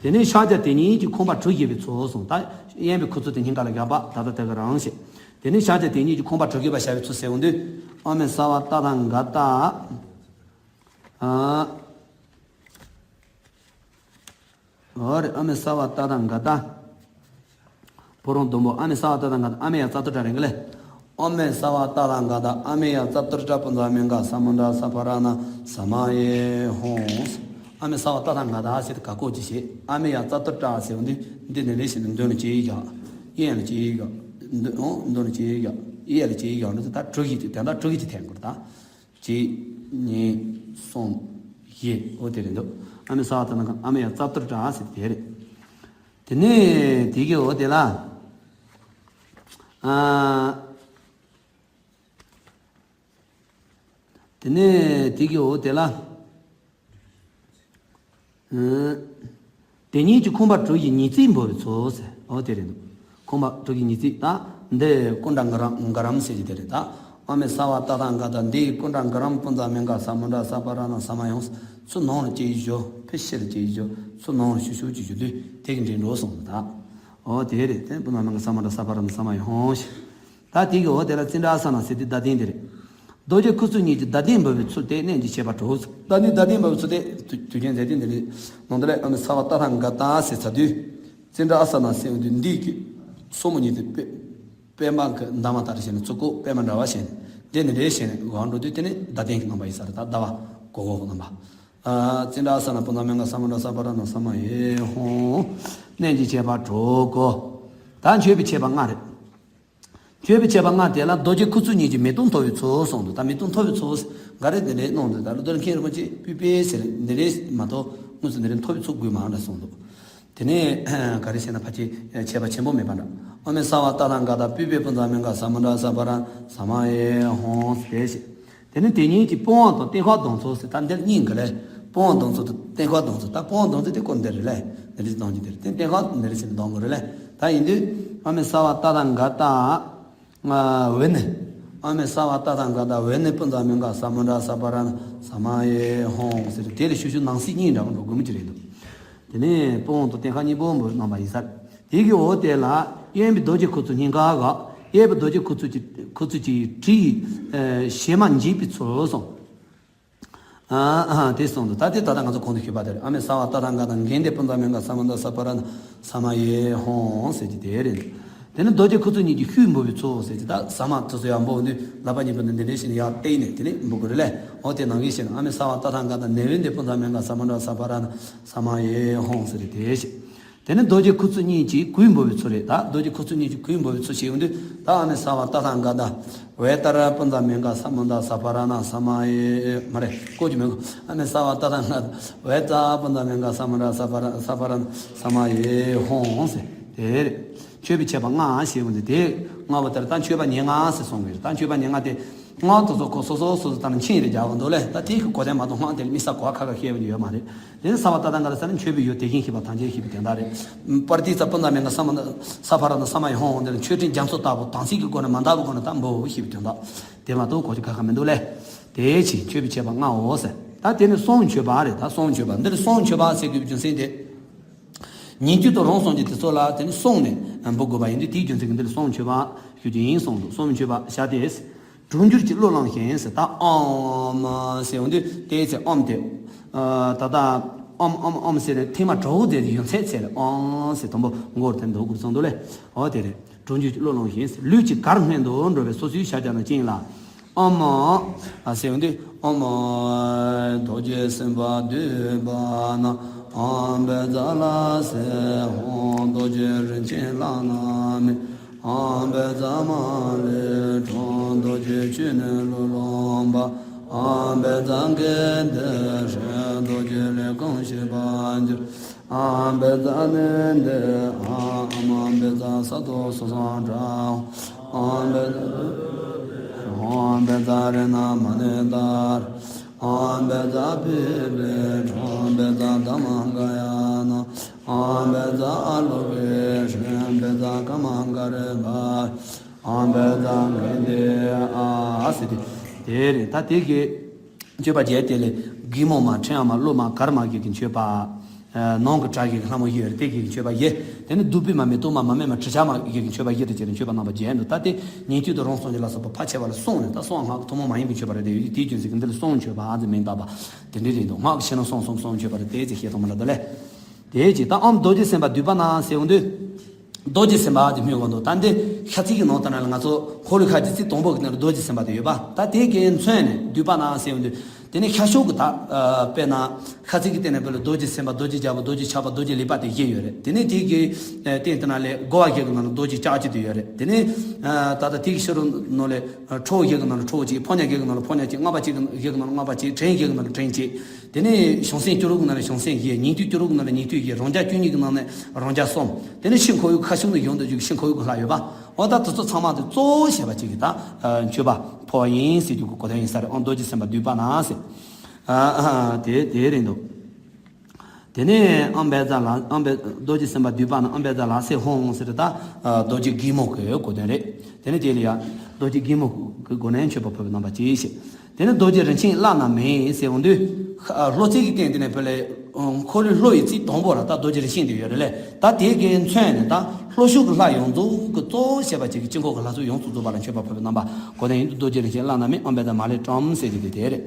དེ་ནས་ཕྱག་རྒྱ་དེ་ཉིད་ཀྱིས་ཁོང་པ་གྲུ་བཞི་པའི་ཚུལ་སོང་། ད་གཡོན་པའི་ཁུ་ཚུར་དེ་སྙིང་ག་ལ་བཞག་པ་ད་ལྟ་དེ་ག་རང་བཞིན། དེ་ནས་ཕྱག་རྒྱ་དེ་ཉིད་ཀྱིས་ཁོང་པ་གྲུ་བཞི་པ་བྱ་བའི་ཚུལ་ཟེར་འོང་དུས། ཨོཾ་སརྦ་ཏ་ཐཱ་ག་ཏ། ཨ། ཨོ་རེ། ཨ་མེ་ས་བ་ཏ་དང་ག་ད། ཕོ་རོང་ཟླུམ་པོ། ཨ་མེ་ས་བ་ཏ་དང་ག་ད། ཨ་མེ་ཡ་ཙ་ཏོ་ཏྲ་རེད་ག་ལེ། ཨ་མེ་ས་བ་ཏ་དང་ག་ད། ཨ་མེ་ཡ་ཙ་ཏོ་ཏྲ་པུན་ཛ་མེ་ག་ས་མུ་དྲ་ས་པ་ར་ན་ས་མ་ཡེ་ཧོང་། ཨ་མེ་ས་བ་ཏ་དང་ག་ད་ཟེར་ཏེ་ག་ཀོ་ཅི་ཞེས། ཨ་མེ་ཡ་ཙ་ཏོ་ཏྲ་ཟེར་བ་འདི་འདི་ནི་ལས་ཤིག་འདོན་ལ་ཅི་ཡག་ཡན་ལ་ཅི་ཡག་འདོན་ལ་ཅི་ཡག་ཡན་ལ་ཅི་ཡག་འདི་ད་དྲུག་ཡིག་ཅིག་དེ་འདྲ་དྲུག་ཡིག་ཅིག་འཐེན་དགོས་ད། གཅིག་གཉིས་གསུམ་བཞི། འོ་དེ་རེད་འདུག་ཨ་མེ་ས་བ་ཏ་དང་ག་ད། ཨ་མེ་ཡ་ཙ་ཏོ་ཏྲ་ཟེར་དེ་རེད། དེ་ནས་དེ་གི་འོ་དེ་ལ། ཨ། དེ་ནས་དེ་གི་འོ་དེ་ལ། ཨ། དེ་ཉིད་ཀྱི་ཁང་པ་དྲུག་གི་ཉིས་བརྩེགས་འབུལ་བའི་ཚུལ་ཟེར། འོ་དེ་རེད་འདུག་ཁང་པ་དྲུག་གི་ཉིས་བརྩེགས་ད། འདི་ཀུན་ཌ་ག་རམ་ག་རམ་ཟེར་གྱི་དེ་རེད་ད། ཨ་མེ་ས་བ་ཏ་དང་ག་ད། འདི་ཀུན་ཌ་ག་རམ་པུན་ཛ་མེ་ག་ས་མུ་དྲ་ས་པ་ར་ན་ས་མ་ཡེ་ཧོང་། ཚུར་ནང་ལ་ཅིག་བཞུགས། ཕི་ཕྱི་ལ་ཅིག་བཞུགས། ཚུར་ནང་ལ་ཤུགས་ཤུགས་ཅིག་བཞུགས་དུས་དེ་གི་འདྲེན་འགྲོ་སོང་ད། འོ་དེ་རེད། དེ་པུན་ཛ་མེ་ག་ས་མུ་དྲ་ས་པ་ར་ན་ས་མ་ཡེ་ཧོང་ཞེས། ད་དེ་གི་འོ་དེ་ལ་ཙིནྡྲ་ཨ་ས་ན་ཟེར་དེ་བརྡ་དོན་དེ་རེད། རྡོ་རྗེ་ཁུ་ཚུར་གཉིས་ཀྱི་བརྡ་དོན་འབུལ་བའི་ཚུལ་དེ་རྣལ་འབྱོར་བྱེད་པ་དྲུག་ད་ནི་བརྡ་དོན་འབུལ་བའི་ཚུལ་དེ་དུས་དུས་རྒྱུན་མཛད་དེ་འདི་ནི་ནང་དུ་ལས་ཨ་མེ་ས་བ་ཏ་དང་ག་ད་ཟེར་ཚར་དུས། ཙིནྡྲ་ཨ་ས་ན་ཟེར་བ་འདི་འདི་གི་སོར་མོ་གཉིས་དེ་པད་པད་མ་གི་འདབ་མ་ལྟར་བྱས་ནས་ཚུར་བཀོག་པད་མ་འདྲ་བ་བྱས་ནས་འདི་ནི་རེ་བྱས་ནས་གང་འགྲོ་དུས་དེ་ནི་བརྡ་དོན་གྱི་རྣམ་པ་ཡིན་ས་རེད། ད་ཟླ་བ་གོ་གོ་གི་རྣམ་པ། ཙིནྡྲ་ཨ་ས་ན་པུན་ཛ་མེ་ག་ས་མུ་དྲ་ས་པ་ར་ན་ས་མ་ཡེ་ཧོང་། རྣལ་འབྱོར་བྱེད་པ་དྲུག་གོ། ད་མཆོད་པའི་མཆོད་པ་ལྔ་རེད། མཆོད་པའི་མཆོད་པ་ལྔ་དེ་ལ་རྡོ་རྗེ་ཁུ་ཚུར་གཉིས་ཀྱིས་མེ་ཏོག་འཐོར་བའི་ཚུལ་གསུངས་འདུག་ད་མེ་ཏོག་འཐོར་བའི་ཚུལ་ག་རེ་འདི་འདྲའི་གནང་འདུག་ད་རྡོ་རྗེ་མཁན་རིན་པོ་ཆེ་པུས་པས་ཟེར་འདི་འདྲའི་མ་གཏོགས་དངོས་སུ་འདི་འདྲའི་འཐོར་བའི་ཚུལ་དགོས་མ་འདྲ་གསུངས་འདུག་དེ་ནས་ག་རེ་བྱས་ན་ཕལ་ཆེར་ཁྱད་པར་ཆེན་པོ་མེད་པ་འདྲ། ཨ་མེ་ས་བ་ཏ་དང་ག་ད། པུས་པས་པུན་ཛ་མེ་ག་ས་མུ་དྲ་ས་པ་ར་ན་ས་མ་ཡེ་ཧོང་ཟེར་ཞེས། དེ་ནས་དེ་ཉིད་ཀྱི་པུ་ཝང་དང་སྟོད་ཁ་གདོང་ཚུལ་ཟེར། ད་འདིར་གཉིས་འགའ་ལས། པུ་ཝང་གདོང་ཚུལ་དང་སྟོད་ཁ་གདོང་ཚུལ། ད་པུ་ཝང་གདོང་ཚུལ་དེ་སྐོར་འདིར་རེད་ལས། འདི་རེད་གདོང་གི་འདིར་དེ་སྟོད་ཁ་འདི་རེད་ཟེར་ནས་གདོང་གི་རེད་ལས། ད་ཡིན་དུས་ཨ་མེ་ས་བ་ཏ་དང་ག་ད། འོད་ནི། ཨ་མེ་ས་བ་ཏ་དང་ག་ད། འོད་ནི་པུན་ཛ་མེ་ག་ས་མུ་དྲ་ས་པ་ར་ན་ས་མ་ཡེ་ཧོང་ཟེར། དེ་ལས་ཤུགས་ཤུགས་ནང་གསེས་གཉིས་འདྲ་བོ་འགྲོ་དགོས་མི་ཅི་རེད་འདུག་དེ་ནས་པུ་ཝང་དང་སྟོད་ཁ་གཉིས་པོ་འབུལ་གནང་བ་ཡིན་ས། དེ་གི་འོ་དེ་ལ་གཡོན་པའི་རྡོ་རྗེ་ཁུ་ཚུར་སྙིང་ག་ག་གཡས་པའི་རྡོ་རྗེ་ཁུ་ཚུར་གྱི་ཁུ་ཚུར་གྱི་གྲི་ཡིས་ཨ་ཞལ་མ་འཇིབ་པའི་ཚུལ་སོང་། ཨ་ཨ་དེ་སོང་འདུག་ད་དེ་ད་ལྟ་ང་ཚོ་གོང་དུ་ཞུས་པ་དེ་རེད། ཨ་མེ་ས་བ་ཏ་དང་ག་ད། འོད་ནི་པུན་ཛ་མེ་ག་ས་མུ་དྲ་ས་པ་ར་ན་ས་མ་ཡེ་ཧོང་ཟེར་གྱི་དེ་རེད། དེ་ནི་རྡོ་རྗེ་ཁུ་ཚུར་གཉིས་ཀྱིས་ཤུགས་འབུལ་བའི་ཚུལ་ཟེར་གྱི་ད་ཟ་མ་དེ་ཚོ་ཡང་འབུལ་དུས་ལག་པ་གཉིས་པོ་ནི་འདི་འདྲའི་ཞིག་ནས་ཡར་བཏེགས་ནས་དེ་ནས་འབུལ་དགོས་རེད་ལས། འོ་དེ་ནང་གི་ཞིག་ནས་ཨ་མེ་ས་བ་ཏ་དང་ག་ད། འོད་ནི་པུན་ཛ་མེ་ག་ས་མུ་དྲ་ས་པ་ར་ན་ས་མ་ཡེ་ཧོང་ཟེར་གྱི་དེ་ཞིག་དེ་ནི་རྡོ་རྗེ་ཁུ་ཚུར་གཉིས་ཀྱིས་གུས་འབུལ་བའི་ཚུལ་རེད། ད་རྡོ་རྗེ་ཁུ་ཚུར་གཉིས་ཀྱིས་གུས་འབུལ་བའི་ཚུལ་ཞིག་ཡོང་དུས་ད་ཨ་མེ་ས་བ་ཏ་དང་ག་ད། འོད་ལྟར་པུན་ཛ་མེ་ག་ས་མུ་དྲ་ས་པ་ར་ན་ས་མ་ཡེ། མ་རེད། བཀོད་ཀྱི་མེད་གོ། ཨ་མེ་ས་བ་ཏ་དང་ག་ད། འོད་ལྟར་པུན་ཛ་མེ་ག་ས་མུ་དྲ་ས་པ་ར་ས་པ་ར་ན་ས་མ་ཡེ་ཧོང་ཟེར། དེ་རེད། མཆོད་པའི་མཆོད་པ་ལྔ་ཞེས་འོང་དུས་དེ་ལྔ་པོ་དེར་ད་མཆོད་པ་ཉེར་ལྔ་ཟེར་གསུང་གི་རེད། ད་མཆོད་པ་ཉེར་ལྔ་དེ། སྔགས་དེ་ཚོ་ཁོ་སོ་སོ་སོ་སོ་ལྟར་མཆན་རེ་རྒྱག་གི་འདུག་ལས། ད་དེའི་གི་གོ་དོན་མ་གཏོགས་སྔགས་དེ་ལ་དམིགས་བསལ་གོ་བ་ཁ་ཁ་བཤད་པ་ཡོད་མ་རེད། དེ་ནི་ས་བ་ཏ་དང་ག་ད་ཟེར་ན་མཆོད་པའི་ཡུལ་དེ་བཞིན་གཤེགས་པ་ཐམས་ཅད་ཞེས་པའི་དོན་དག་རེད། པར་ཏི་ཙ་པུན་ཛ་མེ་ག་ས་མུ་ས་པ་ར་ན་ས་མ་ཡེ་ཧོང་དེ་ལ་མཆོད་སྤྲིན་རྒྱ་མཚོ་ལྟ་བུ་དམ་ཚིག་གི་སྒོ་ནས་མ་འདའ་བའི་སྒོ་ནས་ད་འབུལ་ཞེས་པའི་དོན་དག་དེ་མ་གཏོགས་གོ་རྒྱུ་ཁ་ཁ་མི་འདུག་ལས། དེའི་ཕྱིར་མཆོད་པའི་མཆོད་པ་ལྔའོ་ཟེར། ད་དེ་ནི་གསུང་མཆོད་པ་རེད། ད་གསུང་མཆོད་པ་འདིར་གསུང་མཆོད་པ་ཟེར་དགོས་པའི་རྒྱུ་མཚན་དེ། ཉན་རྒྱུ་དང་རང་གསུང་གི་དེ་ཚོ་ལ་དེ་ནི་གསུངས་ནས་འབུལ་དགོས་པ་ཡིན་དུས་དེའི་རྒྱུ་མཚན་གྱིས་འདིར་གསུང་མཆོད་པ་ཞུ་རྒྱུ་ཡིན་གསུངས་འདུག་གསུང་མཆོད་པ་བྱ་སྟེ། གྲོལ་འགྱུར་གྱི་གླུ་བླངས་ཤིང་ཟེར། ད་ཨོམ་ཟེར་འོང་དུས་དེའི་ཚེ་ཨོམ་དེ། ད་ལྟ་ཨོམ་ཨོམ་ཨོམ་ཟེར་ནས་ཐེངས་མ་དྲུག་དེ་ཡོད་ཚད་ཚེ་ལ་ཨོམ་ཟེར་དུམ་བུ་མགོར་དེ་འདུག་དགོས་གསུངས་འདུག་ལས། འོ་དེ་རེད། གྲོལ་འགྱུར་གྱི་གླུ་བླངས་ཤིང་ཟེར། ལུས་ཀྱི་གར་སྔོན་དུ་འགྲོ་བའི་སོ་སོའི་ཤ་རྒྱགས་ན་ཅིང་ལ། ཨོམ། ཨ་ཟེར་འོང་དུས་ཨོམ། རྡོ་རྗེ་སེམས་དཔའ་འདུས་པ་ན། ཨོམ་བཛྲ་ལ་སེ་ཧོ། རྡོ་རྗེ་རིན་ཆེན་ལག་ན་མེ། ཨོམ་བཛྲ་མ་ལས་འཕྲོ། རྡོ་རྗེ་གཅུང་ནས་གླུ་ལོངས་པ། ཨོམ་བཛྲ་གེ་ཏེ་ཧྲཱིཿ། རྡོ་རྗེ་ལས་གང་ཤེས་པར་འགྱུར། ཨོམ་བཛྲ་ནནྡེ་ཧ། ཨོམ་བཛྲ་ས་ཏྭ་སོ་སོ་ཏྲ། ཨོམ་བཛྲ་ཨོམ་བཛྲ་རཏྣ་མ་ཎི་ཏཱ་ར། ཨོམ་བཛྲ་བི་བི་ཏྲ། ཨོམ་བཛྲ་དྷརྨ་ག་ཡ་ན། ཨོམ་བཛྲ་ཨ་ལོ་ཀེ་ཤ། ཨོམ་བཛྲ་ཀ་མ་ཀ་རུ་པ། ཨོམ་བཛྲ་གེ་ཏེ་ཨ་ཟེར་ཏེ། དེ་རེད། ད་དེ་གི་མཆོད་པ་བརྒྱད་དེ་ལས་གད་མོ་མ། ཕྲེང་བ་མ། གླུ་མ། གར་མ་བརྒྱད་ཀྱི་མཆོད་པ། ནང་གི་གྲྭ་བཞི་གི་ལྷ་མོ་བཞི་ཡོད་རེད། དེ་བཞི་གི་མཆོད་པ་བཞི། དེ་ནས་བདུག་སྤོས་མ་མེ་ཏོག་མ་མ་སྨིན་མ་དྲི་ཆབ་མ་བཞི་གི་མཆོད་པ་བཞི་དང་བཅས་ནས་མཆོད་པ་རྣམ་པ་བརྒྱད་འདུག་ད་དེ་ཉན་ཐོས་དང་རང་སངས་རྒྱས་ལ་སོགས་པ་ཕལ་ཆེ་བ་ལ་གསུངས་ནས། ད་གསུང་སྔགས་ཐུན་མོང་མ་ཡིན་པའི་མཆོད་པ་རེད། དེ་ཡོད་དེའི་རྒྱུ་མཚན་གྱིས་འདི་ལ་གསུང་མཆོད་པ་ཟེར་མིང་བཏགས་པ་དེ་འདྲ་རེད་འདུག་སྔགས་ཀྱི་ཕྱི་ནང་གསང་གསུམ་གསུང་མཆོད་པ་རེད། དེ་ཅིག་བཤད་སྟངས་མི་འདྲ་འདུག་ལེ། དེ་ཅིག་ད་ཨོཾ་རྡོ་རྗེ་སེམས་དཔའ་འདུས་པ་ན་ཟེར་འོང་དུས། རྡོ་རྗེ་སེམས་དཔའ་དེ་སྨོས་འོང་དུས། ད་འདི་ཤ་ཚིག་གི་ནང་ལྟར་ན་ལ་ང་ཚོ་འཁོར་ལོའི་ཁ་གྱེས་ཚིག་དང་པོ་གི་ནང་ལ་རྡོ་རྗེ་སེམས་དཔའ་དེ་ཡོད་པ། ད་དེ་གའི་མཚོན་ནས་འདུས་པ་ན་ཟེར་འོང་དུས། དེ་ནས་ཤ་ཤུག་གི་ད་དཔེར་ན་ཤ་ཚིག་གི་སྟེང་ནས་དཔེར་ན་རྡོ་རྗེ་སེམས་དཔའ། རྡོ་རྗེ་རྒྱལ་པོ། རྡོ་རྗེ་ཆགས་པ། རྡོ་རྗེ་ལེགས་པ་དེ་བཞི་ཡོད་རེད། དེ་ནས་དེ་གའི་སྟེང་དེ་ན་ལས་རྒོལ་བ་བཞི་གི་ནང་ལ་རྡོ་རྗེ་ལྕགས་ཀྱུ་དེ་ཡོད་རེད། དེ་ནས་ད་ལྟ་དེ་གི་ཕྱི་རོལ་ནང་ལས་ཁྲོ་བོ་བཞི་གི་ནང་ལ་ཁྲོ་བོ་གཅིག་ཕོ་ཉ་བཞི་གི་ནང་ལ་ཕོ་ཉ་གཅིག་སྔགས་པ་གཅིག་གི་བཞི་གི་ནང་ལ་སྔགས་པ་གཅིག་བྲན་བཞི་གི་ནང་ལ་བྲན་གཅིག་དེ་ནས་བྱང་སེམས་བཅུ་དྲུག་གི་ནང་ལ་བྱང་སེམས་བཞི། ཉན་ཐོས་བཅུ་དྲུག་གི་ནང་ལ་ཉན་ཐོས་བཞི། རང་རྒྱལ་བཅུ་གཉིས་ཀྱི་ནང་ནས་རང་རྒྱལ་གསུམ། དེ་ནས་ཕྱི་ཁོར་ཡུག་ཁ་ཤུག་ནས་ཡོང་དུས་ཀྱི་ཕྱི་ཁོར་ཡུག་གི་ལྷ་ཡོད་པ། འོ་ད་དེ་ཚོ་ཚང་མ་དེ་གཙོ་བོ་བྱས་པ་གཅིག་གི་ད་མཆོད་པ་ཕུལ་བ་ཡིན་ཟེར་རྒྱུ་གི་གོ་དོན་ཡིན་ས་རེད། ཨོཾ་རྡོ་རྗེ་སེམས་དཔའ་འདུས་པ་ན་ཟེར། ཨ་ཨ་དེ་དེ་རེད་འདུག་དེ་ནས་ཨམ་བེ་ཛ་ལ་ཨམ་བེ་རྡོ་རྗེ་སེམས་དཔའ་འདུས་པ་ན་ཨམ་བེ་ཛ་ལ་སེ་ཧོང་ཟེར་ད་རྡོ་རྗེ་སྒེག་མོ་གི་གོ་དོན་རེད། དེ་ནས་དེ་ལ་ཡ་རྡོ་རྗེ་སྒེག་མོ་གི་སྒོ་ནས་མཆོད་པ་ཕུལ་བའི་རྣམ་པ་ཅིག་བཤད། དེ་ནས་རྡོ་རྗེ་རིན་ཆེན་བླ་ན་མེད་ཟེར་འོང་དུས། ལྷོ་ཚིག་གི་སྟེང་དེ་ནས་བོད་ལས་འཁོར་ལོའི་ལྷོ་ཡི་ཚིག་དང་པོ་ལ་ད་རྡོ་རྗེ་རིན་ཆེན་དེ་ཡོད་རེད་ལེ། ད་དེ་གའི་མཚོན་ནས་ད་ལྷོ་ཕྱོགས་ཀྱི་ལྷ་ཡོངས་རྫོགས་ཀྱི་གཙོ་བོ་བྱས་པ་ཅིག་གི་དཀྱིལ་འཁོར་གྱི་ལྷ་ཚོགས་ཡོངས་སུ་རྫོགས་པ་ལ་མཆོད་པ་ཕུལ་བའི་རྣམ་པ་གོ་དོན་ཡིན་དུས། རྡོ་རྗེ་རིན་ཆེན་བླ་ན་མེད་ཨམ་བེ་ཛ་མ་ལེ་ཀྲམ་ཟེར་གྱི་དེ་དེ་རེད།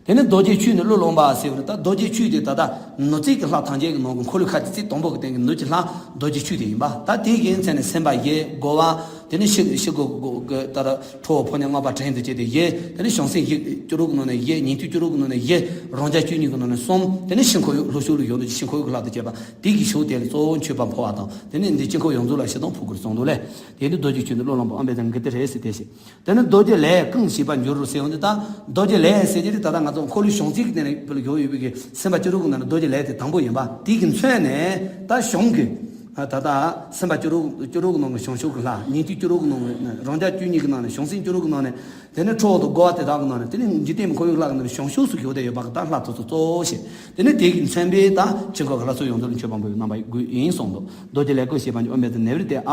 དེ་ནས་རྡོ་རྗེ་ཆོས་ནི་གླུ་ལོངས་པ་ཟེར་བ་ནི་ད་རྡོ་རྗེ་ཆོས་དེ་ད་ལྟ་ནུབ་ཚིག་གི་ལྷ་ཐམས་ཅད་ཀྱི་ནང་གི་འཁོར་ལོའི་ཁ་གྱེས་ཚིག་དང་པོ་གི་སྟེང་གི་ནུབ་ཀྱི་ལྷ་རྡོ་རྗེ་ཆོས་དེ་ཡིན་པ། ད་དེ་གའི་མཚོན་ནས་སེམས་དཔའ་བཞི། རྒོལ་བ། དེ་ནས་ཕྱི་ཕྱི་སྒོ་སྒོ་གི་ལྟར་ཁྲོ་བོ་ཕོ་ཉ་སྔགས་པ་བྲན་དུ་བཅས་ཏེ་བཞི། དེ་ནས་བྱང་སེམས་བཞི་བཅུ་དྲུག་གི་ནང་ནས་བཞི། ཉན་ཐོས་བཅུ་དྲུག་གི་ནང་ནས་བཞི། རང་རྒྱལ་བཅུ་གཉིས་ཀྱི་ནང་ནས་གསུམ། དེ་ནས་ཕྱི་ཁོར་ཡུག་ལྷོ་ཕྱོགས་ལ་ཡོད་དུས་ཕྱི་ཁོར་ཡུག་ལྷ་དང་བཅས་པ་དེ་གི་ཕྱོགས་དེ་ལ་གཙོ་བོ་མཆོད་པ་ཕུལ་བ་དང་། དེ་ནས་འདི་དཀྱིལ་འཁོར་ཡོངས་རྫོགས་ལ་ཞེ་སྡང་ཕོག་དགོས་གསུངས་འདུག་ལེ། དེ་ནི་རྡོ་རྗེ་ཆོས་ནི་གླུ་ལོངས་པ་ཨམ་བེ་ཛ་གི་དེ་རེད་ཟེར་ཏེ་བཤད། དེ་ནི་རྡོ་རྗེ་ལས་ཀུན་ཞི་བར་འགྱུར་ཟེར་འོང་དུས། ད་རྡོ་རྗེ་ལས་ཟེར་གྱི་རེད། ད་ལྟ་ང་ཚོ་འཁོར་ལོའི་བྱང་སེམས་ཀྱི་སྟེང་ལ་བོད་ལ་ཡོད་ཡོད་པའི་གི་སེམས་དཔའ་བཅུ་དྲུག་གི་ནང་ནས་རྡོ་རྗེ་ལས་དེ་དང་པོ་ཡིན་པ། དེ་གི་མཚོན་ནས་ད་བྱང་གི་ད་ལྟ་སེམས་དཔའ་བཅུ་དྲུག་བཅུ་དྲུག་གི་ནང་གི་བྱང་ཕྱོགས་ཀྱི་ལྷ། ཉན་ཐོས་བཅུ་དྲུག་གི་ནང་གི་རང་རྒྱལ་བཅུ་གཉིས་ཀྱི་ནང་ནས་བྱང་སེམས་བཅུ་དྲུག་གི་ནང་ནས། དེ་ནས་ཁྲོ་བོ་དང་རྒོལ་བ་དེ་དག་གི་ནང་ནས། དེ་ནས་འཇིག་རྟེན་མི་འཁོར་བའི་ལྷ་གི་ནང་ནས་བྱང་ཕྱོགས་སུ་བཞུགས་ཏེ་ཡོད་པ་གི་ད་ལྷ་དེ་ཚོ་གཙོ་བོ་བྱས། དེ་ནས་དེ་གི་མཚོན་པའི་ད་དཀྱིལ་འཁོར་གྱི་ལྷ་ཚོགས་ཡོངས་རྫོགས་ལ་མཆོད་པ་འབུལ་བའི་རྣམ་པ་དགོས་ཡིན་གསུངས་འདུག་རྡོ་རྗེ་ལས་ཀུན་ཞི་བར་འགྱུར། ཨོཾ་བེ་ཛ་ནེ་བི་རི་ཏེ་ཨ།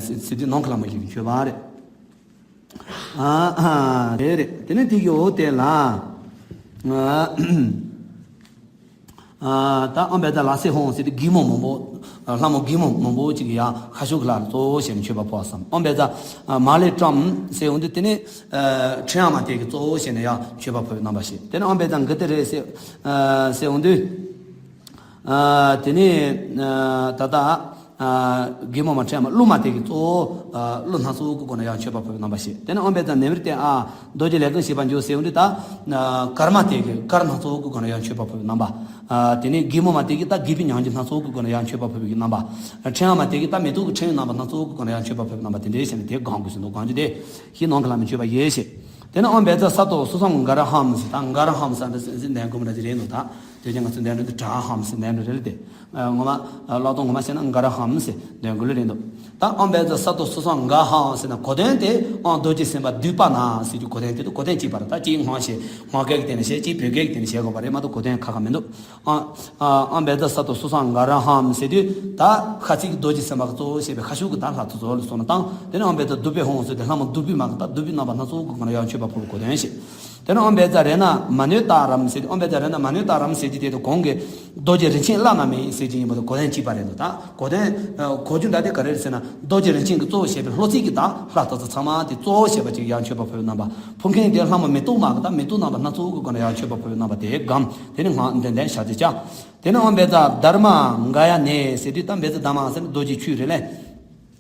ཟེར་དུས་ནང་གི་ལྷ་མོ་བཞི་གི་མཆོད་པ་རེད། ཨ་ཨ་དེ་རེད། དེ་ནས་དེ་གི་འོག་དེ་ལ། ཨ་ད་ཨམ་བེ་ཛ་ལ་སེ་ཧོང་ཟེར་དུས་སྒེག་མོ་མང་པོ། ལྷ་མོ་སྒེག་མོ་མང་པོ་ཅིག་གི་ཡང་ཁ་ཤུག་ལ་གཙོ་བོ་བྱས་ནས་མཆོད་པ་ཕུལ་བསམ། ཨམ་བེ་ཛ་མ་ལེ་ཀྲམ་ཟེར་འོང་དུས། དེ་ནས་ཕྲེང་བ་མ་དེ་གི་གཙོ་བོ་བྱས་ནས་ཡང་མཆོད་པ་ཕུལ་བའི་རྣམ་པ་བཤད། དེ་ནས་ཨམ་བེ་ཛ་གི་དེ་རེད་ཟེར་ཟེར་འོང་དུས། དེ་ནས་ད་ལྟ། ཨ་སྒེག་མོ་མ་ཕྲེང་བ་གླུ་མ་དེ་གི་གཙོ་བོ་ཨ་གླུ་སྣ་ཚོགས་ཀྱི་སྒོ་ནས་ཡང་མཆོད་པ་ཕུལ་བའི་རྣམ་པ་བཤད། དེ་ནས་ཨམ་བེ་ཛ་ནེ་བི་རི་ཏེ་ཨ། རྡོ་རྗེ་ལས་ཀུན་ཞི་བར་འགྱུར་ཟེར་འོང་དུས། ད་ཨ་གར་མ་དེ་གི་གར་སྣ་ཚོགས་ཀྱི་སྒོ་ནས་ཡང་མཆོད་པ་ཕུལ་བའི་རྣམ་པ། ཨ་དེ་ནས་སྒེག་མོ་མ་དེ་གི་ད་སྒེག་པའི་ཉམས་ཀྱི་སྣ་ཚོགས་ཀྱི་སྒོ་ནས་ཡང་མཆོད་པ་ཕུལ་བའི་རྣམ་པ། ཕྲེང་བ་མ་དེ་གི་ད་མེ་ཏོག་གི་ཕྲེང་བའི་རྣམ་པ་སྣ་ཚོགས་ཀྱི་སྒོ་ནས་ཡང་མཆོད་པ་ཕུལ་བའི་རྣམ་པ་དེ་འདྲའི་བྱས་ནས་དེ་གང་དགོས་ཟེར་འདུག་གང་རྒྱུ་དེ། ཞེས་ནང་གི་ལྷ་མོས་མཆོད་པ་བཞི་བཤད། དེ་ནས་ཨམ་བེ་ཛ་ས་ཏོ་སོ་སོ་གྷ་ར་ཧམ་ཟེར། ད་གྷ་ར་ཧམ་ཟེར་འདི་ཟེར་འདན་གོ་མ་འདྲ་ཅིག་རེད་འདུག་ད་དེ་ཀྱང་ང་ཚོ་འདན་འདྲ་འདི་གྷ་ར་ཧམ་ཟེར་འདན་འདྲ་རེད་ལ། དེ་ངོ་མ་ཀློག་སྟངས་ངོ་མ་བཤད་ན་གྷ་ར་ཧམ་ཟེར་འདན་གོ་ལ་རེད་འདུག་ད་ཨམ་བེ་ཛ་ས་ཏོ་སོ་སོ་གྷ་ཧམ་ཟེར་ན་གོ་དོན་དེ། ཨ་རྡོ་རྗེ་སེམས་དཔའ་འདུས་པ་ན་ཟེར་གྱི་གོ་དོན་དེ་དང་གོ་དོན་གཅིག་པ་རེད། ད་གཅིག་སྔོན་བཤད། སྔོན་སྐད་ཀྱི་སྟེང་ནས་བཤད། གཅིག་བོད་སྐད་ཀྱི་སྟེང་ནས་བཤད་དགོས་པ་རེད་མ་གཏོགས་གོ་དོན་ཁ་ཁ་མི་འདུག་ཨ་ཨ་ཨམ་བེ་ཛ་ས་ཏོ་སོ་སོ་གྷ་ར་ཧམ་ཟེར་དུས། ད་ཤ་ཚིག་གི་རྡོ་རྗེ་སེམས་དཔའ་གི་གཙོ་བོ་བྱས་པའི་ཁ་ཤུག་གི་ད་ལྷ་ཚོགས་ལ་སོགས་ན་དང་། དེ་ནས་ཨམ་བེ་ཛ་བདུག་སྤོས་ཧོང་ཟེར་དུས་ལྷ་མོ་བདུག་སྤོས་མ་གི་ད་བདུག་སྤོས་རྣམ་པ་སྣ་ཚོགས་ཀྱི་སྒོ་ནས་ཡང་མཆོད་པ་ཕུལ་བའི་གོ་དོན་བཤད། དེ་ནས་ཨམ་བེ་ཛ་རཏྣ་མ་ནུ་ཏཱ་རམ་ཟེར་དུས། ཨམ་བེ་ཛ་རཏྣ་མ་ནུ་ཏཱ་རམ་ཟེར་གྱི་དེ་དང་གོང་གི་རྡོ་རྗེ་རིན་ཆེན་བླ་ན་མེད་ཟེར་གྱི་ཡིན་པ་དང་གོ་དོན་གཅིག་པ་རེད་འདུག་ད་གོ་དོན་གོ་རྒྱུ་འདྲ་དེ་ག་རེ་རེད་ཟེར་ན། རྡོ་རྗེ་རིན་ཆེན་གྱི་གཙོ་བོ་བྱས་པའི་ལྷོ་ཚིག་གི་ད་ལྷ་དེ་ཚོ་ཚང་མ་དེ་གཙོ་བོ་བྱས་པ་ཅིག་ཡང་མཆོད་པ་ཕུལ་བའི་རྣམ་པ། ཕུལ་མཁན་དེ་ལྷ་མོ་མེ་ཏོག་མ་གི་ད་མེ་ཏོག་རྣམ་པ་སྣ་ཚོགས་ཀྱི་སྒོ་ནས་ཡང་མཆོད་པ་ཕུལ་བའི་རྣམ་པ་དེ་སྒོམ། དེ་ནས་སྔགས་འདི་འདོན་ཞག་ཅིག་བྱ། དེ་ནས་ཨམ་བེ་ཛ་དྷརྨ་གཱ་ཡ་ནེ་ཟེར་དུས། ད་བེ་ཛ་དྷརྨ་ཟེར་ན་རྡོ་རྗེ་ཆོས་རེད་ལེ།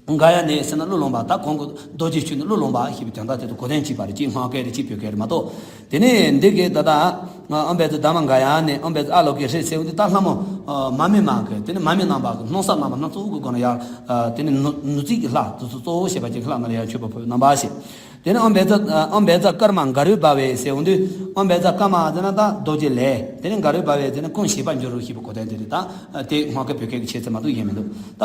གཱ་ཡ་ནེ་ཟེར་ན་གླུ་ལོངས་པ། ད་གོང་གི་རྡོ་རྗེ་ཆོས་ནི་གླུ་ལོངས་པ་ཞེས་པའི་དོན་དག་དེ་ཚོ་གོ་དོན་གཅིག་པ་རེད། གཅིག་སྔགས་སྐད་རེད། གཅིག་བོད་སྐད་རེད་མ་གཏོགས། དེ་ནས་འདི་གའི་ད་ལྟ་ཨམ་བེ་ཛ་དྷརྨ་གཱ་ཡ་ནེ་ཨམ་བེ་ཛ་ཨ་ལོ་ཀེ་ཧྲཱིཿ་ཟེར་བ་འདི་ད་ལྷ་མོ་མ་སྨིན་མ་གི་དེ་ནས་མ་སྨིན་རྣམ་པ་གི་སྣང་གསལ་རྣམ་པ་སྣ་ཚོགས་ཀྱི་སྒོ་ནས་ཡང་དེ་ནས་ནུབ་ནུབ་ཚིག་གི་ལྷ་དེ་ཚོ་གཙོ་བོ་བྱས་པ་ཅིག་ལྷ་རྣམས་ལ་ཡང་མཆོད་པ་ཕུལ་བའི་རྣམ་པ་ཞེས། དེ་ནས་ཨམ་བེ་ཛ་ཨམ་བེ་ཛ་ཀརྨ་ག་རུ་བྷ་ཝེ་ཟེར་འོང་དུས། ཨམ་བེ་ཛ་ཀརྨ་ཟེར་ན་ད་རྡོ་རྗེ་ལས། དེ་ནས་ག་རུ་བྷ་ཝེ་ཟེར་ན་ཀུན་ཞི་བར་འགྱུར་རོ་ཞེས་པའི་གོ་དོན་དེ་རེད། ད་དེ་སྔགས་སྐད་བོད་སྐད་ཀྱི་ཆེ་ཚད་མ་གཏོགས་ཡིན་མི་འདུག་ད་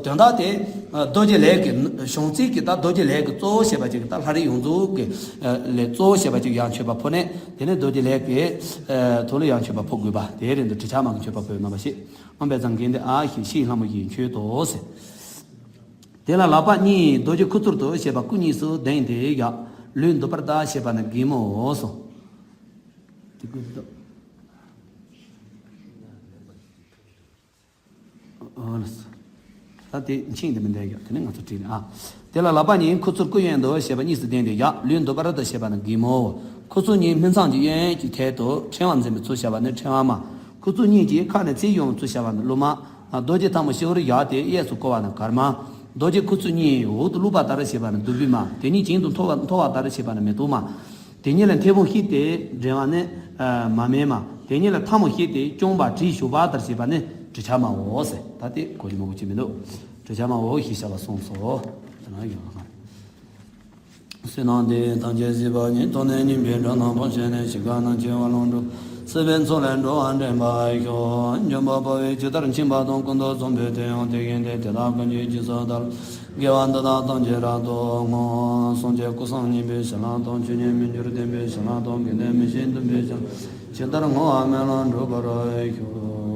དོན་དག་དེ་རྡོ་རྗེ་ལས་ཀྱི་བྱང་སེམས་ཀྱི་ད་རྡོ་རྗེ་ལས་ཀྱི་གཙོ་བོ་བྱས་པ་ཅིག་ད་ལྷ་རིགས་ཡོངས་རྫོགས་ཀྱི་ལས་གཙོ་བོ་བྱས་པ་ཅིག་ཡང་མཆོད་པ་ཕུལ་ནས། དེ་ནས་རྡོ་རྗེ་ལས་ཀྱི་ཐོག་ལ་ཡང་མཆོད་པ་ཕུལ་དགོས་པ་དེ་རེད་འདུག་དྲི་ཆབ་མ་གི་མཆོད་པ་ཕུལ་རྣམ་པ་ཞེས། ཨམ་བེ་ཛ་གི་འདི་ཨ་ཞེས་ཤིས་ལྷ་མོ་ཡིས་མཆོད་དོ་ཟེར། དེ་ལ་ལག་པ་གཉིས་རྡོ་རྗེ་ཁུ་ཚུར་དུ་བྱས་པ་སྐུ་གཉིས་སུ་གདེངས་ཏེ་བཞག་ལུས་འདུད་པར་གདའ་ཞེས་པ་ནི་སྒེག་མོའོ་གསུངས། དེ་ཀུན་ཏུ། ཨོ་ལགས། ད་དེ་མཆན་དེ་མི་འདྲ་ཡོད། དེ་ནི་ང་ཚོ་བྲིས་ནས་ཨ། དེ་ལ་ལག་པ་གཉིས་ཁུ་ཚུར་སྐུ་གཡོན་དུ་ཞེས་པ་གཉིས་སུ་བསྟན་ཏེ་བཞག་ལུས་འདུད་པར་དུ་ཞེས་པ་ནི་གད་མོ། ཁུ་ཚུར་གཉིས་སྨིན་མཚམས་ཀྱི་གཡོན་གྱི་ཐད་དུ་ཕྲེང་བ་འཛིན་པའི་ཚུལ་བྱ་བ་ནི་ཕྲེང་བ་མ། ཁུ་ཚུར་གཉིས་ཀྱིས་ཁ་ནས་ཚིག་ཡོང་བའི་ཚུལ་བྱ་བ་ནི་གླུ་མ། རྡོ་རྗེ་ཐལ་མོ་སྤྱི་བོར་བཞག་སྟེ་གཡས་སུ་བསྐོར་བ་ནི་གར་མ། རྡོ་རྗེ་ཁུ་ཚུར་གཉིས་འོག་ཏུ་བླུགས་པ་ལྟར་བྱེད་པ་ནི་བདུད་བྷེ་མ། དེ་གཉིས་གྱེན་དུ་མཐོ་བ་མཐོ་བ་ལྟར་བྱེད་པ་ནི་མེ་ཏོག་མ། དེ་གཉིས་ལ་མཐེ་བོང་བཤེད་དེ་འགྲེང་བ་ནི་མ་སྨད་མ། དེ་གཉིས་ལ་ཐལ་མོ་བཤེད་དེ་རྐྱོང་བ་གྲི་གཞུ་བ་ལྟར་བྱེད་པ་ནི་གྲི་ཆབ་མའོ་ཟེར། ད་དེ་གོ་རྒྱུ་མང་པོ་ཅིག་མི་འདུག་གྲི་ཆབ་མའོ་ཞེས་བྱ་བ་གསུངས་སོ། དེ་ན་ཡོད་ན། བསོད་ནམས་འདི་ཡིས་ཐམས་ཅད་གཟིགས་པ་ཉིད། ཐོབ་ནས་ཉེས་པའི་དགྲ་རྣམས་ཕམ་བྱས་ནས། ཞིང་ཁམས་ན་སྐྱེ་བ་ལོངས་སྤྱོད་པ། སྲིད་པའི་མཚོ་ལས་འགྲོ་བ་འདྲེན་པར་ཤོག་འཇོམས་པ་དཔའ་བོས་ཇི་ལྟར་མཁྱེན་པ་དང་། ཀུན་ཏུ་བཟང་པོས་དེ་ཡང་དེ་བཞིན་ཏེ། དེ་དག་ཀུན་གྱི་རྗེས་སུ་བདག་སློབ་ཅིང་། དགེ་བ་འདི་དག་ཐམས་ཅད་རབ་ཏུ་བསྔོ། སངས་རྒྱས་ཀུན་བཟང་མཉེས་པའི་བྱིན་རླབས་དང་། ཆོས་ཉིད་མི་འགྱུར་བདེན་པའི་བྱིན་རླབས་དང་། དགེ་འདུན་མི་ཤེས་འདུན་པའི་བྱིན་རླབས། ཇི་ལྟར་བསྔོ་བ་སྨོན་ལམ་འགྲུབ་པར་ཤོག